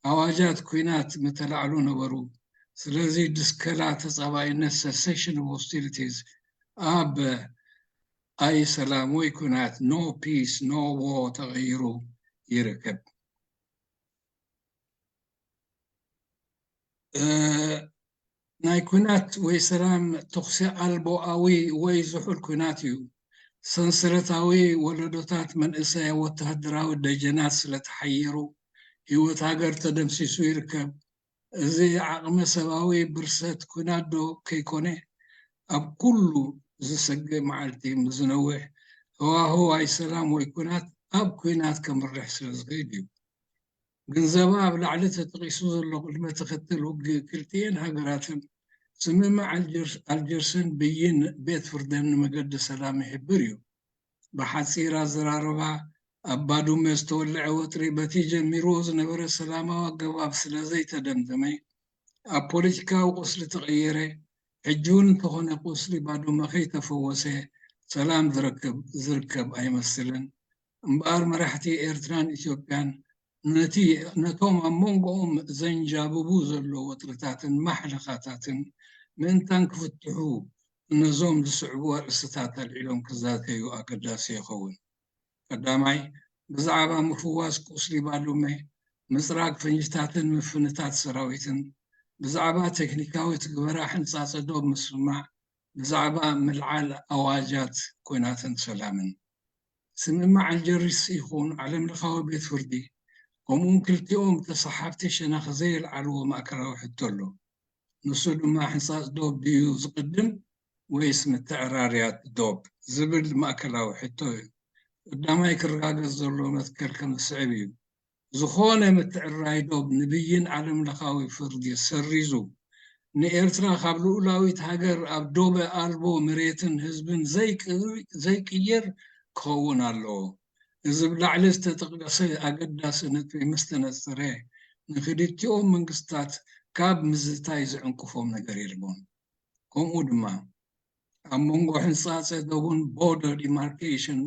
ኣዋጃት ኲናት ምተላዕሉ ነበሩ። ስለዚ ድስከላ ተጻባኢነት፣ cessation of hostilities፣ ኣብ ኣይ ሰላም ወይ ኲናት፣ no peace no war፣ ተቐይሩ ይርከብ። ናይ ኲናት ወይ ሰላም ተኹሲ ኣልቦኣዊ ወይ ዝሑል ኲናት እዩ። ሰንሰለታዊ ወለዶታት መንእሰይ ወተሃደራዊ ደጀናት ስለተሓየሩ ህይወት ሃገር ተደምሲሱ ይርከብ። እዚ ዓቕመ ሰብኣዊ ብርሰት ኲናት ዶ ከይኮነ ኣብ ኩሉ ዝሰግእ መዓልቲ ምዝነውሕ ህዋህዋይ ሰላም ወይ ኲናት ኣብ ኲናት ከምርሕ ስለ ዝኽእል እዩ። ግንዘባ ኣብ ላዕሊ ተጠቒሱ ዘሎ ቅድመ ተኸተል ውግእ ክልቲኤን ሃገራትን ስምምዕ ኣልጀርስን ብይን ቤት ፍርደን ንመገዲ ሰላም ይሕብር እዩ። ብሓጺር ኣዘራርባ፣ ኣብ ባዱመ ዝተወልዐ ወጥሪ በቲ ጀሚርዎ ዝነበረ ሰላማዊ ኣገባብ ስለ ዘይተደምደመ ኣብ ፖለቲካዊ ቁስሊ ተቐየረ። ሕጂ እውን እንተኾነ ቁስሊ ባዱመ ከይተፈወሰ ሰላም ዝረክብ ዝርከብ ኣይመስልን። እምበኣር መራሕቲ ኤርትራን ኢትዮጵያን ነቲ ነቶም ኣብ መንጎኦም ዘንጃብቡ ዘሎ ወጥርታትን ማሕለኻታትን ምእንታን ክፍትሑ ነዞም ዝስዕቡ ኣርእስትታት ኣልዒሎም ክዛተዩ ኣገዳሲ ይኸውን። ቀዳማይ፣ ብዛዕባ ምፍዋስ ቁስሊ ባዱመ፣ ምጽራግ ፈንጅታትን ምፍንታት ሰራዊትን፣ ብዛዕባ ቴክኒካዊ ትግበራ ሕንጻጸ ዶብ ምስምማዕ፣ ብዛዕባ ምልዓል ኣዋጃት ኲናትን ሰላምን። ስምምዕ ኣልጀርስ ይኹን ዓለምለኻዊ ቤት ፍርዲ፣ ከምኡውን ክልቲኦም ተሰሓብቲ ሸነኽ ዘየልዓልዎ ማእከላዊ ሕቶ ኣሎ። ንሱ ድማ ሕንጻጽ ዶብ ድዩ ዝቕድም ወይስ ምትዕራርያት ዶብ ዝብል ማእከላዊ ሕቶ እዩ። ቀዳማይ ክረጋገጽ ዘለዎ መትከል ከም ዝስዕብ እዩ። ዝኾነ ምትዕራይ ዶብ ንብይን ዓለምለኻዊ ፍርዲ ሰሪዙ ንኤርትራ ካብ ልኡላዊት ሃገር ኣብ ዶበ ኣልቦ መሬትን ህዝብን ዘይቅ- ዘይቅየር ክኸውን ኣለዎ። እዚ ብላዕሊ ዝተጠቕሰ ኣገዳሲ ነጥቢ ምስ ተነጸረ ንክልቲኦም መንግስታት ካብ ምዝታይ ዝዕንቅፎም ነገር የልቦን። ከምኡ ድማ ኣብ መንጎ ሕንጻጸ ዶብን ቦርደር ዲማርኬሽን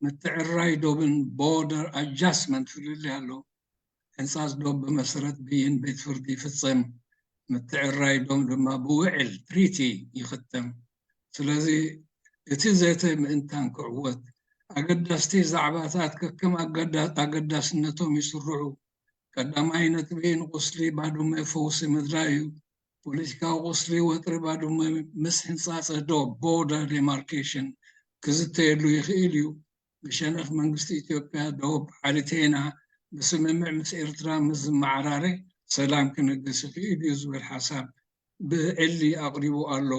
ምትዕራይ ዶብን ቦርደር ኣጃስትመንት ፍልልይ ኣሎ። ሕንጻጽ ዶብ ብመሰረት ብይን ቤት ፍርዲ ይፍጸም፣ ምትዕራይ ዶብ ድማ ብውዕል ትሪቲ ይኽተም። ስለዚ እቲ ዘተ ምእንታን ክዕወት ኣገዳስቲ ዛዕባታት ከከም ኣገዳ- ኣገዳስነቶም ይስርዑ። ቀዳማይ ነጥቢ ንቁስሊ ባዱመ ፈውሲ ምድላይ እዩ። ፖለቲካዊ ቁስሊ ወጥሪ ባዱመ ምስ ሕንጻጸ ዶብ ቦርደር ዲማርኬሽን ክዝተየሉ ይኽእል እዩ። ብሸነኽ መንግስቲ ኢትዮጵያ ዶብ ዓሊቴና ብስምምዕ ምስ ኤርትራ ምስ ዝመዓራረ ሰላም ክነግስ ይኽእል እዩ ዝብል ሓሳብ ብዕሊ ኣቕሪቡ ኣሎ።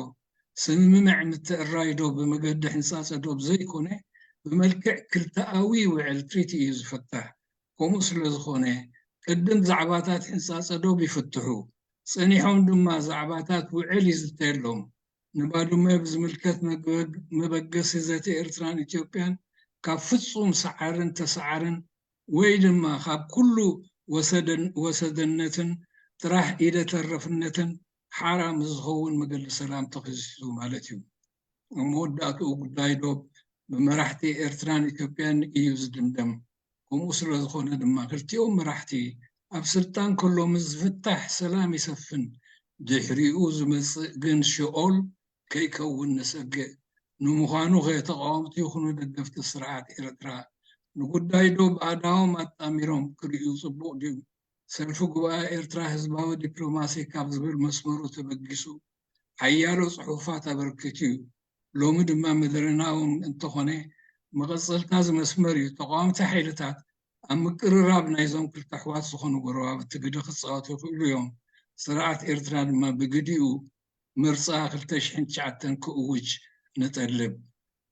ስምምዕ ምትዕራይ ዶብ ብመገዲ ሕንጻጸ ዶብ ዘይኮነ ብመልክዕ ክልተኣዊ ውዕል ትሪቲ እዩ ዝፍታሕ። ከምኡ ስለ ዝኾነ ቅድም ዛዕባታት ሕንጻጸ ዶብ ይፍትሑ። ጸኒሖም ድማ ዛዕባታት ውዕል ይዝተየሎም። ንባዱመ ብዝምልከት መበገሲ ዘተ ኤርትራን ኢትዮጵያን ካብ ፍጹም ሰዓርን ተሰዓርን ወይ ድማ ካብ ኩሉ ወሰደነትን ጥራሕ ኢደ ተረፍነትን ሓራ ምስ ዝኸውን መገዲ ሰላም ተኸሲሱ ማለት እዩ። ኣብ መወዳእትኡ ጉዳይ ዶብ ብመራሕቲ ኤርትራን ኢትዮጵያን እዩ ዝድምደም። ከምኡ ስለ ዝኾነ ድማ ክልቲኦም መራሕቲ ኣብ ስልጣን ከሎ ምስ ዝፍታሕ ሰላም ይሰፍን፣ ድሕሪኡ ዝመጽእ ግን ሽኦል ከይከውን ንሰግእ። ንምዃኑ ኸ ተቓወምቲ ይኹኑ ደገፍቲ ስርዓት ኤርትራ ንጉዳይ ዶብ ኣእዳዎም ኣጣሚሮም ክርእዩ ጽቡቕ ድዩ? ሰልፊ ጉባኤ ኤርትራ ህዝባዊ ዲፕሎማሲ ካብ ዝብል መስመሩ ተበጊሱ ሓያሎ ጽሑፋት ኣበርኪቱ እዩ። ሎሚ ድማ መደረና እውን እንተኾነ መቐጸልታ እዚ መስመር እዩ። ተቓወምቲ ሓይልታት ኣብ ምቅርራብ ናይዞም ክልተ ኣሕዋት ዝኾኑ ጎረባብቲ ግደ ክጻወቱ ይኽእሉ እዮም። ስርዓት ኤርትራ ድማ ብግዲኡ ምርጻ ክልተ ሽሕን ትሽዓተን ክእውጅ ንጠልብ።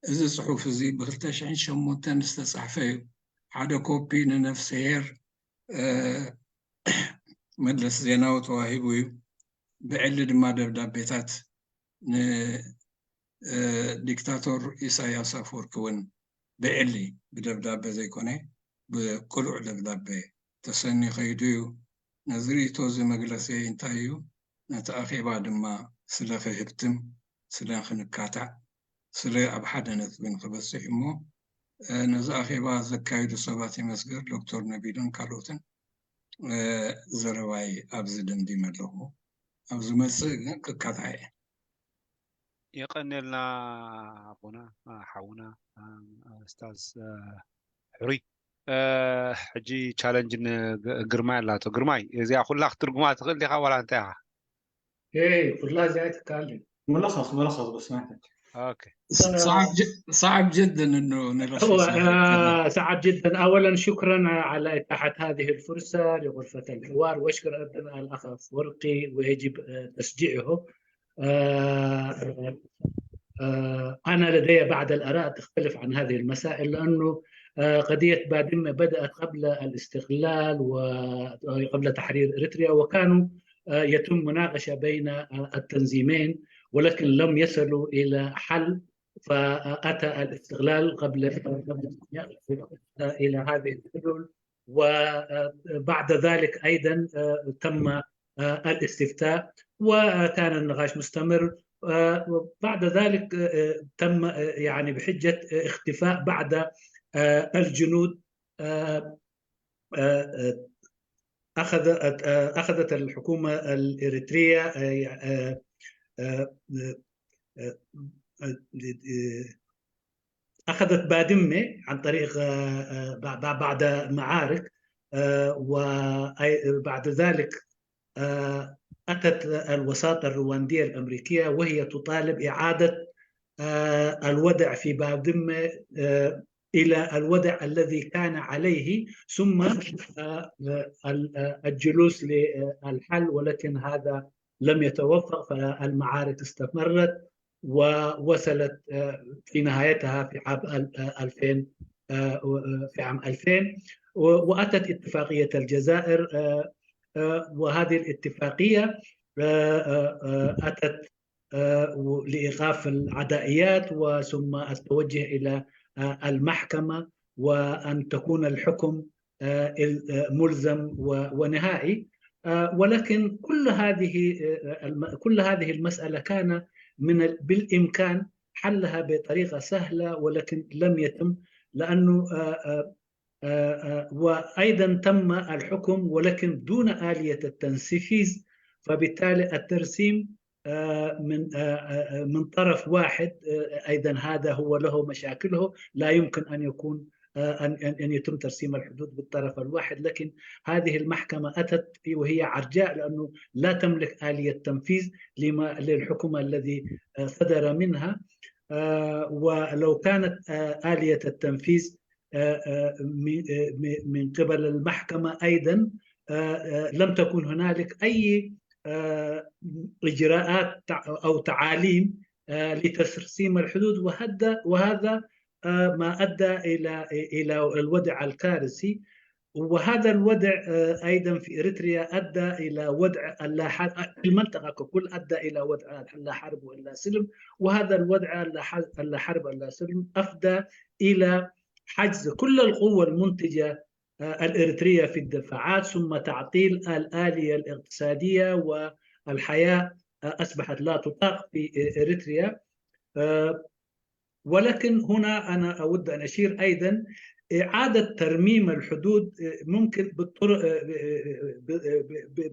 እዚ ጽሑፍ እዚ ብ ክልተ ሽሕን ሸሞንተን ዝተጻሕፈ እዩ። ሓደ ኮፒ ንነፍስሄር መለስ ዜናዊ ተዋሂቡ እዩ። ብዕሊ ድማ ደብዳቤታት ንዲክታቶር ኢሳያስ ኣፈወርቂ እውን ብዕሊ ብደብዳቤ ዘይኮነ ብቅሉዕ ደብዳቤ ተሰንዩ ከይዱ እዩ። ነዚ ርእይቶ እዚ መግለጺ እንታይ እዩ? ነቲ ኣኼባ ድማ ስለ ክህብትም፣ ስለ ክንካታዕ፣ ስለ ኣብ ሓደ ነጥቢ ንክበጽሕ እሞ ነዚ ኣኼባ ዘካየዱ ሰባት ይመስገን፣ ዶክተር ነቢልን ካልኦትን። ዘረባይ ኣብዚ ደምዲመ ኣለኹ። ኣብ ዝመጽእ ግን ክካታዕ እየ። የቐንየልና ኣቦና፣ ሓውና፣ ስታዝ ሕሩይ። ሕጂ ቻለንጅ ንግርማይ ኣላቶ። ግርማይ፣ እዚኣ ኩላ ክትርጉማ ትኽእል ዲኻ ዋላ እንታይ ኢኻ? ኩላ እዚኣ ትካል ملخص ملخص بس ما يحتاج ኦኬ። صعب ج- صعب جدا انه نلخص هو هذا الكلام. آه، صعب جدا. اولا شكرا على اتاحه هذه الفرصه لغرفه الحوار، واشكر ايضا الاخ افورقي ويجب آه، تشجيعه. آه، آه، انا لدي بعض الاراء تختلف عن هذه المسائل، لانه آه، قضيه بادمه بدات قبل الاستقلال وقبل تحرير اريتريا، وكانوا آه، يتم مناقشه بين آه، التنظيمين، ولكن لم يصلوا الى حل. فأتى الاستقلال قبل إلى هذه الحلول، وبعد ذلك أيضا تم الاستفتاء وكان النقاش مستمر. بعد ذلك تم يعني بحجة اختفاء بعض الجنود أخذت أخذت الحكومة الإريترية أخذت بادمة عن طريق بعد معارك، وبعد ذلك أتت الوساطة الرواندية الأمريكية وهي تطالب إعادة الوضع في بادمة إلى الوضع الذي كان عليه، ثم الجلوس للحل، ولكن هذا لم يتوفق، فالمعارك استمرت ووصلت في نهايتها في عام 2000، في عام 2000، وأتت اتفاقية الجزائر، وهذه الاتفاقية أتت لإيقاف العدائيات، وثم التوجه إلى المحكمة، وأن تكون الحكم ملزم ونهائي. ولكن كل هذه كل هذه المسألة كان من بالإمكان حلها بطريقة سهلة، ولكن لم يتم، لأنه وأيضا تم الحكم ولكن دون آلية التنفيذ، فبالتالي الترسيم من من طرف واحد، ايضا هذا هو له مشاكله، لا يمكن ان يكون ان ان يتم ترسيم الحدود بالطرف الواحد، لكن هذه المحكمه اتت وهي عرجاء لانه لا تملك اليه تنفيذ لما للحكم الذي صدر منها، ولو كانت اليه التنفيذ من قبل المحكمه ايضا لم تكن هنالك اي اجراءات او تعاليم لترسيم الحدود، وهذا وهذا ما ادى الى الى الوضع الكارثي. وهذا الوضع ايضا في اريتريا ادى الى وضع في المنطقه ككل ادى الى وضع لا حرب ولا سلم، وهذا الوضع لا حرب ولا سلم افضى الى حجز كل القوة المنتجة الإريترية في الدفاعات، ثم تعطيل الآلية الاقتصادية، والحياة أصبحت لا تطاق في إريتريا. ولكن هنا أنا أود أن أشير أيضا إعادة ترميم الحدود ممكن بالطرق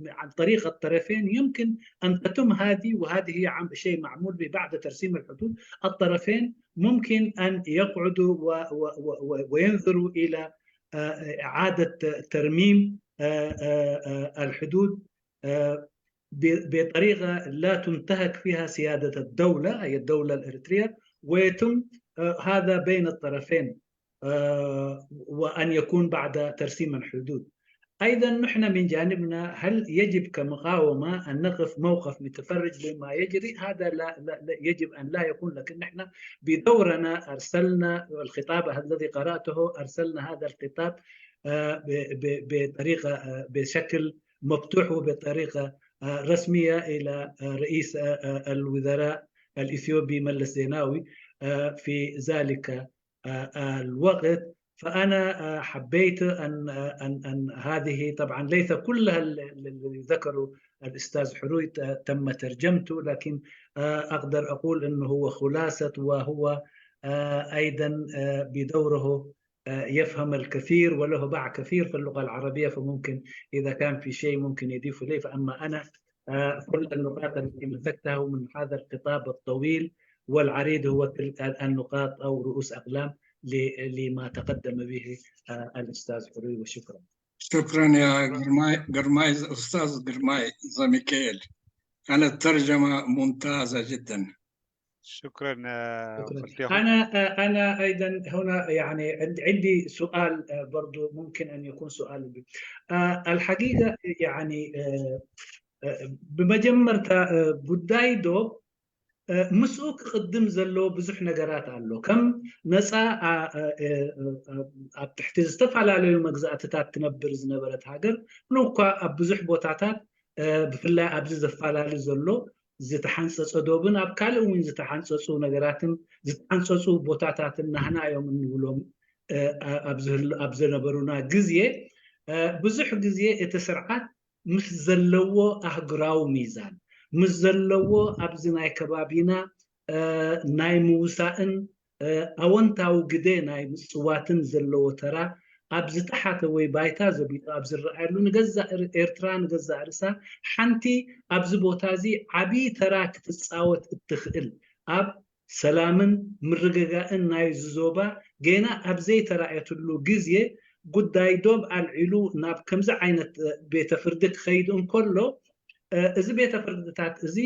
عن طريق الطرفين، يمكن أن تتم هذه، وهذه هي شيء معمول به بعد ترسيم الحدود. الطرفين ممكن أن يقعدوا وينظروا إلى إعادة ترميم الحدود بطريقة لا تنتهك فيها سيادة الدولة، أي الدولة الإريترية، ويتم هذا بين الطرفين، وأن يكون بعد ترسيم الحدود. أيضا نحن من جانبنا هل يجب كمقاومة أن نقف موقف متفرج لما يجري؟ هذا لا, لا, لا يجب أن لا يكون، لكن نحن بدورنا أرسلنا الخطاب الذي قرأته، أرسلنا هذا الخطاب بطريقة بشكل مفتوح وبطريقة رسمية إلى رئيس الوزراء الإثيوبي ملس زيناوي في ذلك الوقت. فأنا حبيت أن أن أن هذه طبعا ليس كلها اللي ذكروا الأستاذ حروي تم ترجمته، لكن أقدر أقول أنه هو خلاصة وهو آه، أيضًا، آه، بدوره، آه، يفهم الكثير وله باع كثير في اللغة العربية، فممكن إذا كان في شيء ممكن يضيف إليه. فأما أنا، آه، كل النقاط التي مسكتها من هذا الخطاب الطويل والعريض هو تلك النقاط أو رؤوس أقلام ل-، لما تقدم به، آه، الأستاذ حري، وشكرًا. شكرًا يا قرماي، قرماي، أستاذ قرماي زميكيل. كانت ترجمة ممتازة جدًا. شكرًا، آه، شكرًا. فلتيخ. أنا، آه، أنا أيضًا هنا يعني عند-، عندي سؤال، آه، برضو ممكن أن يكون سؤال بي. آه، الحقيقة يعني، آه، آه، ብመጀመርታ፣ آه، ጉዳይ ዶብ፣ آه፣ ምስኡ ክቕድም ዘለዎ ብዙሕ ነገራት ኣሎ። ከም ነፃ፣ آه، آه، آه، آه، ኣብ ትሕቲ ዝተፈላለዩ መግዛእትታት ትነብር ዝነበረት ሃገር፣ እኳ ኣብ ብዙሕ ቦታታት፣ آه፣ ብፍላይ ኣብዚ ዘፈላለ ዘሎ ዝተሓንፀፀ ዶብን ኣብ ካልእ እውን ዝተሓንፀፁ ነገራትን ዝተሓንፀፁ ቦታታትን ናህና እዮም እንብሎም፣ آه، ኣብ ዝህል-፣ ኣብ ዝነበሩና ግዜ፣ آه፣ ብዙሕ ግዜ እቲ ስርዓት ምስ ዘለዎ ኣህጉራዊ ሚዛን፣ ምስ ዘለዎ ኣብዚ ናይ ከባቢና፣ آه፣ ናይ ምውሳእን፣ آه፣ ኣወንታዊ ግደ ናይ ምጽዋትን ዘለዎ ተራ ኣብ ዝተሓተ ወይ ባይታ ዘቢጡ ኣብ ዝረኣየሉ፣ ንገዛእ ር-፣ ኤርትራ ንገዛእ ርእሳ ሓንቲ ኣብዚ ቦታ እዚ ዓቢ ተራ ክትጻወት እትኽእል፣ ኣብ ሰላምን ምርግጋእን ናይዚ ዞባ ጌና ኣብ ዘይተራእየትሉ ግዜ፣ ጉዳይ ዶብ ኣልዒሉ ናብ ከምዚ ዓይነት፣ آه፣ ቤተ ፍርዲ ክኸይድ እንከሎ፣ آه፣ እዚ ቤተ ፍርድታት እዚ፣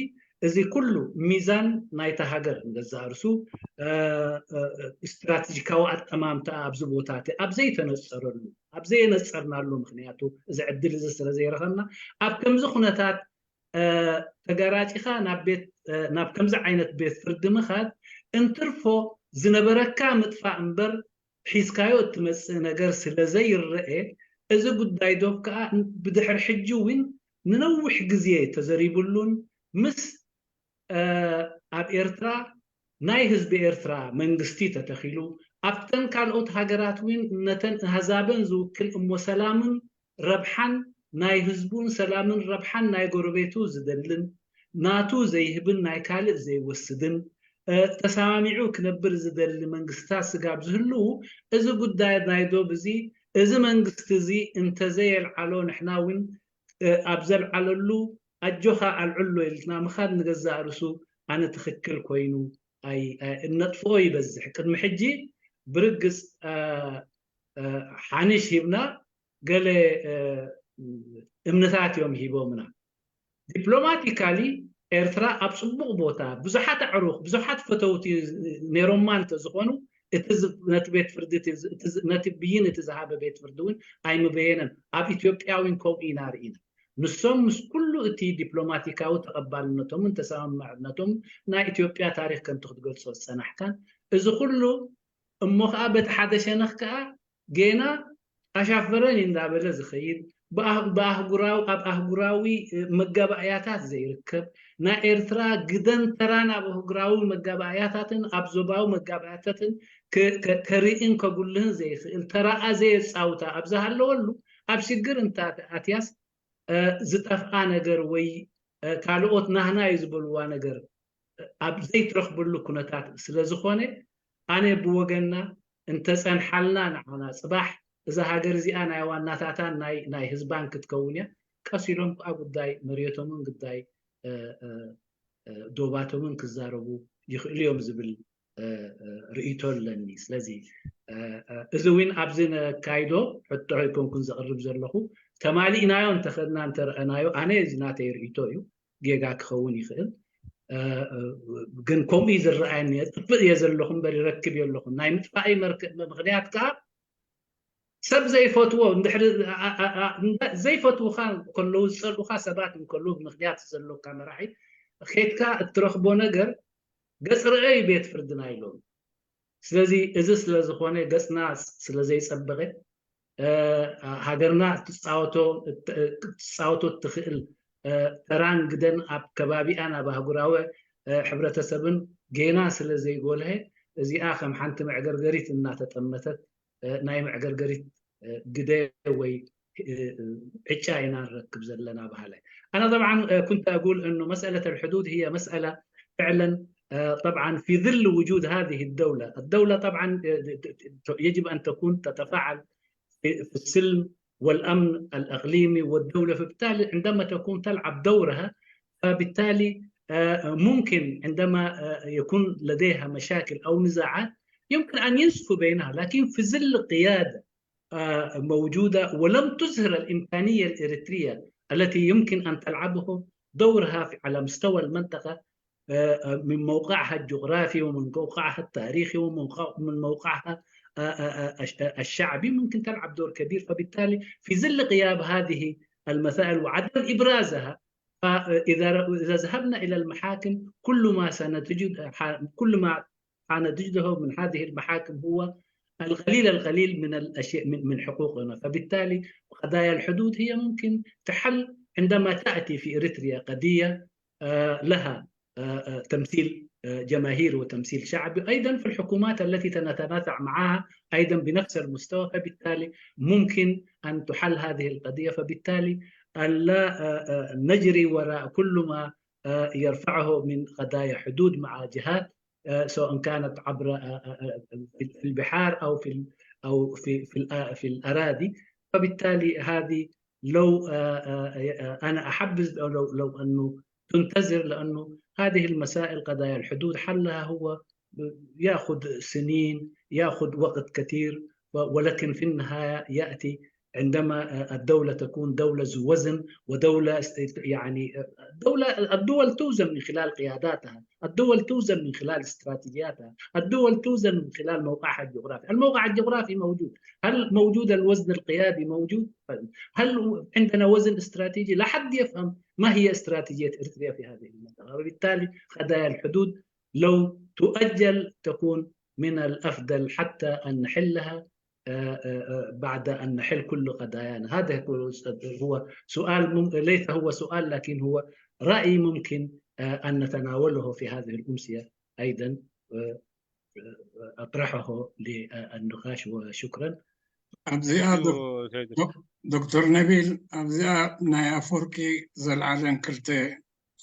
እዚ ኩሉ ሚዛን ናይታ ሃገር ንገዛእ ርእሱ፣ آه، آه، ስትራቴጂካዊ ኣጠማምታ ኣብዚ ቦታ እቲ ኣብ ዘይተነጸረሉ፣ ኣብ ዘየነጸርናሉ፣ ምኽንያቱ እዚ ዕድል እዚ ስለ ዘይረኸብና፣ ኣብ ከምዚ ኩነታት፣ آه፣ ተጋራጪኻ ናብ ቤት፣ آه፣ ናብ ከምዚ ዓይነት ቤት ፍርዲ ምኻድ እንትርፎ ዝነበረካ ምጥፋእ እምበር ሒዝካዮ እትመጽእ ነገር ስለ ዘይረኤ፣ እዚ ጉዳይ ዶብ ከኣ ብድሕሪ ሕጂ እውን ንነዊሕ ግዜ ተዘሪብሉን ምስ፣ آه፣ ኣብ ኤርትራ ናይ ህዝቢ ኤርትራ መንግስቲ ተተኺሉ፣ ኣብተን ካልኦት ሃገራት እውን ነተን ኣህዛበን ዝውክል እሞ ሰላምን ረብሓን ናይ ህዝቡን ሰላምን ረብሓን ናይ ጎረቤቱ ዝደልን ናቱ ዘይህብን ናይ ካልእ ዘይወስድን፣ آه፣ ተሰማሚዑ ክነብር ዝደሊ መንግስታት ስጋብ ዝህልው፣ እዚ ጉዳይ ናይ ዶብ እዚ፣ እዚ መንግስቲ እዚ እንተዘየልዓሎ ንሕና እውን፣ آه፣ ኣብ ዘልዓለሉ ኣጆኻ ኣልዕሎ ኢልና ምኻድ ንገዛእ ርእሱ ኣነ ትኽክል ኮይኑ ኣይ-፣ ኣይ-፣ እነጥፍኦ ይበዝሕ። ቅድሚ ሕጂ ብርግጽ፣ آه، آه፣ ሓንሽ ሂብና ገለ፣ آه፣ እምንታት እዮም ሂቦምና። ዲፕሎማቲካሊ ኤርትራ ኣብ ጽቡቕ ቦታ፣ ብዙሓት ኣዕሩኽ፣ ብዙሓት ፈተውቲ ነይሮማ እንተዝኾኑ፣ እቲ ዝ-፣ ነቲ ቤት ፍርዲ እቲ ዝ-፣ እቲ ዝ-፣ ነቲ ብይን እቲ ዝሃበ ቤት ፍርዲ እውን ኣይምበየነን። ኣብ ኢትዮጵያ እውን ከምኡ ኢና ርኢና። ንሶም ምስ ኩሉ እቲ ዲፕሎማቲካዊ ተቐባልነቶምን ተሰማማዕነቶም ናይ ኢትዮጵያ ታሪኽ ከምቲ ክትገልጾ ዝጸናሕካን፣ እዚ ኩሉ እሞ ኸኣ በቲ ሓደ ሸነኽ ከኣ ጌና ኣሻፈረን እንዳበለ ዝኸይድ፣ ብኣህ-፣ ብኣህጉራዊ፣ ኣብ ኣህጉራዊ፣ እ፣ መጋባእያታት ዘይርከብ፣ ናይ ኤርትራ ግደን ተራን ኣብ ኣህጉራዊ መጋባእያታትን ኣብ ዞባዊ መጋባእያታትን ከ-፣ ከ-፣ ከርእን ከጉልህን ዘይኽእል፣ ተራኣ ዘየጻውታ ኣብ ዝሃለወሉ፣ ኣብ ሽግር እንተ ኣትያስ፣ እ፣ ዝጠፍኣ ነገር ወይ፣ እ፣ ካልኦት ናህና እዩ ዝበልዋ ነገር ኣብ ዘይትረኽበሉ ኩነታት ስለ ዝኾነ፣ ኣነ ብወገንና እንተጸንሓልና ንዓና ጽባሕ እዛ ሃገር እዚኣ ናይ ዋናታታን ናይ፣ ናይ ህዝባን ክትከውን እያ። ቀስ ኢሎም ከኣ ጉዳይ መሬቶምን ጉዳይ፣ እ፣ እ፣ እ፣ ዶባቶምን ክዛረቡ ይኽእሉ እዮም ዝብል፣ እ፣ እ፣ ርእይቶ ኣለኒ። ስለዚ፣ እ፣ እ፣ እዚ እውን ኣብዚ ነካይዶ ሕቶ ኣይኮንኩን ዘቕርብ ዘለኹ፣ ተማሊእናዮ እንተኸድና እንተረኣናዮ፣ ኣነ እዚ ናተይ ርእይቶ እዩ። ጌጋ ክኸውን ይኽእል። እ፣ እ፣ ግን ከምኡ እዩ ዝረኣየኒ። እጥፍእ እየ ዘለኹ እምበር ይረክብ እየ ኣለኹ። ናይ ምጥፋእይ መርክ-፣ ምኽንያት ከኣ ሰብ ዘይፈትዎ እንድሕሪ፣ ኣ-፣ ኣ-፣ ኣ-፣ ኣ-፣ እንዳ-፣ ዘይፈትዉኻ ከለዉ፣ ዝጸልኡኻ ሰባት እንከለዉ፣ ብምኽንያት ዘለካ መራሒ ኬድካ እትረኽቦ ነገር ገጽ ርኣይ ቤት ፍርድና ኢሎም። ስለዚ እዚ ስለ ዝኾነ ገጽና ስለ ዘይጸበቐ፣ እ፣ ሃገርና እትጻወቶ፣ እት-፣ ክትጻወቶ እትኽእል፣ እ፣ ተራን ግደን ኣብ ከባቢኣን ኣብ ኣህጉራዊ፣ እ፣ ሕብረተሰብን ጌና ስለ ዘይጎልሀ፣ እዚኣ ከም ሓንቲ መዕገርገሪት እናተጠመተት፣ እ፣ ናይ መዕገርገሪት፣ እ፣ ግደ ወይ፣ እ፣ እ፣ ዕጫ ኢና ንረክብ ዘለና በሃላይ። أنا طبعًا، እ፣ كنت أقول إنه مسألة الحدود هي مسألة فعلًا آه، طبعا في ظل وجود هذه الدولة، الدولة طبعا، آه، يجب أن تكون تتفاعل في في السلم والأمن الإقليمي والدولة، فبالتالي عندما تكون تلعب دورها، فبالتالي آه، ممكن عندما آه، يكون لديها مشاكل أو نزاعات يمكن أن ينسفوا بينها، لكن في ظل قيادة آه، موجودة ولم تظهر الإمكانية الإريترية التي يمكن أن تلعبه دورها في- على مستوى المنطقة، آه، آه، من موقعها الجغرافي ومن موقعها التاريخي ومن خ- من موقعها آه، آه، آه، الش- آه، الشعبي ممكن تلعب دور كبير. فبالتالي في ظل غياب هذه المسائل وعدم إبرازها، فإذا إذا ذهبنا إلى المحاكم كل ما سنتجد ح- كل ما سنتجده من هذه المحاكم هو القليل القليل من الأشياء من من حقوقنا. فبالتالي قضايا الحدود هي ممكن تحل عندما تأتي في إريتريا قضية آه، لها آه، آه، تمثيل آه، جماهيري وتمثيل شعبي، أيضا في الحكومات التي نتنازع معها أيضا بنفس المستوى. فبالتالي ممكن أن تحل هذه القضية، فبالتالي أن لا آه، آه، نجري وراء كل ما آه، يرفعه من قضايا حدود مع جهات آه، سواء كانت عبر آه، آه، آه، في البحار أو في ال- أو في في الأ- في الأراضي. فبالتالي هذه لو آه، آه، آه، أنا أحبذ لو لو أنه تنتظر، لأنه هذه المسائل قضايا الحدود حلها هو يأخذ سنين، يأخذ وقت كثير، و- ولكن في النهاية يأتي عندما آه، الدولة تكون دولة ذو وزن ودولة است- يعني آه، دولة الدول توزن من خلال قياداتها، الدول توزن من خلال استراتيجياتها، الدول توزن من خلال موقعها الجغرافي. الموقع الجغرافي موجود، هل موجود الوزن القيادي موجود؟ هل عندنا وزن استراتيجي؟ لا حد يفهم ما هي استراتيجية إريتريا في هذه المنطقة. وبالتالي قضايا الحدود لو تؤجل تكون من الأفضل حتى أن نحلها آه، آه، آه، بعد أن نحل كل قضايانا. هذا هو هو سؤال مم- ليس هو سؤال، لكن هو رأي ممكن آه، أن نتناوله في هذه الأمسية أيضا. آه، آه، أطرحه للنقاش، وشكرا. ኣብዚኣ ዶ- ዶ- ዶክተር ነቢል ኣብዚኣ ናይ ኣፈወርቂ ዘልዓለን ክልተ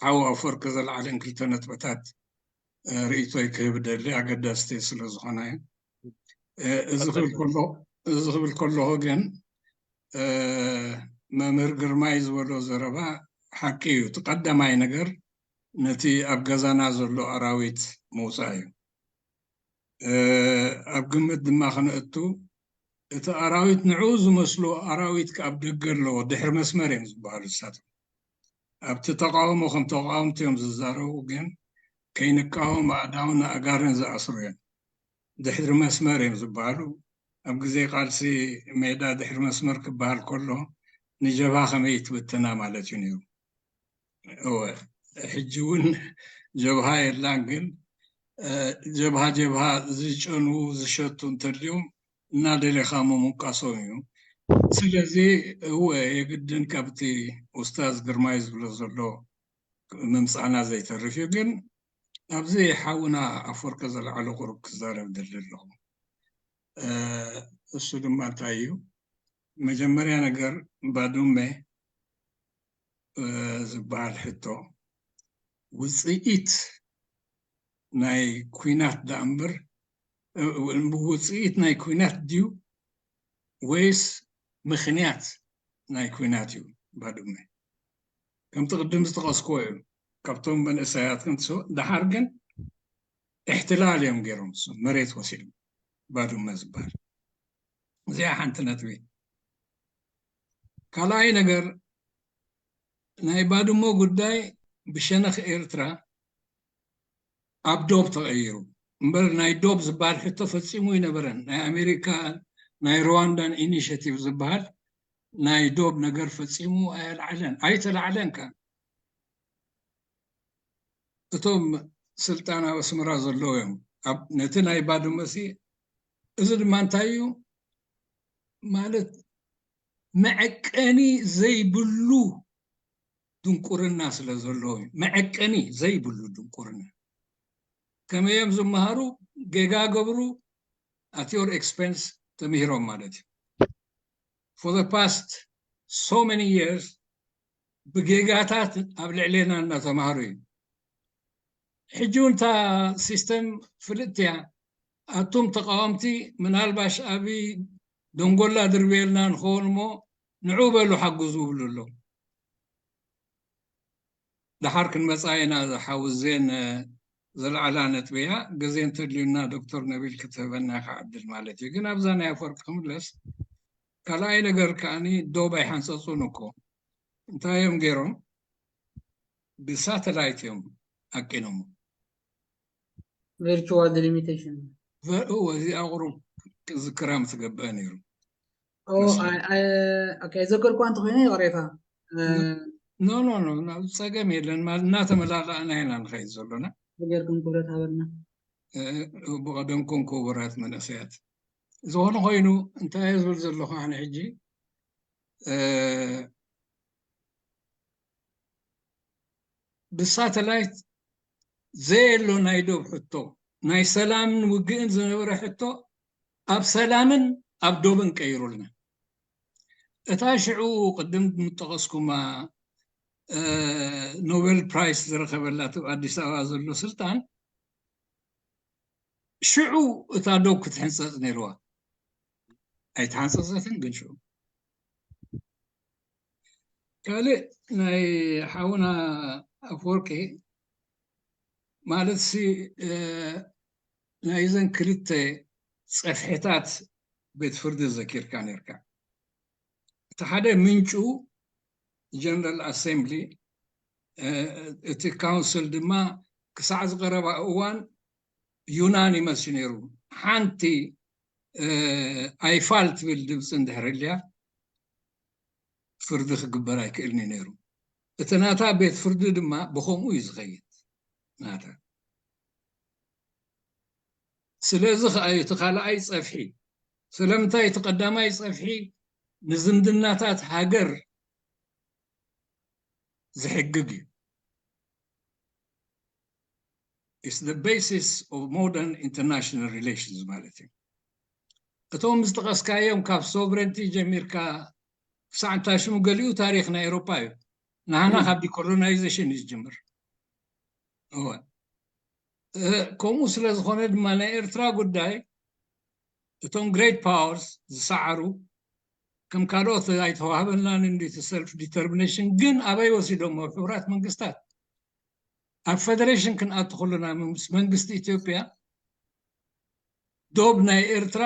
ሓው ኣፈወርቂ ዘልዓለን ክልተ ነጥብታት እ፣ ርእይቶይ ክህብ ደሊ ኣገዳስቲ ስለ ዝኾነ እዩ። እ፣ እዚ ክብል ከሎ እዚ ክብል ከለኹ ግን እ፣ መምህር ግርማይ ዝበሎ ዘረባ ሓቂ እዩ። እቲ ቀዳማይ ነገር ነቲ ኣብ ገዛና ዘሎ ኣራዊት ምውፃእ እዩ። እ፣ ኣብ ግምት ድማ ክነእቱ እቲ ኣራዊት ንዕኡ ዝመስሉ ኣራዊት ከ ኣብ ደገ ኣለዎ፣ ድሕሪ መስመር እዮም ዝበሃሉ ንሳቶም። ኣብቲ ተቃውሞ ከም ተቃወምቲ እዮም ዝዛረቡ፣ ግን ከይንቃወም ኣእዳውን ኣእጋርን ዝኣስሩ እዮም። ድሕሪ መስመር እዮም ዝበሃሉ። ኣብ ግዜ ቃልሲ ሜዳ ድሕሪ መስመር ክበሃል ከሎ ንጀብሃ ከመይ ትብትና ማለት እዩ ነይሩ። እወ፣ ሕጂ እውን ጀብሃ የላን፣ ግን እ፣ ጀብሃ ጀብሃ ዝጨንዉ ዝሸቱ እንተድልዮም እናደለኻ ምምቃሶም እዩ። ስለዚ እወ የግድን ካብቲ ኡስታዝ ግርማይ ዝብሎ ዘሎ ምምፃና ዘይተርፍ እዩ። ግን ኣብዚ ሓውና ኣፈወርቂ ዘለዓለ ቁሩብ ክዛረብ ደሊ ኣለኹ። እ፣ እሱ ድማ እንታይ እዩ? መጀመርያ ነገር ባዱመ እ፣ ዝበሃል ሕቶ ውፅኢት ናይ ኲናት ደኣ እምበር እ፣ ውፅኢት ናይ ኲናት ድዩ ወይስ ምኽንያት ናይ ኲናት እዩ? ባዱመ ከምቲ ቅድም ዝጠቐስክዎ እዩ። ካብቶም መንእሰያት ክንትስው ደሓር ግን እሕትላል እዮም ገይሮም፣ እሱ መሬት ወሲዶም ባዱመ ዝበሃል። እዚኣ ሓንቲ ነጥቢ። ካልኣይ ነገር ናይ ባድሞ ጉዳይ ብሸነኽ ኤርትራ ኣብ ዶብ ተቐይሩ እምበር ናይ ዶብ ዝበሃል ሕቶ ፈጺሙ ኣይነበረን። ናይ ኣሜሪካ፣ ናይ ሩዋንዳን ኢኒሽቲቭ ዝበሃል ናይ ዶብ ነገር ፈጺሙ ኣየልዓለን፣ ኣይተላዕለን ከ። እቶም ስልጣን ኣብ ኣስመራ ዘለዉ እዮም። ኣብ ነቲ ናይ ባድመ ሲ እዚ ድማ እንታይ እዩ ማለት መዐቀኒ ዘይብሉ ድንቁርና ስለ ዘለዎ እዩ። መዐቀኒ ዘይብሉ ድንቁርና። ከመይ እዮም ዝመሃሩ? ጌጋ ገብሩ፣ at your expense ተምሂሮም ማለት እዩ። For the past so many years ብጌጋታት ኣብ ልዕሌና እናተማሃሩ እዩ። ሕጂ እውን እታ ሲስተም ፍልጥቲ እያ። ኣቱም ተቃወምቲ ምናልባሽ ኣብይ ደንጎላ ድርብየልና ንኸውን እሞ ንዑ በሉ ሓግዙ ብሉ ኣለዉ። ደሓር ክንመፃ ኢና። ዝሓውዜን ዘለዓላ ነጥብያ ግዜ እንተድልዩና ዶክተር ነቢል ክትህበና ኢኻ ዕድል ማለት እዩ። ግን ኣብዛ ናይ ኣፈወርቂ ክምለስ ካልኣይ ነገር ከዓኒ ዶብ ኣይሓንፀፁን እኮ። እንታይ እዮም ገይሮም? ብሳተላይት እዮም ኣቂኖሞ። Virtual delimitation። እዚኣ ቁሩብ ክዝክራ ምትገብአ ነይሩ። ኣይዘከርኳ እንተኮይነ ይቕሬታ። ኖ ኖ ኖ፣ ጸገም የለን። እናተመላላእና ኢና ንኸይድ ዘሎና። ጌርኩም ክብረት ሃበልና። ብቐደምኩም ክቡራት መንእሰያት፣ ዝኾነ ኮይኑ እንታይ እየ ዝብል ዘለኹ ኣነ ሕጂ፣ ብሳተላይት ዘየሎ ናይ ዶብ ሕቶ፣ ናይ ሰላምን ውግእን ዝነበረ ሕቶ ኣብ ሰላምን ኣብ ዶብን ቀይሩልና። እታ ሽዑ ቅድም ምጠቐስኩማ ኖቤል ፕራይስ ዝረኸበላ ኣብ ኣዲስ ኣበባ ዘሎ ስልጣን፣ ሽዑ እታ ዶብ ክትሕንፀፅ ነይርዋ። ኣይተሓንፀፀትን ግን ሽዑ። ካልእ ናይ ሓውና ኣፈወርቂ ማለት ሲ ናይዘን ክልተ ፀፍሒታት ቤት ፍርዲ ዘኪርካ ነርካ። እቲ ሓደ ምንጩ ጀነራል ኣሴምብሊ፣ እቲ ካውንስል ድማ ክሳዕ ዝቀረባ እዋን ዩናኒመስ እዩ ነይሩ። ሓንቲ ኣይፋል ትብል ድምፂ እንድሕር ህልያ ፍርዲ ክግበር ኣይክእልን እዩ ነይሩ። እቲ ናታ ቤት ፍርዲ ድማ ብኸምኡ እዩ ዝኸይድ ናታ። ስለዚ ከዓ እዩ እቲ ካልኣይ ፀፍሒ። ስለምንታይ እቲ ቀዳማይ ፀፍሒ ንዝምድናታት ሃገር ዝሕግግ እዩ። It's the basis of modern international relations ማለት እዩ። እቶም ዝጠቐስካዮም ካብ ሶቨረንቲ ጀሚርካ ክሳዕ እንታይ ሽሙ ገሊኡ ታሪኽ ናይ ኤሮፓ እዩ። ንሃና ካብ ዲኮሎናይዜሽን እዩ ዝጅምር። እወ። ከምኡ ስለ ዝኾነ ድማ ናይ ኤርትራ ጉዳይ እቶም ግሬት ፓወርስ ዝሰዓሩ ከም ካልኦት ኣይተዋህበናን እንዲ ሰልፍ ዲተርሚኔሽን ግን ኣበይ ወሲዶሞ? ኣብ ሕቡራት መንግስታት ኣብ ፌደሬሽን ክንኣቱ ከለና ምስ መንግስቲ ኢትዮጵያ ዶብ ናይ ኤርትራ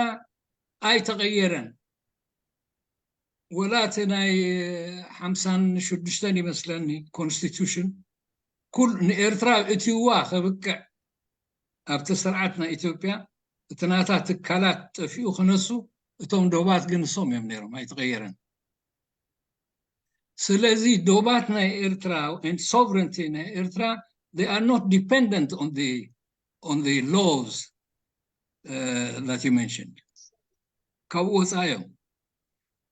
ኣይተቐየረን። ወላ እቲ ናይ ሓምሳን ሽዱሽተን ይመስለኒ ኮንስቲቱሽን ኩል ንኤርትራ እትይዋ ከብቅዕ ኣብቲ ስርዓት ናይ ኢትዮጵያ እቲ ናታ ትካላት ጠፊኡ ክነሱ እቶም ዶባት ግን ንሶም እዮም ነይሮም ኣይተቐየረን። ስለዚ ዶባት ናይ ኤርትራ and sovereignty ናይ ኤርትራ they are not dependent on the on the laws that you mentioned። ካብኡ ወፃ እዮም።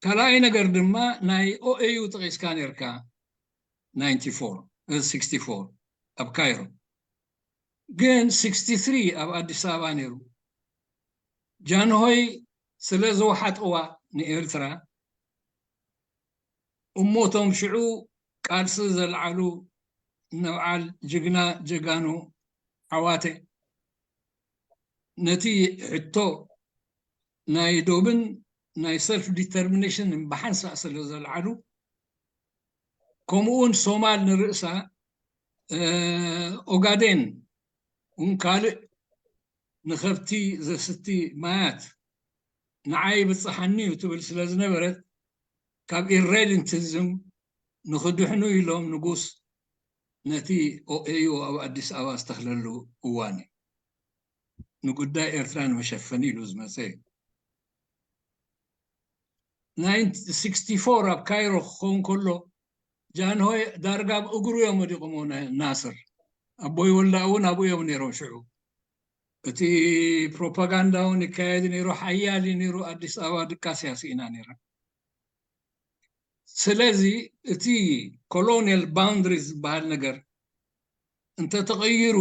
ካልኣይ ነገር ድማ ናይ ኦኤዩ ጠቂስካ ነርካ ninety-four sixty-four ኣብ ካይሮ ግን sixty-three ኣብ ኣዲስ ኣበባ ነይሩ። ጃንሆይ ስለ ዝወሓጥዋ ንኤርትራ እሞቶም ሽዑ ቃልሲ ዘልዓሉ እነበዓል ጅግና ጀጋኑ ሓዋተ ነቲ ሕቶ ናይ ዶብን ናይ ሰልፍ ዲተርሚኔሽን ብሓንሳእ ስለ ዘልዓሉ ከምኡውን ሶማል ንርእሳ ኦጋዴን እውን ካልእ ንኸብቲ ዘስቲ ማያት ንዓይ ብፅሓኒ እዩ ትብል ስለ ዝነበረት ካብ ኢሬደንቲዝም ንኽድሕኑ ኢሎም ንጉስ ነቲ ኦኤዩ ኣብ ኣዲስ ኣበባ ዝተኽለሉ እዋን እዩ። ንጉዳይ ኤርትራ ንመሸፈኒ ኢሉ ዝመፀ እዩ። sixty-four ኣብ ካይሮ ክኸውን ከሎ ጃንሆይ ዳርጋ ኣብ እግሩ እዮም ወዲቆሞ ናስር ኣቦይ ወልዳ እውን ኣብኡ እዮም ነይሮም ሽዑ። እቲ ፕሮፓጋንዳ እውን ይካየድ ነይሩ ሓያል እዩ ነይሩ። ኣዲስ ኣበባ ድቃስ እያ ስኢና ነይራ። ስለዚ እቲ ኮሎኒያል ባውንድሪስ ዝበሃል ነገር እንተተቐይሩ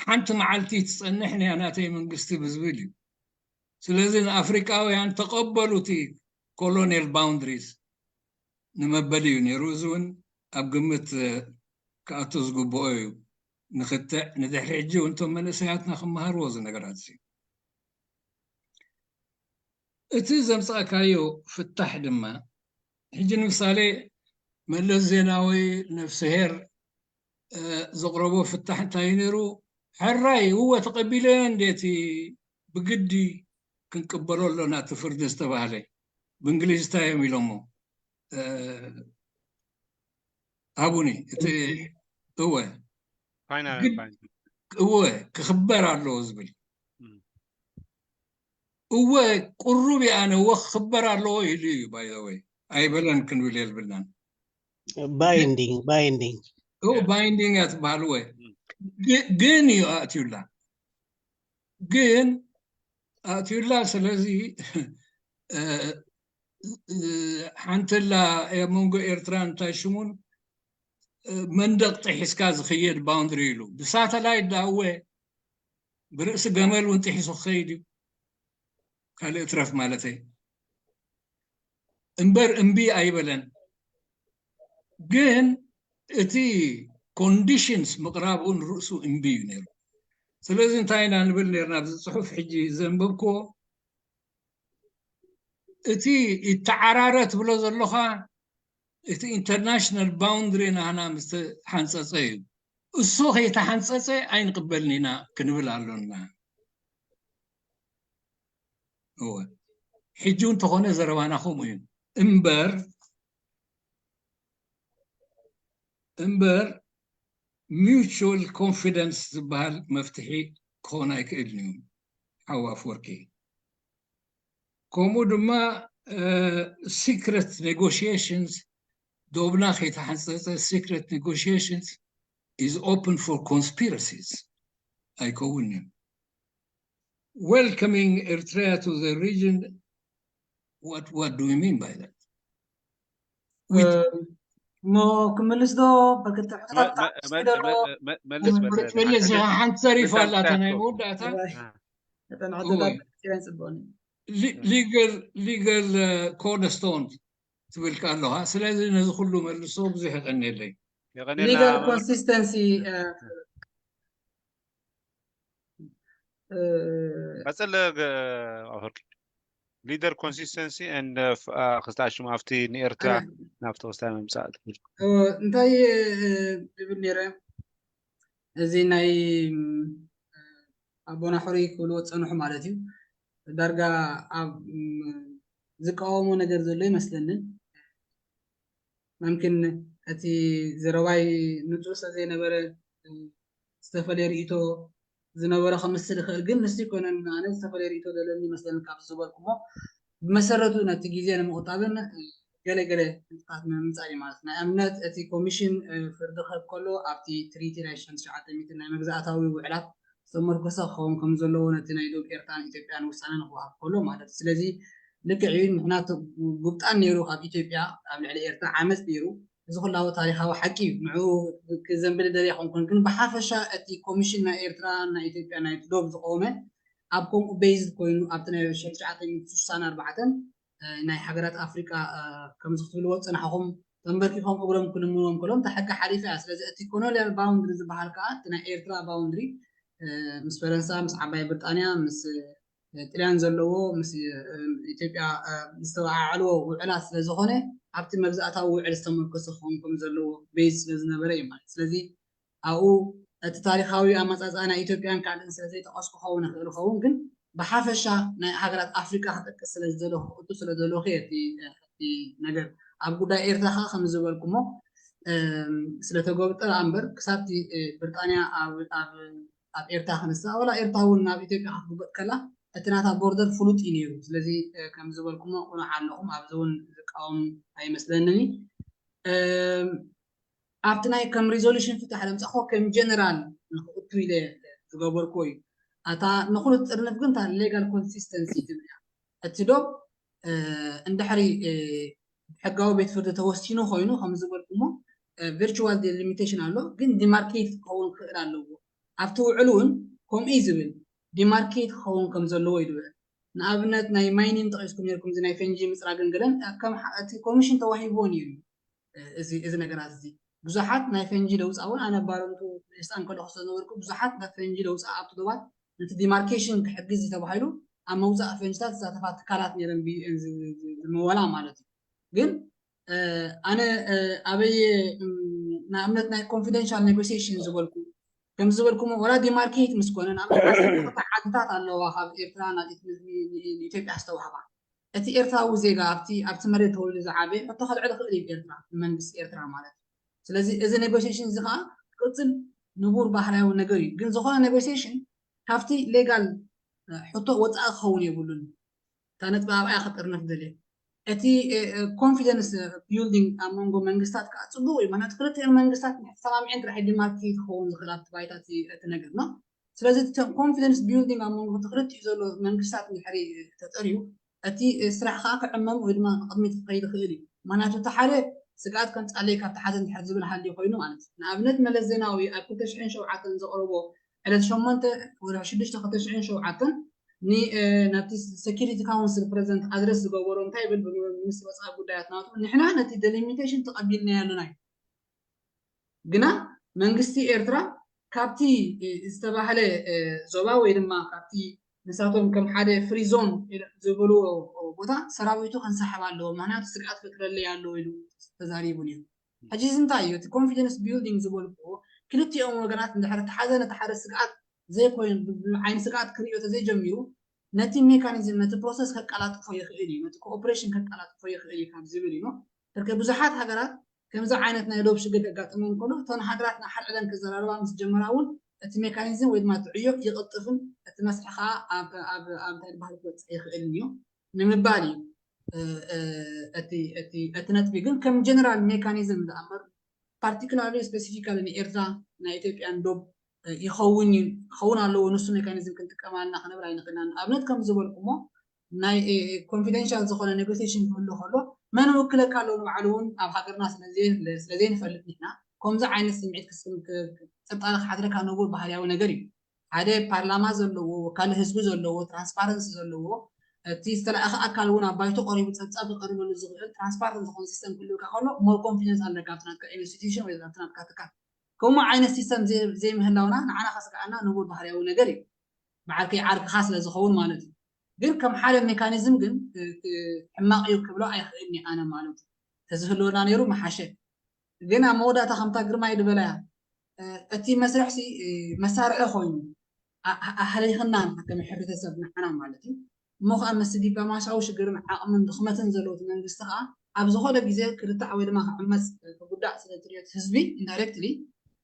ሓንቲ መዓልቲ ትፀንሕ እያ ናተይ መንግስቲ ብዝብል እዩ። ስለዚ ንኣፍሪቃውያን ተቐበሉ እቲ ኮሎኒያል ባውንድሪስ ንመበሊ እዩ ነይሩ። እዚ እውን ኣብ ግምት ክኣቱ ዝግብኦ እዩ። ንኽትዕ፣ ንድሕሪ ሕጂ እውን እቶም መንእሰያትና ክመሃርዎ እዚ ነገራት እዚ። እቲ ዘምጻእካዮ ፍታሕ ድማ፣ ሕጂ ንምሳሌ መለስ ዜናዊ፣ ነፍስሄር፣ እ፣ ዘቕረቦ ፍታሕ እንታይ እዩ ነይሩ? ሕራይ፣ እወ፣ ተቐቢለዮ እንዴ እቲ ብግዲ ክንቅበሎ ኣለና እቲ ፍርዲ ዝተባህለ? ብእንግሊዝ እንታይ እዮም ኢሎሞ? እ፣ ሃቡኒ፣ እቲ፣ እወ፣ ፋይናል ግድ-፣ ኤንድ ባይንዲንግ። እወ፣ ክኽበር ኣለዎ ዝብል። እም። እወ፣ ቁሩብ ይኣነ፣ እወ፣ ክኽበር ኣለዎ ኢሉ እዩ፣ ባይ ዘ ወይ። ኣይበለን ክንብል የብልናን። ባይንዲንግ፣ ባይንዲንግ። እወ፣ ባይንዲንግ እያ ትበሃል፣ እወ። እም። ግ-፣ ግን እዩ ኣእትዩላ። ግን ኣእትዩላ፣ ስለዚ፣ እ፣ እ፣ ሓንተላ ኣብ መንጎ ኤርትራን እንታይ ሽሙን፣ እ፣ መንደቕ ጥሒስካ ዝኽየድ ባውንድሪ ኢሉ። ብሳተላይት ዳእወ ብርእሲ ገመል እውን ጥሒሱ ክኸይድ እዩ። ካልእ እትረፍ ማለተይ። እምበር እምቢ ኣይበለን። ግን እቲ ኮንዲሽንስ ምቕራቡ ንርእሱ እምቢ እዩ ነይሩ። ስለዚ እንታይ ኢና ንብል ነርና? ኣብዚ ጽሑፍ ሕጂ ዘንበብክዎ፣ እቲ ይተዓራረ ትብሎ ዘለኻ፣ እቲ ኢንተርናሽናል ባውንድሪ ናህና ምስ ተሓንጸጸ እዩ። እሱ ከይተሓንጸጸ ኣይንቕበልን ኢና ክንብል ኣሎና። እወ። ሕጂ እውን እንተኾነ ዘረባና ከምኡ እዩ። እምበር፣ እምበር፣ ሚውቹዋል ኮንፊደንስ ዝበሃል መፍትሒ ክኾን ኣይክእልን እዩ፣ ሓው ኣፈወርቂ። ከምኡ ድማ፣ እ፣ ሲክረት ኔጎሽዬሽንስ፣ ዶብና ከይተሓንጸጸ፣ ሲክረት ኔጎሽዬሽንስ is open for conspiracies። ኣይከውን እዩ። Welcoming Eritrea to the region, what, what do we mean by that? With እሞ ክምልስ ዶ? በክልተ ሕቶታት መ-፣ መ-፣ ተዓቂሱ መ-፣ ዘሎ። መ-፣ መ-፣ መልስ በል፣ መ-፣ መ-፣ ሓንቲ ተሪፋ ኣላታ ናይ መወዳእታ። እዋይ። አ። መጠን እወ። ዕድላት ክያን ጽቡቕኒ። ሊ-፣ ሊገል፣ ሊገል፣ እ፣ ኮርነስቶን ትብል ኣለኻ። ስለዚ ነዚ ኩሉ መልሶ፣ ብዙሕ የቐንየለይ። የቐንየልና። ሊጋል ኮንሲስተንሲ፣ እ፣ እ፣ ቀጽል፣ እ፣ ኣፈወርቂ። ሊደር ኮንሲስተንሲ ኤንድ፣ እ፣ ፍ-፣ እ፣ ክስታሽም ኣብቲ ንኤርትራ እ። ናብቲ ወሳኝ ምምጻእ ትብል። እ፣ እንታይ፣ እ፣ ዝብል ነይረ? እዚ ናይ፣ ም፣ ኣቦና ሕሩይ ክብልዎ ዝጸንሑ ማለት እዩ። ዳርጋ ኣብ፣ ም፣ ዝቃወሞ ነገር ዘሎ ይመስለንን። መምክን እቲ ዘረባይ ንጹር ስለ ዘይነበረ፣ ም፣ ዝተፈለየ ርእይቶ ዝነበረ ክምስል ይኽእል፣ ግን ንሱ ይኮነን ኣነ ዝተፈለየ ርእይቶ ዘለኒ ይመስለኒ ካብ ዝበልኩሞ፣ ብመሰረቱ ነቲ ግዜ ንምቑጣብን ገለ ገለ ሕቶታት ንምምጻእ እዩ ማለት። ናይ ኣብነት እቲ ኮሚሽን፣ እ፣ ፍርዲ ክህብ ከሎ ኣብቲ ትሪቲ ናይ ሽሕን ትሽዓተ ሚእትን ናይ መግዛእታዊ ውዕላት ዝተመርኮሰ ክኸውን ከም ዘለዎ፣ ነቲ ናይ ዶብ ኤርትራን ኢትዮጵያን ውሳነ ንክወሃብ ከሎ ማለት እዩ። ስለዚ ልክዕ እዩ፣ ምኽንያቱ ጉብጣን ነይሩ ካብ ኢትዮጵያ ኣብ ልዕሊ ኤርትራ ዓመጽ ነይሩ። እዚ ኩላዊ ታሪኻዊ ሓቂ እዩ። ንዕኡ ክዘንብል ደልየ ኣይኮንኩን፣ ግን ብሓፈሻ እቲ ኮሚሽን ናይ ኤርትራ ናይ ኢትዮጵያ ናይ ዶብ ዝቆመ ኣብ ከምኡ ቤዝድ ኮይኑ ኣብቲ ናይ ሽሕን ትሽዓተ ሚእትን ስሳን ኣርባዕተን፣ እ፣ ናይ ሃገራት ኣፍሪቃ፣ እ፣ ከምዚ ክትብልዎ ዝጸናሕኹም ተንበርኪኾም እግሮም ክልምንዎም ከሎም እታ ሕጊ ሓሊፋ እያ። ስለዚ እቲ ኮሎኒያል ባውንድሪ ዝበሃል ከኣ እቲ ናይ ኤርትራ ባውንድሪ፣ እ፣ ምስ ፈረንሳ፣ ምስ ዓባይ ብሪጣንያ፣ ምስ፣ እ፣ ጥልያን ዘለዎ፣ ምስ፣ እ፣ ኢትዮጵያ፣ እ፣ ዝተወዓዓልዎ ውዕላት ስለ ዝኾነ ኣብቲ መብዛእታዊ ውዕል ዝተመርኮሰ ክኸውን ከም ዘለዎ ቤዝ ስለ ዝነበረ እዩ ማለት። ስለዚ ኣብኡ እቲ ታሪኻዊ ኣመጻጽኣ ናይ ኢትዮጵያን ካልእን ስለ ዘይጠቐስኩ ክኸውን ይኽእል ይኸውን፣ ግን ብሓፈሻ ናይ ሃገራት ኣፍሪቃ ክጠቅስ ስለ ዝደለኹ፣ ክእቱ ስለ ዝደለኹ እየ እቲ፣ እቲ ነገር። ኣብ ጉዳይ ኤርትራ ከኣ ከም ዝበልኩሞ፣ እም፣ ስለ ተጎብጠ እምበር ክሳብ እቲ፣ እ፣ ብሪጣንያ ኣብ፣ ኣብ፣ ኣብ ኤርትራ ክንስኣ፣ ወላ ኤርትራ እውን ናብ ኢትዮጵያ ክትጉበጥ ከላ እቲ ናታ ቦርደር ፍሉጥ እዩ ነይሩ። ስለዚ፣ እ፣ ከም ዝበልኩሞ ቅኑዕ ኣለኹም፣ ኣብዚ እውን ዝቃወም ኣይመስለንን። እም፣ ኣብቲ ናይ ከም ሪዞሉሽን ፍታሕ ለምጻእኹ ከም ጀነራል ንክእቱ ኢለ ዝገበርኩዎ እዩ። ኣታ ንኹሉ ትጥርንፍ ግን እታ ሌጋል ኮንሲስተንሲ ትብል እያ። እቲ ዶብ፣ እ፣ እንድሕሪ፣ እ፣ ሕጋዊ ቤት ፍርዲ ተወሲኑ ኮይኑ ከም ዝበልኩሞ፣ እ፣ ቨርቹዋል ዴሊሚቴሽን ኣሎ፣ ግን ዲማርኬት ክኸውን ክኽእል ኣለዎ። ኣብቲ ውዕል እውን ከምኡ እዩ ዝብል፣ ዲማርኬት ክኸውን ከም ዘለዎ እዩ ዝብል። ንኣብነት ናይ ማይኒን ጠቒስኩም ነርኩም፣ እዚ ናይ ፈንጂ ምጽራግን ገለን፣ እ፣ ከም ሓ-፣ እቲ ኮሚሽን ተዋሂብዎ ነይሩ እዩ። እ፣ እዚ፣ እዚ ነገራት እዚ። ብዙሓት ናይ ፈንጂ ለውፃ እውን ኣነ ባረንቱ ህፃን ከለኹ ስለነበርኩ ብዙሓት ናይ ፈንጂ ለውፃ ኣብቲ ዶባት ነቲ ዲማርኬሽን ክሕግዝ ተባሂሉ ኣብ መውፃእ ፈንጅታት ዝሳተፋ ትካላት ነረን ዝምወላ ማለት እዩ። ግን ኣነ ኣበየ ንኣብነት ናይ ኮንፊደንሻል ኔጎሲሽን ዝበልኩ ከም ዝበልኩሞ ወላ ዲማርኬት ምስ ኮነ ንኣብነት ዓሰርተ ዓድታት ኣለዋ ካብ ኤርትራ ናብ ኢትዮጵያ ዝተዋህባ እቲ ኤርትራዊ ዜጋ ኣብቲ ኣብቲ መሬት ተወሊዱ ዝዓበየ ሕቶ ከልዕል ክእል እዩ ኤርትራ ንመንግስቲ ኤርትራ ማለት እዩ። ስለዚ እዚ ኔጎሲሽን እዚ ከዓ ክቅፅል ንቡር ባህርያዊ ነገር እዩ። ግን ዝኾነ ኔጎሲሽን ካብቲ ሌጋል ሕቶ ወፃኢ ክኸውን የብሉን። እታ ነጥቢ ኣብኣ ክጥርነፍ ደልየ እቲ ኮንፊደንስ ቢልዲንግ ኣብ መንጎ መንግስታት ከዓ ፅቡቅ እዩ። ምክንያቱ ክልቲኦን መንግስታት ተሰማሚዐን ጥራሕ ዲማርኬት ክኸውን ዝኽእል ኣብቲ ባይታ እቲ ነገር ነው። ስለዚ ኮንፊደንስ ቢልዲንግ ኣብ መንጎ ክልቲኡ ዘሎ መንግስታት እንድሕሪ ተጠርዩ እቲ ስራሕ ከዓ ክዕመም ወይ ድማ ንቅድሚት ክኸይድ ይኽእል እዩ። ምክንያቱ እቲ ሓደ ስግኣት ከምፃለይ ካብቲ ሓደ እንድሕር ዝብል ሃልዩ ኮይኑ ማለት እዩ። ንኣብነት መለስ ዜናዊ ኣብ ክልተ ሽሕን ሸውዓተን ዘቕረቦ ዕለት ሸሞንተ ወርሒ ሽዱሽተ ክልተ ሽሕን ሸውዓተን ናብቲ ሴኪሪቲ ካውንስል ፕሬዚደንት ኣድረስ ዝገበሮ እንታይ ይብል ብሚኒስትሪ ወፃኢ ጉዳያት ናቱ ንሕና ነቲ ደሊሚቴሽን ተቐቢልናዮ ኣለና እዩ። ግና መንግስቲ ኤርትራ ካብቲ ዝተባህለ ዞባ ወይ ድማ ካብቲ ንሳቶም ከም ሓደ ፍሪ ዞን ዝብልዎ ቦታ ሰራዊቱ ከንሳሕብ ኣለዎ፣ ምክንያቱ ስግኣት ፈጥረለይ ኣለዎ ኢሉ ተዛሪቡ ነይሩ። ሕጂ እዚ እንታይ እዩ? እቲ ኮንፊደንስ ቢልዲንግ ዝበልኩዎ ክልቲኦም ወገናት እንድሕር እቲ ሓደ ነቲ ሓደ ስግኣት ዘይኮይኑ ብዓይኒ ስግኣት ክርእዮ ተዘይጀሚሩ ነቲ ሜካኒዝም ነቲ ፕሮሰስ ከቀላጥፎ ይኽእል እዩ፣ ነቲ ኮኦፕሬሽን ከቀላጥፎ ይኽእል እዩ ካብ ዝብል እዩ። ከከ ብዙሓት ሃገራት ከምዚ ዓይነት ናይ ዶብ ሽግር ከጋጥመን ከሎ እተን ሃገራት ንሓድሕደን ክዘራረባ ምስ ጀመራ እውን እቲ ሜካኒዝም ወይ ድማ እቲ ዕዮ ይቕልጥፍን እቲ መስርሒ ከዓ ኣብ እንታይ ዝበሃል ክበፅሕ ይኽእልን እዩ ንምባል እዩ። እቲ ነጥቢ ግን ከም ጀነራል ሜካኒዝም ዝኣምር ፓርቲኩላርሊ ስፔሲፊካሊ ንኤርትራ ናይ ኢትዮጵያን ዶብ ይኸውን እዩ ክኸውን ኣለዎ ንሱ ሜካኒዝም ክንጥቀም ኣለና ክንብል ኣይንኽእልና ንኣብነት ከም ዝበልኩሞ ናይ ኮንፊደንሻል ዝኾነ ኔጎሲሽን ክህሉ ከሎ መን ውክለካ ኣሎ ንባዕሉ እውን ኣብ ሃገርና ስለዘይንፈልጥ ንሕና ከምዚ ዓይነት ስምዒት ጥርጣረ ክሓድረካ ነውር ባህርያዊ ነገር እዩ ሓደ ፓርላማ ዘለዎ ወካሊ ህዝቢ ዘለዎ ትራንስፓረንሲ ዘለዎ እቲ ዝተለኣኸ ኣካል እውን ኣብ ባይቶ ቀሪቡ ፀብፃብ ክቀርበሉ ዝኽእል ትራንስፓረንት ዝኾነ ሲስተም ክህልወካ ከሎ ሞር ኮንፊደንስ ኣለካ ኣብቲ ናትካ ኢንስቲትዩሽን ወይ ኣብቲ ናትካ ትካል ከምኡ ዓይነት ሲስተም ዘይምህላውና ንዓና ከስግኣና ንቡር ባህርያዊ ነገር እዩ በዓልከይ ዓርክኻ ስለ ዝኸውን ማለት እዩ ግን ከም ሓደ ሜካኒዝም ግን ሕማቕ እዩ ክብሎ ኣይኽእልኒ ኣነ ማለት እዩ ተዝህልወና ነይሩ መሓሸ ግን ኣብ መወዳእታ ከምታ ግርማይ ዝበለያ እቲ መስርሕሲ መሳርሒ ኮይኑ ኣህሊኽና ከመይ ሕብረተሰብ ንዓና ማለት እዩ እሞ ከዓ ምስ ዲፕሎማሲያዊ ሽግርን ዓቕምን ድኽመትን ዘለዎት መንግስቲ ከዓ ኣብ ዝኾነ ግዜ ክርታዕ ወይ ድማ ክዕመፅ ክጉዳእ ስለ ትሪኦት ህዝቢ ኢንዳይሬክትሊ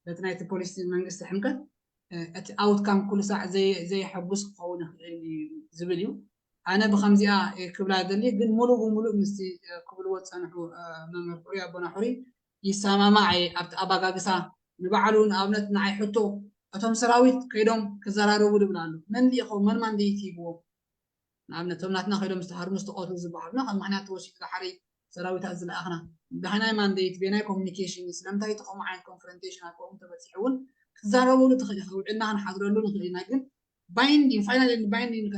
በቲ ናይቲ ፖሊሲ መንግስቲ ሕምቀት እቲ ኣውትካም ኩሉ ሳዕ ዘየሐጉስ ክኸውን ይኽእል እዩ ዝብል እዩ ኣነ ብከምዚኣ ክብላ ደሊ ግን ሙሉእ ብሙሉእ ምስቲ ክብልዎ ዝፀንሑ መምህር ሕሩይ ኣቦና ሕሩይ ይሰማማዕ እየ ኣብቲ ኣባጋግሳ ንባዕሉ ንኣብነት ንዓይ ሕቶ እቶም ሰራዊት ከይዶም ክዘራረቡ ድብል ኣሎ መን ልኢኸው መን ማንዴት ሂብዎም ንኣብነት እቶም ናትና ከይዶም ዝተሃርሙ ዝተቐትሉ ዝበሃሉና ከም ምክንያት ተወሲዱ ድሓሪ ሰራዊታት ዝለኣኽና ብናይ ማንዴት ቤናይ ኮሚኒኬሽን ስለምንታይ እቲ ከምኡ ዓይነት ኮንፍሮንቴሽን ኣብ ከምኡ ተበፂሑ እውን ክትዛረበሉ ትኽእል ኢኻ ውዕልና ክንሓድረሉ ንኽእል ኢና ግን ባይንዲንግ ፋይናል ኤንድ ባይንዲንግ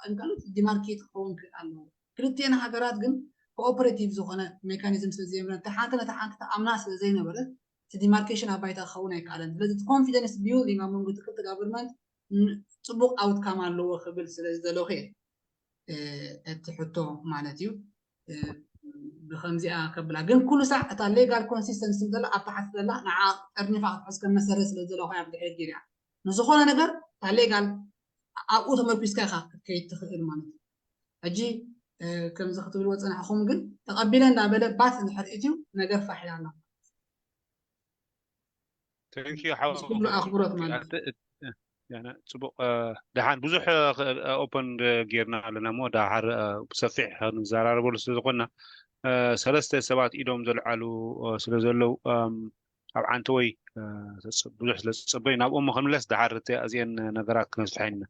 እንከሎ ዲማርኬት ክኸውን ክእል ኣለዎ ክልቲኤን ሃገራት ግን ኮኦፐሬቲቭ ዝኾነ ሜካኒዝም ስለ ዘይብለን እቲ ሓንቲ ነቲ ሓንቲ ተኣምና ስለ ዘይነበረት እቲ ዲማርኬሽን ኣብ ባይታ ክኸውን ኣይከኣለን ስለዚ ኮንፊደንስ ቢልዲንግ ኣብ መንጎ ክልተ ጋቨርንመንት ፅቡቅ ኣውትካም ኣለዎ ክብል ስለ ዝደለኹ እየ እቲ ሕቶ ማለት እዩ ብከምዚኣ ከብላ ግን ኩሉ ሳዕ እታ ሌጋል ኮንሲስተንሲ ዘላ ኣብ ታሕቲ ዘላ ንዓ ጠርኒፋ ክትሕዝ ከም መሰረት ስለ ዘለኹ ኣብ ድሕሪት ገይሪያ ንዝኾነ ነገር እታ ሌጋል ኣብኡ ተመርኩስካ ኢኻ ክትከይድ ትኽእል ማለት እዩ ሕጂ ከምዚ ክትብልዎ ፅናሕኹም ግን ተቐቢለ እንዳበለ ባት እንድሕር እትዩ ነገር ፋሕ ኢላ ኣላ Thank you ሓው ምስ ኩሉ ኣኽብሮት ማለት እዩ። ያነ ፅቡቅ ደሓን ብዙሕ ኦፐን ጌርና ኣለና እሞ ዳሓር ብሰፊሕ ክንዘራረበሉ ስለ ዝኾንና ሰለስተ ሰባት ኢዶም ዘልዓሉ ስለ ዘለዉ ኣብ ዓንተወይ ብዙሕ ስለ ዝፅበዩ ናብኦም ክንምለስ ዳሓር እዚአን ነገራት ክነስፍሐን ኢና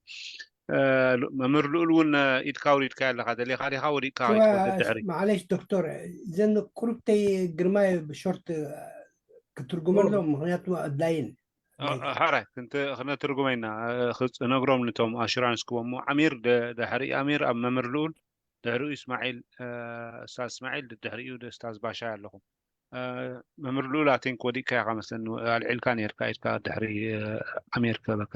መምህር ልኡል እውን ኢድካ ወሪድካ ኣለካ ደሊካ ዲካ ወዲቅካ ከይትወርድ ድሕሪ ማዕለሽ ዶክተር እዘን ቁሩብተይ ግርማይ ብሾርት ክትርጉመሎም ምክንያቱ ኣድላይን ሓራይ ክነትርጉመ ኢና ክነግሮም ንቶም ኣሹራንስ ክቦሞ ኣሚር ድሕሪ ኣሚር ኣብ መምህር ልኡል ድሕሪኡ እስማዒል እስታዝ እስማዒል ድሕሪኡ እስታዝ ባሻይ ኣለኹም መምህር ልኡል ኣቴንክ ወዲቅካ ኢኻ መስለኒ፣ ኣልዒልካ ነርካ ኢድካ ድሕሪ ኣሜሪካ በካ።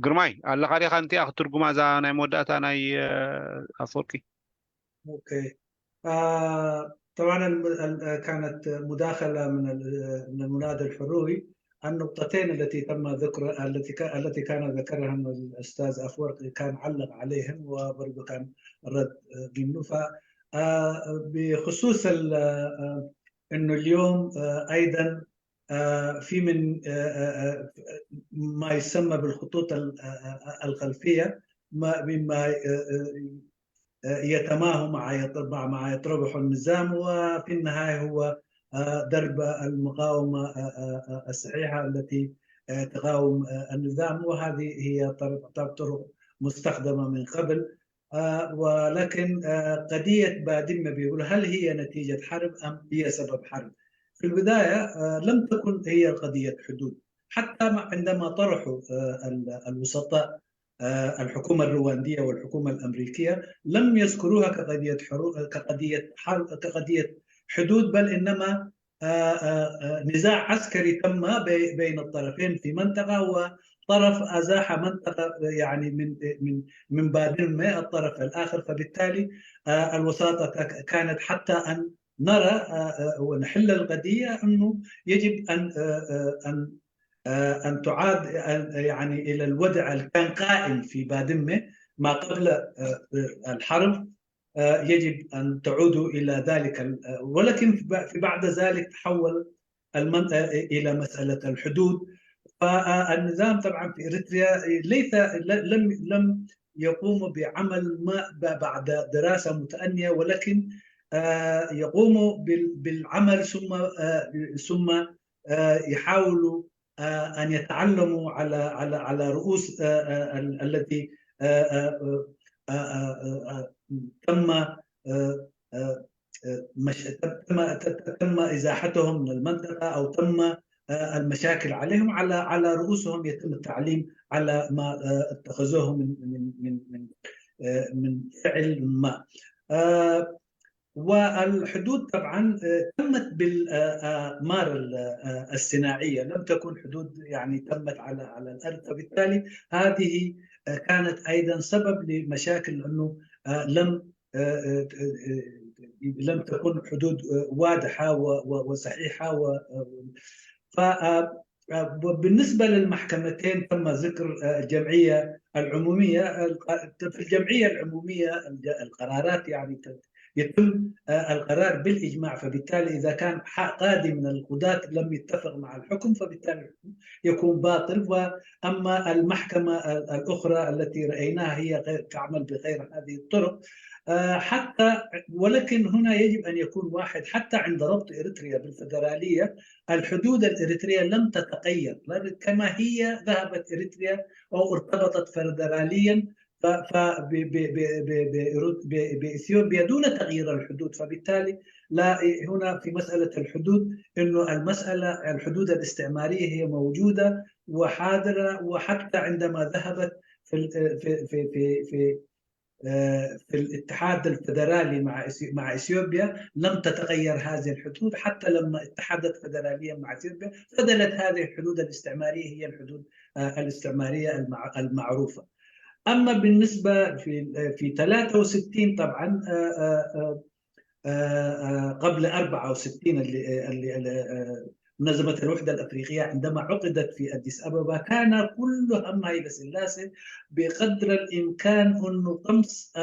ግርማይ ኣለኻ ዲኻ? እንቲኣ ክትርጉማ እዛ ናይ መወዳእታ ናይ ኣፈወርቂ። اوكي. آه طبعا الم- ال- كانت مداخله من ال- من المنادي الحروري. النقطتين التي تم ذكر التي ك- التي كان ذكرها الاستاذ افورقي كان علق عليهم وبرضه كان رد منه. ف آه، بخصوص ال- آه، انه اليوم آه، ايضا آه، في من آه، آه، آه، ما يسمى بالخطوط ال- آه، آه، الخلفيه، ما مما آه، آه، آه، يتماهى مع يط- مع مع يطرحه النظام، وفي النهايه هو آه، درب المقاومه آه، آه، آه، الصحيحه التي آه، تقاوم آه، النظام، وهذه هي طرق طرق مستخدمه من قبل. آه، ولكن آه، قضية بادمة بيقول هل هي نتيجة حرب أم هي سبب حرب؟ في البداية آه، لم تكن هي قضية حدود، حتى ما- عندما طرحوا آه، ال- الوسطاء آه، الحكومة الرواندية والحكومة الأمريكية لم يذكروها كقضية حرو- كقضية حرب كقضية حدود، بل إنما آه، آه، آه، نزاع عسكري تم بي- بين الطرفين في منطقة، وطرف أزاح منطقة يعني من من من بادمة الطرف الآخر، فبالتالي آه، الوساطة ك- كانت حتى أن نرى آه، آه، ونحل القضية أنه يجب أن آه، آه، أن آه، أن تعاد أن- يعني إلى الوضع اللي كان قائم في بادمة ما قبل آه، آه، الحرب. آه، يجب أن تعودوا إلى ذلك ال- آه، ولكن في ب- في بعد ذلك تحول المن- آه، إلى مسألة الحدود. فالنظام طبعا في إريتريا ليس ل- لم لم يقوموا بعمل ما ب- بعد دراسة متأنية، ولكن آه، يقوموا بال- بالعمل ثم آه، ثم آه، يحاولوا آه، أن يتعلموا على على على رؤوس آه، آه، ال- التي آه، آه، آه، آه، آه، آه، تم آه، آه، آه، مش تم تم إزاحتهم من المنطقة أو تم آه، المشاكل عليهم، على على رؤوسهم يتم التعليم على ما آه، اتخذوه من من من من آه، من فعل ما. آه، والحدود طبعا آه، تمت بالأقمار الصناعية، لم تكن حدود يعني تمت على على الأرض، فبالتالي هذه آه، كانت أيضا سبب لمشاكل، أنه آه، لم آه، آه، آه، لم تكن حدود آه، واضحة و- و- وصحيحة و- آه، ف آه، آه، وبالنسبة للمحكمتين تم ذكر آه، الجمعية العمومية. الق- في الجمعية العمومية الج- القرارات يعني ت- يتم آه، القرار بالإجماع، فبالتالي إذا كان ح- قاضي من القضاة لم يتفق مع الحكم فبالتالي الحكم يكون باطل. وأما المحكمة ال- الأخرى التي رأيناها هي غير تعمل بغير هذه الطرق آه، حتى ولكن هنا يجب أن يكون واحد، حتى عند ربط إريتريا بالفدرالية الحدود الإريترية لم تتغير، كما هي ذهبت إريتريا أو ارتبطت فدراليا بإثيوبيا دون تغيير الحدود. فبالتالي لا هنا في مسألة الحدود، إنه المسألة الحدود الاستعمارية هي موجودة وحاضرة، وحتى عندما ذهبت في في في في في في الاتحاد الفدرالي مع مع اثيوبيا لم تتغير هذه الحدود، حتى لما اتحدت فدراليا مع اثيوبيا فضلت هذه الحدود الاستعماريه هي الحدود الاستعماريه المعروفه. اما بالنسبه في في ثلاثة وستين طبعا قبل أربعة وستين اللي اللي منظمة الوحدة الأفريقية عندما عقدت في أديس أبابا كان كل هم هايلة سلاسة بقدر الإمكان أنه طمس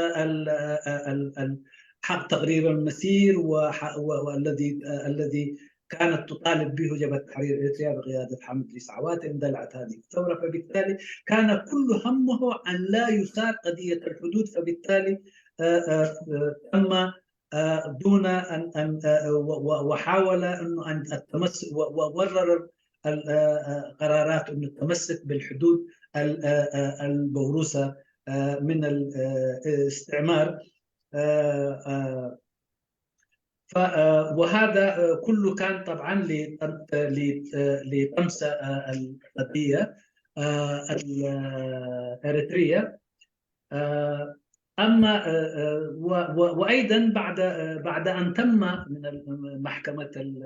حق تقرير المسير والذي الذي كانت تطالب به جبهة تحرير إريتريا بقيادة حامد إدريس عواتي. اندلعت هذه الثورة، فبالتالي كان كل همه أن لا يثار قضية الحدود، فبالتالي تم دون ان ان وحاول انه ان التمسك وورر القرارات انه التمسك بالحدود الموروثه من الاستعمار. وهذا كله كان طبعا لطمس القضيه الاريتريه. أما آه، آه، و- و- وأيضا بعد آه، بعد أن تم من ال- محكمة ال-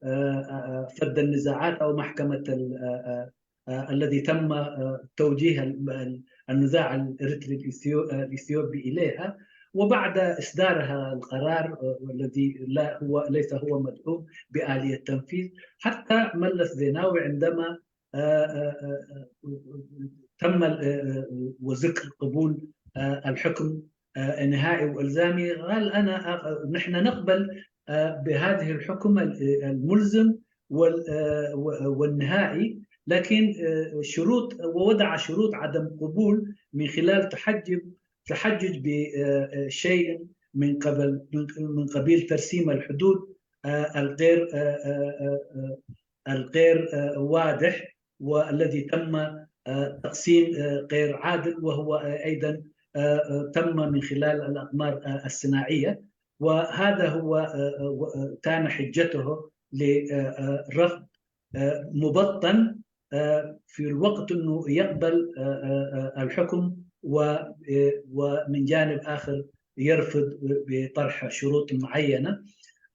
آه، آه، آه، فد النزاعات أو محكمة ال- آه، آه، آه، الذي تم آه، توجيه ال- ال- النزاع الإريتري الإثيو- آه، الإثيوبي إليها، وبعد إصدارها القرار آه، الذي لا هو ليس هو مدعوم بآلية تنفيذ. حتى ملس زيناوي عندما آه، آه، آه، آه، تم ال- آه، آه، وذكر قبول آه، الحكم آه، النهائي والزامي، قال: أنا آه، نحن نقبل آه، بهذه الحكم ال- الملزم وال- آه، و- والنهائي، لكن آه، شروط، ووضع شروط عدم قبول من خلال تحجب تحجج بشيء من قبل من من قبيل ترسيم الحدود آه، الغير آه، آه، آه، آه، الغير آه، واضح، والذي تم آه، تقسيم آه، غير عادل، وهو آه، أيضا آه، آه، تم من خلال الأقمار آه، الصناعية. وهذا هو آه، آه، و- آه، كان حجته لرفض آه، مبطن آه، في الوقت أنه يقبل آه، آه، آه، الحكم و- آه، ومن جانب آخر يرفض بطرح شروط معينة.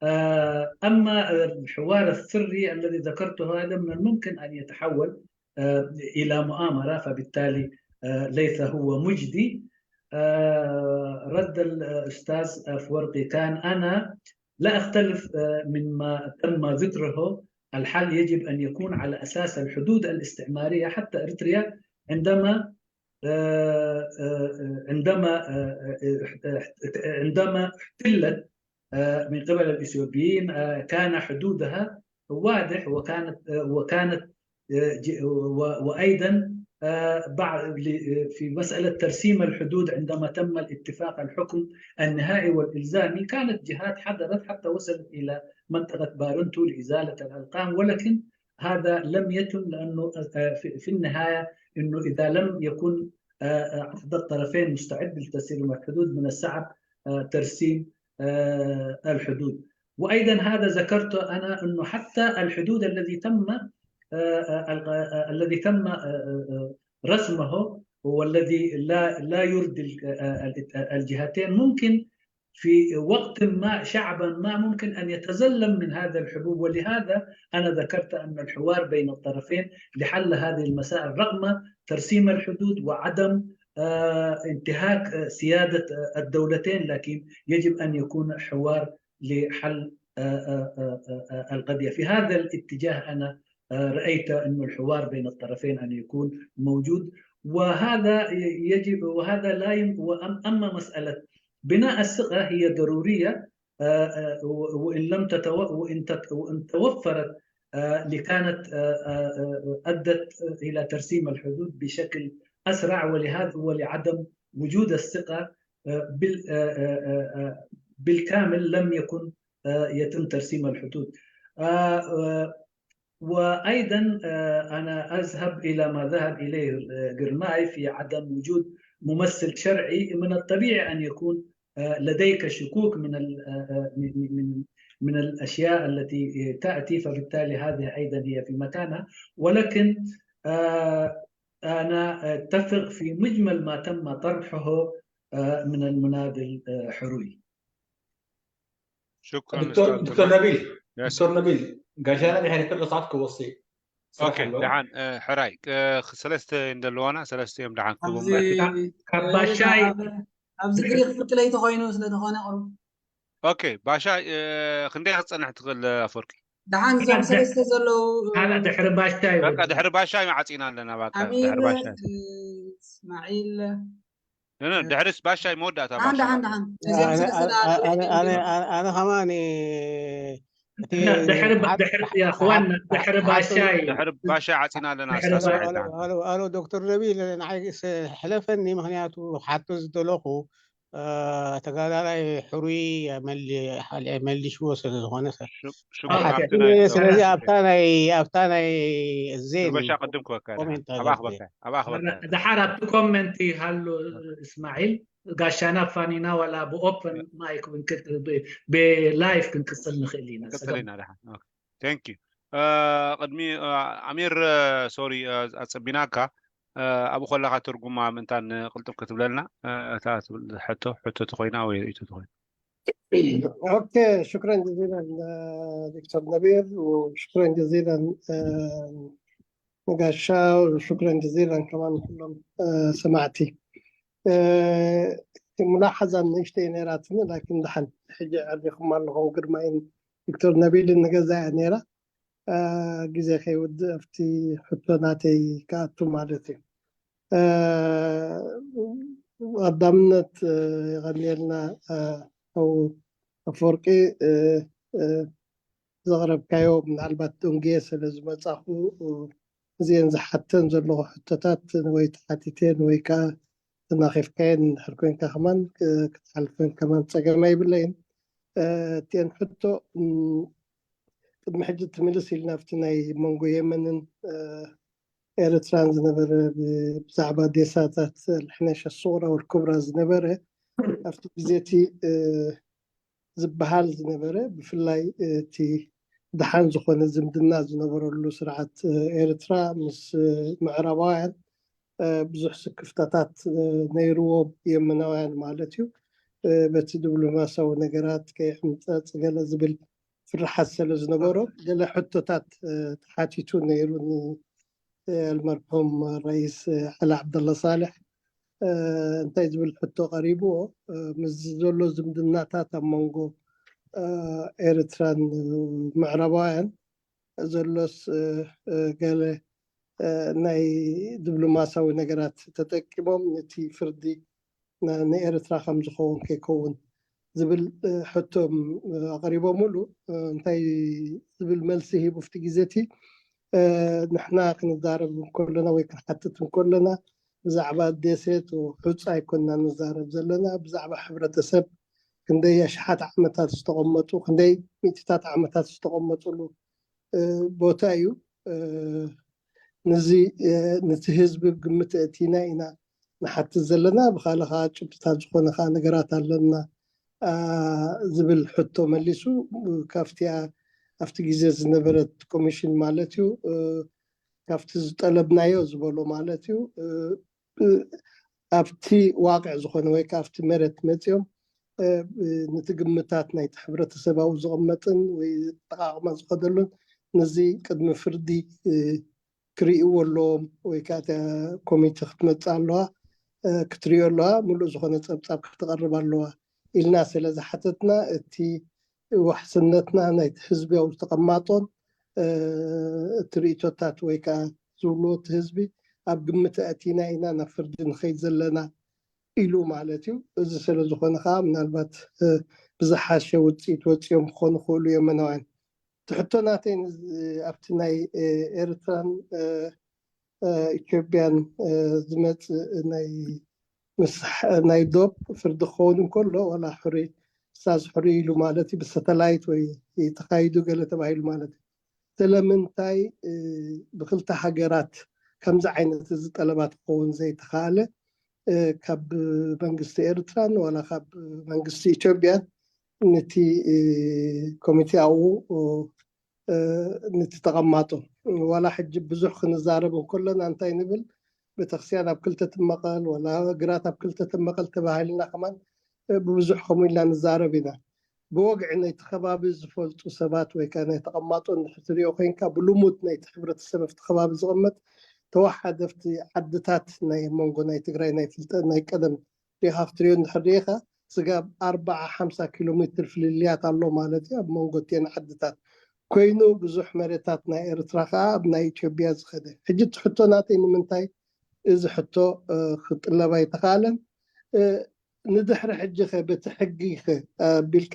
آه، أما الحوار السري الذي ذكرته، هذا من الممكن أن يتحول آه، إلى مؤامرة، فبالتالي آه، ليس هو مجدي. آه، رد الأستاذ أفورقي كان: أنا لا أختلف آه، مما تم ذكره، الحل يجب أن يكون على أساس الحدود الاستعمارية. حتى إريتريا عندما آه، آه، آه، عندما آه، آه، آه، عندما احتلت آه، من قبل الإثيوبيين آه، كان حدودها واضح، وكانت آه، وكانت آه، ج- و- وأيضا آه، بعد ل- في مسألة ترسيم الحدود، عندما تم الاتفاق الحكم النهائي والإلزامي، كانت جهات حضرت حتى وصلت إلى منطقة بارنتو لإزالة الألقام، ولكن هذا لم يتم لأنه آه، في في النهاية أنه إذا لم يكن آه، آه، أحد الطرفين مستعد لتسليم الحدود، من الصعب آه، ترسيم آه، الحدود. وأيضا هذا ذكرت أنا أنه حتى الحدود الذي تم آه، آه، ال- آه، الذي تم آه، آه، آه، رسمه هو الذي لا لا يرضي ال- آه، آه، الجهتين. ممكن في وقت ما شعبا ما ممكن أن يتزلم من هذا الحبوب، ولهذا أنا ذكرت أن الحوار بين الطرفين لحل هذه المسائل، رغم ترسيم الحدود وعدم آه، انتهاك آه، سيادة آه، الدولتين، لكن يجب أن يكون حوار لحل آه، آه، آه، آه، آه، القضية. في هذا الاتجاه أنا آه، رأيت أن الحوار بين الطرفين أن يكون موجود، وهذا ي- يجب وهذا لا يم- وأم- أما مسألة بناء الثقة هي ضرورية آه، آه، و- وإن لم تتو وإن تت وإن توفرت آه، لكانت آه، آه، آه، أدت إلى ترسيم الحدود بشكل أسرع، ولهذا ولعدم وجود الثقة آه، بال آه، آه، آه، آه، بالكامل لم يكن آه، يتم ترسيم الحدود. آه، آه، وأيضا آه، أنا أذهب إلى ما ذهب إليه آه، جرماي في عدم وجود ممثل شرعي. من الطبيعي أن يكون آه، لديك شكوك من ال- آه، آه، من من من الأشياء التي تأتي، فبالتالي هذه أيضا هي في مكانها. ولكن آه، أنا أتفق في مجمل ما تم طرحه آه، من المناضل آه، حروي. شكرا دكتور أستاذ دكتور جمال. نبيل يا دكتور نبيل ጋሻና ድሕሪ ክልተ ሰዓት ክወስድ ስራሕ ኦኬ ኣለዎ። ደሓን እ፣ ሕራይ እ፣ ሰለስተ እየን ዘለዋና ሰለስተ እዮም ደሓን ክቦም ኣብዚ ካብ ባሻይ ኣብዚ ግዜ ክፍርቂ ለይቲ ኮይኑ ስለ ዝኾነ ቁሩብ ኦኬ ባሻይ እ፣ ክንደይ ክትፀንሕ ትኽእል ኣፈወርቂ ደሓን እዞም ሰለስተ ዘለዉ ካልእ ድሕሪ ባሻይ በቃ ድሕሪ ባሻይ ዓፂና ኣለና ባካ ኣሚር ድሕሪ ባሻይ እስማዒል ኖ፣ ኖ፣ ድሕሪስ ባሻይ መወዳእታ ደሓን ባሻይ ደሓን ደሓን ነዚኦም ሰለስተ ደኣ ኣነ ኣነ ኣነ ከማን እቲ ድሕሪ ድሕሪ ኣኽዋን ድሕሪ ባሻይ ድሕሪ ባሻይ ዓፂና ኣለና ድሕሪ ኣስታስምዐ ባሻይ። ደሓን ኣሎ ኣሎ ዶክተር ነቢል ንዓይ ስ- ሕለፈኒ ምክንያቱ ክሓቶ ዝደለኹ እ፣ ተጋዳላይ ሕሩይ መሊ- ሓሊኣ መሊሽዎ ስለ ዝኾነ ሰ- ሽጉር ሓቲ- ኣብቲ ናይ ስለዚ ኣብታ ናይ ኣብታ ናይ ዜን በሻ ቅድም ክበካ ኮሜንት ኣብ ኣኽበካ ኣብ ኣኽበካ ድሓር ኣብቲ ኮመንት ይሃሉ እስማዒል ጋሻና ፋኒና ዋላ ብኦፕን ማይክ ብላይፍ ክንቅፅል ንኽእል ኢና ንቅፅል ኢና ደሓን ኦኬ። Thank you ቅድሚ ኣሚር ሶሪ ኣፀቢናካ ኣብኡ ከለኻ ትርጉማ ምእንታን ቅልጥፍ ክትብለልና፣ እታ ትብል ሕቶ ሕቶ ተኮይና ወይ ርእይቶ ተኮይና። ኦኬ፣ ሽክረን ጀዚለን ዶክተር ነቢር፣ ሽክረን ጀዚለን ነጋሻ፣ ሽክረን ጀዚለን ከማን ኩሎም ሰማዕቲ። ሙላሓዛ ንእሽተይ ነይራትኒ፣ ላኪን ደሓን ሕጂ ዕሪኹም ኣለኹም። ግርማይን ዶክተር ነቢልን ንገዛ እያ ነይራ። ግዜ ከይውድእ ኣብቲ ሕቶ ናተይ ክኣቱ ማለት እዩ። ቀዳምነት የቐንየልና ሓው ኣፈወርቂ፣ ዘቕረብካዮ። ምናልባት ደንጉየ ስለ ዝመጻኹ እዚአን ዝሓተን ዘለኹ ሕቶታት ወይ ተሓቲተን ወይ ከዓ ተናኺፍካየን እንድሕር ኮይንካ ከማን ክትሓልፈን ከማን ጸገም ኣይብለይን። እቲአን ሕቶ ቅድሚ ሕጂ ትምልስ ኢልና ኣብቲ ናይ መንጎ የመንን ኤርትራን ዝነበረ ብዛዕባ ዴሳታት ኣልሕነሽ ኣሱቕራ ወልኩብራ ዝነበረ ኣብቲ ግዜ እቲ ዝበሃል ዝነበረ፣ ብፍላይ እቲ ደሓን ዝኾነ ዝምድና ዝነበረሉ ስርዓት ኤርትራ ምስ ምዕራባውያን ብዙሕ ስክፍታታት ነይርዎም፣ የመናውያን ማለት እዩ። በቲ ዲፕሎማሲያዊ ነገራት ከይሕምፀፅ ገለ ዝብል ፍርሓት ስለ ዝነበሮ ገለ ሕቶታት ተሓቲቱ ነይሩ። ኣልመርሑም ራኢስ ዓሊ ዓብደላ ሳልሕ እንታይ ዝብል ሕቶ ቀሪብዎ፣ ምስ ዘሎ ዝምድናታት ኣብ መንጎ ኤርትራን ምዕራባውያን ዘሎስ ገለ ናይ ዲፕሎማሲያዊ ነገራት ተጠቂሞም ነቲ ፍርዲ ንኤርትራ ከም ዝኸውን ከይከውን ዝብል ሕቶ ኣቕሪቦምሉ። እንታይ ዝብል መልሲ ሂቡ ኣብቲ ግዜ እቲ፣ ንሕና ክንዛረብ እንከለና ወይ ክንሓትት እንከለና ብዛዕባ ደሴት ሑፃ ኣይኮንና ንዛረብ ዘለና፣ ብዛዕባ ሕብረተሰብ ክንደይ ኣሽሓት ዓመታት ዝተቐመጡ፣ ክንደይ ሚእትታት ዓመታት ዝተቐመጡሉ ቦታ እዩ። ንዚ ነቲ ህዝቢ ግምት ኣእቲና ኢና ንሓትት ዘለና። ብኻልእ ከዓ ጭብጥታት ዝኾነ ከዓ ነገራት ኣለና ዝብል ሕቶ መሊሱ፣ ካብቲ ኣብቲ ግዜ ዝነበረት ኮሚሽን ማለት እዩ፣ ካብቲ ዝጠለብናዮ ዝበሎ ማለት እዩ፣ ኣብቲ ዋቅዕ ዝኾነ ወይ ከዓ ኣብቲ መሬት መፂኦም ነቲ ግምታት ናይቲ ሕብረተሰብ ኣብኡ ዝቕመጥን ወይ ኣጠቓቕማ ዝኸደሉን፣ ነዚ ቅድሚ ፍርዲ ክርእይዎ ኣለዎም ወይ ከዓ እታ ኮሚቴ ክትመፅእ ኣለዋ፣ ክትርእዮ ኣለዋ፣ ምሉእ ዝኾነ ፀብፃብ ከተቐርብ ኣለዋ ኢልና ስለ ዝሓተትና፣ እቲ ዋሕስነትና ናይቲ ህዝቢ ኣብኡ ዝተቐማጦን እቲ ርእይቶታት ወይ ከዓ ዝብልዎ እቲ ህዝቢ ኣብ ግምት ኣእቲና ኢና ናብ ፍርዲ ንኸይድ ዘለና ኢሉ ማለት እዩ። እዚ ስለ ዝኾነ ከዓ ምናልባት ብዝሓሸ ውፅኢት ወፂኦም ክኾኑ ክኽእሉ የመናውያን። እቲ ሕቶ ናተይ ኣብቲ ናይ ኤርትራን ኢትዮጵያን ዝመፅእ ናይ ምስ ናይ ዶብ ፍርዲ ክኸውን እንከሎ ዋላ ሕሩይ ሳዝ ሕሩይ ኢሉ ማለት እዩ፣ ብሳተላይት ወይ ተኻይዱ ገለ ተባሂሉ ማለት እዩ። ስለምንታይ ብክልተ ሃገራት ከምዚ ዓይነት እዚ ጠለባት ክኸውን ዘይተኻእለ? ካብ መንግስቲ ኤርትራን ዋላ ካብ መንግስቲ ኢትዮጵያን ነቲ ኮሚቴ ኣብኡ ነቲ ተቐማጦ ዋላ ሕጂ ብዙሕ ክንዛረብ እንከለና እንታይ ንብል፣ ቤተክርስትያን ኣብ ክልተ ትመቐል ዋላ ግራት ኣብ ክልተ ትመቐል ተባሂልና ከማን ብብዙሕ ከምኡ ኢልና ንዛረብ ኢና። ብወግዒ ናይቲ ከባቢ ዝፈልጡ ሰባት ወይ ከዓ ናይ ተቐማጦ እንድሕር ትሪኦ ኮይንካ ብልሙድ ናይቲ ሕብረተሰብ ኣብቲ ከባቢ ዝቕመጥ ተወሓደ ኣብቲ ዓድታት ናይ መንጎ ናይ ትግራይ ናይ ፍልጠ ናይ ቀደም ሪኢኻ ክትሪኦ እንድሕር ሪኢኻ ስጋብ ኣርባዓ ሓምሳ ኪሎ ሜትር ፍልልያት ኣሎ ማለት እዩ ኣብ መንጎ እቲአን ዓድታት። ኮይኑ ብዙሕ መሬታት ናይ ኤርትራ ከዓ ኣብ ናይ ኢትዮጵያ ዝኸደ። ሕጂ እቲ ሕቶ ናተይ ንምንታይ እዚ ሕቶ ክጥለብ ኣይተኻእለን? ንድሕሪ ሕጂ ከ በቲ ሕጊ ከ ኣቢልካ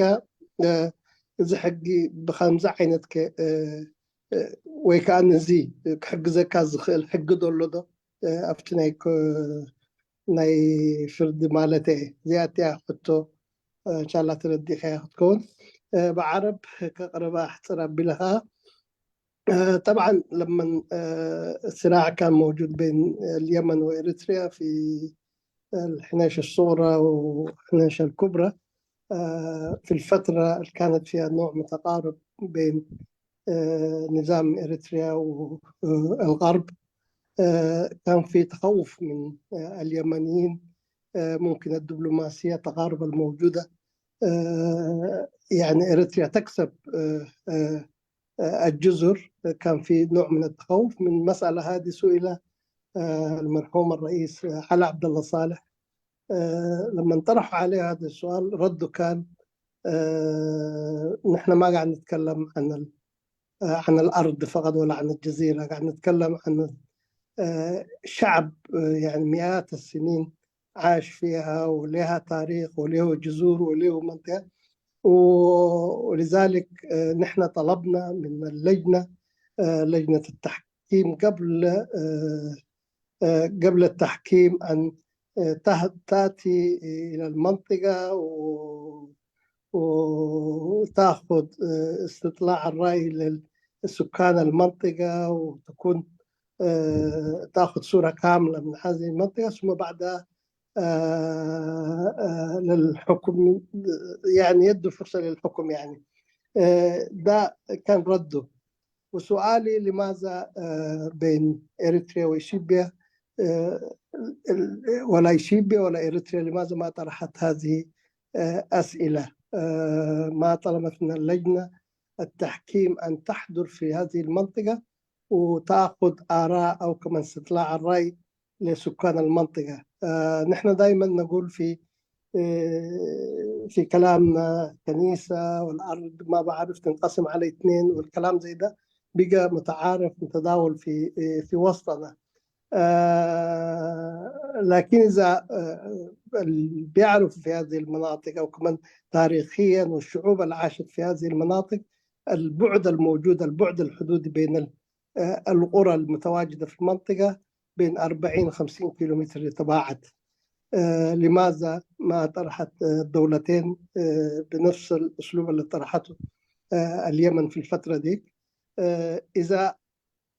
እዚ ሕጊ ብከምዚ ዓይነት ከ ወይ ከዓ ነዚ ክሕግዘካ ዝኽእል ሕጊ ዶ ኣሎ ዶ ኣብቲ ናይ ናይ ፍርዲ ማለት እየ። እዚኣቲያ ሕቶ ቻላ ተረዲእካያ ክትከውን ብዓረብ ከቕርባ ኣሕፅር ኣቢለ ከዓ طبعا لما الصراع كان موجود بين اليمن وإريتريا في الحنيش الصغرى والحنيش الكبرى، في الفترة اللي كانت فيها نوع متقارب بين نظام إريتريا والغرب، آه، كان في تخوف من آه، اليمنيين. آه، ممكن الدبلوماسية تقارب الموجودة، آه، يعني إريتريا تكسب آه، آه، آه، الجزر. كان في نوع من التخوف من المسألة هذه. سئل آه، المرحوم الرئيس آه، علي عبد الله صالح، آه، لما طرح عليه هذا السؤال، رده كان: آه، نحن ما قاعد نتكلم عن ال- آه، عن الأرض فقط ولا عن الجزيرة، قاعد نتكلم عن آه، شعب آه، يعني مئات السنين عاش فيها، ولها تاريخ، وله جذور، وله منطقة. و- ولذلك آه، نحن طلبنا من اللجنة، آه، لجنة التحكيم، قبل آه، آه، قبل التحكيم أن آه، ته- تأتي إلى المنطقة و- وتأخذ آه، استطلاع الرأي لسكان المنطقة، وتكون آه، تأخذ صورة كاملة من هذه المنطقة، ثم بعدها آه، آه، للحكم، يعني يدوا فرصة للحكم يعني. آه، ده كان رده. وسؤالي: لماذا آه، بين إريتريا وإثيوبيا آه، ال- ال- ولا إثيوبيا ولا إريتريا، لماذا ما طرحت هذه آه، أسئلة؟ آه، ما طلبت من اللجنة التحكيم أن تحضر في هذه المنطقة وتأخذ آراء أو كمان استطلاع الرأي لسكان المنطقة. آه، نحن دائما نقول في آه، في كلامنا: كنيسة والأرض، ما بعرف، تنقسم على اثنين، والكلام زي ده بقى متعارف متداول في آه، في وسطنا. آه، لكن إذا آه، اللي بيعرف في هذه المناطق أو كمان تاريخيا والشعوب اللي عاشت في هذه المناطق، البعد الموجود، البعد الحدودي بين ال- آه، القرى المتواجدة في المنطقة بين أربعين خمسين كيلومتر يتباعد. آه، لماذا ما طرحت آه، الدولتين آه، بنفس الأسلوب اللي طرحته آه، اليمن في الفترة دي؟ آه، إذا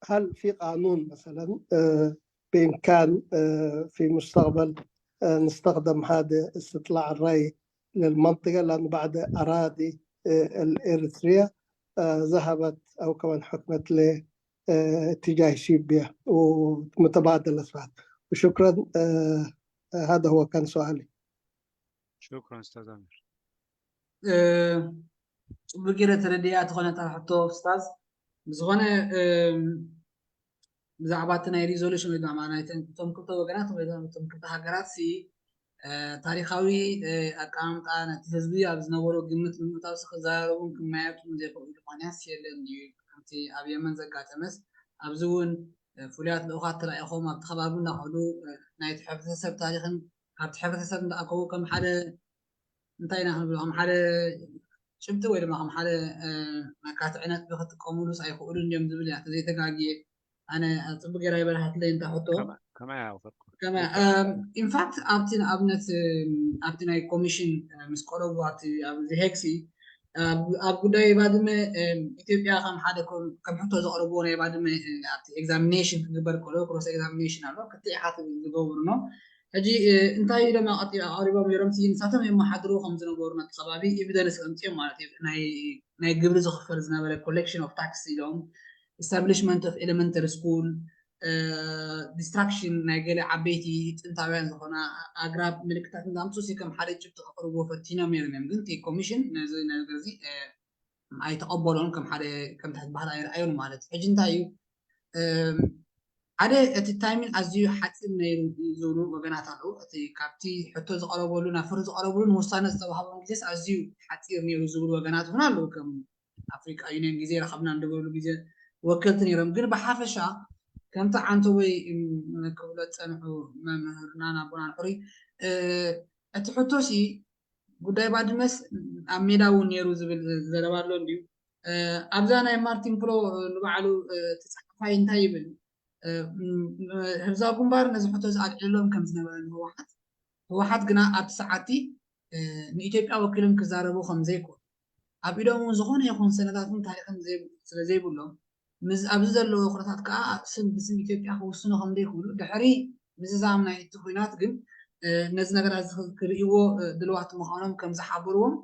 هل في قانون مثلا آه، بإمكان آه، في مستقبل آه، نستخدم هذا استطلاع الرأي للمنطقة، لأنه بعد أراضي آه، الإريتريا آه، ذهبت أو كمان حكمت ل آه، اتجاه إثيوبيا ومتبادل الأسفار. وشكرا. آه، هذا هو كان سؤالي. شكرا أستاذ أمير. ጽቡቅ ገይረ ተረዲኣ ዝኾነ ጠርሕቶ ኡስታዝ። ብዝኾነ ብዛዕባ እቲ ናይ ሪዞሉሽን ወይ ድማ ናይቶም ክልተ ወገናት ወይ እቶም ክልተ ሃገራት ሲ ታሪኻዊ ኣቀማምጣ ነቲ ህዝቢ ኣብ ዝነበሮ ግምት ንምእታው ክዘራረቡን ክመያየጡ ዘይኽእሉ ምኽንያት የለን ድዩ? ከምቲ ኣብ የመን ዘጋጠመስ ኣብዚ እውን ፍሉያት ልኡኻት ተላኢኾም ኣብቲ ከባቢ እንዳኸዱ ናይቲ ሕብረተሰብ ታሪኽን ኣብቲ ሕብረተሰብ እንዳኣከቡ ከም ሓደ እንታይ ኢና ክንብሎ ከም ሓደ ጭብጢ ወይ ድማ ከም ሓደ መካትዒ ነጥቢ ክጥቀሙሉስ ኣይኽእሉን እዮም ዝብል እያ ተዘይተጋግየ ኣነ ጽቡቅ ገይራ ይበርሃትለይ እንታ ሕቶ ከመይ ኣውፈርኩ ኢንፋክት ኣብቲ ንኣብነት ኣብቲ ናይ ኮሚሽን ምስ ቀረቡ ኣብቲ ኣብዚ ሄግሲ ኣብ ጉዳይ ባድመ ኢትዮጵያ ከም ሓደ ከም ሕቶ ዘቕረብዎ ናይ ባድመ ኣብቲ ኤግዛሚኔሽን ክግበር ከሎ ክሮስ ኤግዛሚኔሽን ኣሎ ክትዕ ኢኻ ዝገብርኖ ሕጂ እንታይ ኢሎም ኣቐሪቦም ነይሮም ንሳቶም የመሓድሩ ከም ዝነበሩ ነቲ ከባቢ ኤቪደንስ ኣምፅኦም ማለት እዩ ናይ ግብሪ ዝኽፈል ዝነበረ ኮሌክሽን ኦፍ ታክስ ኢሎም establishment of elementary school destruction ናይ ገለ ዓበይቲ ጥንታውያን ዝኾና ኣግራብ ምልክታት እንዳምፅኡ ከም ሓደ ጭብጢ ከቕርብዎ ፈቲኖም ነይሮም እዮም ግን ኮሚሽን ነዚ ነገር እዚ ኣይተቐበሎን ከም ሓደ ከም ትሕት ባህል ኣይረኣዮን ማለት ሕጂ እንታይ እዩ ሓደ እቲ ታይሚን ኣዝዩ ሓፂር ነይሩ ዝብሉ ወገናት ኣለዉ እቲ ካብቲ ሕቶ ዝቀረበሉ ናብ ፍርዲ ዝቀረበሉ ንውሳነ ዝተዋሃቦም ግዜስ ኣዝዩ ሓፂር ነይሩ ዝብሉ ወገናት እውን ኣለዉ ከም ኣፍሪቃ ዩኒየን ግዜ ረኸብና እንደበሉ ግዜ ወከልቲ ነይሮም ግን ብሓፈሻ ከምቲ ዓንተወይ ክብሎ ዝፀንሑ መምህርና ናቦና ንሕሩይ እቲ ሕቶ ሲ ጉዳይ ባድመስ ኣብ ሜዳ እውን ነይሩ ዝብል ዘረባ ኣሎ እንድዩ ኣብዛ ናይ ማርቲን ፕሮ ንባዕሉ እቲ ፀሓፋይ እንታይ ይብል ህብዛ ግንባር ነዚ ሕቶ ዝኣልዕሎም ከም ዝነበረ ንህወሓት ህወሓት ግና ኣብቲ ሰዓቲ ንኢትዮጵያ ወኪሎም ክዛረቡ ከም ዘይኮኑ ኣብ ኢዶም እውን ዝኾነ ይኹን ሰነዳትን ታሪክን ስለ ዘይብሎም ኣብዚ ዘለዎ ኩነታት ከዓ ስም ብስም ኢትዮጵያ ክውስኑ ከም ዘይክእሉ ድሕሪ ምዝዛም ናይ እቲ ኩናት ግን ነዚ ነገራት ክርእይዎ ድልዋት ምዃኖም ከም ዝሓበርዎም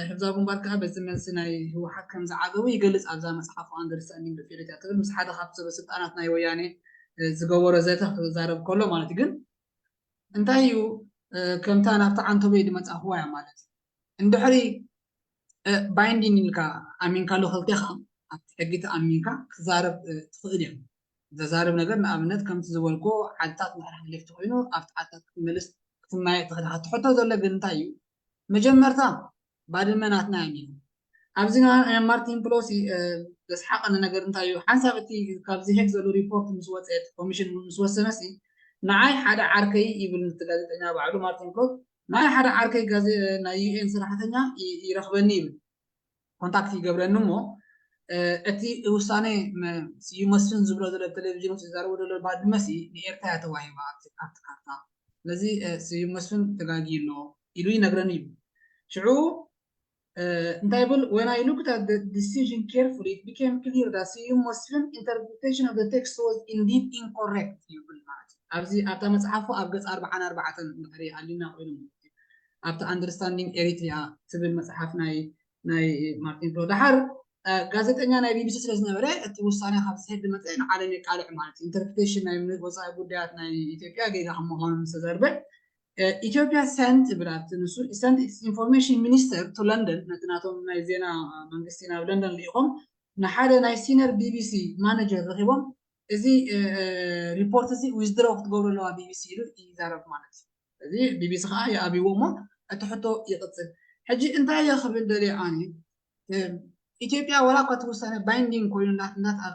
ህብዛ ግንባር ከዓ በዚ መልሲ ናይ ህወሓት ከም ዝዓገቡ ይገልፅ ኣብዛ መፅሓፉ ኣንደርስታንዲንግ ፊሪት እያ ትብል ምስ ሓደ ካብ ሰበ ስልጣናት ናይ ወያኔ ዝገበሮ ዘተ ክዛረብ ከሎ ማለት እዩ። ግን እንታይ እዩ ከምታ ናብቲ ዓንተቦይ ድመፃኽዋ እያ ማለት እዩ። እንድሕሪ ባይንዲንግ ኢልካ ኣሚንካሉ ክልቴኻ ኣብቲ ሕጊ ተኣሚንካ ክዛረብ ትኽእል እዮም። ዘዛርብ ነገር ንኣብነት ከምቲ ዝበልኮ ዓድታት እንድሕር ሓሊፍቲ ኮይኑ ኣብቲ ዓድታት ክትመልስ ክትማየ ትኽእል ኢኻ። እቲ ሕቶ ዘሎ ግን እንታይ እዩ? መጀመርታ ባድመ ናትና እዮም ኢሉ። ኣብዚ ናይ ማርቲን ፕሎሲ ዘስሓቐኒ ነገር እንታይ እዩ? ሓንሳብ እቲ ካብዚ ሄግ ዘሎ ሪፖርት ምስ ወፀ እቲ ኮሚሽን ምስ ወሰነሲ ንዓይ ሓደ ዓርከይ ይብል እቲ ጋዜጠኛ ባዕሉ ማርቲን ፕሎስ ንዓይ ሓደ ዓርከይ ናይ ዩኤን ሰራሕተኛ ይረኽበኒ ይብል ኮንታክት ይገብረኒ እሞ እቲ ውሳኔ ስዩም መስፍን ዝብሎ ዘሎ ቴሌቪዥን ውስጥ ዝዛረቦ ዘሎ ባድመሲ ንኤርትራ እያ ተዋሂባ ኣብቲ ካርታ ስለዚ ስዩም መስፍን ተጋጊ ኣሎ ኢሉ ይነግረኒ እዩ ሽዑ እንታይ ይብል when I looked at the decision carefully it became clear that ስዩም መስፍን interpretation of the text was indeed incorrect ይብል ማለት ኣብዚ ኣብታ መፅሓፉ ኣብ ገፅ ኣርባዓን ኣርባዕተን ድሕሪ ሃሊና ኮይኑ ኣብቲ understanding Eritrea ትብል መፅሓፍ ናይ ናይ ማርቲን ፕሎ ዳሓር ጋዜጠኛ ናይ ቢቢሲ ስለ ዝነበረ እቲ ውሳኔ ካብ ዝሄድ ዝመፀ ንዓለም የቃልዕ ማለት እዩ። ኢንተርፕሬቴሽን ናይ ወፃኢ ጉዳያት ናይ ኢትዮጵያ ጌጋ ከም ምዃኑ ምስ ተዘርበ ኢትዮጵያ ሰንት ይብል ኣብቲ ንሱ ሰንት ኢትስ ኢንፎርሜሽን ሚኒስተር ቱ ለንደን ነቲ ናቶም ናይ ዜና መንግስቲ ናብ ለንደን ልኢኾም ንሓደ ናይ ሲነር ቢቢሲ ማነጀር ረኺቦም እዚ ሪፖርት እዚ ዊዝድሮው ክትገብሩ ኣለዋ ቢቢሲ ኢሉ ይዛረብ ማለት እዩ። እዚ ቢቢሲ ከዓ ይኣብይዎ እሞ እቲ ሕቶ ይቕፅል። ሕጂ እንታይ እየ ክብል ደልየ ኣነ ኢትዮጵያ ዋላ እኳ እቲ ውሳነ ባይንዲንግ ኮይኑ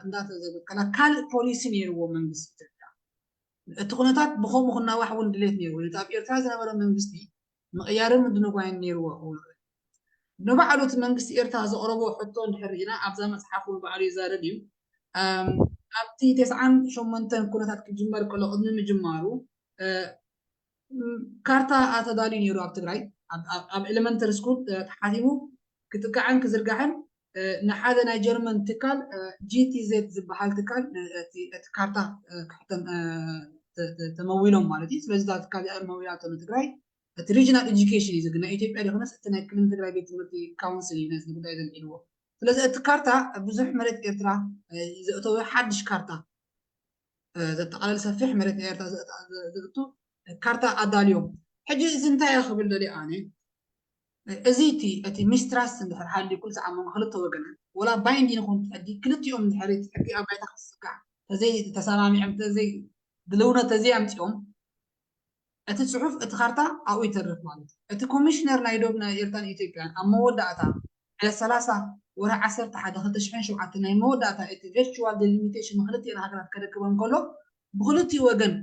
እንዳተዘበከላ ካልእ ፖሊሲ ነይርዎ መንግስቲ ኢትዮጵያ። እቲ ኩነታት ብከምኡ ክናዋሕ እውን ድሌት ነይርዎ። ነቲ ኣብ ኤርትራ ዝነበረ መንግስቲ ምቕያርን ምድንጓይን ነይርዎ ክኸውን ይኽእል። ንባዕሉ እቲ መንግስቲ ኤርትራ ዘቕረቦ ሕቶ እንድሕር ርኢና ኣብዛ መፅሓፍ እውን ባዕሉ ይዛረብ እዩ። ኣብቲ ተስዓን ሸሞንተን ኩነታት ክጅመር ከሎ ቅድሚ ምጅማሩ ካርታ ተዳልዩ ነይሩ ኣብ ትግራይ ኣብ ኤሌመንተሪ ስኩል ተሓቲሙ ክጥቃዕን ክዝርጋሕን ንሓደ ናይ ጀርመን ትካል ጂቲዜድ ዝበሃል ትካል እቲ ካርታ ክሕተም ተመዊሎም ማለት እዩ። ስለዚ እዛ ትካል እዚኣ መዊላቶ ንትግራይ እቲ ሪጅናል ኤጁኬሽን እዩ ዝግና ኢትዮጵያ ዲኮነስ እቲ ናይ ክልል ትግራይ ቤት ትምህርቲ ካውንስል እዩ ነዚ ጉዳይ ዘልዒልዎ። ስለዚ እቲ ካርታ ብዙሕ መሬት ኤርትራ ዘእተወ ሓድሽ ካርታ ዘጠቓልል ሰፊሕ መሬት ኤርትራ ዘእቱ ካርታ ኣዳልዮም። ሕጂ እዚ እንታይ እየ ክብል ደልየ ኣነ እዚ እቲ እቲ ሚስትራስት እንድሕር ሃልዩ ኩሉ ሰዓት መንጎ ክልተ ወገናት ወላ ባይንዲን ይኹን ሕጊ ክልቲኦም እንድሕር እቲ ሕጊ ኣብ ባይታ ክስካዕ ተዘይ ተሰማሚዖም ተዘይ ድልውነት ተዘይ ኣምፂኦም እቲ ፅሑፍ እቲ ካርታ ኣብኡ ይተርፍ ማለት እዩ። እቲ ኮሚሽነር ናይ ዶብ ናይ ኤርትራን ኢትዮጵያን ኣብ መወዳእታ ዕለት ሰላሳ ወርሒ ዓሰርተ ሓደ ክልተ ሽሕን ሸውዓተን ናይ መወዳእታ እቲ ቨርቹዋል ዴሊሚቴሽን ንክልቲኤን ሃገራት ከረክበን ከሎ ብክልቲኡ ወገን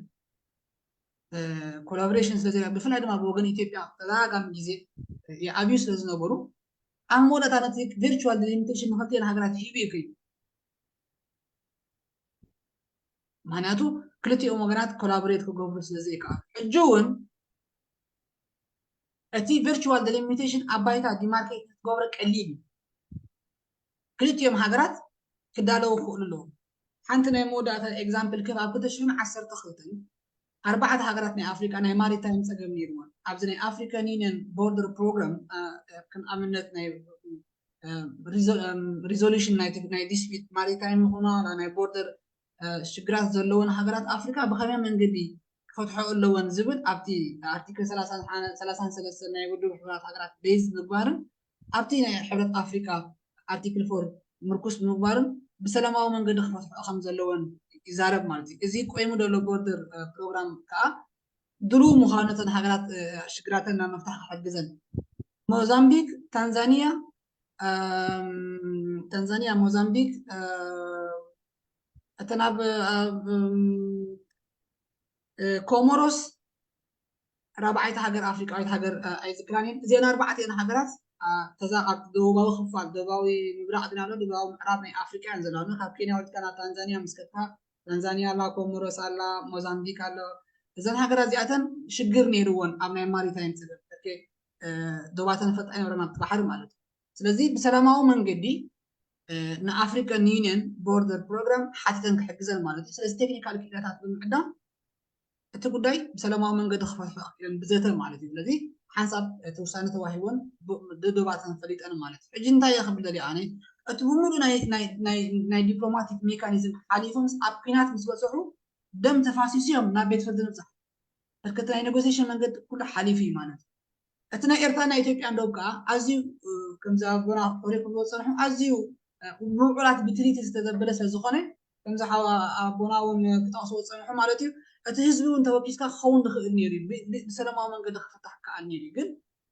ኮላቦሬሽን ስለዘ ብፍላይ ድማ ብወገን ኢትዮጵያ ተደጋጋሚ ግዜ ይኣብዩ ስለዝነበሩ ኣብ መወዳእታ ነቲ ቨርቹዋል ዴሊሚቴሽን ንክልቲኤን ሃገራት ሂቡ እዩ ከይዱ። ምክንያቱ ክልቲኦም ወገናት ኮላቦሬት ክገብሩ ስለዘይከኣሉ ሕጂ እውን እቲ ቨርቹዋል ዴሊሚቴሽን ኣብ ባይታ ዲማርኬት ክትገብሮ ቀሊል እዩ። ክልቲኦም ሃገራት ክዳለዉ ክኽእሉ ኣለዎም። ሓንቲ ናይ መወዳእታ ኤግዛምፕል ክህብ ኣብ ክልተ ሽሕን ዓሰርተ ክልተን ኣርባዕተ ሃገራት ናይ ኣፍሪቃ ናይ ማሪታይም ፀገም ነይርወን። ኣብዚ ናይ ኣፍሪካን ዩኒየን ቦርደር ፕሮግራም ከም ኣብነት ናይ ሪዞሉሽን ናይ ዲስፒት ማሪታይም ይኹና ናይ ቦርደር ሽግራት ዘለወን ሃገራት ኣፍሪካ ብኸመይ መንገዲ ክፈትሖ ኣለወን ዝብል ኣብቲ ኣርቲክል ሰላሳን ሰለስተን ናይ ውድብ ሕቡራት ሃገራት ቤዝ ምግባርን ኣብቲ ናይ ሕብረት ኣፍሪካ ኣርቲክል ፎር ምርኩስ ብምግባርን ብሰላማዊ መንገዲ ክፈትሖ ከም ዘለወን ይዛረብ ማለት እዩ። እዚ ቆይሙ ዘሎ ቦርደር ፕሮግራም ከዓ ድሉው ምዃኑ እተን ሃገራት ሽግራተን ናብ መፍታሕ ክሕግዘን ሞዛምቢክ፣ ታንዛኒያ፣ ታንዛኒያ፣ ሞዛምቢክ፣ እተን ኣብ ኮሞሮስ ራብዓይቲ ሃገር ኣፍሪቃዊት ሃገር ኣይዝክራን እየን። እዚአን ኣርባዕተ እየን ሃገራት ተዛ ኣብ ደቡባዊ ክፋል ደቡባዊ ምብራቕ ድና ኣሎ ደቡባዊ ምዕራብ ናይ ኣፍሪቃ እየን ዘለዋ። ካብ ኬንያ ወዲካ ናብ ታንዛኒያ ምስ ከድካ ታንዛኒያ ኣላ፣ ኮሞሮስ ኣላ፣ ሞዛምቢክ ኣሎ። እዘን ሃገራት እዚኣተን ሽግር ነይርወን ኣብ ናይ ማሪታይም ፀገም ዶባተን ፈጣ ይነብረን ኣብቲ ባሕሪ ማለት እዩ። ስለዚ ብሰላማዊ መንገዲ ንኣፍሪካን ዩኒየን ቦርደር ፕሮግራም ሓቲተን ክሕግዘን ማለት እዩ። ስለዚ ቴክኒካል ክኢላታት ብምዕዳም እቲ ጉዳይ ብሰላማዊ መንገዲ ክፈትሖ ኢለን ብዘተ ማለት እዩ። ስለዚ ሓንሳብ እቲ ውሳነ ተዋሂቦን ደዶባተን ፈሊጠን ማለት እዩ። ሕጂ እንታይ እየ ክብል ደልየ ኣነ እቲ ብምሉእ ናይ ዲፕሎማቲክ ሜካኒዝም ሓሊፎም ኣብ ኲናት ምስ በፅሑ ደም ተፋሲሱ እዮም ናብ ቤት ፍርዲ ንብፃሕ። ብርክቲ ናይ ኔጎሲሽን መንገዲ ኩሉ ሓሊፉ እዩ ማለት እዩ። እቲ ናይ ኤርትራ ናይ ኢትዮጵያ እንደው ከዓ ኣዝዩ ከምዚ ኣቦና ኦሪክ ዝፀንሑ ኣዝዩ ምዑራት ብትሪቲ ዝተዘበለ ስለዝኾነ ከምዚ ኣቦና እውን ክጠቕስዎ ዝፀንሑ ማለት እዩ። እቲ ህዝቢ እውን ተወኪስካ ክኸውን ዝኽእል ነይሩ ብሰላማዊ መንገዲ ክፍታሕ ክከኣል ነይሩ እዩ። ግን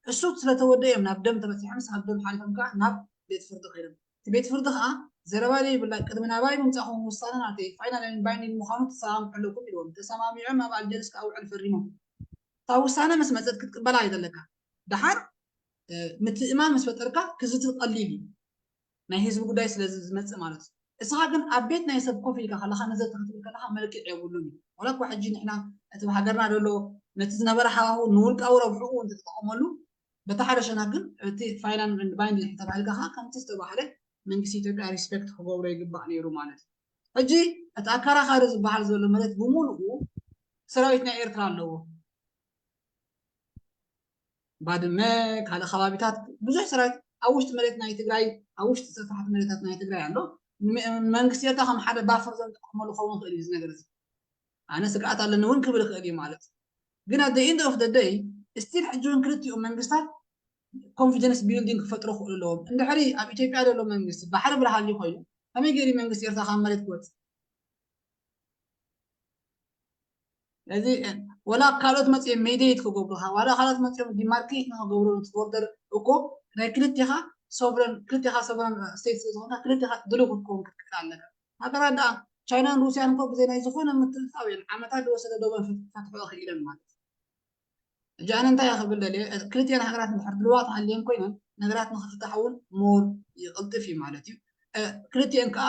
እሱ ስለተወደ እዮም ናብ ደም ተበፂሖም፣ ሳብ ደም ሓሊፎም ከዓ ናብ ቤት ፍርዲ ከይዶም። እቲ ቤት ፍርዲ ከዓ ዘረባ ዘይብላ ቅድሚ ናባይ ምምፃእኹም ውሳነ ናተይ ፋይናል ባይንዲንግ ምዃኑ ተሰማምሑ ኣለኩም ኢልዎም። ተሰማሚዖም ኣብ ኣልጀርስ ከዓ ውዕል ፈሪሞም። እታ ውሳነ ምስ መፀት ክትቅበላ ኣይደለካ። ደሓር ምትእማን ምስ ፈጠርካ ክዝትል ቀሊል እዩ። ናይ ህዝቢ ጉዳይ ስለ ዝመፅእ ማለት እዩ። እስኻ ግን ኣብ ቤት ናይ ሰብ ኮፍ ኢልካ ከለካ ነዘ ክትብል ከለካ መልክዕ የብሉን እዩ። ዋላ እኳ ሕጂ ንሕና እቲ ሃገርና ዘሎ ነቲ ዝነበረ ሃዋሁ ንውልቃዊ ረብሕኡ እንተተጠቀመሉ በቲ ሓደ ሸነክ ግን እቲ ፋይናል ባይንድ ተባሂልካ ከዓ ከምቲ ዝተባህለ መንግስቲ ኢትዮጵያ ሪስፔክት ክገብሮ ይግባእ ነይሩ ማለት እዩ። ሕጂ እቲ ኣከራኻሪ ዝበሃል ዘሎ መሬት ብምሉኡ ሰራዊት ናይ ኤርትራ ኣለዎ። ባድመ ካልእ ከባቢታት ብዙሕ ሰራዊት ኣብ ውሽጢ መሬት ናይ ትግራይ ኣብ ውሽጢ ሰፋሕቲ መሬታት ናይ ትግራይ ኣሎ። መንግስቲ ኤርትራ ከም ሓደ ባፈር ዘንጥቀመሉ ክኸውን ይኽእል እዩ እዚ ነገር እዚ። ኣነ ስግኣት ኣለኒ እውን ክብል ይኽእል እዩ ማለት ግን at the end of the day ስቲል ሕጂ እውን ክልቲኦም መንግስታት ኮንፊደንስ ቢልዲንግ ክፈጥሩ ክኽእሉ ኣለዎም። እንድሕሪ ኣብ ኢትዮጵያ ዘሎ መንግስቲ ባሕሪ ብልሃሊ ኮይኑ ከመይ ገይሩ መንግስቲ ኤርትራ ካብ መሬት ክወፅእ እዚ ወላ ካልኦት መፅኦም ሜዲየት ክገብሩካ ዋላ ካልኦት መፅኦም ዲማርኬት ንክገብሩ እቲ ቦርደር እኮ ናይ ክልቴኻ ሶቨረን ክልቴኻ ሶቨረን ስቴት ስለዝኮንካ ክልቴኻ ድልው ክትከውን ክትክእል ኣለካ። ሃገራት ደኣ ቻይናን ሩስያን እኮ ብዘይ ናይ ዝኾነ ምትእትታው እየን ዓመታት ዝወሰደ ዶበን ፈትሕኦ ክኢለን ማለት እዩ። ሕጂ ኣነ እንታይ ክብል ደልየ ክልቲኤን ሃገራት እንድሕር ድልዋት ሃልየን ኮይነን ነገራት ንክፍታሕ እውን ሞር ይቅልጥፍ እዩ ማለት እዩ። ክልቲኤን ከዓ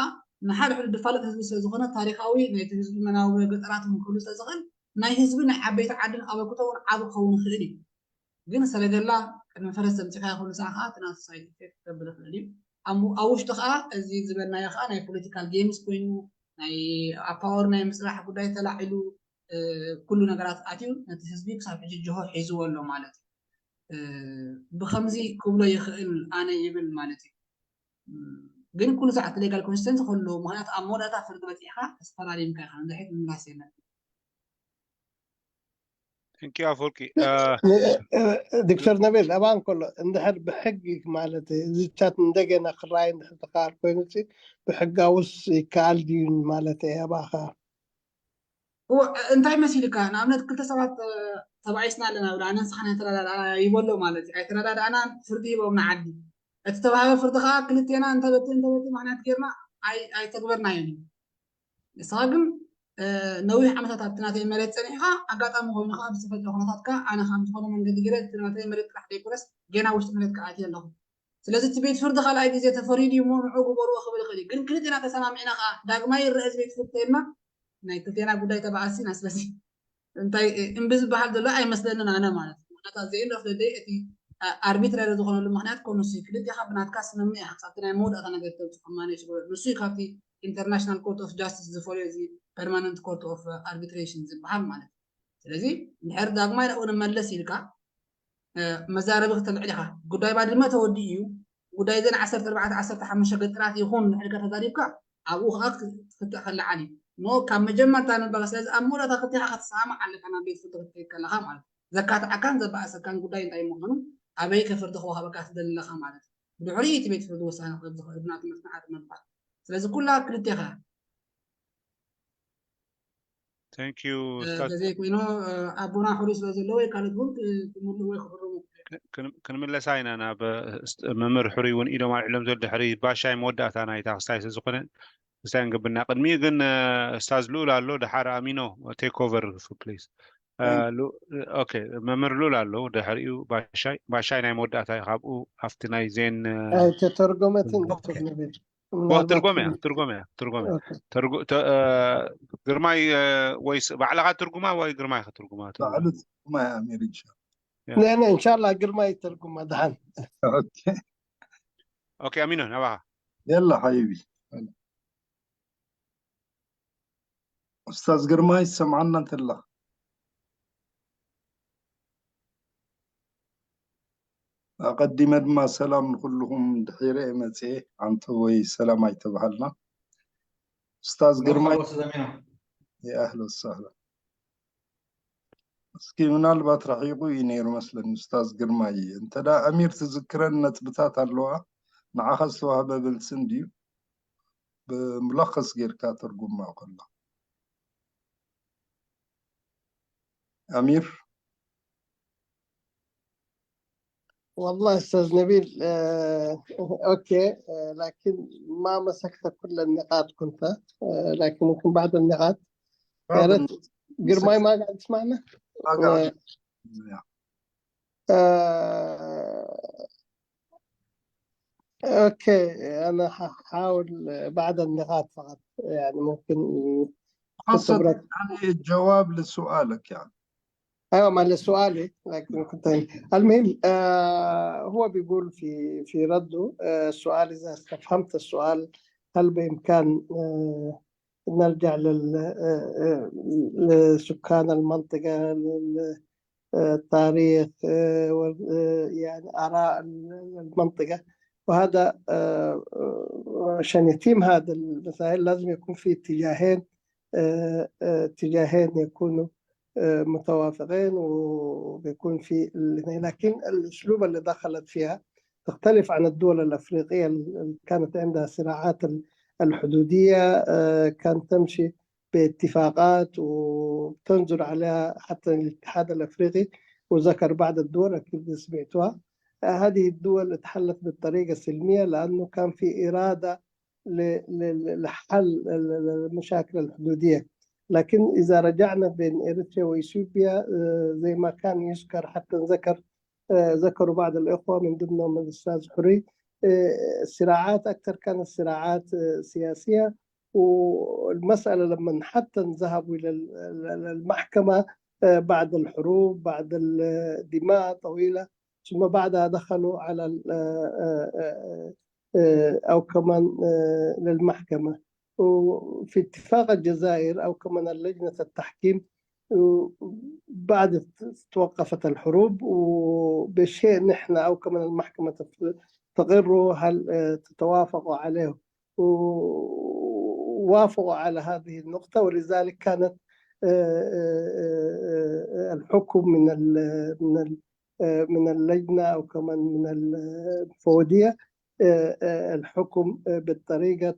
ንሓድሕዱ ዝፋለጥ ህዝቢ ስለዝኮነ ታሪካዊ ናይቲ ህዝቢ መናብሮ ገጠራት እውን ክህሉ ስለዝኽእል ናይ ህዝቢ ናይ ዓበይቲ ዓድን ኣበርክቶ እውን ዓቢ ክኸውን ይኽእል እዩ። ግን ሰረገላ ቅድሚ ፈረስ ዘምፂኻዮ ኩሉ ሳዕ ከዓ እቲ ናቱ ሳይድ ኢፌክት ከብል ይኽእል እዩ። ኣብ ውሽጢ ከዓ እዚ ዝበልናዮ ከዓ ናይ ፖለቲካል ጌምስ ኮይኑ ናይ ኣብ ፓወር ናይ ምፅራሕ ጉዳይ ተላዒሉ ኩሉ ነገራት ኣትዩ ነቲ ህዝቢ ክሳብ ሕጂ ጅሆ ሒዝዎ ኣሎ ማለት እዩ። ብከምዚ ክብሎ ይኽእል ኣነ ይብል ማለት እዩ። ግን ኩሉ ሰዓት ሌጋል ኮንሲስተንሲ ከሎ ምክንያቱ ኣብ መወዳእታ ፍርዲ በፂሕካ ተፈራሪምካ ኢካ ንድሕሪት ምምላስ የለን። Thank you ኣፈወርቂ። ዶክተር ነቤል ኣባን ከሎ እንድሕር ብሕጊ ማለት እዚ ቻት እንደገና ክረኣይ እንድሕር ዝከኣል ኮይኑ ብሕጋውስ ይከኣል ድዩ ማለት ኣባኻ? እንታይ መሲልካ ንኣብነት ክልተ ሰባት ተባኢስና ኣለና ብላ ኣነ ንስኻን ኣይተረዳድኣና ይበሎ ማለት እዩ ኣይተረዳድኣናን ፍርዲ ሂቦም ንዓዲ እቲ ተባሃበ ፍርዲ ከዓ ክልቴና እንተበቲ እንተበቲ ምክንያት ጌርና ኣይተግበርናዮን እዩ ንስኻ ግን ነዊሕ ዓመታት ኣብቲ ናተይ መሬት ፀኒሕካ ኣጋጣሚ ኮይኑ ከዓ ብዝተፈጥረ ኩነታት ከዓ ኣነ ከም ዝኾነ መንገዲ ገይረ እቲ ናተይ መሬት ጥራሕ ዘይኮነስ ጌና ውሽጢ መሬት ከዓ ኣትየ ኣለኹ ስለዚ እቲ ቤት ፍርዲ ካልኣይ ግዜ ተፈሪዱ እዩ እሞ ንዑ ግበርዎ ክብል ይኽእል እዩ ግን ክልቴና ተሰማሚዕና ከዓ ዳግማይ ይረአ እዚ ቤት ፍርዲ ተይልና ናይ ክልቴና ጉዳይ ተበኣሲና ስለዚ እንታይ እምቢ ዝበሃል ዘሎ ኣይመስለንን ኣነ ማለት እዩ ምክንያቱ ዘኤንድ ኦፍ ደይ እቲ ኣርቢትራሪ ዝኾነሉ ምክንያት ኮኑ ሲ ክልቴኻ ብናትካ ስምምዕ ኢኻ ክሳብቲ ናይ መወዳእታ ነገር ተብፅሑ ማኔጅ ግበሩ ንሱ እዩ ካብቲ international court of justice ዝፈልዮ እዚ permanent court of arbitration ዝበሃል ማለት እዩ ስለዚ እንድሕር ዳግማይ ናብኡ ንመለስ ኢልካ መዛረቢ ክተልዕል ኢኻ ጉዳይ ባድመ ተወዲኡ እዩ ጉዳይ ዘን ዓሰርተ ኣርባዕተ ዓሰርተ ሓሙሽተ ገጠራት ይኹን ንሕልካ ተዛሪብካ ኣብኡ ከዓ ክትክትዕ ከለዓል እዩ ኖ ካብ መጀመርታ ንበረ ስለዚ ኣብ መወዳእታ ክልቴኻ ክትሰማማዕ ኣለካ ናብ ቤት ፍርዲ ክትከይድ ከለካ ማለት እዩ ዘካትዓካን ዘበኣሰካን ጉዳይ እንታይ ምዃኑ ኣበይ ከፍርዲ ክወሃበካ ትደሊ ኣለካ ማለት እዩ ብድሕሪኡ እቲ ቤት ፍርዲ ውሳነ ክህብ ዝኽእል ብናቱ መጽናዕቲ ምባል ስለዚ ኩላ ክልቴኻ Thank you ኡስታዝ። በዘይ ኮይኑ ኣቦና ሕሩይ ስለ ዘሎ ወይ ካልኦት እውን ክምልኡ ወይ ክሕርሙ ክንምለሳ ኢና ናብ መምህር ሕሩይ እውን ኢዶም ኣልዒሎም ዘሎ ድሕሪ ባሻይ መወዳእታ ናይታ ክስታይ ስለ ዝኾነ ክስታይ ንገብር ኢና ቅድሚኡ ግን ኡስታዝ ልኡል ኣሎ ድሓር ኣሚኖ take over please ኦኬ መምህር ልኡል ኣሎ ድሕሪኡ ባሻይ ባሻይ ናይ መወዳእታ እዩ ካብኡ ኣብቲ ናይ ዜን ኣይተተርጎመትን ዶክተር ነቢል ትርጎም እያ ትርጎም እያ ትርጎም እያ ግርማይ ወይስ ባዕልኻ ትርጉማ ወይ ግርማይ ክትርጉማ ባዕሉ ትርጉማ እያ ኣሚር እንሻ ንሕና እንሻላ ግርማይ ተርጉማ ድሓን ኦኬ ኣሚኖ ናባኻ የላ ሓቢቢ ኡስታዝ ግርማይ ትሰምዓና እንተላ ኣቐዲመ ድማ ሰላም ንኩልኹም ድሒረ እየ መፅኤ ኣንተ ወይ ሰላም ኣይተባሃልና ኡስታዝ ግርማይ يا أهلا وسهلا. እስኪ ምናልባት ረሒቑ እዩ ነይሩ መስለኒ ኡስታዝ ግርማይ። እንተ ደኣ ኣሚር ትዝክረን ነጥብታት ኣለዋ፣ ንዓኻ ዝተዋህበ መልሲ እንድዩ፣ ብምለኸስ ጌርካ ተርጉማ ከላ። ኣሚር? والله أستاذ نبيل، آه، أوكي، آه، لكن ما مسكت كل النقاط كنت، آه، لكن ممكن بعض النقاط. يا ريت. جرماي ما قاعد تسمعنا؟ ما قاعد. آه، أوكي، أنا هحاول بعض النقاط فقط، يعني ممكن خاصة خبرة. يعني الجواب لسؤالك يعني. أيوة، ما لسؤالي، لكن كنت، المهم، آه، هو بيقول في، في رده، آه، السؤال، إذا استفهمت السؤال، هل بإمكان، آه، نرجع لل-، آه، آه، لسكان المنطقة، لل-، آه، التاريخ، آه، وال-، آه، يعني آراء ال-، المنطقة. وهذا، آه، آه، عشان يتم هذا المسائل لازم يكون في اتجاهين، آه، آه، اتجاهين يكونوا، آه، متوافقين، وبيكون في الاثنين. لكن الأسلوب اللي دخلت فيها تختلف عن الدول الأفريقية اللي كانت عندها صراعات ال-، الحدودية، آه، كانت تمشي باتفاقات وتنظر عليها حتى الاتحاد الأفريقي، وذكر بعض الدول أكيد سمعتوها. آه، هذه الدول اتحلت بالطريقة السلمية لأنه كان في إرادة ل-، ل-، ل-، لحل ال-، ال-، المشاكل الحدودية. لكن إذا رجعنا بين إريتريا وإثيوبيا، آه، زي ما كان يذكر، حتى ذكر، آه، ذكروا بعض الإخوة من ضمنهم الأستاذ حري، آه، الصراعات أكثر كانت صراعات، آه، سياسية. والمسألة لما حتى ذهبوا إلى ال-، ال-، ال-، المحكمة، آه، بعد الحروب، بعد الدماء طويلة، ثم بعدها دخلوا على ال-، آه، آه، آه، آه، أو كمان، آه، للمحكمة. وفي اتفاق الجزائر أو كمان لجنة التحكيم، آه، بعد توقفت الحروب، وبشيء نحن أو كمان المحكمة تف-، تقر، هل، آه، تتوافقوا عليه؟ ووافقوا على هذه النقطة، ولذلك كانت، آه، آه، آه، آه، الحكم من ال-، من ال-، آه، من اللجنة أو كمان من الفودية، آه، آه، الحكم، آه، بالطريقة،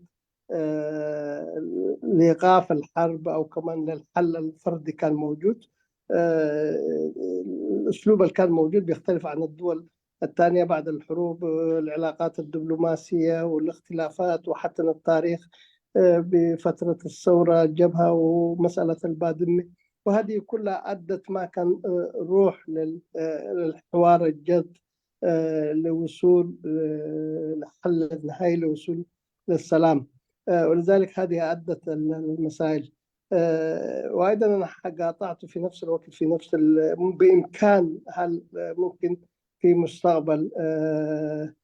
آه، لإيقاف الحرب أو كمان للحل الفردي كان موجود. آه، الأسلوب اللي كان موجود بيختلف عن الدول الثانية بعد الحروب، آه، العلاقات الدبلوماسية والاختلافات وحتى التاريخ، آه، بفترة الثورة، الجبهة ومسألة البادمة، وهذه كلها أدت ما كان، آه، روح لل-، آه، للحوار الجاد، آه، لوصول، آه، لحل نهائي، لوصول للسلام. آه، ولذلك هذه أدت ال-، المسائل. آه، وأيضًا أنا قاطعت في نفس الوقت، في نفس ال-، بإمكان، هل ممكن في مستقبل، آه،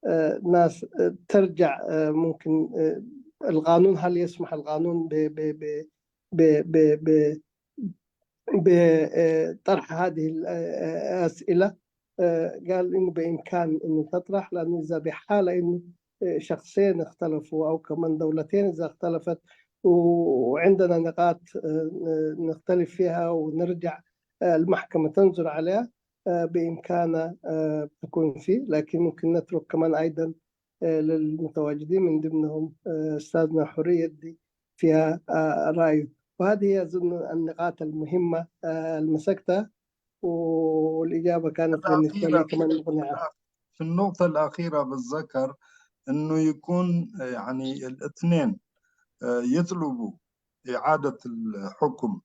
آه، ناس، آه، ترجع، آه، ممكن، آه، القانون، هل يسمح القانون ب-، ب-، ب-، ب-، ب-، ب-، بطرح هذه الأسئلة؟ آه، قال إنه بإمكان إنه تطرح، لأنه إذا بحالة إنه، آه، شخصين اختلفوا أو كمان دولتين إذا اختلفت و-، وعندنا نقاط، آه، نختلف فيها ونرجع، آه، المحكمة تنظر عليها، آه، بإمكاننا، آه، تكون فيه، لكن ممكن نترك كمان أيضًا، آه، للمتواجدين من ضمنهم، آه، أستاذنا حري يدي فيها، آه، رأيه. وهذه أظن النقاط المهمة، آه، المسكتها، والإجابة كانت بالنسبة لي الأخيرة كمان مقنعة. في النقطة الأخيرة بتذكر إنه يكون، آه، يعني الاثنين، آه، يطلبوا إعادة الحكم.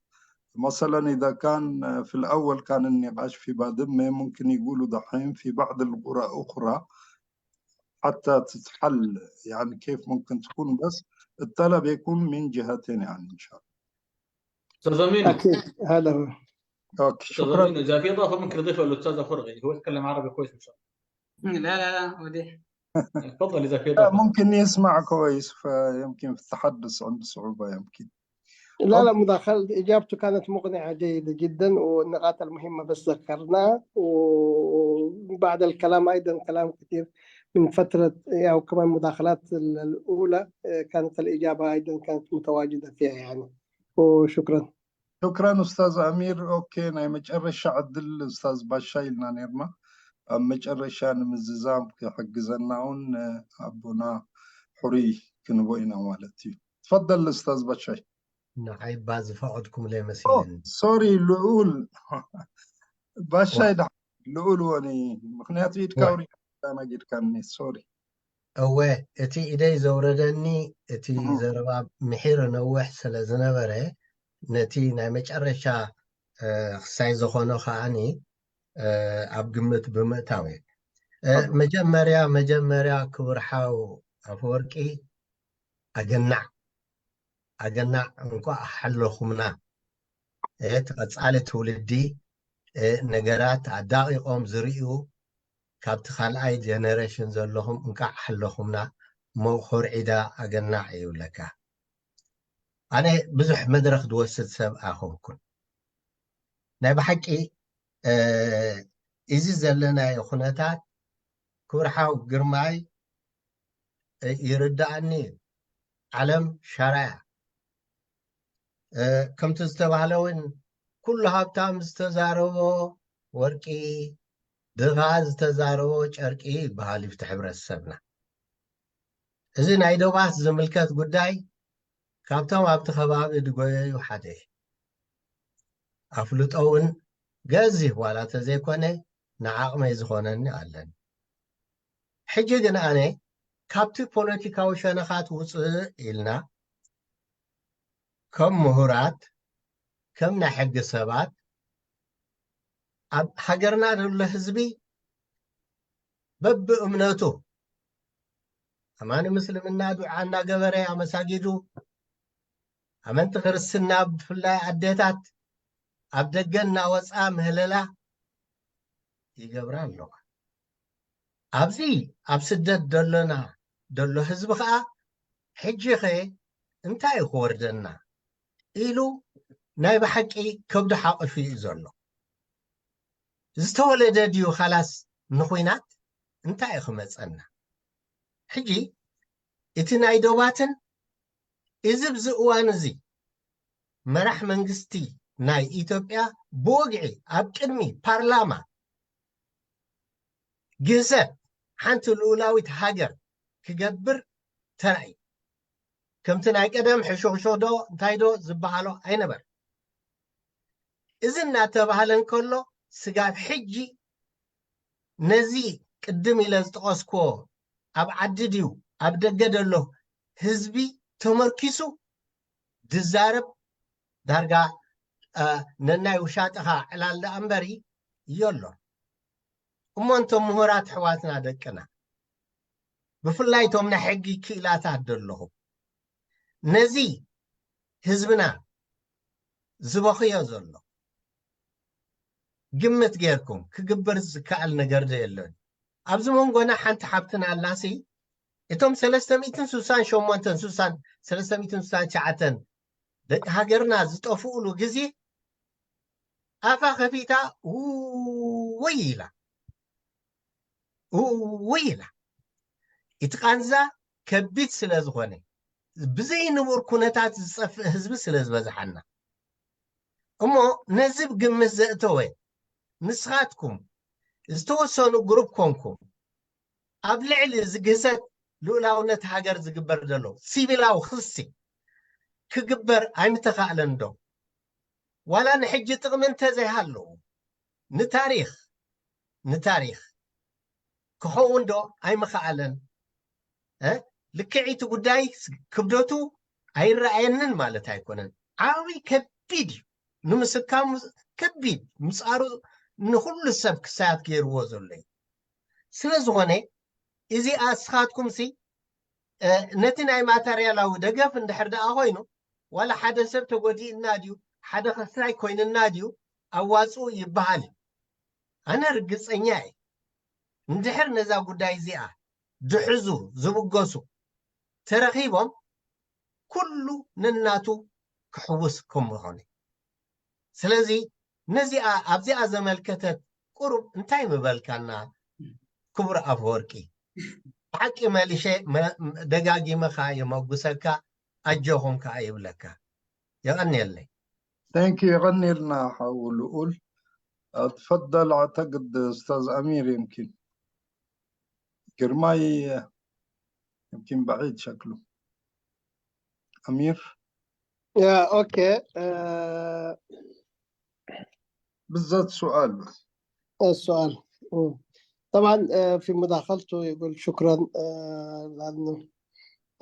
مثلًا إذا كان، آه، في الأول كان النقاش في بادمة، ممكن يقولوا دحين في بعض القرى أخرى حتى تتحل، يعني كيف ممكن تكون، بس الطلب يكون من جهتين يعني إن شاء الله. استاذ امين، أكيد، هذا هو. أوكي، استاذ شكرًا. امين، اذا في اضافه ممكن اضيفها للاستاذ خرقي، هو يتكلم عربي كويس ما شاء الله. لا لا لا، وديع. تفضل اذا في لا، اضافه. ممكن يسمع كويس، فيمكن في التحدث عنده صعوبة يمكن. لا لا، مداخلة، إجابته كانت مقنعة جيدة جدًا، والنقاط المهمة بس ذكرناها، وبعد الكلام أيضًا كلام كثير من فترة، أو كمان مداخلات ال-، الأولى، آه، كانت الإجابة أيضًا كانت متواجدة فيها يعني. وشكرا. شكرا أستاذ أمير. أوكي، ናይ መጨረሻ ዕድል ኡስታዝ ባሻ ኢልና ነርና። ኣብ መጨረሻ ንምዝዛም ክሕግዘና እውን ኣቦና ሕሩይ ክንቦ ኢና ማለት እዩ። ትፈደል ኡስታዝ ባሻይ። ንዓይ ባ ዝፈቐድኩምለይ መሲለኒ። ሶሪ ልዑል ባሻይ ዳ ልዑል ወኒ፣ ምክንያቱ ኢድካ ውሪድካ ኣናጊድካኒ። ሶሪ። እወ፣ እቲ ኢደይ ዘውረደኒ እቲ ዘረባ ምሒር ነውሕ ስለ ዝነበረ፣ ነቲ ናይ መጨረሻ ክሳይ ዝኾኖ ከዓኒ ኣብ ግምት ብምእታው እየ። መጀመርያ መጀመርያ ክቡር ሓው ኣፈወርቂ፣ ኣገናዕ ኣገናዕ፣ እንኳዕ ሓለኹምና። እቲ ቀፃሊ ትውልዲ ነገራት ኣዳቂቆም ዝርእዩ ካብቲ ካልኣይ ጀነሬሽን ዘለኹም እንቃዕ ሓለኹምና። መኾርዒዳ ኣገናዕ ይብለካ። ኣነ ብዙሕ መድረኽ ዝወስድ ሰብ ኣይኮንኩን። ናይ ብሓቂ እዚ ዘለናዮ ኩነታት ክብርሓው ግርማይ ይርዳእኒ እዩ። ዓለም ሻራያ ከምቲ ዝተባህለ እውን ኩሉ ሃብታም ዝተዛረቦ ወርቂ፣ ድኻ ዝተዛረቦ ጨርቂ ይበሃል እዩ እቲ ሕብረተሰብና። እዚ ናይ ዶባት ዝምልከት ጉዳይ ካብቶም ኣብቲ ከባቢ ዝጎየዩ ሓደ እዩ። ኣፍልጦ እውን ገዚፍ ዋላ ተዘይኮነ ንዓቕመይ ዝኾነኒ ኣለኒ። ሕጂ ግን ኣነ ካብቲ ፖለቲካዊ ሸነኻት ውፅእ ኢልና ከም ምሁራት፣ ከም ናይ ሕጊ ሰባት ኣብ ሃገርና ዘሎ ህዝቢ በብእምነቱ ኣማኒ ምስልምና ዱዓ እናገበረ ኣብ መሳጊዱ፣ ኣመንቲ ክርስትና ብፍላይ ኣዴታት ኣብ ደገ እናወፃ ምህለላ ይገብራ ኣለዋ። ኣብዚ ኣብ ስደት ደሎና ደሎ ህዝቢ ከዓ ሕጂ ኸ እንታይ እዩ ክወርደና ኢሉ ናይ ብሓቂ ከብዱ ሓቂፉ እዩ ዘሎ። ዝተወለደ ድዩ ካላስ ንኹናት እንታይ እዩ ክመፀና? ሕጂ እቲ ናይ ዶባትን እዚ ብዚ እዋን እዚ መራሕ መንግስቲ ናይ ኢትዮጵያ ብወግዒ ኣብ ቅድሚ ፓርላማ ግህሰት ሓንቲ ልኡላዊት ሃገር ክገብር ተራእዩ። ከምቲ ናይ ቀደም ሕሹኽሾ ዶ እንታይ ዶ ዝበሃሎ ኣይነበረን። እዚ እናተባህለ እንከሎ ስጋብ ሕጂ ነዚ ቅድም ኢለ ዝጠቐስክዎ ኣብ ዓዲ ድዩ ኣብ ደገ ዘሎ ህዝቢ ተመርኪሱ ዝዛረብ ዳርጋ ነናይ ውሻጥኻ ዕላል ደኣ እምበሪ የሎን። እሞ እንቶም ምሁራት ኣሕዋትና ደቅና ብፍላይ እቶም ናይ ሕጊ ክኢላታት ዘለኹም ነዚ ህዝብና ዝበኽዮ ዘሎ ግምት ጌርኩም ክግበር ዝከኣል ነገር ዶ የሎን? ኣብዚ መንጎና ሓንቲ ሓብትና ኣላሲ እቶም ሰለስተ ሚእትን ስሳን ሸሞንተን ስሳን ሰለስተ ሚእትን ስሳን ትሽዓተን ደቂ ሃገርና ዝጠፍኡሉ ግዜ ኣፋ ከፊታ ውይ ኢላ ውይ ኢላ። እቲ ቃንዛ ከቢድ ስለ ዝኾነ ብዘይ ንቡር ኩነታት ዝፀፍእ ህዝቢ ስለ ዝበዝሓና እሞ ነዚ ግምት ዘእተወ ንስኻትኩም ዝተወሰኑ ግሩፕ ኮንኩም ኣብ ልዕሊ ዝግህሰት ልኡላውነት ሃገር ዝግበር ዘሎ ሲቪላዊ ክሲ ክግበር ኣይምተኻእለን ዶ? ዋላ ንሕጂ ጥቕሚ እንተዘይሃለዎ ንታሪኽ ንታሪኽ ክኸውን ዶ ኣይምኸኣለን? ልክዒቲ ጉዳይ ክብደቱ ኣይረኣየንን ማለት ኣይኮነን። ዓብይ ከቢድ እዩ ንምስካሙ፣ ከቢድ ምፃሩ ንኩሉ ሰብ ክሳያት ገይርዎ ዘሎ እዩ። ስለ ዝኾነ እዚኣ እስኻትኩም ሲ ነቲ ናይ ማተርያላዊ ደገፍ እንድሕር ደኣ ኮይኑ ዋላ ሓደ ሰብ ተጎዲእና ድዩ ሓደ ከስራይ ኮይንና ድዩ ኣዋፅኡ ይበሃል እዩ። ኣነ ርግፀኛ እየ እንድሕር ነዛ ጉዳይ እዚኣ ድሕዙ ዝብገሱ ተረኺቦም ኩሉ ነናቱ ክሕውስ ከም ዝኾነ። ስለዚ ነዚኣ ኣብዚኣ ዘመልከተት ቁሩብ እንታይ ምበልካና ክቡር ኣፈወርቂ? ብሓቂ መሊሸ ደጋጊመ ከዓ የመጉሰካ ኣጆኹም ከዓ ይብለካ። የቐንየለይ። Thank you. يغني لنا حول قول. تفضل، أعتقد أستاذ أمير يمكن. جرماي يمكن بعيد شكله. أمير؟ يا، أوكي. آه، بالذات سؤال بس. السؤال. مم. طبعًا، آه، في مداخلته يقول شكرًا، آه، لأنه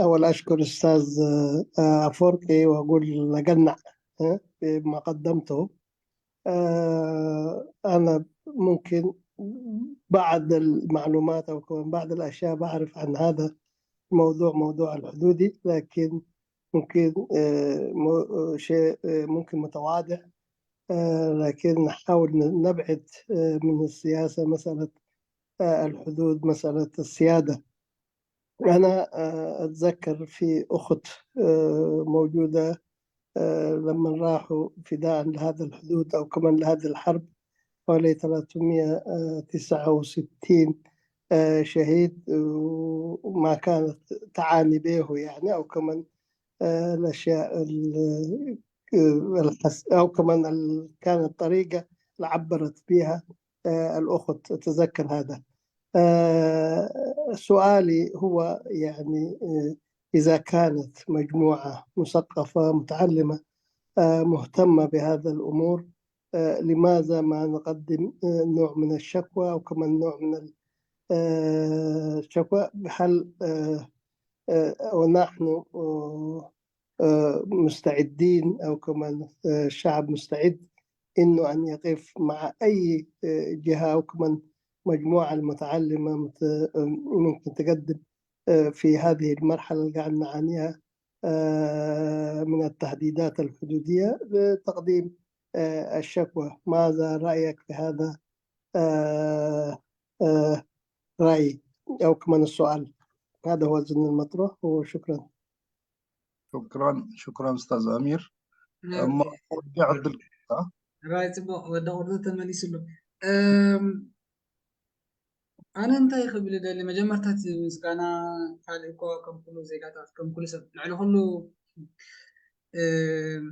أول أشكر أستاذ، آه، آه، أفورقي وأقول لقنع، آه، بما قدمته. آه، أنا ممكن بعض المعلومات أو كمان بعض الأشياء بعرف عن هذا الموضوع، موضوع الحدودي، لكن ممكن، آه، مو-، آه، شيء، آه، ممكن متواضع، آه، لكن نحاول ن-، نبعد، آه، من السياسة مسألة، آه، الحدود، مسألة السيادة. أنا، آه، أتذكر في أخت، آه، موجودة، آه، لما راحوا فداء لهذا الحدود أو كمان لهذه الحرب، حوالي ثلاثمية وتسعة وستين، آه، شهيد، وما كانت تعاني به، يعني، أو كمان، آه، الأشياء ال-، آه، الحس-، أو كمان ال-، كانت الطريقة اللي عبرت بها، آه، الأخت، أتذكر هذا. آه، سؤالي هو، يعني، آه، إذا كانت مجموعة مثقفة متعلمة، آه، مهتمة بهذا الأمور، آه، لماذا ما نقدم، آه، نوع من الشكوى أو كمان نوع من ال-، آه، الشكوى؟ هل، آه، آه، ونحن، آه، آه، مستعدين أو كمان، آه، الشعب مستعد إنه أن يقف مع أي، آه، جهة أو كمان مجموعة المتعلمة مت-، آه، ممكن تقدم، آه، في هذه المرحلة اللي قاعد نعانيها، آه، من التهديدات الحدودية لتقديم، آه، الشكوى. ماذا رأيك في هذا، آه، آه، رأي أو كمان السؤال؟ هذا هو أظن المطروح، وشكرًا. شكرًا، شكرًا أستاذ أمير. أما رجع عبد ال-، ها؟ ራይ ጽቡቕ፣ ወዲ ቁርዲ ተመሊሱ ኣሎ። እም፣ ኣነ እንታይ ክብል ደሊ፣ መጀመርታ እቲ ምስጋና ካልእ እኮ ከም ኩሉ ዜጋታት፣ ከም ኩሉ ሰብ፣ ልዕሊ ኩሉ፣ እም፣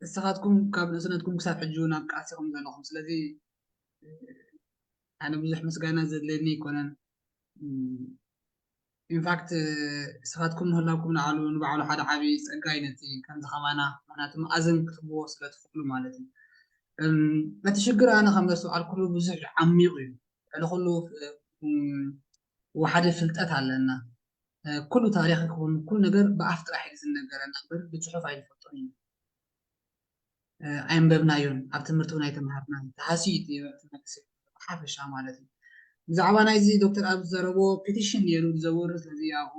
ንስኻትኩም ካብ ንእስነትኩም ክሳብ ሕጂ እውን ኣብ ቃልሲ ኢኹም ዘለኹም። ስለዚ ኣነ ብዙሕ ምስጋና ዘድልየኒ ኣይኮነን። እም፣ ኢንፋክት ንስኻትኩም ምህላውኩም ንዓሉ ንባዕሉ ሓደ ዓብዪ ጸጋ እዩ ነቲ ከምዚ ከማና፣ ምኽንያቱ መኣዝን ክትህብዎ ስለ ትኽእሉ ማለት እዩ። እም፣ ነቲ ሽግር ኣነ ከም ዘስተውዓልኩሉ ብዙሕ ዓሚቕ እዩ። ልዕሊ ኩሉ፣ እም፣ ወሓደ ፍልጠት ኣለና። እ፣ ኩሉ ታሪኽ ይኹን ኩሉ ነገር ብኣፍ ጥራሕ እዩ ዝነገረና እምበር ብጽሑፍ ኣይንፈልጦን እዩ። እ፣ ኣየንበብናዮን፣ ኣብ ትምህርቲ እውን ኣይተምሃርናን። ተሃስዩ እዩ እቲ፣ እቲ መንእሰይ ብሓፈሻ ማለት እዩ። ብዛዕባ ናይዚ ዶክተር ኣብ ዝዘረቦ ፔቲሽን ነይሩ ዝዘውር፣ ስለዚ ኣብኡ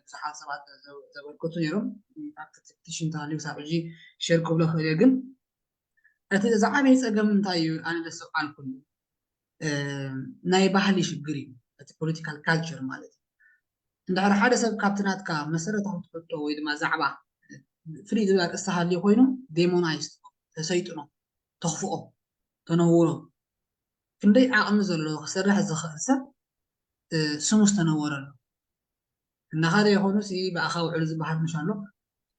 ብዙሓት ሰባት ዘ-፣ ዘበርከቱ ነይሮም። ኣብቲ ፔቲሽን ተሃልዩ ክሳብ ሕጂ ሼር ክብሎ ክእል እየ፣ ግን እቲ ዝዓበየ ጸገም እንታይ እዩ? ኣነ ዘስተውዓልኩሉ፣ እ፣ ናይ ባህሊ ሽግር እዩ፣ እቲ ፖለቲካል ካልቸር ማለት እዩ። እንድሕር ሓደ ሰብ ካብቲ ናትካ መሰረታዊ ትሕቶ ወይ ድማ ዛዕባ ፍልይ ዝብል ኣርእስቲ ሃልዩ ኮይኑ፣ ዴሞናይዝ፣ ተሰይጥኖ፣ ተኽፍኦ፣ ተነውሮ። ክንደይ ዓቕሚ ዘለዎ ክሰርሕ ዝኽእል ሰብ፣ እ፣ ስሙ ዝተነወረሉ። እናኻደ ይኾኑ ሲ ብኣኻ ውዕሉ ዝበሃል ምሽ ኣሎ።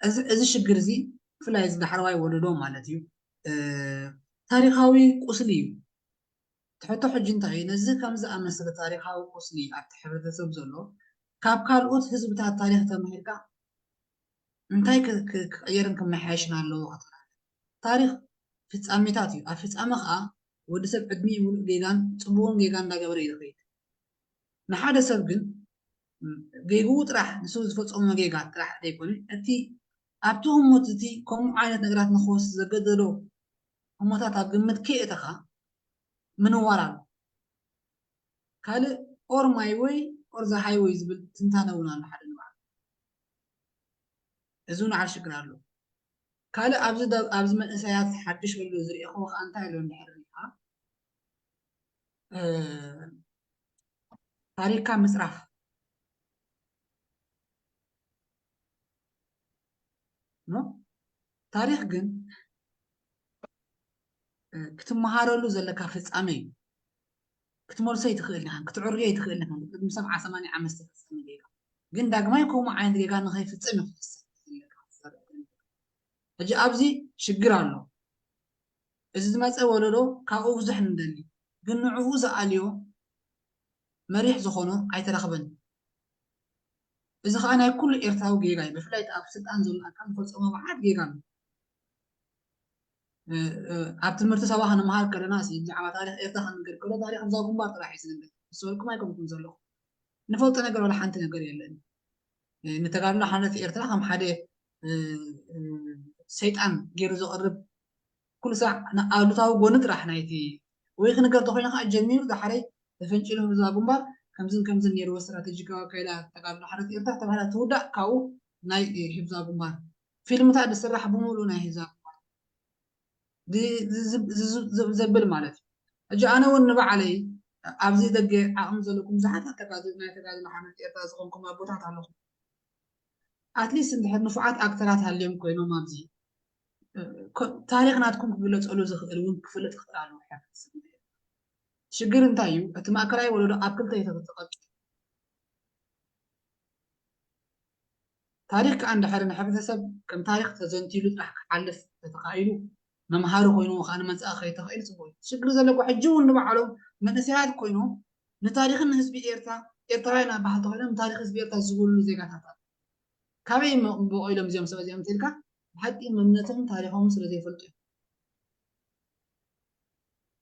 እዚ፣ እዚ ሽግር እዚ ብፍላይ እዚ ዳሕረዋይ ወለዶ ማለት እዩ፣ እ፣ ታሪኻዊ ቁስሊ እዩ። እቲ ሕቶ ሕጂ እንታይ እዩ? ነዚ ከም ዝኣመሰለ ታሪኻዊ ቁስሊ ኣብቲ ሕብረተሰብ ዘሎ፣ ካብ ካልኦት ህዝብታት ታሪኽ ተማሂርካ እንታይ ክ-፣ ክ-፣ ክቕየርን ክመሓየሽን ኣለዎ ከተባህለ፣ ታሪኽ ፍጻሜታት እዩ። ኣብ ፍጻመ ኸኣ ወዲ ሰብ ዕድሚኡ ሙሉእ ጌጋን ጽቡቕን ጌጋ እንዳገበረ እዩ ዝኸይድ። ንሓደ ሰብ ግን፣ ም፣ ጌግኡ ጥራሕ፣ ንሱ ዝፈጸሞ ጌጋ ጥራሕ ዘይኮነ፣ እቲ ኣብቲ ህሞት እቲ ከምኡ ዓይነት ነገራት ንኽወስድ ዘገደዶ ህሞታት ኣብ ግምት ከየእተኻ ምንዋር ኣሎ። ካልእ ኦር ማይ ወይ ኦር ዘ ሃይወይ ዝብል ትንታነ እውን ኣሎ ሓደ ንባዕሉ። እዚ እውን ዓል ሽግር ኣሎ። ካልእ ኣብዚ ደ-፣ ኣብዚ መንእሰያት ሓድሽ ወለዶ ዝርእኹ ከኣ እንታይ ኣሎ እንድሕር ሪኢኻ፣ እ፣ ታሪኽካ ምጽራፍ። ኖ? ታሪኽ ግን፣ እ፣ ክትመሃረሉ ዘለካ ፍጻመ እዩ። ክትመልሶ ኣይትኽእል ኢኻ፣ ክትዕርዮ ኣይትኽእል ኢኻ። ቅድሚ ሰብዓ ሰማንያ ዓመት ዝተፈጸመ ጌጋ። ግን ዳግማይ ከምኡ ዓይነት ጌጋ ንኸይፍጽም ኢኻ ክትሰርሕ ዘለካ፣ ክትሰርሕ ዘለካ። ሕጂ ኣብዚ ሽግር ኣሎ። እዚ ዝመፀ ወለዶ ካብኡ ብዙሕ ንደሊ፣ ግን ንዕኡ ዝኣልዮ መሪሕ ዝኾኖ ኣይተረኽበን። እዚ ከዓ ናይ ኩሉ ኤርትራዊ ጌጋ እዩ። ብፍላይ እቲ ኣብ ስልጣን ዘሎ ኣካል ዝፈፀሞ መዓት ጌጋ ኣሎ። ኣብ ትምህርቲ ሰባ ክንመሃር ከለና ብዛዕባ ታሪክ ኤርትራ ክንገር ከሎ ታሪክ ኣብዛ ግንባር ጥራሕ እዩ ዝንገር። ዝሰበልኩም ኣይኮንኩም ዘለኹ ንፈልጦ ነገር ዋላ ሓንቲ ነገር የለን። ንተጋድሎ ሓነት ኤርትራ ከም ሓደ ሰይጣን ገይሩ ዘቕርብ ኩሉ ሳዕ ንኣሉታዊ ጎኒ ጥራሕ ናይቲ ወይ ክንገር ተኮይኑ ከዓ ጀሚሩ ዳሕረይ ተፈንጭሉ ህዝባ ግንባር ከምዝን ከምዝን ነይርዎ ስትራቴጂካዊ ኣካይዳ ተጋድሎ ሓርነት ኤርትራ ተባሂላ ትውዳእ ካብኡ ናይ ህዝባ ግንባር ፊልምታት ዝስራሕ ብምሉእ ናይ ህዝባ ግንባር ዘብል ማለት እዩ። ሕጂ ኣነ እውን ንባዕለይ ኣብዚ ደገ ዓቕሚ ዘለኩም ብዙሓት ናይ ተጋድሎ ሓርነት ኤርትራ ዝኾንኩም ኣቦታት ኣለኹም። ኣትሊስት እንድሕር ንፉዓት ኣክተራት ሃልዮም ኮይኖም ኣብዚ ታሪኽ ናትኩም ክግለፀሉ ዝኽእል እውን ክፍለጥ ክኽእል ኣለዎ። ሕብረተሰብ ሽግር እንታይ እዩ? እቲ ማእከላይ ወለዶ ኣብ ክልተ እዩ ተቐ ታሪኽ ከዓ እንድሕር ንሕብረተሰብ ከም ታሪኽ ተዘንቲሉ ጥራሕ ክሓልፍ ተተኻኢሉ መምሃሪ ኮይኑ ከዓ ንመንፅኣ ከይተኽእል ፅቡቅ እዩ። ሽግር ዘለዎ ሕጂ እውን ንባዕሎም መንእሰያት ኮይኖም ንታሪኽን ንህዝቢ ኤርትራ ኤርትራውያን ኣባህልቲ ኮይኖም ንታሪኽ ህዝቢ ኤርትራ ዝብሉ ዜጋታት ኣሉ። ካበይ በቆይሎም እዚኦም ሰብ እዚኦም እንተልካ ብሓቂ መንነቶምን ታሪኾምን ስለ ዘይፈልጡ እዮም።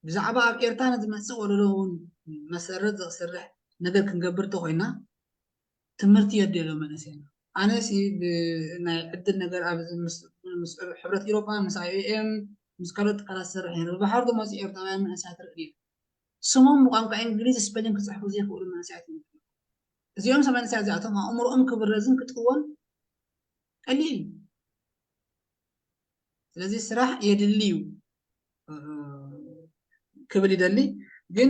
ብዛዕባ ኣብ ኤርትራ ንዝመፅእ ወለዶ እውን መሰረት ዘስርሕ ነገር ክንገብር እንተኮይና ትምህርቲ የድልዮ መንእሰይና። ኣነሲ ብናይ ዕድል ነገር ኣብ ምስ- ምስ ሕብረት ኤሮፓ ምስ ኣይኦኤም ምስ ካልኦት ትካላት ዝሰርሕ ነይረ። ብባሕሪ ዝመፁ ኤርትራውያን መንእሰያት ርኢ ስሞም ብቋንቋ እንግሊዝ ስፔሊንግ ክፅሕፉ ዘይክእሉ መንእሰያት እዮም። እዚኦም ሰብ መንእሰያት እዚኣቶም ኣእምሮኦም ክብረዝን ክጥወን ቀሊል እዩ። ስለዚ ስራሕ የድሊ እዩ ክብል ይደሊ። ግን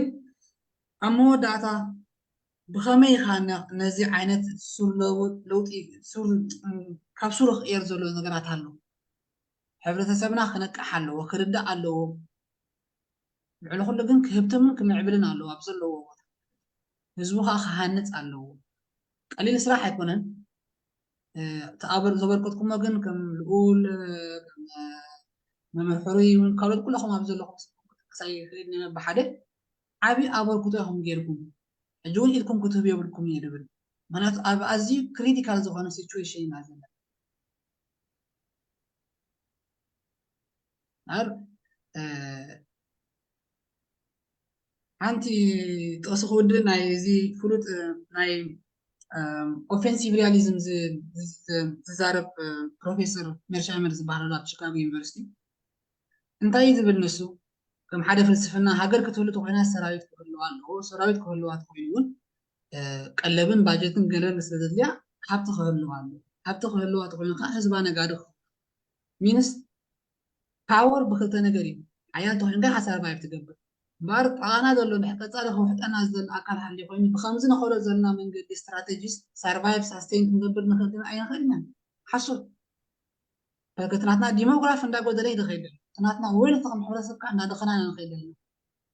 ኣብ መወዳእታ ብኸመይ ኢኻ ነዚ ዓይነት ሱር ለውጢ ካብ ሱሩ ክቅየር ዘሎ ነገራት ኣሎ። ሕብረተሰብና ክነቅሕ ኣለዎ፣ ክርዳእ ኣለዎ። ልዕሊ ኩሉ ግን ክህብትምን ክምዕብልን ኣለዎ ኣብ ዘለዎ ቦታ። ህዝቡ ከዓ ክሃንፅ ኣለዎ። ቀሊል ስራሕ ኣይኮነን። ተኣበር ዘበርከትኩሞ ግን ከም ልኡል መምህር ሕሩይ እውን ካልኦት ኩለኹም ኣብ ዘለኹም ክሳይ ክእል ብሓደ ዓብዪ ኣበርክቶ ኢኹም ጌርኩም። ሕጂ እውን ኢድኩም ክትህቡ የብልኩም እየ ድብል። ምክንያቱ ኣብ ኣዝዩ ክሪቲካል ዝኾነ ሲቹዌሽን ኢና ዘለና። ሓንቲ ጥቕሲ ክውድእ ናይ እዚ ፍሉጥ ናይ ኦፌንሲቭ ሪያሊዝም ዝዛረብ ፕሮፌሰር ሜርሻይመር ዝበሃል ኣብ ቺካጎ ዩኒቨርሲቲ እንታይ እዩ ዝብል ንሱ ከም ሓደ ፍልስፍና ሃገር ክትህሉ ተኮይና ሰራዊት ክህልዋ ኣለዎ። ሰራዊት ክህልዋ ተኮይኑ እውን ቀለብን ባጀትን ገለን ስለዘድልያ ሃብቲ ክህልዋ ኣለዎ። ሃብቲ ክህልዋ ተኮይኑ ከዓ ህዝባ ነጋዶ ሚንስ ፓወር ብክልተ ነገር እዩ። ሓያል ተኮይንካ ኢካ ሰርቫይቭ ትገብር። እምበኣር ጥቓና ዘሎ እንድሕር ቀጻሊ ከውሕጠና ዝደሊ ኣካል ሃልዩ ኮይኑ ብከምዚ ንኸዶ ዘለና መንገዲ ስትራተጂስ ሰርቫይቭ ሳስቴን ክንገብር ንኽእል ዲና ኣይንኽእል ኢና። ሓሶት። በቃ እቲ ናትና ዲሞግራፊ እንዳጎደለ እዩ ዝኸይድ ዘሎ። እቲ ናትና ዌልት ከም ሕብረተሰብ ከዓ እንዳደኸና ኢና ንኸይድ ዘለና።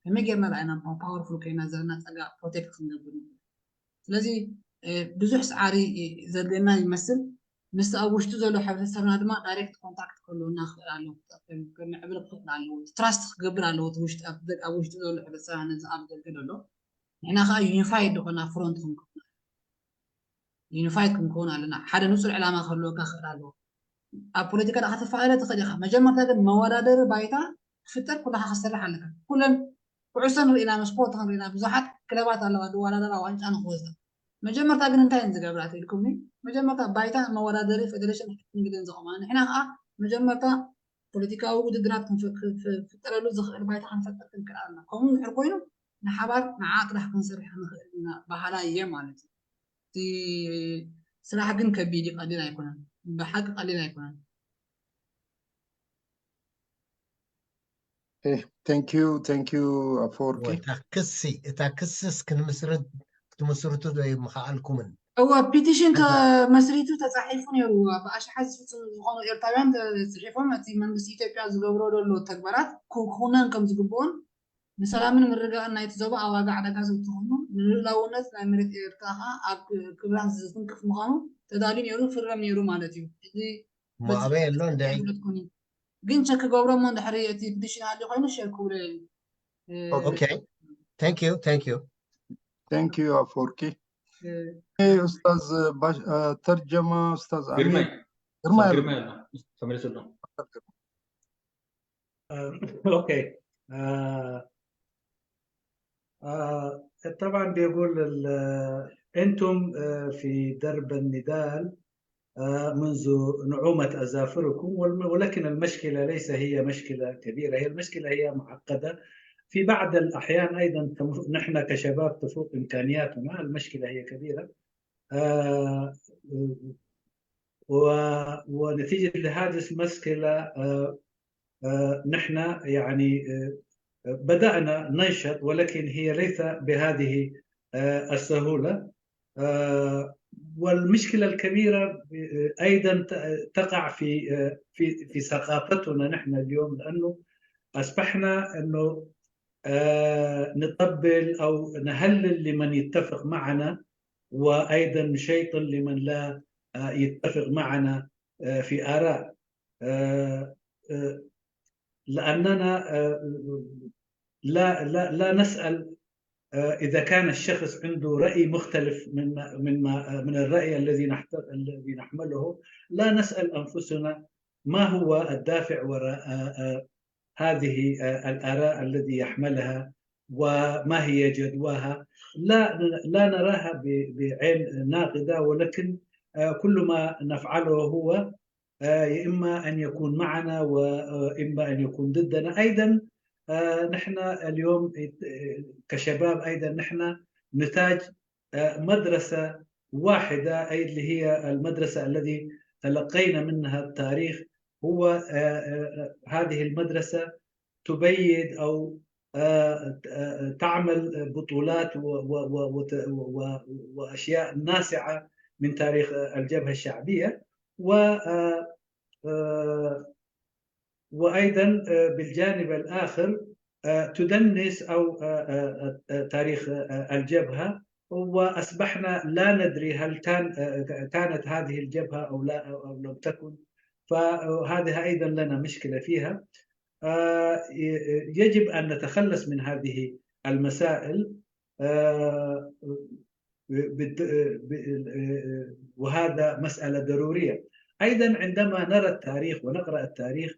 ከመይ ጌርና ደኣ ኢና ፓወርፉል ኮይና ዘለና ጸጋ ፕሮቴክት ክንገብር ንኽእል? ስለዚ ብዙሕ ፃዕሪ ዘድልየና ይመስል። ምስቲ ኣብ ውሽጡ ዘሎ ሕብረተሰብና ድማ ዳይሬክት ኮንታክት ክህልወና ክኽእል ኣለዎ፣ ክምዕብል ክኽእል ኣለዎ፣ ትራስት ክገብር ኣለዎ። እቲ ውሽጢ ኣብ ደግ ኣብ ውሽጡ ዘሎ ሕብረተሰብና ነዚ ኣብ ደገ ዘሎ ንሕና ከዓ ዩኒፋይድ ዝኾና ፍሮንት ክንከውን ዩኒፋይድ ክንከውን ኣለና። ሓደ ንፁር ዕላማ ክህልወካ ክኽእል ኣለዎ። ኣብ ፖለቲካ ደኣ ክትፈላለ ትኽእል ኢኻ። መጀመርታ ግን መወዳደሪ ባይታ ክፍጠር ኩላኻ ክትሰርሕ ኣለካ። ኩለን ኩዕሶ ንርኢና፣ ንስፖርት ክንርኢና፣ ብዙሓት ክለባት ኣለዋ ዝወዳደራ ዋንጫ ንክወስዳ። መጀመርታ ግን እንታይ እየን ዝገብራ ተልኩምኒ? መጀመርታ ባይታ መወዳደሪ ፌደሬሽን ሕክን ግድን ዘቑማ። ንሕና ከዓ መጀመርታ ፖለቲካዊ ውድድራት ክንፍጠረሉ ዝኽእል ባይታ ክንፈጥር ክንክእል ኣለና። ከምኡ እንድሕር ኮይኑ ንሓባር ንዓ ጥራሕ ክንሰርሕ ንኽእል ኢና በሃላይ እየ ማለት እዩ። እቲ ስራሕ ግን ከቢድ እዩ፣ ቀሊል ኣይኮነን። ብሓቂ ቀሊል ኣይኮነን። Thank you, thank you ኣፈወርቂ። እታ ክሲ እታ ክስስ ክንምስርት ክትምስርቱ ዶ ምኸኣልኩምን? እወ፣ ፒቲሽን ተመስሪቱ ተፃሒፉ ነይሩ። ብኣሽሓት ዝፍፅሙ ዝኾኑ ኤርትራውያን ተፅሒፎም እቲ መንግስቲ ኢትዮጵያ ዝገብሮ ዘሎ ተግባራት ክኩነን ከም ዝግብኦን ንሰላምን ምርግጋእን ናይቲ ዞባ ኣብ ዋጋ ዕዳጋ ዘእቱ ኮይኑ ንልኡላውነት ናይ መሬት ኤርትራ ከዓ ኣብ ክብራ ዝትንክፍ ምዃኑ ተዳልዩ ነይሩ፣ ፍረም ነይሩ ማለት እዩ። ሕዚ እሞ ኣበይ ኣሎ እንደ ይብለትኩኒ። ግን ቸክ ክገብሮ እሞ እንድሕሪ እቲ ፕቲሽን ሃልዩ ኮይኑ ሸር ክብሎ እየ። okay thank you thank you thank you ኣፈወርቂ። ኡስታዝ ተርጀማ ኡስታዝ ግርማይ ኣሚር ግርማይ ግርማይ ኣሎ ተመሊሱ ኣሎ። ኦኬ طبعا بيقول انتم في درب النضال منذ نعومة أظافركم، ولكن المشكلة ليس هي مشكلة كبيرة، هي المشكلة هي معقدة. في بعض الأحيان أيضا نحن كشباب تفوق إمكانياتنا، المشكلة هي كبيرة. ونتيجة لهذه المشكلة نحن يعني بدأنا ننشط، ولكن هي ليس بهذه السهولة. والمشكلة الكبيرة أيضا تقع في في في ثقافتنا نحن اليوم، لأنه أصبحنا أنه نطبل أو نهلل لمن يتفق معنا، وأيضا نشيطن لمن لا يتفق معنا في آراء، لأننا لا لا لا نسأل إذا كان الشخص عنده رأي مختلف من من ما من الرأي الذي الذي نحمله، لا نسأل أنفسنا ما هو الدافع وراء هذه الآراء الذي يحملها وما هي جدواها. لا لا نراها بعين ناقدة، ولكن كل ما نفعله هو يا إما أن يكون معنا وإما أن يكون ضدنا. أيضا نحن اليوم كشباب أيضا نحن نتاج مدرسة واحدة، أي اللي هي المدرسة الذي تلقينا منها التاريخ. هو هذه المدرسة تبيد أو تعمل بطولات وأشياء ناسعة من تاريخ الجبهة الشعبية. و وأيضا بالجانب الآخر تدنس أو تاريخ الجبهة، وأصبحنا لا ندري هل كان كانت هذه الجبهة أو لا أو لم تكن. فهذه أيضا لنا مشكلة فيها. يجب أن نتخلص من هذه المسائل، وهذا مسألة ضرورية. أيضا عندما نرى التاريخ ونقرأ التاريخ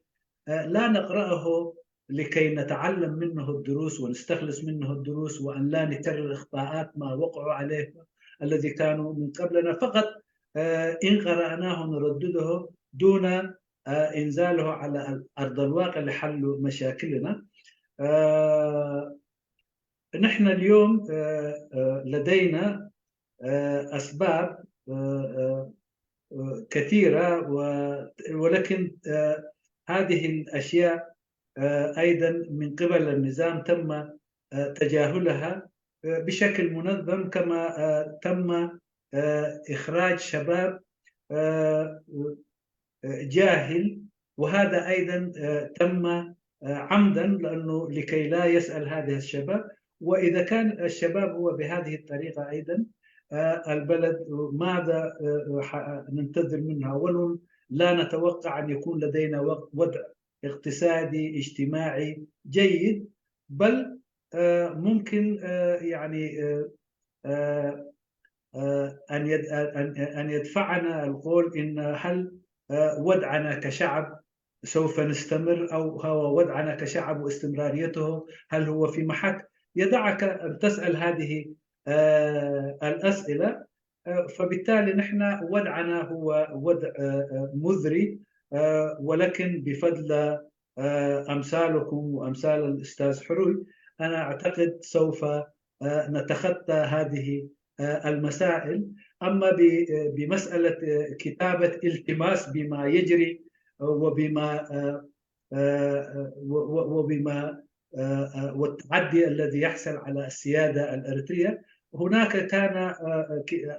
لا نقرأه لكي نتعلم منه الدروس ونستخلص منه الدروس، وأن لا نكرر أخطاءات ما وقعوا عليه الذي كانوا من قبلنا، فقط إن قرأناه نردده دون إنزاله على أرض الواقع لحل مشاكلنا. نحن اليوم لدينا أسباب كثيرة، ولكن هذه الأشياء أيضا من قبل النظام تم تجاهلها بشكل منظم، كما تم إخراج شباب جاهل، وهذا أيضا تم عمدا لأنه لكي لا يسأل هذه الشباب. وإذا كان الشباب هو بهذه الطريقة أيضا البلد ماذا ننتظر منها؟ ولو لا نتوقع أن يكون لدينا وضع اقتصادي اجتماعي جيد، بل ممكن يعني أن أن يدفعنا القول إن هل وضعنا كشعب سوف نستمر، أو هو وضعنا كشعب واستمراريته هل هو في محك؟ يدعك أن تسأل هذه الأسئلة. فبالتالي نحن وضعنا هو وضع مزري، ولكن بفضل أمثالكم وأمثال الأستاذ حروي، أنا أعتقد سوف نتخطى هذه المسائل. أما بمسألة كتابة التماس بما يجري وبما وبما والتعدي الذي يحصل على السيادة الأريترية، هناك كان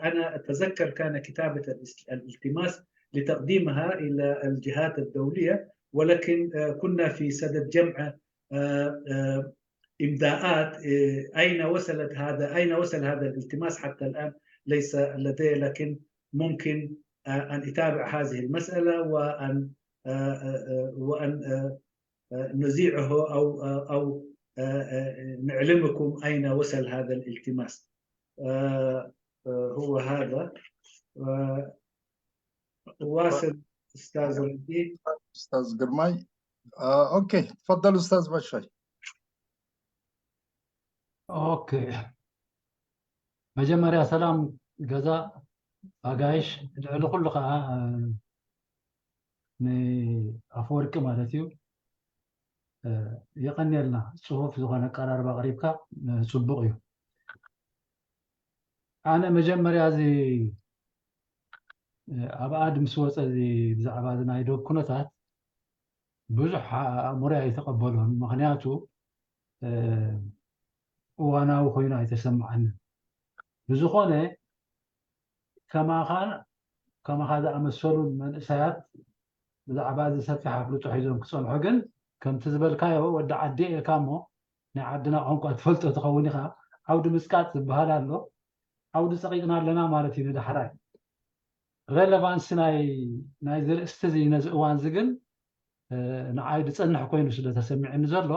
أنا أتذكر كان كتابة الالتماس لتقديمها إلى الجهات الدولية، ولكن كنا في صدد جمع إمضاءات. أين وصلت هذا أين وصل هذا الالتماس حتى الآن ليس لدي، لكن ممكن آه، أن أتابع هذه المسألة وأن، آه، آه، آه، وأن، آه، آه، نذيعه أو، آه، أو، آه، آه، نعلمكم أين وصل هذا الالتماس. آه، آه، هو هذا. آه، واصل أستاذ ردي. استاذ قرماي. آه، اوكي، تفضل استاذ بشوي. ኦኬ፣ መጀመርያ ሰላም ገዛ ኣጋይሽ፣ ልዕሊ ኩሉ ከዓ ንኣፈወርቂ ማለት እዩ። የቐንየልና፣ ፅፉፍ ዝኾነ ኣቀራርባ ኣቕሪብካ፣ ፅቡቕ እዩ። ኣነ መጀመርያ እዚ ኣብ ኣድ ምስ ወፀ፣ እዚ ብዛዕባ እዚ ናይ ዶብ ኩነታት ብዙሕ ኣእምሮይ ኣይተቐበሎን። ምኽንያቱ እዋናዊ ኮይኑ ኣይተሰምዓንን። ብዝኾነ ከማኻ፣ ከማኻ ዝኣመሰሉ መንእሰያት ብዛዕባ እዚ ሰፊሕ ኣፍልጦ ሒዞም ክጸንሑ ግን፣ ከምቲ ዝበልካዮ፣ ወዲ ዓዲ ኢልካ እሞ ናይ ዓድና ቋንቋ ትፈልጦ ትኸውን ኢኻ። ዓውዲ ምጽቃጥ ዝበሃል ኣሎ። ዓውዲ ጸቂጥና ኣለና ማለት እዩ ንዳሕራይ። ሬለቫንሲ ናይ ናይዚ ርእስቲ እዚ ነዚ እዋን እዚ ግን ንዓይ ዝጸንሕ ኮይኑ ስለ ተሰሚዕኒ ዘሎ፣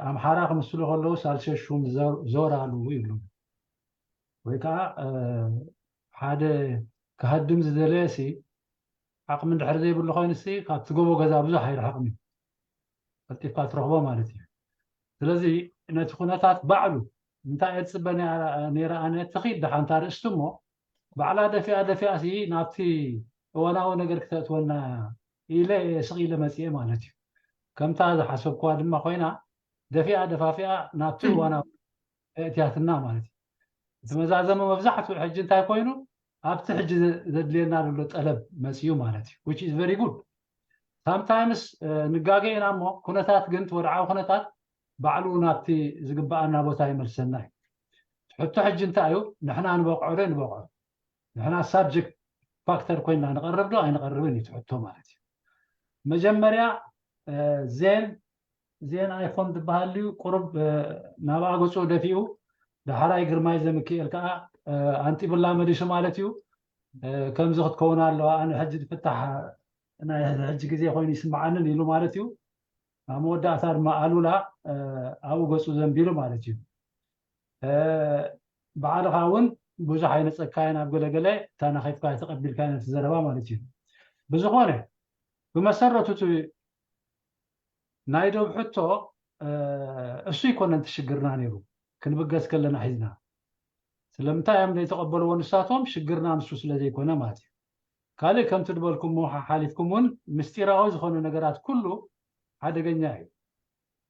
ኣምሓራ ክምስሉ ከለዉ ሳልሰ ሹም ዞር ኣሉ ይብሉ። ወይ ከዓ ሓደ ክሃድም ዝደለየ ሲ ዓቕሚ እንድሕር ዘይብሉ ኮይኑ ሲ ካብቲ ጎቦ ገዛ ብዙሕ ኣይርሕቕን እዩ፣ ቀልጢፍካ ትረኽቦ ማለት እዩ። ስለዚ ነቲ ኩነታት ባዕሉ እንታይ እየ ዝፅበ ነይረ ኣነ፣ ትኺድ ደሓንታ ርእስቲ እሞ ባዕላ ደፊኣ ደፊኣ ሲ ናብቲ እዋናዊ ነገር ክተእትወና ኢለ ስቕ ኢለ መፅኤ ማለት እዩ። ከምታ ዝሓሰብኩዋ ድማ ኮይና ደፊኣ ደፋፊኣ ናብቲ እዋናዊ እትያትና ማለት እዩ። እቲ መዛዘሚ መብዛሕትኡ ሕጂ እንታይ ኮይኑ ኣብቲ ሕጂ ዘድልየና ዘሎ ጠለብ መፅዩ ማለት እዩ። Which is very good። ሳምታይምስ ንጋገ ኢና እሞ ኩነታት ግን እቲ ወድዓዊ ኩነታት ባዕሉ ናብቲ ዝግበኣና ቦታ ይመልሰና እዩ። ሕቶ ሕጂ እንታይ እዩ? ንሕና ንበቕዖ ዶ ንበቕዖ? ንሕና ሳብጀክት ፋክተር ኮይና ንቐርብ ዶ ኣይንቐርብን እዩ እቲ ሕቶ ማለት እዩ። መጀመርያ ዜን ዜን ኣይፎን ዝበሃል እዩ፣ ቁሩብ ናብኣ ገፁ ደፊኡ፣ ዳሕራይ ግርማይ ዘምክኤል ከዓ ኣንጢብላ መሊሱ ማለት እዩ። ከምዚ ክትከውን ኣለዋ፣ ኣነ ሕጂ ዝፍታሕ ናይ ሕጂ ግዜ ኮይኑ ይስምዓንን ኢሉ ማለት እዩ። ኣብ መወዳእታ ድማ ኣሉላ ኣብኡ ገፁ ዘንቢሉ ማለት እዩ። ባዕልኻ እውን ብዙሕ ኣይነፀካየን ኣብ ገለገለ እታ ናኺፍካ ተቐቢልካዮ ነቲ ዘረባ ማለት እዩ። ብዝኾነ ብመሰረቱ እቲ ናይ ዶብ ሕቶ እሱ ኣይኮነን እቲ ሽግርና ነይሩ። ክንብገስ ከለና ሒዝና ስለምንታይ እዮም ዘይተቐበልዎ ንሳቶም? ሽግርና ንሱ ስለ ዘይኮነ ማለት እዩ። ካልእ ከምቲ ዝበልኩሞ ሓሓሊፍኩም እውን ምስጢራዊ ዝኾነ ነገራት ኩሉ ሓደገኛ እዩ።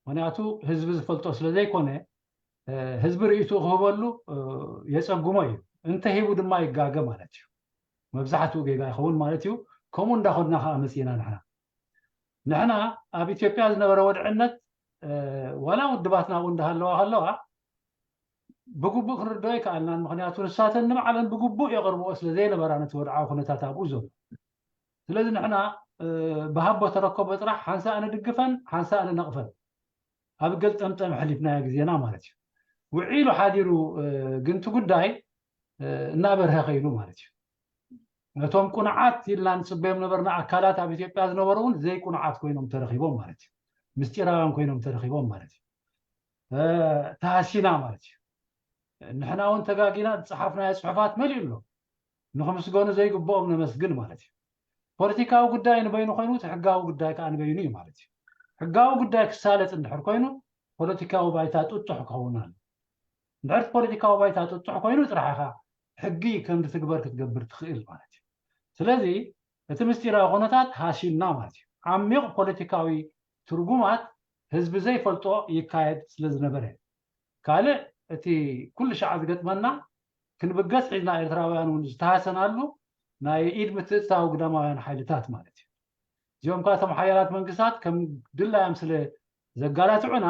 ምክንያቱ ህዝቢ ዝፈልጦ ስለ ዘይኮነ ህዝቢ ርእይትኡ ክህበሉ የፀግሞ እዩ። እንተሂቡ ድማ ይጋገ ማለት እዩ። መብዛሕትኡ ጌጋ ይኸውን ማለት እዩ። ከምኡ እንዳኾንና ከዓ መፂእና ንሕና ንሕና ኣብ ኢትዮጵያ ዝነበረ ወድዕነት ዋላ ውድባትና እውን እንዳሃለዋ ከለዋ ብግቡእ ክንርድኦ ይከኣልናን። ምክንያቱ ንሳተን ንባዕለን ብግቡእ የቕርብኦ ስለ ዘይነበራ ነቲ ወድዓዊ ኩነታት ኣብኡ ዘሎ። ስለዚ ንሕና ብሃቦ ተረከቦ ጥራሕ ሓንሳእ ንድግፈን ሓንሳእ ንነቕፈን ኣብ ገልጠምጠም ኣሕሊፍናዮ ግዜና ማለት እዩ። ውዒሉ ሓዲሩ ግን እቲ ጉዳይ እናበርሀ ከይዱ ማለት እዩ። ነቶም ቁኑዓት ኢልና ንፅበዮም ነበርና ኣካላት ኣብ ኢትዮጵያ ዝነበሩ እውን ዘይቁኑዓት ኮይኖም ተረኺቦም ማለት እዩ። ምስጢራውያን ኮይኖም ተረኺቦም ማለት እዩ። ተሃሲና ማለት እዩ። ንሕና እውን ተጋጊና ዝፀሓፍናዮ ፅሑፋት መሊኡ ኣሎ። ንክምስገኑ ዘይግብኦም ነመስግን ማለት እዩ። ፖለቲካዊ ጉዳይ ንበይኑ ኮይኑ እቲ ሕጋዊ ጉዳይ ከዓ ንበይኑ እዩ ማለት እዩ። ሕጋዊ ጉዳይ ክሳለጥ እንድሕር ኮይኑ ፖለቲካዊ ባይታ ጥጡሕ ክኸውን ኣሎ። እንድሕር እቲ ፖለቲካዊ ባይታ ጥጡሕ ኮይኑ ጥራሕ ኢኻ ሕጊ ከም ዝትግበር ክትገብር ትኽእል ማለት እዩ። ስለዚ እቲ ምስጢራዊ ኩነታት ሃሲና ማለት እዩ። ዓሚቕ ፖለቲካዊ ትርጉማት ህዝቢ ዘይፈልጦ ይካየድ ስለ ዝነበረ ካልእ እቲ ኩሉ ሻዕ ዝገጥመና ክንብገስ ሒዝና ኤርትራውያን እውን ዝተሃሰናሉ ናይ ኢድ ምትእትታው ግዳማውያን ሓይልታት ማለት እዩ። እዚኦም ከዓ እቶም ሓያላት መንግስታት ከም ድላዮም ስለ ዘጋላትዑና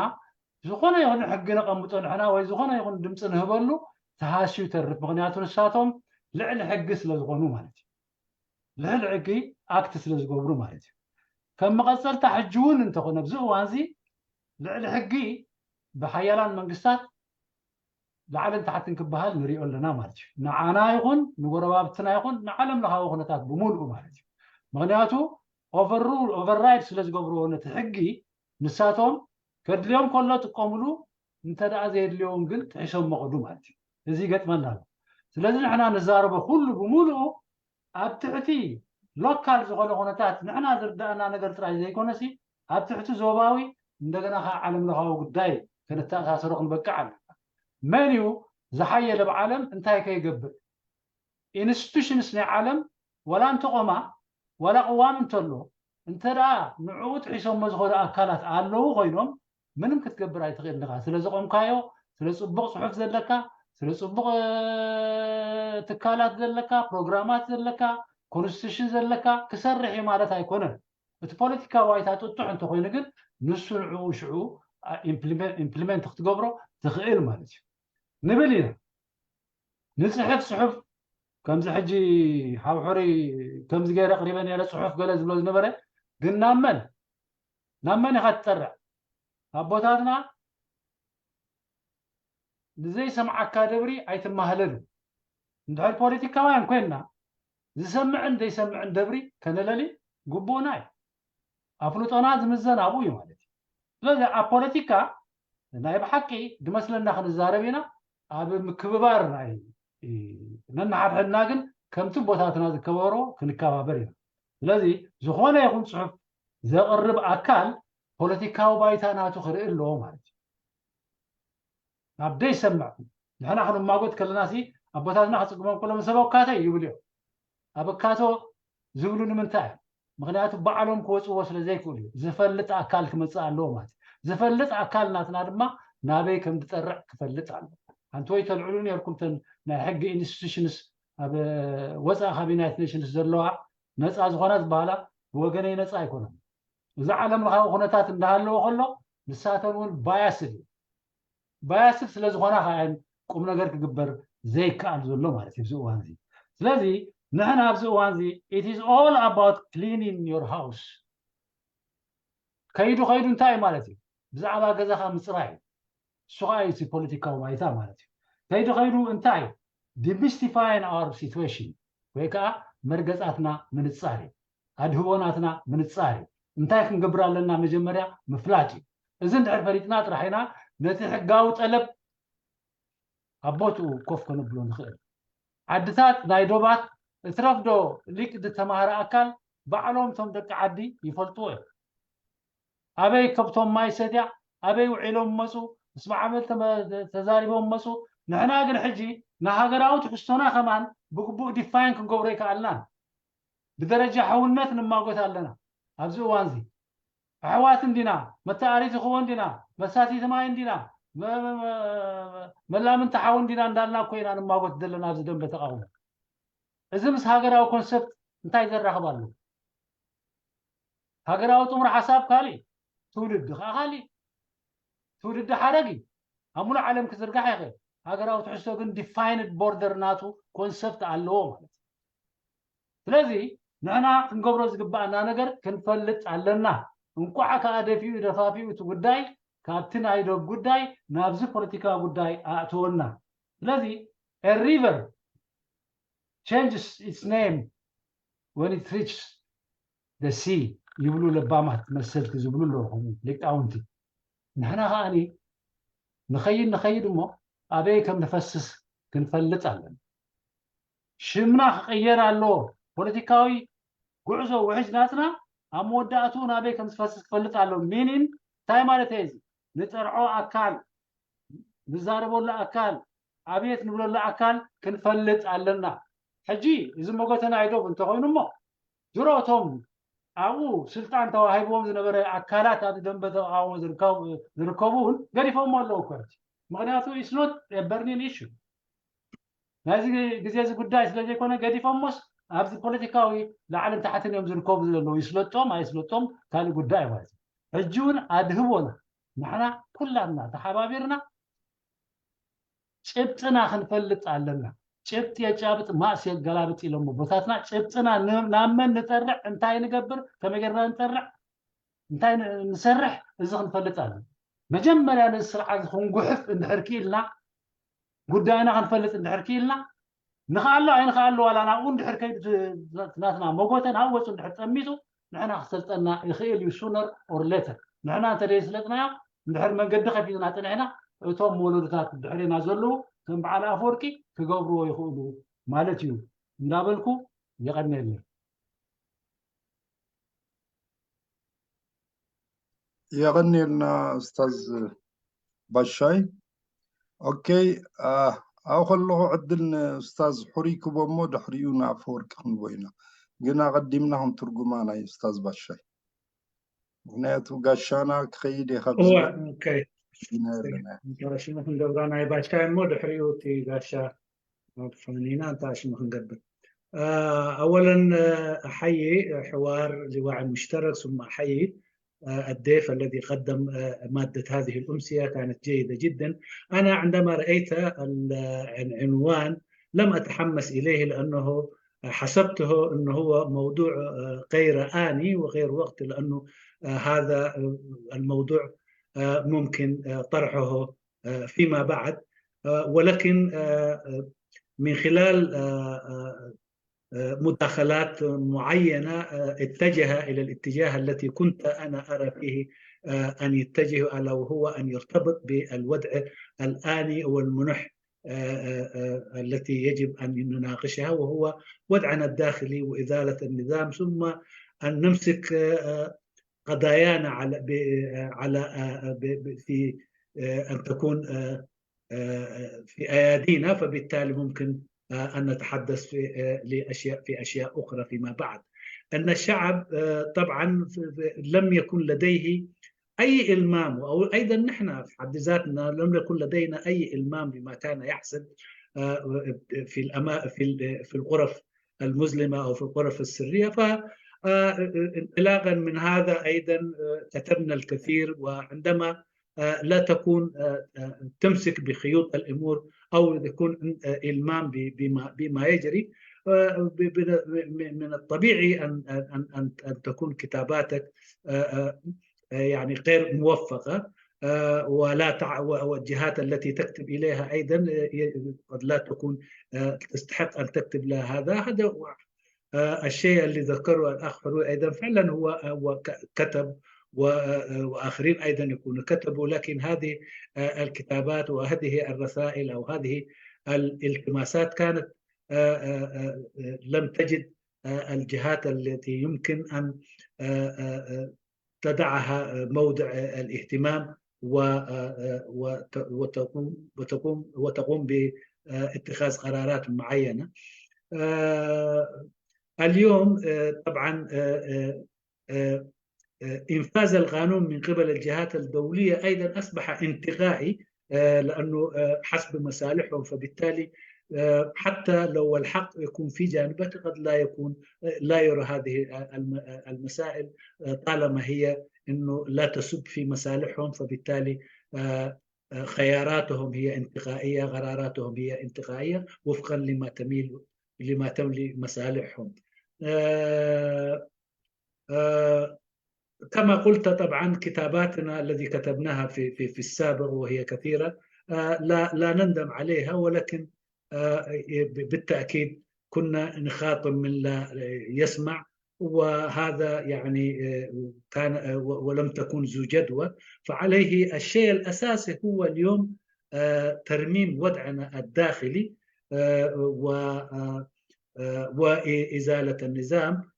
ዝኾነ ይኹን ሕጊ ነቐምጦ ንሕና ወይ ዝኾነ ይኹን ድምፂ ንህበሉ ተሃስዩ ይተርፍ። ምክንያቱ ንሳቶም ልዕሊ ሕጊ ስለ ዝኾኑ ማለት እዩ። ልዕሊ ሕጊ ኣክት ስለ ዝገብሩ ማለት እዩ። ከም መቐፀልታ ሕጂ እውን እንተኾነ ኣብዚ እዋን እዚ ልዕሊ ሕጊ ብሓያላን መንግስታት ላዕልን ታሕትን ክበሃል ንሪኦ ኣለና ማለት እዩ። ንዓና ይኹን ንጎረባብትና ይኹን ንዓለም ለኻዊ ኩነታት ብምሉኡ ማለት እዩ። ምክንያቱ ኦቨርራይድ ስለ ዝገብርዎ ነቲ ሕጊ ንሳቶም ከድልዮም ከሎ ጥቀምሉ፣ እንተ ደኣ ዘየድልዮም ግን ጥሒሶም መቐዱ ማለት እዩ። እዚ ይገጥመና ኣሎ። ስለዚ ንሕና ንዛረቦ ኩሉ ብምሉኡ ኣብ ትሕቲ ሎካል ዝኾነ ኩነታት ንሕና ዝርዳእና ነገር ጥራይ ዘይኮነሲ ኣብ ትሕቲ ዞባዊ እንደገና ከዓ ዓለም ለኻዊ ጉዳይ ከነተኣሳሰሮ ክንበቅዕ ኣለና። መን እዩ ዝሓየለ ኣብ ዓለም እንታይ ከይገብር? ኢንስቲቱሽንስ ናይ ዓለም ዋላ እንተቆማ ዋላ ቅዋም እንተሎ እንተ ደኣ ንዕኡ ጥሒሶሞ ዝኾነ ኣካላት ኣለዉ ኮይኖም ምንም ክትገብር ኣይትኽእል ኢኻ። ስለ ዘቆምካዮ፣ ስለ ጽቡቕ ጽሑፍ ዘለካ፣ ስለ ጽቡቕ ትካላት ዘለካ፣ ፕሮግራማት ዘለካ፣ ኮንስቲቱሽን ዘለካ ክሰርሕ እዩ ማለት ኣይኮነን። እቲ ፖለቲካ ዋይታ ጥጡሕ እንተኮይኑ ግን ንሱ ንዕኡ ሽዑ ኢምፕሊመንት ክትገብሮ ትኽእል ማለት እዩ። ንብል ኢና ንፅሕፍ ፅሑፍ ከምዚ ሕጂ ሓውሕሪ ከምዚ ገይረ ኣቕሪበ ነረ ፅሑፍ ገለ ዝብሎ ዝነበረ ግን ናብ መን ናብ መን ኢኻ ትፀርዕ? ኣቦታትና ንዘይሰምዓካ ደብሪ ኣይትማህለሉ። እንድሕር ፖለቲካውያን ኮይንና ዝሰምዕን ዘይሰምዕን ደብሪ ከነለሊ ግቡእና እዩ። ኣፍልጦና ዝምዘን ኣብኡ እዩ ማለት እዩ። ስለዚ ኣብ ፖለቲካ ናይ ብሓቂ ዝመስለና ክንዛረብ ኢና። ኣብ ምክብባር ናይ ነንሓድሕድና ግን ከምቲ ቦታትና ዝከበሮ ክንከባበር ኢና። ስለዚ ዝኾነ ይኹን ፅሑፍ ዘቕርብ ኣካል ፖለቲካዊ ባይታ ናቱ ክርኢ ኣለዎ ማለት እዩ። ኣብ ደይሰምዕ ንሕና ክንማጎት ከለና ሲ ኣቦታትና ክፅግሞም ከሎ ምስ ኣበካቶ ይብል እዮም። ኣበካቶ ዝብሉ ንምንታይ እዮም? ምክንያቱ ባዕሎም ክወፅዎ ስለ ዘይክእሉ እዩ። ዝፈልጥ ኣካል ክመፅእ ኣለዎ ማለት እዩ። ዝፈልጥ ኣካል ናትና ድማ ናበይ ከም ዝጠርዕ ክፈልጥ ኣለዎ። ሓንቲ ወይ ተልዕሉ ነርኩም ተን ናይ ሕጊ ኢንስቲቱሽንስ ኣብ ወፃኢ ካብ ዩናይትድ ኔሽንስ ዘለዋ ነፃ ዝኾና ዝበሃላ ብወገነይ ነፃ ኣይኮነን። እዚ ዓለም ለኻዊ ኩነታት እንዳሃለዎ ከሎ ንሳተን እውን ባያስድ እዩ። ባያስድ ስለ ዝኾና ከኣን ቁም ነገር ክግበር ዘይከኣል ዘሎ ማለት እዩ ኣብዚ እዋን እዚ። ስለዚ ንሕና ኣብዚ እዋን እዚ it is all about cleaning your house። ከይዱ ከይዱ እንታይ እዩ ማለት እዩ? ብዛዕባ ገዛኻ ምፅራይ እዩ። እሱ ከዓ እዩ እቲ ፖለቲካዊ ባይታ ማለት እዩ። ከይዱ ከይዱ እንታይ እዩ? Demystifying our situation ወይ ከዓ መርገፃትና ምንፃር እዩ። ኣድህቦናትና ምንፃር እዩ። እንታይ ክንገብር ኣለና? መጀመርያ ምፍላጥ እዩ። እዚ እንድሕር ፈሊጥና ጥራሕ ኢና ነቲ ሕጋዊ ጠለብ ኣብ ቦትኡ ኮፍ ከነብሎ ንኽእል። ዓድታት ናይ ዶባት እትረፍዶ ሊቅ ዝተማሃረ ኣካል ባዕሎም እቶም ደቂ ዓዲ ይፈልጥዎ እዮም። ኣበይ ከብቶም ማይ ሰትያ፣ ኣበይ ውዒሎም መፁ፣ ምስ ማዕበል ተዛሪቦም መፁ። ንሕና ግን ሕጂ ንሃገራዊ ትሕዝቶና ከማን ብግቡእ ዲፋይን ክንገብሮ ይከኣልናን። ብደረጃ ሕውነት ንማጎት ኣለና። ኣብዚ እዋን እዚ ኣሕዋት እንዲና፣ መተኣሪቲ ክወ እንዲና፣ መሳቲቲ ማይ እንዲና፣ መላምንቲ ሓው እንዲና እንዳልና እኮ ኢና ንማጎት ዘለና ኣብዚ ደንበ ተቃውሞ። እዚ ምስ ሃገራዊ ኮንሰፕት እንታይ ዘራኽብ ኣሎ? ሃገራዊ ጥሙር ሓሳብ ካሊእ፣ ትውልዲ ከዓ ካሊእ። ትውልዲ ሓረግ እዩ። ኣብ ሙሉእ ዓለም ክዝርጋሕ ይኽእል። ሃገራዊ ትሕዝቶ ግን ዲፋይንድ ቦርደር ናቱ ኮንሰፕት ኣለዎ ማለት እዩ። ስለዚ ንሕና ክንገብሮ ዝግባኣና ነገር ክንፈልጥ ኣለና። እንቋዕ ከዓ ደፊኡ ደፋፊኡ እቲ ጉዳይ ካብቲ ናይ ዶብ ጉዳይ ናብዚ ፖለቲካዊ ጉዳይ ኣእተወና። ስለዚ a river changes its name when it reaches the sea ይብሉ ለባማት መሰልቲ ዝብሉ ኣለዉ ከምኡ ሊቃውንቲ። ንሕና ከዓኒ ንኸይድ ንኸይድ እሞ ኣበይ ከም ንፈስስ ክንፈልጥ ኣለና። ሽምና ክቕየር ኣለዎ። ፖለቲካዊ ጉዕዞ ውሕጅ ናትና ኣብ መወዳእትኡ ናበይ ከም ዝፈስስ ክፈልጥ ኣለዎ። ሚኒን እንታይ ማለት እዩ? እዚ ንፀርዖ ኣካል ንዛረበሉ ኣካል ኣብየት ንብለሉ ኣካል ክንፈልጥ ኣለና። ሕጂ እዚ መጎተ ናይ ዶብ እንተኾይኑ እሞ ድሮ እቶም ኣብኡ ስልጣን ተዋሂብዎም ዝነበረ ኣካላት ኣብዚ ደንበ ተቃውሞ ዝርከቡ እውን ገዲፎሞ ኣለዉ እኮ። ምክንያቱ it's not a burning issue ናይዚ ግዜ እዚ ጉዳይ ስለ ዘይኮነ ገዲፎሞስ ኣብዚ ፖለቲካዊ ላዕልን ታሕትን እዮም ዝርከቡ ዘለዉ። ይስለጦም ኣይስለጦም ካልእ ጉዳይ ማለት እዩ። ሕጂ እውን ኣድህቦና ንሕና ኩላትና ተሓባቢርና ጭብጥና ክንፈልጥ ኣለና። ጭብጥ የጫብጥ ማእስ የገላብጥ ኢሎም ኣቦታትና። ጭብጥና ናብ መን ንጠርዕ፣ እንታይ ንገብር፣ ከመይ ጌርና ንጠርዕ፣ እንታይ ንሰርሕ፣ እዚ ክንፈልጥ ኣለና። መጀመርያ ነዚ ስርዓት ክንጉሕፍ እንድሕር ክኢልና ጉዳይና ክንፈልጥ እንድሕር ክኢልና፣ ንኽኣሎ ኣይንኽኣሎ ዋላ ናብኡ እንድሕር ከይዱ እቲ ናትና መጎተ ናብኡ ወፁ እንድሕር ጠሚቱ ንሕና ክሰልጠና ይኽእል እዩ፣ sooner or later። ንሕና እንተዘይስለጥናዮ እንድሕር መንገዲ ከፊትና ፅንሕና እቶም ወለዶታት ድሕሬና ዘለዉ ከም በዓል ኣፈወርቂ ክገብርዎ ይኽእሉ ማለት እዩ እንዳበልኩ የቐንየለይ። የቐንየልና ኡስታዝ ባሻይ። ኦኬ፣ ኣብ ከለኹ ዕድል ንኡስታዝ ሕሩይ ክቦ እሞ ድሕሪኡ ንኣፈወርቂ ክንቦ ኢና። ግን ኣቐዲምና ክንትርጉማ ናይ ኡስታዝ ባሻይ፣ ምክንያቱ ጋሻና ክኸይድ እየ ካብ እወ ዝብል ኦኬ ኢና ዘለና። ሽሙ ክንገብራ ናይ ባሻይ እሞ ድሕሪኡ እቲ ጋሻ መድፈኒና እንታይ ሽሙ ክንገብር። أولا أحيي حوار لواعي مشترك، ثم أحيي الضيف الذي قدم مادة هذه الأمسية، كانت جيدة جدا. أنا عندما رأيت العنوان لم أتحمس إليه، لأنه حسبته أنه هو موضوع غير آني وغير وقت، لأنه هذا الموضوع ممكن طرحه فيما بعد، ولكن من خلال مداخلات معينة اتجه إلى الاتجاه التي كنت أنا أرى فيه أن يتجه، ألا وهو أن يرتبط بالوضع الآني والمنح التي يجب أن نناقشها، وهو وضعنا الداخلي وإزالة النظام، ثم أن نمسك قضايانا على على في أن تكون في أيادينا، فبالتالي ممكن أن نتحدث في لأشياء في أشياء أخرى فيما بعد. أن الشعب طبعا لم يكن لديه أي إلمام، أو أيضا نحن في حد ذاتنا لم يكن لدينا أي إلمام بما كان يحصل في الأما في في الغرف المظلمة أو في الغرف السرية. فانطلاقا من هذا أيضا كتبنا الكثير، وعندما لا تكون تمسك بخيوط الأمور أو يكون إلمام بما بما يجري، من الطبيعي أن أن أن أن تكون كتاباتك يعني غير موفقة، ولا تع... والجهات التي تكتب إليها أيضا قد لا تكون تستحق أن تكتب لها هذا. هذا الشيء اللي ذكره الأخ حروي أيضا، فعلا هو هو كتب وآخرين أيضا يكونوا كتبوا، لكن هذه الكتابات وهذه الرسائل أو هذه الالتماسات كانت لم تجد الجهات التي يمكن أن تضعها موضع الاهتمام وتقوم وتقوم وتقوم باتخاذ قرارات معينه. اليوم طبعا إنفاذ القانون من قبل الجهات الدولية أيضا أصبح انتقائي، لأنه حسب مصالحهم، فبالتالي حتى لو الحق يكون في جانبك قد لا يكون، لا يرى هذه المسائل طالما هي أنه لا تصب في مصالحهم، فبالتالي خياراتهم هي انتقائية، قراراتهم هي انتقائية وفقا لما تميل لما تملي مصالحهم. كما قلت طبعا كتاباتنا الذي كتبناها في في في السابق وهي كثيرة، لا لا نندم عليها، ولكن بالتأكيد كنا نخاطب من لا يسمع، وهذا يعني كان ولم تكن ذو جدوى. فعليه الشيء الأساسي هو اليوم ترميم وضعنا الداخلي و وإزالة النظام.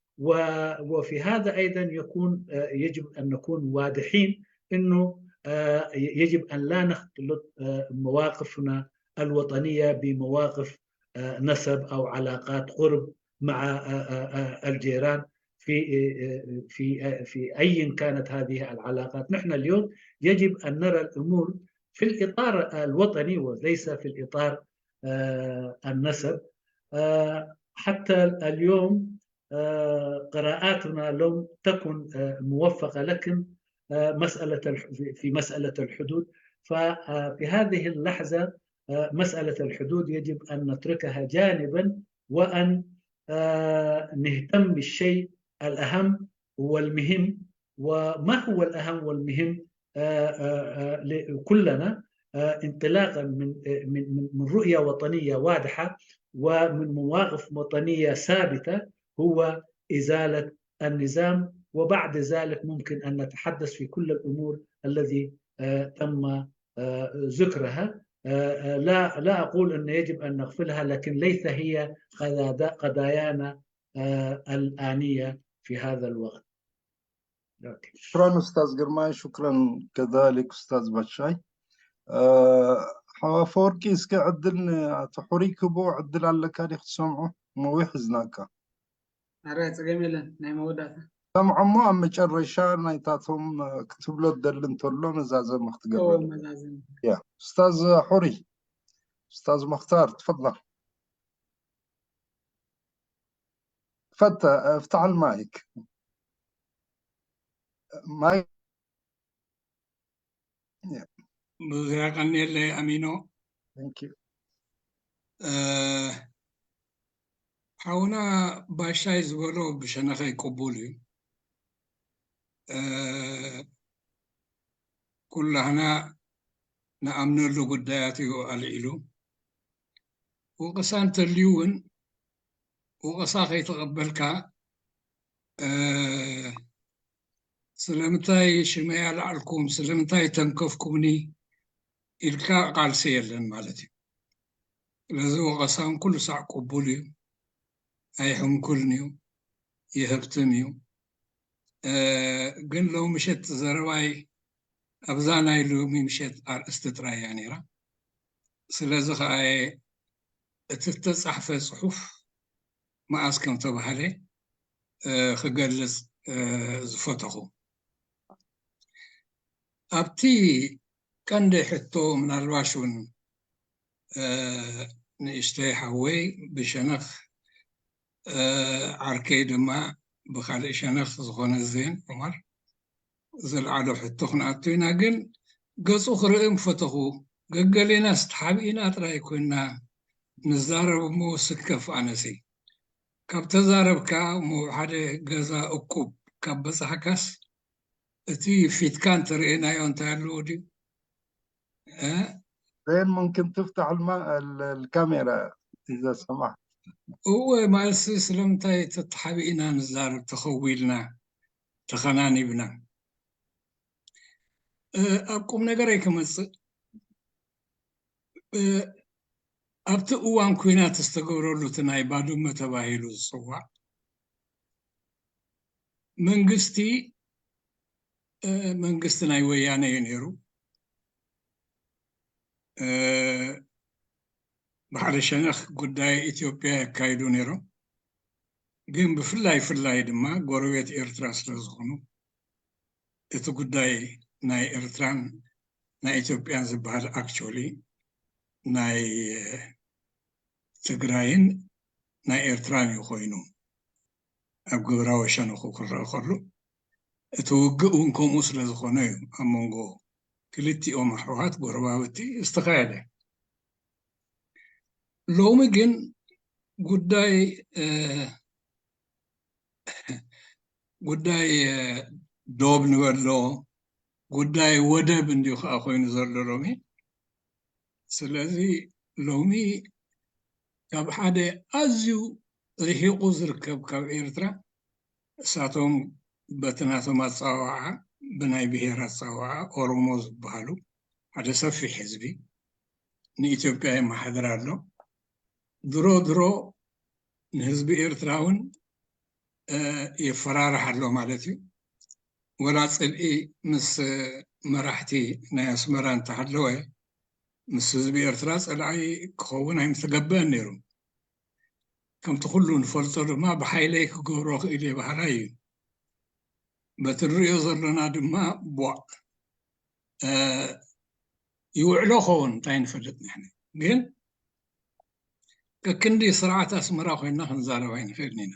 وفي هذا أيضا يكون يجب أن نكون واضحين أنه يجب أن لا نختلط مواقفنا الوطنية بمواقف نسب أو علاقات قرب مع الجيران في في في أي كانت هذه العلاقات. نحن اليوم يجب أن نرى الأمور في الإطار الوطني وليس في الإطار النسب. حتى اليوم قراءاتنا لم تكن موفقة، لكن مسألة في مسألة الحدود، ففي هذه اللحظة مسألة الحدود يجب أن نتركها جانبا وأن نهتم بالشيء الأهم والمهم. وما هو الأهم والمهم لكلنا؟ آه، انطلاقا من، آه، من، من، من رؤية وطنية واضحة ومن مواقف وطنية ثابتة، هو إزالة النظام، وبعد ذلك ممكن أن نتحدث في كل الأمور الذي، آه، تم، آه، ذكرها. آه، آه، لا، لا أقول أن يجب أن نغفلها، لكن ليس هي قضايا-، قضايانا، آه، الآنية في هذا الوقت. شكرا أستاذ جرماي، شكرا كذلك أستاذ بشاي. أه، حوا فوركي اسكي عدل، تحريك بو عدل على كاريخ سمعه موي حزناكا. ኣረ ጸገም የለን ናይ መወዳእታ። سمعه مو أم مجرشا نايتاتهم، أه، كتب له الدل انتو له مزازة مختقبل. መዛዘም يا أستاذ حوري، أستاذ مختار، تفضل. فتح، افتح المايك. مايك. ብዙሕ ቀኒየለይ ኣሚኖ። Thank you. ሓውና ባሻይ ዝበሎ ብሸነኸይ ቅቡል እዩ። ኩላህና ንኣምነሉ ጉዳያት እዩ ኣልዒሉ። ወቐሳ እንተልዩ እውን ወቐሳ ከይተቐበልካ ስለምንታይ ሽመይ ኣልዓልኩም፣ ስለምንታይ ተንከፍኩምኒ ኢልካ ቃልሲ የለን ማለት እዩ። ስለዚ ወቐሳ እውን ኩሉ ሳዕ ቅቡል እዩ፣ ኣይሕንኩልን እዩ፣ ይህብትም እዩ። ግን ሎሚ ምሸት ዘረባይ ኣብዛ ናይ ሎሚ ምሸት ኣርእስቲ ጥራይ እያ ነይራ። ስለዚ ከኣ እቲ እተጻሕፈ ጽሑፍ መኣስ ከም ተባህለ ክገልጽ ዝፈተኹ። ኣብቲ ቀንዲ ሕቶ ምናልባሽ እውን ንእሽተይ ሓወይ ብሸነኽ ዓርከይ ድማ ብኻልእ ሸነኽ ዝኾነ ዜን ዑማር ዘልዓሎ ሕቶ ክንኣቱ ኢና። ግን ገጹ ክርኢ ምፈተኹ። ገገሌናስ ተሓቢእና ጥራይ ኮይና ንዛረብ እሞ ስከፍ ኣነሲ። ካብ ተዛረብካ እሞ ሓደ ገዛ እኩብ ካብ በጻሕካስ እቲ ፊትካ እንተርእየናዮ እንታይ ኣለዎ ድዩ? زين ممكن تفتح الم... الكاميرا إذا سمحت. እወ ማእሲ ስለምንታይ ተተሓቢእና ንዛረብ ተኸዊልና ተኸናኒብና ኣብ ቁም ነገረይ ክመፅእ ኣብቲ እዋን ኩናት ዝተገብረሉ እቲ ናይ ባድመ ተባሂሉ ዝፅዋዕ መንግስቲ መንግስቲ ናይ ወያነ እዩ ነይሩ። ብሓደ ሸነኽ ጉዳይ ኢትዮጵያ የካይዱ ነይሮም። ግን ብፍላይ ፍላይ ድማ ጎረቤት ኤርትራ ስለ ዝኾኑ እቲ ጉዳይ ናይ ኤርትራን ናይ ኢትዮጵያን ዝበሃል actually ናይ ትግራይን ናይ ኤርትራን እዩ ኮይኑ ኣብ ግብራዊ ሸነኹ ክረአ ከሎ እቲ ውግእ እውን ከምኡ ስለ ዝኾነ እዩ ኣብ መንጎ ክልቲኦም ኣሕዋት ጎረባብቲ ዝተኻየደ። ሎሚ ግን ጉዳይ ጉዳይ ዶብ ንበሎ ጉዳይ ወደብ እንዲዩ ከዓ ኮይኑ ዘሎ ሎሚ። ስለዚ ሎሚ ካብ ሓደ ኣዝዩ ርሒቑ ዝርከብ ካብ ኤርትራ እሳቶም በቲ ናቶም ኣፀዋውዓ ብናይ ብሄር ኣፀዋውዓ ኦሮሞ ዝበሃሉ ሓደ ሰፊሕ ህዝቢ ንኢትዮጵያ የመሓድር ኣሎ። ድሮ ድሮ ንህዝቢ ኤርትራ እውን የፈራርሕ ኣሎ ማለት እዩ። ወላ ፅልኢ ምስ መራሕቲ ናይ ኣስመራ እንተሃለወ ምስ ህዝቢ ኤርትራ ፀላኢ ክኸውን ኣይምተገበአን ነይሩ። ከምቲ ኩሉ ንፈልጦ ድማ ብሓይለይ ክገብሮ ክእል እየ በሃላይ እዩ። በቲ ንሪኦ ዘለና ድማ ቧእ ይውዕሎ ኸውን እንታይ ንፈልጥ ንሕና። ግን ከክንዲ ስርዓት ኣስመራ ኮይና ክንዛረብ ኣይንኽእልን ኢና።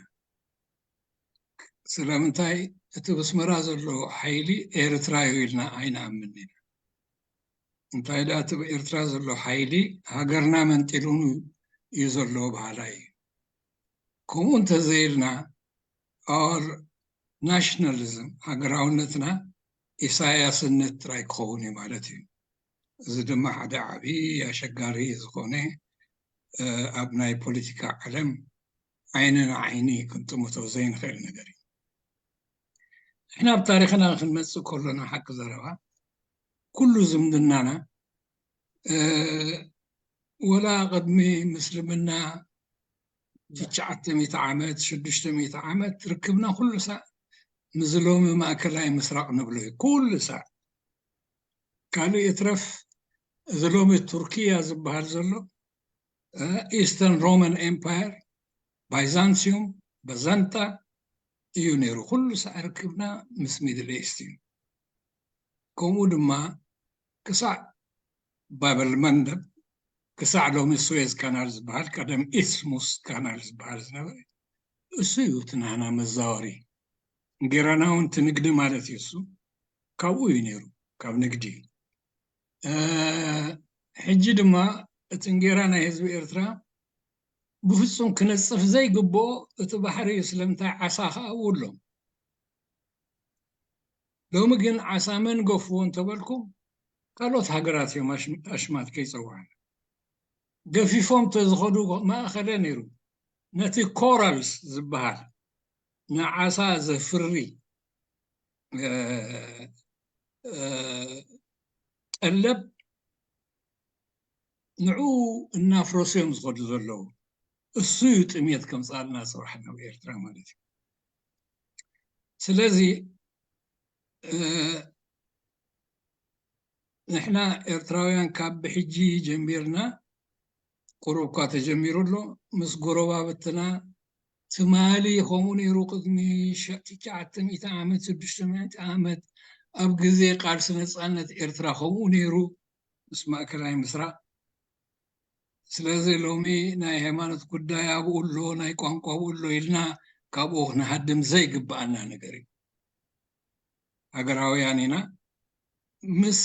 ስለምንታይ እቲ ብስመራ ዘሎ ሓይሊ ኤርትራ እዩ ኢልና ኣይንኣምን ኢና። እንታይ ደኣ እቲ ብኤርትራ ዘሎ ሓይሊ ሃገርና መንጢሉኑ እዩ ዘሎ በሃላይ እዩ። ከምኡ እንተዘይልና our nationalism ሃገራውነትና ኢሳያስነት ጥራይ ክኸውን እዩ ማለት እዩ። እዚ ድማ ሓደ ዓብዪ ኣሸጋሪ ዝኾነ ኣብ ናይ ፖለቲካ ዓለም ዓይኒ ንዓይኒ ክንጥምቶ ዘይንኽእል ነገር እዩ። ንሕና ኣብ ታሪኽና ክንመፅእ ከሎና ሓቂ ዘረባ ኩሉ ዝምድናና ወላ ቅድሚ ምስልምና ትሽዓተ ሚእቲ ዓመት ሽዱሽተ ሚእቲ ዓመት ርክብና ኩሉ ሳዕ ምስዚ ሎሚ ማእከላይ ምስራቕ ንብሎ እዩ። ኩሉ ሳዕ ካልእ ይትረፍ እዚ ሎሚ ቱርኪያ ዝበሃል ዘሎ ኢስተርን ሮማን ኤምፓየር፣ ባይዛንቲዩም፣ በዘንታ እዩ ነይሩ። ኩሉ ሳዕ ርክብና ምስ ሚድል ኢስት እዩ። ከምኡ ድማ ክሳዕ ባበል መንደብ፣ ክሳዕ ሎሚ ስዌዝ ካናል ዝበሃል፣ ቀደም ኢስሙስ ካናል ዝበሃል ዝነበረ እሱ እዩ እቲ ናህና መዛወሪ። እንጌራና እውን እቲ ንግዲ ማለት እዩ። እሱ ካብኡ እዩ ነይሩ፣ ካብ ንግዲ። ሕጂ ድማ እቲ እንጌራ ናይ ህዝቢ ኤርትራ ብፍጹም ክነጽፍ ዘይግብኦ እቲ ባሕሪ እዩ። ስለምንታይ? ዓሳ ከኣ ኣብኡ ኣሎ። ሎሚ ግን ዓሳ መን ገፍዎ እንተበልኩም ካልኦት ሃገራት እዮም ኣሽማት ከይጸውዐና ገፊፎም ተዝኸዱ ማእኸለ ነይሩ። ነቲ ኮራልስ ዝበሃል ንዓሳ ዘፍሪ ጠለብ ንዑ እናፍረሱ እዮም ዝኸዱ ዘለዉ። እሱ እዩ ጥሜት ከምፃልና ፅባሕ ናብ ኤርትራ ማለት እዩ። ስለዚ ንሕና ኤርትራውያን ካብ ብሕጂ ጀሚርና ቁሩብ እኳ ተጀሚሩ ኣሎ። ምስ ጎረባብትና ትማሊ ከምኡ ነይሩ። ቅድሚ ትሽዓተ ሚእቲ ዓመት ሽዱሽተ ሚእቲ ዓመት ኣብ ግዜ ቃልሲ ነፃነት ኤርትራ ከምኡ ነይሩ። ምስ ማእከላይ ምስራቕ። ስለዚ ሎሚ ናይ ሃይማኖት ጉዳይ ኣብኡ ኣሎ፣ ናይ ቋንቋ ኣብኡ ኣሎ ኢልና ካብኡ ክንሃድም ዘይግብኣና ነገር እዩ። ሃገራውያን ኢና። ምስ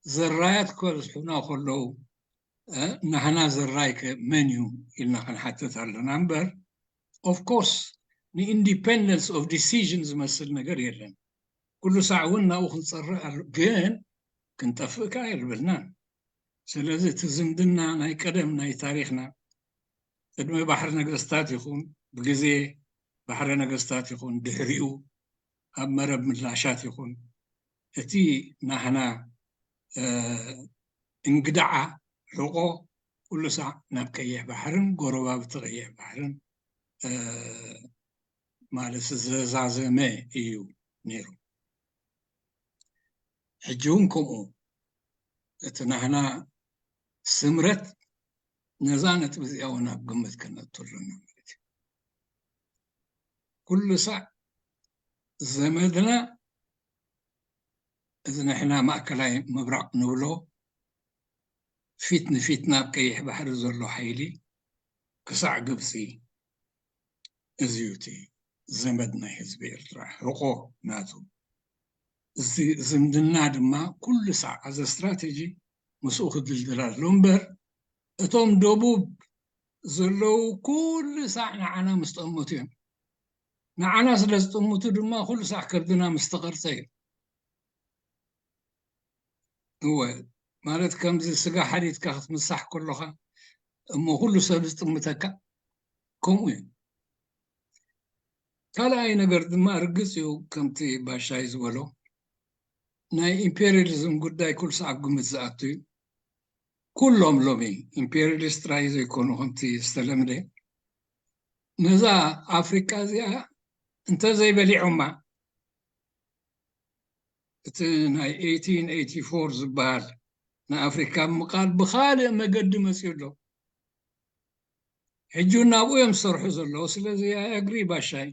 ዘራያት ከብዝሑና ከለዉ ናህና ዘራይ ከ መን እዩ ኢልና ክንሓትት ኣለና እምበር ኦፍኮርስ ንኢንዲፐንደንስ ኦፍ ዲሲዥን ዝመስል ነገር የለን። ኩሉ ሳዕ እውን ናብኡ ክንፀርእ ኣሎ፣ ግን ክንጠፍእ ከዓ የብልናን። ስለዚ እቲ ዝምድና ናይ ቀደም ናይ ታሪኽና ቅድሚ ባሕሪ ነገስታት ይኹን ብግዜ ባሕሪ ነገስታት ይኹን ድሕሪኡ ኣብ መረብ ምላሻት ይኹን እቲ ናህና እንግዳዓ ሕቆ ኩሉ ሳዕ ናብ ቀይሕ ባሕርን ጎረባብቲ ቀይሕ ባሕርን ማለት ዘዛዘመ እዩ ነይሩ። ሕጂ እውን ከምኡ እቲ ናህና ስምረት ነዛ ነጥቢ እዚኣ እውን ኣብ ግምት ከነእቱ ኣለና ማለት እዩ። ኩሉ ሳዕ ዘመድና እዚ ንሕና ማእከላይ ምብራቕ ንብሎ ፊት ንፊትና ኣብ ቀይሕ ባሕሪ ዘሎ ሓይሊ ክሳዕ ግብፂ እዚ እዩ እቲ ዘመድ ናይ ህዝቢ ኤርትራ ሕቆ ናቱ። እዚ ዝምድና ድማ ኩሉ ሳዕ ኣዘ ስትራቴጂ ምስኡ ክድልድል ኣሎ እምበር እቶም ደቡብ ዘለዉ ኩሉ ሳዕ ንዓና ምስ ጠመቱ እዮም። ንዓና ስለ ዝጥምቱ ድማ ኩሉ ሳዕ ከብድና ምስ ተቐርጸ እዩ። እወ ማለት ከምዚ ስጋ ሓሪድካ ክትምሳሕ ከለኻ እሞ ኩሉ ሰብ ዝጥምተካ ከምኡ እዩ። ካልኣይ ነገር ድማ ርግፅ እዩ ከምቲ ባሻይ ዝበሎ ናይ ኢምፔሪያሊዝም ጉዳይ ኩሉ ሳዕ ኣብ ግምት ዝኣቱ እዩ። ኩሎም ሎሚ ኢምፔሪያሊስት ጥራይ ዘይኮኑ ከምቲ ዝተለምደ ነዛ ኣፍሪቃ እዚኣ እንተዘይበሊዖማ እቲ ናይ eighteen eighty-four ዝበሃል ንኣፍሪካ ምቃል ብካልእ መገዲ መፅኡ ኣሎ። ሕጂ ናብኡ እዮም ዝሰርሑ ዘለዉ። ስለዚ ኣግሪ ባሻይ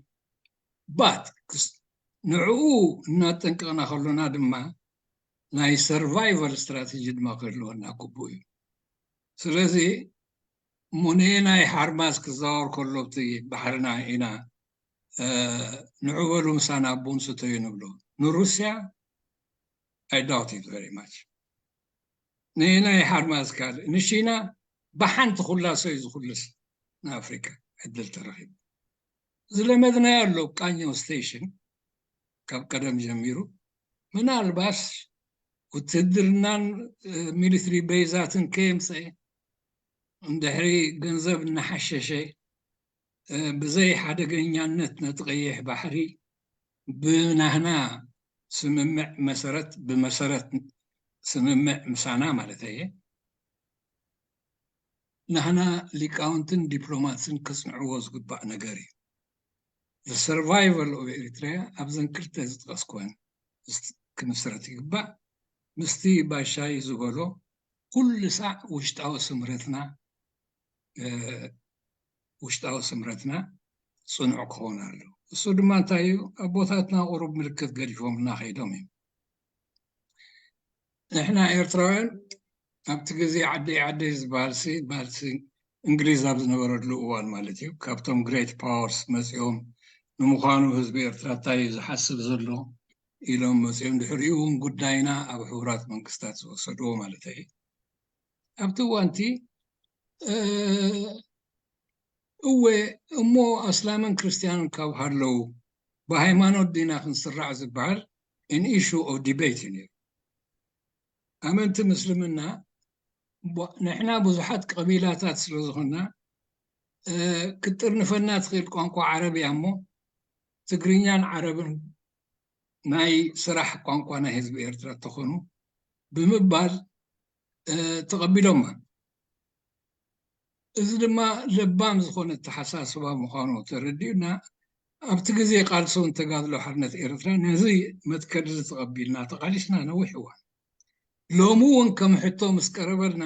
ባት ንዕኡ እናጠንቀቕና ከሎና ድማ ናይ ሰርቫይቫል ስትራቴጂ ድማ ክህልወና ግቡእ እዩ። ስለዚ እሞ ነየናይ ሓርማዝ ክዛወር ከሎ እቲ ባሕርና ኢና ንዑ በሉ ምሳና ቡን ስተዩ ንብሎ። ንሩስያ I doubt it very much። ነየናይ ሓርማዝ ካልእ ንሺና ብሓንቲ ኩላሶ እዩ ዝኹልስ ንኣፍሪካ ዕድል ተረኺቡ። ዝለመድናዮ ኣሎ ቃኘው ስቴሽን ካብ ቀደም ጀሚሩ ምናልባስ ውትድርናን ሚሊትሪ ቤዛትን ከየምፀ እንድሕሪ ገንዘብ እናሓሸሸ ብዘይ ሓደገኛነት ነቲ ቀይሕ ባሕሪ ብናህና ስምምዕ መሰረት ብመሰረት ስምምዕ ምሳና ማለት እየ ናህና ሊቃውንትን ዲፕሎማትን ክፅንዕዎ ዝግባእ ነገር እዩ። The survival of Eritrea ኣብዘን ክልተ ዝጠቀስኩወን ክምስረት ይግባእ። ምስቲ ባሻይ ዝበሎ ኩሉ ሳዕ ውሽጣዊ ስምረትና ውሽጣዊ ስምረትና ፅኑዕ ክኸውን ኣሎ። እሱ ድማ እንታይ እዩ? ኣቦታትና ቁሩብ ምልክት ገዲፎምልና ከይዶም እዮም። ንሕና ኤርትራውያን ኣብቲ ግዜ ዓደይ ዓደይ ዝበሃልሲ በሃልሲ እንግሊዝ ኣብ ዝነበረሉ እዋን ማለት እዩ፣ ካብቶም ግሬት ፓወርስ መፂኦም፣ ንምዃኑ ህዝቢ ኤርትራ እንታይ እዩ ዝሓስብ ዘሎ ኢሎም መፂኦም። ድሕሪኡ እውን ጉዳይና ኣብ ሕቡራት መንግስታት ዝወሰድዎ ማለት እዩ። ኣብቲ እዋንቲ እወ እሞ ኣስላምን ክርስትያንን ካብ ሃለው ብሃይማኖት ዲና ክንስራዕ ዝበሃል an issue of debate እዩ ነይሩ። ኣመንቲ ምስልምና ንሕና ብዙሓት ቀቢላታት ስለ ዝኾንና ክትጥርንፈና ትኽእል ቋንቋ ዓረብ እያ እሞ ትግርኛን ዓረብን ናይ ስራሕ ቋንቋ ናይ ህዝቢ ኤርትራ ተኾኑ ብምባል ተቐቢሎማ። እዚ ድማ ለባም ዝኾነ ኣተሓሳስባ ምዃኑ ተረዲኡና ኣብቲ ግዜ ቃልሶን ተጋድሎ ሓርነት ኤርትራ ነዚ መትከል እዚ ተቐቢልና ተቓሊስና ነዊሕ እዋን። ሎሚ እውን ከም ሕቶ ምስ ቀረበልና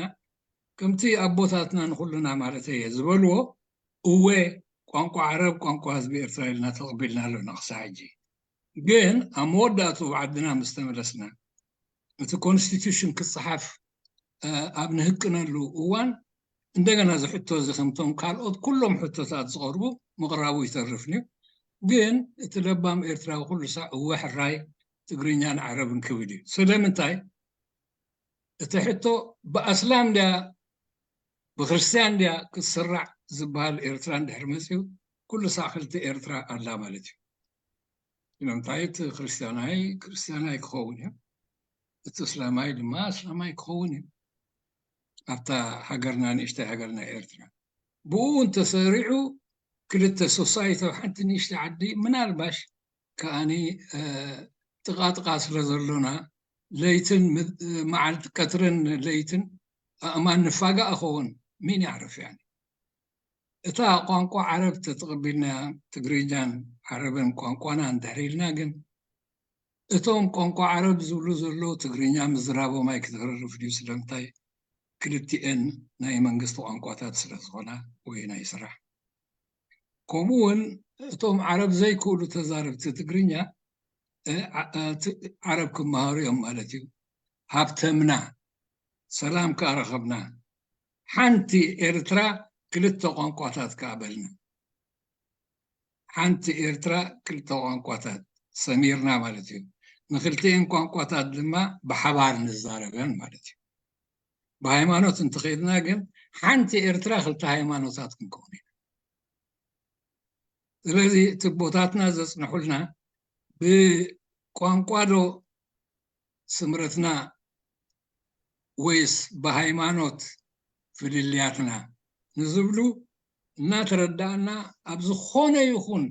ከምቲ ኣቦታትና ንኹልና ማለት እየ ዝበልዎ እወ ቋንቋ ዓረብ ቋንቋ ህዝቢ ኤርትራ ኢልና ተቐቢልና ኣለና ክሳብ ሕጂ። ግን ኣብ መወዳእቱ ዓድና ምስ ተመለስና እቲ ኮንስቲቱሽን ክፀሓፍ ኣብ ንህቅነሉ እዋን እንደገና እዚ ሕቶ እዚ ከምቶም ካልኦት ኩሎም ሕቶታት ዝቐርቡ ምቕራቡ ይተርፍን እዩ። ግን እቲ ለባም ኤርትራዊ ኩሉ ሳዕ እወ ሕራይ ትግርኛን ዓረብን ክብል እዩ። ስለምንታይ እቲ ሕቶ ብኣስላም ድያ ብክርስትያን ድያ ክትስራዕ ዝበሃል ኤርትራ እንድሕር መፅዩ ኩሉ ሳዕ ክልተ ኤርትራ ኣላ ማለት እዩ። ስለምንታይ እቲ ክርስትያናይ ክርስትያናይ ክኸውን እዩ፣ እቲ እስላማይ ድማ እስላማይ ክኸውን እዩ። ኣብታ ሃገርና ንእሽተይ ሃገርና ኤርትራ ብኡ እንተሰሪዑ ክልተ ሶሳይቲ ኣብ ሓንቲ ንእሽተይ ዓዲ ምናልባሽ ከኣኒ ጥቓጥቓ ስለ ዘሎና ለይትን መዓልቲ ቀትርን ለይትን ኣእማን ንፋጋእ ኸውን ሚን ያዕርፍ ያኒ እታ ቋንቋ ዓረብ ተተቐቢልናያ ትግርኛን ዓረብን ቋንቋና እንድሕር ኢልና ግን እቶም ቋንቋ ዓረብ ዝብሉ ዘለዉ ትግርኛ ምዝራቦም ኣይክተርፍ ድዩ ስለምንታይ ክልቲኤን ናይ መንግስቲ ቋንቋታት ስለ ዝኾና ወይ ናይ ስራሕ ከምኡ እውን እቶም ዓረብ ዘይክእሉ ተዛረብቲ ትግርኛ ዓረብ ክመሃሩ እዮም ማለት እዩ። ሃብተምና ሰላም ከኣ ረኸብና። ሓንቲ ኤርትራ ክልተ ቋንቋታት ከኣ በልና። ሓንቲ ኤርትራ ክልተ ቋንቋታት ሰሚርና ማለት እዩ። ንክልቲኤን ቋንቋታት ድማ ብሓባር ንዛረበን ማለት እዩ። ብሃይማኖት እንትኸይድና ግን ሓንቲ ኤርትራ ክልተ ሃይማኖታት ክንከውን ኢና። ስለዚ እቲ ቦታትና ዘጽንሑልና ብቋንቋ ዶ ስምረትና ወይስ ብሃይማኖት ፍልልያትና ንዝብሉ እናተረዳእና ኣብ ዝኾነ ይኹን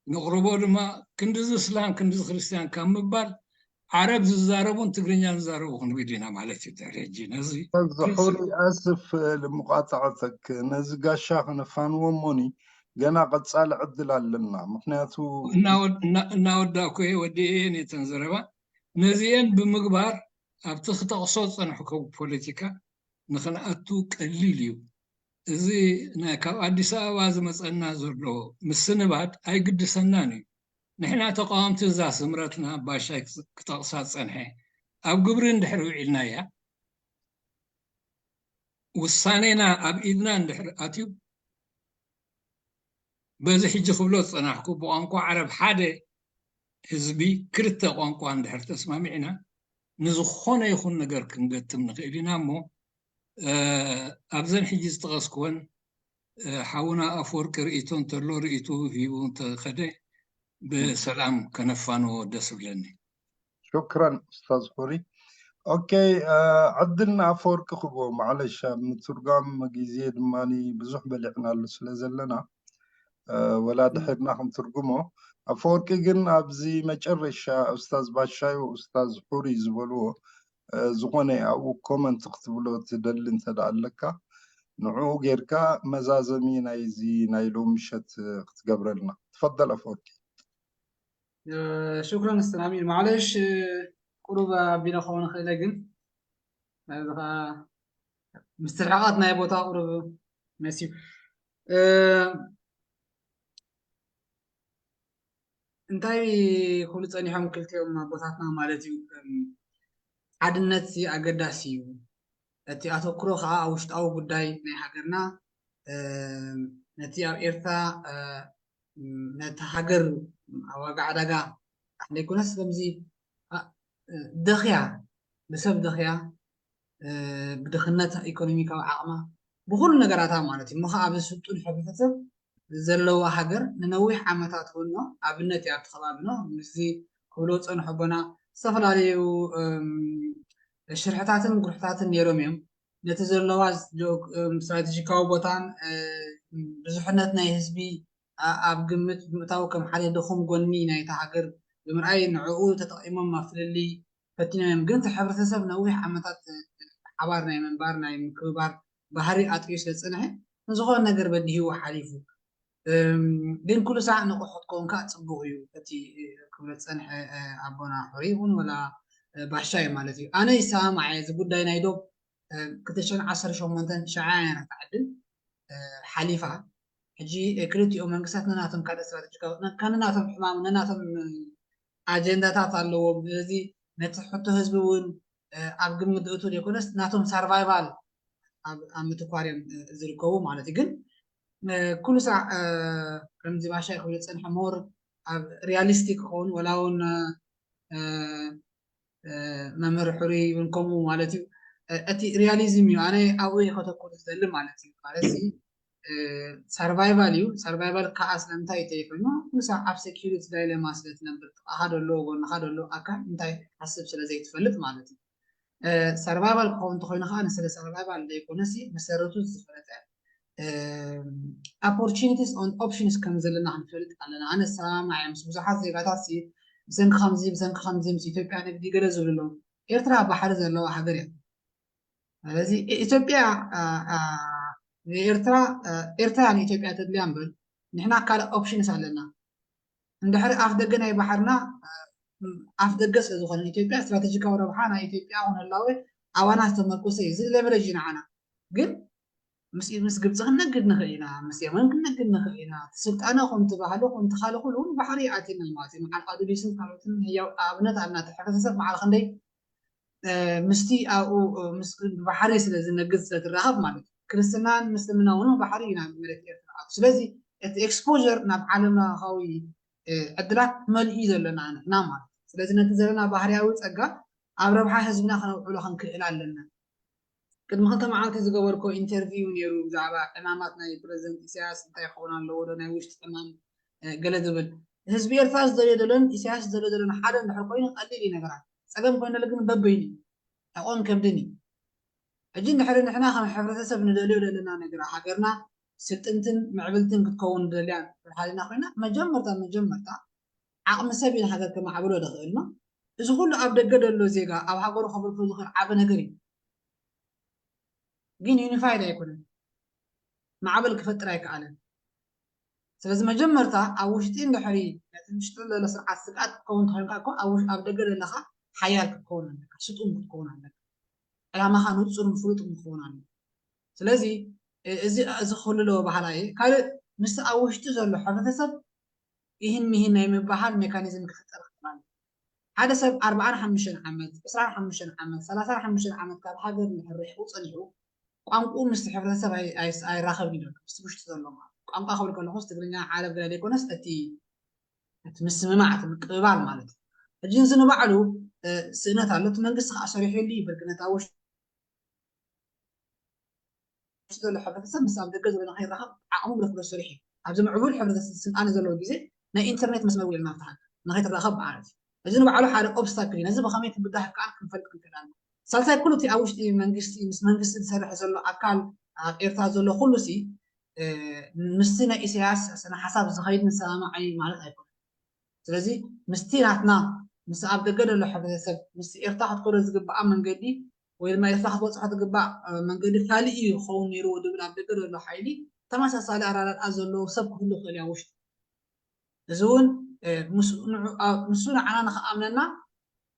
ንቕርቦ ድማ ክንድዚ እስላም ክንድዚ ክርስትያን ካብ ምባል ዓረብ ዝዛረቡን ትግርኛ ዝዛረቡ ክንብል ኢና ማለት እዩ። ድሕሪ ሕጂ ነዚ ሕዚ ሕሩይ ኣስፍ ልምቋፃዕተክ ነዚ ጋሻ ከነፋንዎ እሞኒ ገና ቀፃሊ ዕድል ኣለና። ምክንያቱ እናወዳእኩ እየ ወዲኤ እየን እተን ዘረባ ነዚኤን ብምግባር ኣብቲ ክጠቕሶ ዝፀንሕኩ ፖለቲካ ንክንኣቱ ቀሊል እዩ። እዚ ናይ ካብ ኣዲስ ኣበባ ዝመፀና ዘሎ ምስንባት ኣይግድሰናን እዩ። ንሕና ተቃወምቲ እዛ ስምረትና ባሻይ ክጠቕሳ ዝፀንሐ ኣብ ግብሪ እንድሕር ውዒልናያ ውሳኔና ኣብ ኢድና እንድሕር ኣትዩ በዚ ሕጂ ክብሎ ዝፀናሕኩ ብቋንቋ ዓረብ ሓደ ህዝቢ ክልተ ቋንቋ እንድሕር ተስማሚዕና ንዝኾነ ይኹን ነገር ክንገጥም ንኽእል ኢና እሞ ኣብዘን ሕጂ ዝጠቐስኩወን ሓውና ኣፈወርቂ ርእይቶ እንተሎ ርእይቱ ሂቡ እንተኸደ ብሰላም ከነፋንዎ ደስ ብለኒ። ሹክራን ኡስታዝ ሑሪ። ኦኬ፣ እ፣ ዕድል ንኣፈወርቂ ክቦ። ማዕለሽ፣ ኣብ ምትርጓም ግዜ ድማ ብዙሕ በሊዕናሉ ስለ ዘለና፣ እ፣ ወላ ድሕርና ክንትርጉሞ። ኣፈወርቂ ግን ኣብዚ መጨረሻ ኡስታዝ ባሻይ ኡስታዝ ሑሪ ዝበልዎ፣ እ፣ ዝኾነ ኣብኡ ኮመንት ክትብሎ ትደሊ እንተ ደኣ ኣለካ፣ ንዕኡ ጌርካ መዛዘሚ ናይዚ ናይ ሎሚ ምሸት ክትገብረልና። ትፈደል ኣፈወርቂ። እ፣ ሽኩረን ኡስታዝ ኣሚር። ማዕለሽ፣ እ፣ ቁሩብ ኣቢለ ክኸውን ክእለ፣ ግን እዚ ኸኣ ምስትሕቓቓት ናይ ቦታ ቁሩብ መሲዩ። እ፣ እንታይ ክብሉ ጸኒሖም ክልቲኦም ኣቦታትና ማለት እዩ፣ እም፣ ሓድነት ኣገዳሲ እዩ። እቲ ኣተኩሮ ኸኣ ኣብ ውሽጣዊ ጉዳይ ናይ ሃገርና፣ እም፣ ነቲ ኣብ ኤርትራ፣ እ፣ ነቲ ሃገር ኣብ ዋጋ ዕዳጋ ዘይኮነስ ከምዚ፣ እ፣ ደኽያ፣ ብሰብ ደኽያ፣ እ፣ ብድኽነት ኢኮኖሚካዊ ዓቕማ፣ ብኹሉ ነገራታ ማለት እዩ። እሞ ኸዓ ኣብዚ ስልጡን ሕብረተሰብ ዘለዋ ሃገር ንነዊሕ ዓመታት እውን ኣብነት እያ ኣብቲ ከባቢ። ምስዚ ክብሎ ዝጸንሑ ኣቦና ዝተፈላለዩ፣ እም፣ ሽርሕታትን ጉርሕታትን ነይሮም እዮም። ነቲ ዘለዋ ስትራቴጂካዊ ቦታን፣ እ፣ ብዙሕነት ናይ ህዝቢ ኣ-፣ ኣብ ግምት ብምእታው ከም ሓደ ድኹም ጎኒ ናይታ ሃገር ብምርኣይ ንዕኡ ተጠቒሞም ኣብ ፍልልይ ፈቲኖም እዮም። ግን እቲ ሕብረተሰብ ነዊሕ ዓመታት፣ እ፣ ሓባር ናይ ምንባር፣ ናይ ምክብባር ባህሪ ኣጥርዩ ስለ ዝጸንሐ ንዝኾነ ነገር በዲህዎ ሓሊፉ። እም፣ ግን ኩሉ ሳዕ ንቑሕ ክትከውን ከኣ ጽቡቕ እዩ። እቲ፣ እ፣ ክብሎ ዝጸንሐ፣ እ፣ ኣቦና ሕሩይ እውን ወላ፣ እ፣ ባሻይ ማለት እዩ። ኣነ ይሰማማዕ እየ። እዚ ጉዳይ ናይ ዶብ፣ እ፣ ክልተ ሽሕን ዓሰርተ ሸሞንተን ሽዓ እያ ነታ ዕድል፣ እ፣ ሓሊፋ። ሕጂ፣ እ፣ ክልቲኦም መንግስታት ነናቶም ካልእ ስትራቴጂካዊ፣ ነ-፣ ከነናቶም ሕማም፣ ነናቶም፣ እ፣ ኣጀንዳታት ኣለዎም። ስለዚ ነቲ ሕቶ ህዝቢ እውን፣ እ፣ ኣብ ግምት ዘእቱ ዘይኮነስ ናቶም ሰርቫይቫል ኣብ፣ ኣብ ምትኳር እዮም፣ እ፣ ዝርከቡ ማለት እዩ። ግን፣ እ፣ ኩሉ ሳዕ፣ እ፣ ከምዚ ባሻይ ክብሎ ዝጸንሐ ሞር ኣብ ሪያሊስቲክ ክኸውን ወላ እውን፣ እ፣ እ፣ መምህር ሕሩይ እውን ከምኡ ማለት እዩ። እ፣ እቲ ሪያሊዝም እዩ። ኣነ ኣብኡ እየ ከተኩር ዝደሊ ማለት እዩ። ማለት እዚ፣ እ፣ ሰርቫይቫል እዩ። ሰርቫይቫል ከኣ ስለምንታይ እዩ ተይኮይኑ፣ ኩሉ ሳዕ ኣብ ሴኪሪቲ ዳይለማ ስለ ትነብር፣ ጥቓኻ ዘሎ፣ ጎንኻ ዘሎ ኣካል እንታይ ሓስብ ስለ ዘይትፈልጥ ማለት እዩ። እ፣ ሰርቫይቫል ክኸውን እንተኾይኑ ከኣ ንስለ ሰርቫይቫል ዘይኮነሲ መሰረቱ ዝፈለጠ፣ እ፣ ኦፖርቹኒቲስ ኦን ኦፕሽንስ ከም ዘለና ክንፈልጥ ኣለና። ኣነ ሰማማዕ እየ ምስ ብዙሓት ዜጋታት ሲ ብሰንኪ ከምዚ፣ ብሰንኪ ከምዚ ምስ ኢትዮጵያ ንግዲ ገለ ዝብሉ ኣለዉ። ኤርትራ ባሕሪ ዘለዋ ሃገር እያ። ስለዚ ኢ-፣ ኢትዮጵያ፣ ኣ፣ ኣ፣ ንኤርትራ፣ ኣ፣ ኤርትራ ንኢትዮጵያ ተድልያ እምበር ንሕና ካልእ ኦፕሽንስ ኣለና። እንድሕሪ ኣፍ ደገ ናይ ባሕርና፣ እ፣ ኣፍ ደገ ስለ ዝኾነ ኢትዮጵያ ስትራቴጂካዊ ረብሓ ናይ ኢትዮጵያ እውን ህላወ ኣባና ዝተመርኮሰ እዩ። እዚ ሌቨሬጅ እዩ ንዓና። ግን ምስ፣ ምስ ግብፂ ክንነግድ ንኽእል ኢና፣ ምስ የመን ክንነግድ ንኽእል ኢና። እቲ ስልጣነ ኮንቲ ባህሊ ኮንቲ ካልእ ኩሉ እውን ባሕሪ ኣቲና ማለት እዩ። መዓል ኣዱሊስን ካልኦትን ህያው ኣብነት ኣለና። እቲ ሕብረተሰብ መዓል ክንደይ፣ እ፣ ምስቲ ኣብኡ፣ እ፣ ምስ ባሕሪ ስለ ዝነግድ ስለ ትራኸብ ማለት እዩ። ክርስትናን ምስልምና እውን ባሕሪ እዩ ናብ መሬት ኤርትራ ኣቱ። ስለዚ እቲ ኤክስፖዠር ናብ ዓለም ለኻዊ፣ እ፣ ዕድላት መሊኡ እዩ ዘለና ንሕና ማለት እዩ። ስለዚ ነቲ ዘለና ባህርያዊ ጸጋ ኣብ ረብሓ ህዝብና ከነውዕሎ ክንክእል ኣለና። ቅድሚ ክልተ መዓልቲ ዝገበርኮ ኢንተርቪው ነይሩ ብዛዕባ ዕማማት ናይ ፕረዚደንት ኢሳያስ እንታይ ክኸውን ኣለዎ ዶ ናይ ውሽጢ ዕማም፣ እ፣ ገለ ዝብል። ህዝቢ ኤርትራ ዝደልዮ ዘሎን ኢሳያስ ዝደልዮ ዘሎን ሓደ እንድሕር ኮይኑ ቀሊል እዩ ነገራት። ጸገም ኮይኑ ዘሎ ግን በበይኑ እዩ። ሕቖን ከብድን እዩ። ሕጂ እንድሕሪ ንሕና ከም ሕብረተሰብ ንደልዮ ዘለና ነገር ሃገርና ስልጥንትን ምዕብልትን ክትከውን ንደልያ እንድሕር ሃሊና ኮይና መጀመርታ መጀመርታ ዓቕሚ ሰብ እዩ ንሃገር ከማዕብሎ ዝኽእል ነው። እዚ ኩሉ ኣብ ደገ ዘሎ ዜጋ ኣብ ሃገሩ ከበርክቶ ዝኽእል ዓቢ ነገር እዩ። ግን ዩኒፋይድ ኣይኮነን። ማዕበል ክፈጥር ኣይከኣለን። ስለዚ መጀመርታ ኣብ ውሽጢ እንድሕሪ ነቲ ውሽጢ ዘሎ ስርዓት ስግኣት ክትከውን ተኾይንካ እኮ ኣብ ውሽ-፣ ኣብ ደገ ዘለኻ ሓያል ክትከውን ኣለካ፣ ስጡም ክትከውን ኣለካ። ዕላማኻ ንጹርን ፍሉጥን ክኸውን ኣለዎ። ስለዚ እ-፣ እዚ፣ እዚ ክህሉ ኣለዎ በሃላይ እየ። ካልእ ምስቲ ኣብ ውሽጢ ዘሎ ሕብረተሰብ ይህን ሚህን ናይ ምብሃል ሜካኒዝም ክፍጠር ክኽእል ኣለዎ። ሓደ ሰብ ኣርብዓን ሓሙሽተን ዓመት፣ ዕስራን ሓሙሽተን ዓመት፣ ሰላሳን ሓሙሽተን ዓመት ካብ ሃገር እንድሕር ርሒቑ ጸኒሑ ቋንቋኡ ምስቲ ሕብረተሰብ ኣይ-፣ ኣይ-፣ ኣይራኸብን እዩ ዘሎ። ምስቲ ውሽጢ ዘሎ ማለት እዩ። ቋንቋ ክብል ከለኹስ ትግርኛ፣ ዓረብ ገለ ዘይኮነስ እቲ፣ እቲ ምስምማዕ፣ እቲ ምቅብባል ማለት እዩ። ሕጂ እዚ ንባዕሉ፣ እ፣ ስእነት ኣሎ። እቲ መንግስቲ ከዓ ሰሪሑሉ እዩ። ብርግነት ኣብ ውሽጢ ዘሎ ሕብረተሰብ ምስ ኣብ ደገ ዘሎ ንኸይራኸብ ዓቕሙ ብለፍሎ ሰሪሑ እዩ። ኣብዚ ምዕቡል ሕብረተሰብ ስልጣነ ዘለዎ ግዜ ናይ ኢንተርኔት መስመር ውዒልና ኣብቲ ሃገር ንኸይትራኸብ ማለት እዩ። እዚ ንባዕሉ ሓደ ኦብስታክል እዩ። ነዚ ብኸመይ ክንብዳህ ከኣ ክንፈልጥ ክንክእል ኣለና። ሳልሳይ ኩሉ እቲ ኣብ ውሽጢ መንግስቲ ምስ መንግስቲ ዝሰርሕ ዘሎ ኣካል ኣብ ኤርትራ ዘሎ ኩሉ ሲ ምስቲ ናይ ኢሳያስ ስነ ሓሳብ ዝኸይድ ንሰማማዕ እዩ ማለት ኣይኮነን። ስለዚ ምስቲ ናትና ምስ ኣብ ደገ ዘሎ ሕብረተሰብ ምስቲ ኤርትራ ክትከዶ ዝግባኣ መንገዲ ወይ ድማ ኤርትራ ክትበፅሖ ትግባእ መንገዲ ካልእ እዩ ክኸውን ነይርዎ ዝብል ኣብ ደገ ዘሎ ሓይሊ ተመሳሳሊ ኣራዳድኣ ዘለዎ ሰብ ክህሉ ይኽእል እያ ውሽጢ እዚ እውን ንሱ ንዓና ንኽኣምነና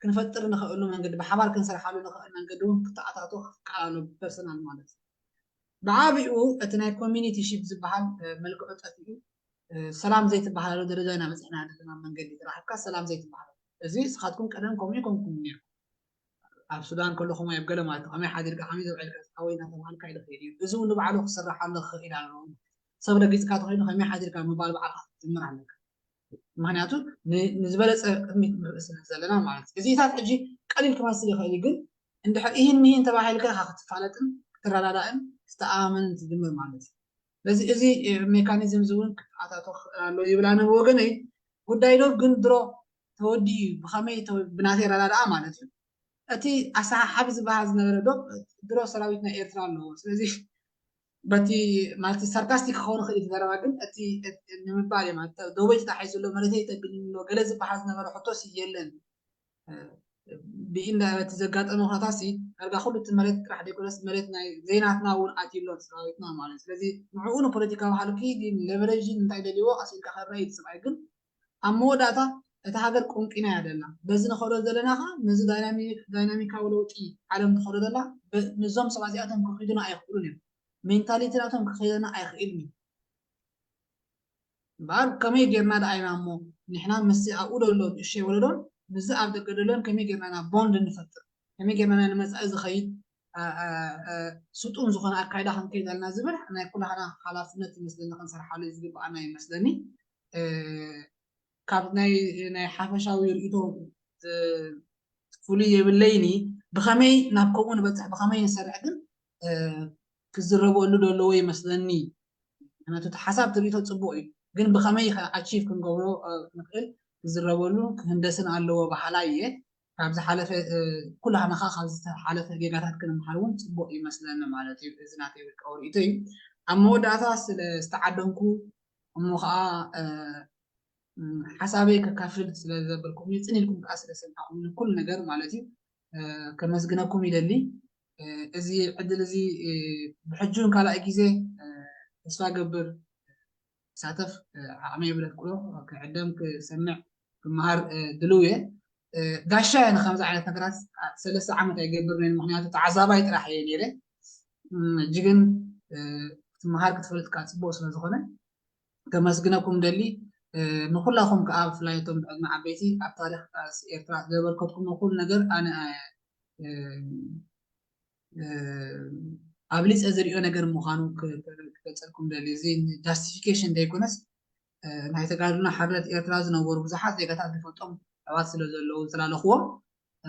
ክንፈጥር ንኽእሉ መንገዲ ብሓባር ክንሰርሓሉ ንኽእል መንገዲ እውን ክተኣታቶ ክቃላሉ ፐርሰናል ማለት እዩ። ብዓቢኡ እቲ ናይ ኮሚኒቲ ሺፕ ዝበሃል መልክዑ ጠፊኡ ሰላም ዘይትበሃለሉ ደረጃ ኢና በፂሕና ዘለና መንገዲ ተራኺብካ ሰላም ዘይትበሃለሉ እዚ ስኻትኩም ቀደም ከምኡ ይኮንኩም ነይርኩም ኣብ ሱዳን ከለኹም ኣብ ገለ ማለት ከመይ ሓዲርካ ከመይ ዘውዕልካ ሓወይ እናተባሃልካ ይደኸይድ እዩ እዚ እውን ንባዕሉ ክስራሓሉ ክኽእል ኣለዎ ሰብ ረጊፅካ ተኮይኑ ከመይ ሓዲርካ ምባል ባዕልካ ክትጅምር ኣለካ ምክንያቱ ንዝበለፀ ቅድሚት ንርኢ ስለ ዘለና ማለት እዩ እዚታት ሕጂ ቀሊል ክመስል ይኽእል ግን እንድሕር ይህን ምሂን ተባሂልካ ኢኻ ክትፋለጥን ክትረዳዳእን ክትተኣማመንን ትጅምር ማለት እዩ ስለዚ እዚ ሜካኒዝም እዚ እውን ክተኣታቶ ክኽእል ኣሎ ይብል ኣነ ብወገነይ ጉዳይ ዶ ግን ድሮ ተወዲኡ እዩ ብኸመይ ብናተይ ረዳድኣ ማለት እዩ እቲ ኣሰሓሓቢ ዝበሃል ዝነበረ ዶ ድሮ ሰራዊት ናይ ኤርትራ ኣለዎ ስለዚ በቲ ማለት ሳርካስቲክ ክኸውን ይኽእል እዩ ዘረባ ግን እቲ ንምባል እየ ማለት ደቡበይ ተታሒዙ ኣሎ መሬተይ ይጠግን ኣሎ ገለ ዝበሃል ዝነበረ ሕቶስ የለን ብኢንዳ በቲ ዘጋጠመ ኩነታሲ ዳርጋ ኩሉ እቲ መሬት ጥራሕ ደይኮነስ መሬት ናይ ዘይናትና እውን ኣትዩ ኣሎ ሰራዊትና ማለት ስለዚ ንዕኡ ንፖለቲካዊ ሃልኪ ግን ሌቨሬጅ እንታይ ደልይዎ ቀሲልካ ከረይ እቲ ሰብኣይ ግን ኣብ መወዳእታ እታ ሃገር ቆንቂና እያ ደላ በዚ ንኸዶ ዘለና ኸ ነዚ ዳይናሚካዊ ለውጢ ዓለም ትኸዶ ደላ ነዞም ሰባት እዚኣቶም ክኺዱና ኣይኽእሉን እዮም ሜንታሊቲ ናቶም ክኸደና ኣይኽእልን እዩ እምበኣር ከመይ ጌርና ደኣ ኢና እሞ ንሕና ምስዚ ኣብኡ ደሎ ንእሸይ ወለዶን ምስዚ ኣብ ደገ ደሎን ከመይ ጌርና ኢና ቦንድ ንፈጥር ከመይ ጌርና ናይ ንመፃኢ ዝኸይድ ስጡም ዝኾነ ኣካይዳ ክንከይድ ኣለና ዝብል ናይ ኩላህና ሓላፍነት ይመስለኒ ክንሰርሓሉ እዩ ዝግበኣና ይመስለኒ ካብ ናይ ናይ ሓፈሻዊ ርእቶ ፍሉይ የብለይኒ ብኸመይ ናብ ከምኡ ንበፅሕ ብኸመይ ንሰርሕ ግን ክዝረበሉ ዘለዎ ይመስለኒ ምክንያቱ እቲ ሓሳብ ትርኢቶ ፅቡቅ እዩ ግን ብኸመይ ኣቺቭ ክንገብሮ ንክእል ክዝረበሉ ክህንደስን ኣለዎ በሃላይ እየ ካብ ዝሓለፈ ኩላህና ከዓ ካብ ዝተሓለፈ ጌጋታት ክንምሃር እውን ፅቡቅ ይመስለኒ ማለት እዩ እዚ ናተይ ውልቃዊ ርእቶ እዩ ኣብ መወዳእታ ስለ ዝተዓደምኩ እሞ ከዓ ሓሳበይ ከካፍል ስለ ዘበልኩምኒ ፅን ኢልኩም ከዓ ስለ ሰምዕኹምኒ ኩሉ ነገር ማለት እዩ ከመስግነኩም ይደሊ እዚ ዕድል እዚ ብሕጂ እውን ካልኣይ ግዜ ተስፋ ገብር ክሳተፍ ዓቕሚ የብለኩ ክዕደም ክሰምዕ ክመሃር ድልው እየ ጋሻ እየ ንከምዚ ዓይነት ነገራት ሰለስተ ዓመት ኣይገብር ነን ምክንያቱ ተዓዛባይ ጥራሕ እየ ነይረ ሕጂ ግን ክትመሃር ክትፈልጥ ከዓ ፅቡቅ ስለዝኮነ ከመስግነኩም ደሊ ንኩላኹም ከዓ ብፍላይ እቶም ብዕድመ ዓበይቲ ኣብ ታሪክ ኤርትራ ዘበርከትኩም ኩሉ ነገር ኣነ ኣብሊፀ ዝሪኦ ነገር ምዃኑ ክገልፀልኩም ደሊ እዚ ጃስቲፊኬሽን ዘይኮነስ ናይ ተጋድሎና ሓርነት ኤርትራ ዝነበሩ ብዙሓት ዜጋታት ዝፈልጦም ሰባት ስለ ዘለዉ ዝተላለኽዎም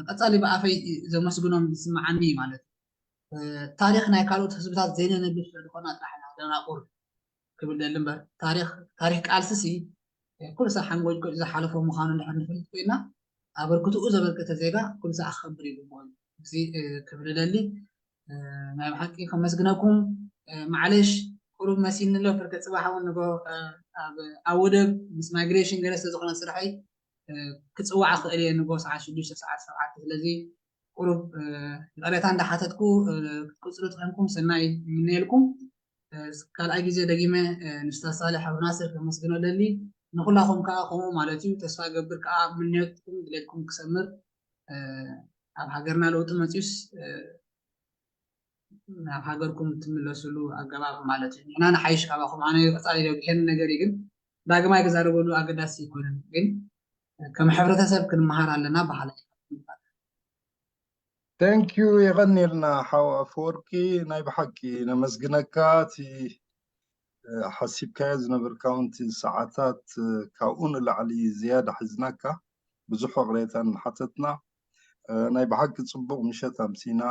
ቀፃሊ ብኣፈይ ዘመስግኖም ዝስምዓኒ እዩ ማለት እዩ ታሪክ ናይ ካልኦት ህዝብታት ዘይነነብብ ስለዝኮና ጥራሕ ኢና ደናቁር ክብል ደሊ እምበር ታሪክ ታሪክ ቃልሲ ሲ ኩሉ ሰብ ሓንጎጭጎጭ ዝሓለፎ ምዃኑ እንድሕር ንፈልጥ ኮይና ኣበርክትኡ ዘበርከተ ዜጋ ኩሉ ሰብ ኣኸብር ይግብኦ እዩ እዚ ክብል ደሊ ናይ ብሓቂ ከመስግነኩም ማዕለሽ ቁሩብ መሲኒ ኣሎ ፍርቂ ፅባሕ እውን ንጎ ኣብ ወደብ ምስ ማይግሬሽን ገለ ስለዝኾነ ስርሐይ ክፅዋዕ ክእል እየ ንጎ ሰዓት ሽዱሽተ ሰዓት ሰብዓተ ስለዚ ቁሩብ ይቕሬታ እንዳሓተትኩ ክትቅፅሉ ተኾይንኩም ሰናይ ይምነየልኩም ካልኣይ ግዜ ደጊመ ንስታሳሊ ሓብናስር ከመስግኖ ደሊ ንኩላኹም ከዓ ከምኡ ማለት እዩ ተስፋ ገብር ከዓ ምንዮትኩም ድሌትኩም ክሰምር ኣብ ሃገርና ለውጢ መፅዩስ ናብ ሃገርኩም ትምለስሉ ኣገባብ ማለት እዩ ንሕና ንሓይሽ ካባኹም ኣነ ቀፃሊ ዶ ብሄን ነገር እዩ ግን ዳግማይ ክዛረበሉ ኣገዳሲ ይኮነን ግን ከም ሕብረተሰብ ክንመሃር ኣለና በሃላ Thank you የቐኒልና ሓው ኣፈወርቂ ናይ ብሓቂ ነመስግነካ እቲ ሓሲብካዮ ዝነበርካ እውን እቲ ሰዓታት ካብኡ ንላዕሊ ዝያዳ ሒዝናካ ብዙሕ ቅሬታ እናሓተትና ናይ ብሓቂ ፅቡቕ ምሸት ኣምሲና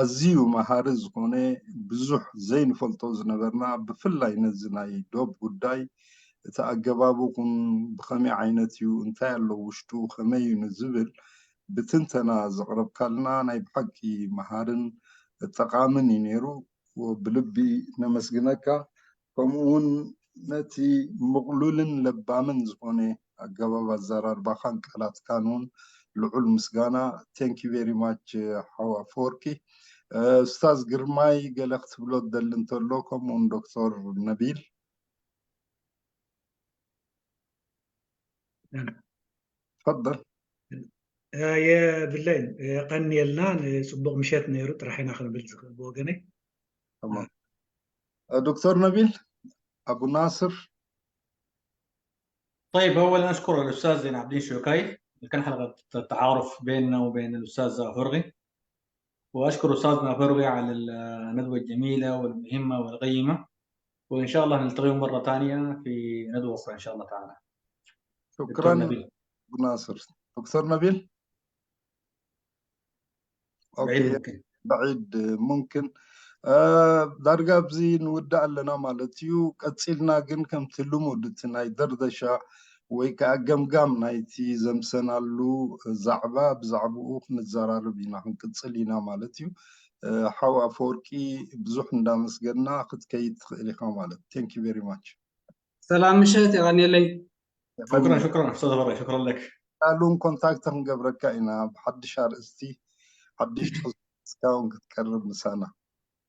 ኣዝዩ መሃሪ ዝኾነ ብዙሕ ዘይንፈልጦ ዝነበርና ብፍላይ ነዚ ናይ ዶብ ጉዳይ እቲ ኣገባቡ ኹን ብኸመይ ዓይነት እዩ እንታይ ኣሎ ውሽጡ ከመይ እዩ ንዝብል ብትንተና ዘቕረብካልና ናይ ብሓቂ መሃርን ጠቓምን እዩ ነይሩ። ብልቢ ነመስግነካ። ከምኡ እውን ነቲ ምቕሉልን ለባምን ዝኾነ ኣገባብ ኣዘራርባኻን ቃላትካን እውን ልዑል ምስጋና። Thank you very much ሓው ኣፈወርቂ። ኡስታዝ ግርማይ፣ ገለ ክትብሎ ትደሊ እንተሎ፣ ከምኡ እውን ዶክተር ነቢል። ተፈደል። የብለይን። የቐንየልና። ንፅቡቕ ምሸት ነይሩ ጥራሕ ኢና ክንብል ዝኽእል ብወገነይ። ዶክተር ነቢል ኣቡ ናስር። طيب، أولا أشكر الأستاذ زين عابدين شوكاي، كان حلقة التعارف بيننا وبين الأستاذ أفرغي، وأشكر أستاذنا أفرغي على الندوة الجميلة والمهمة والقيمة، وإن شاء الله نلتقي مرة ثانية في ندوة أخرى إن شاء الله تعالى. شكرا أبو ناصر. دكتور نبيل. بعيد ممكن. بعيد ممكن. ዳርጋ ኣብዚ ንውዳእ ኣለና ማለት እዩ። ቀፂልና ግን ከምቲ ልሙድ እቲ ናይ ደርደሻ ወይ ከዓ ገምጋም ናይቲ ዘምሰናሉ ዛዕባ ብዛዕባኡ ክንዘራረብ ኢና፣ ክንቅፅል ኢና ማለት እዩ። ሓው ኣፈወርቂ፣ ብዙሕ እንዳመስገና ክትከይድ ትኽእል ኢኻ ማለት። Thank you very much። ሰላም ምሸት፣ የቐንየለይ። شكرا شكرا أستاذ فرغي، شكرا لك. ካልኡን ኮንታክት ክንገብረካ ኢና ብሓድሽ ኣርእስቲ፣ ሓድሽ እስካውን ክትቀርብ ምሳና።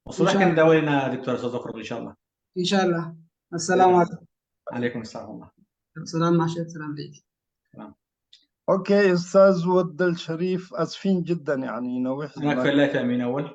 وصباح كان داولنا دكتور أستاذ فرغي إن شاء الله. ኢንሻላህ። ኣሰላሙ ኣለይኩም። عليكم السلام ورحمة الله. ሰላም ምሸት፣ ሰላም ለይቲ። ኦኬ ኡስታዝ ወደል ሸሪፍ፣ ኣስፊን ጅደን፣ ያኒ ነዊሕ أنا أكفي الله في أمين أول.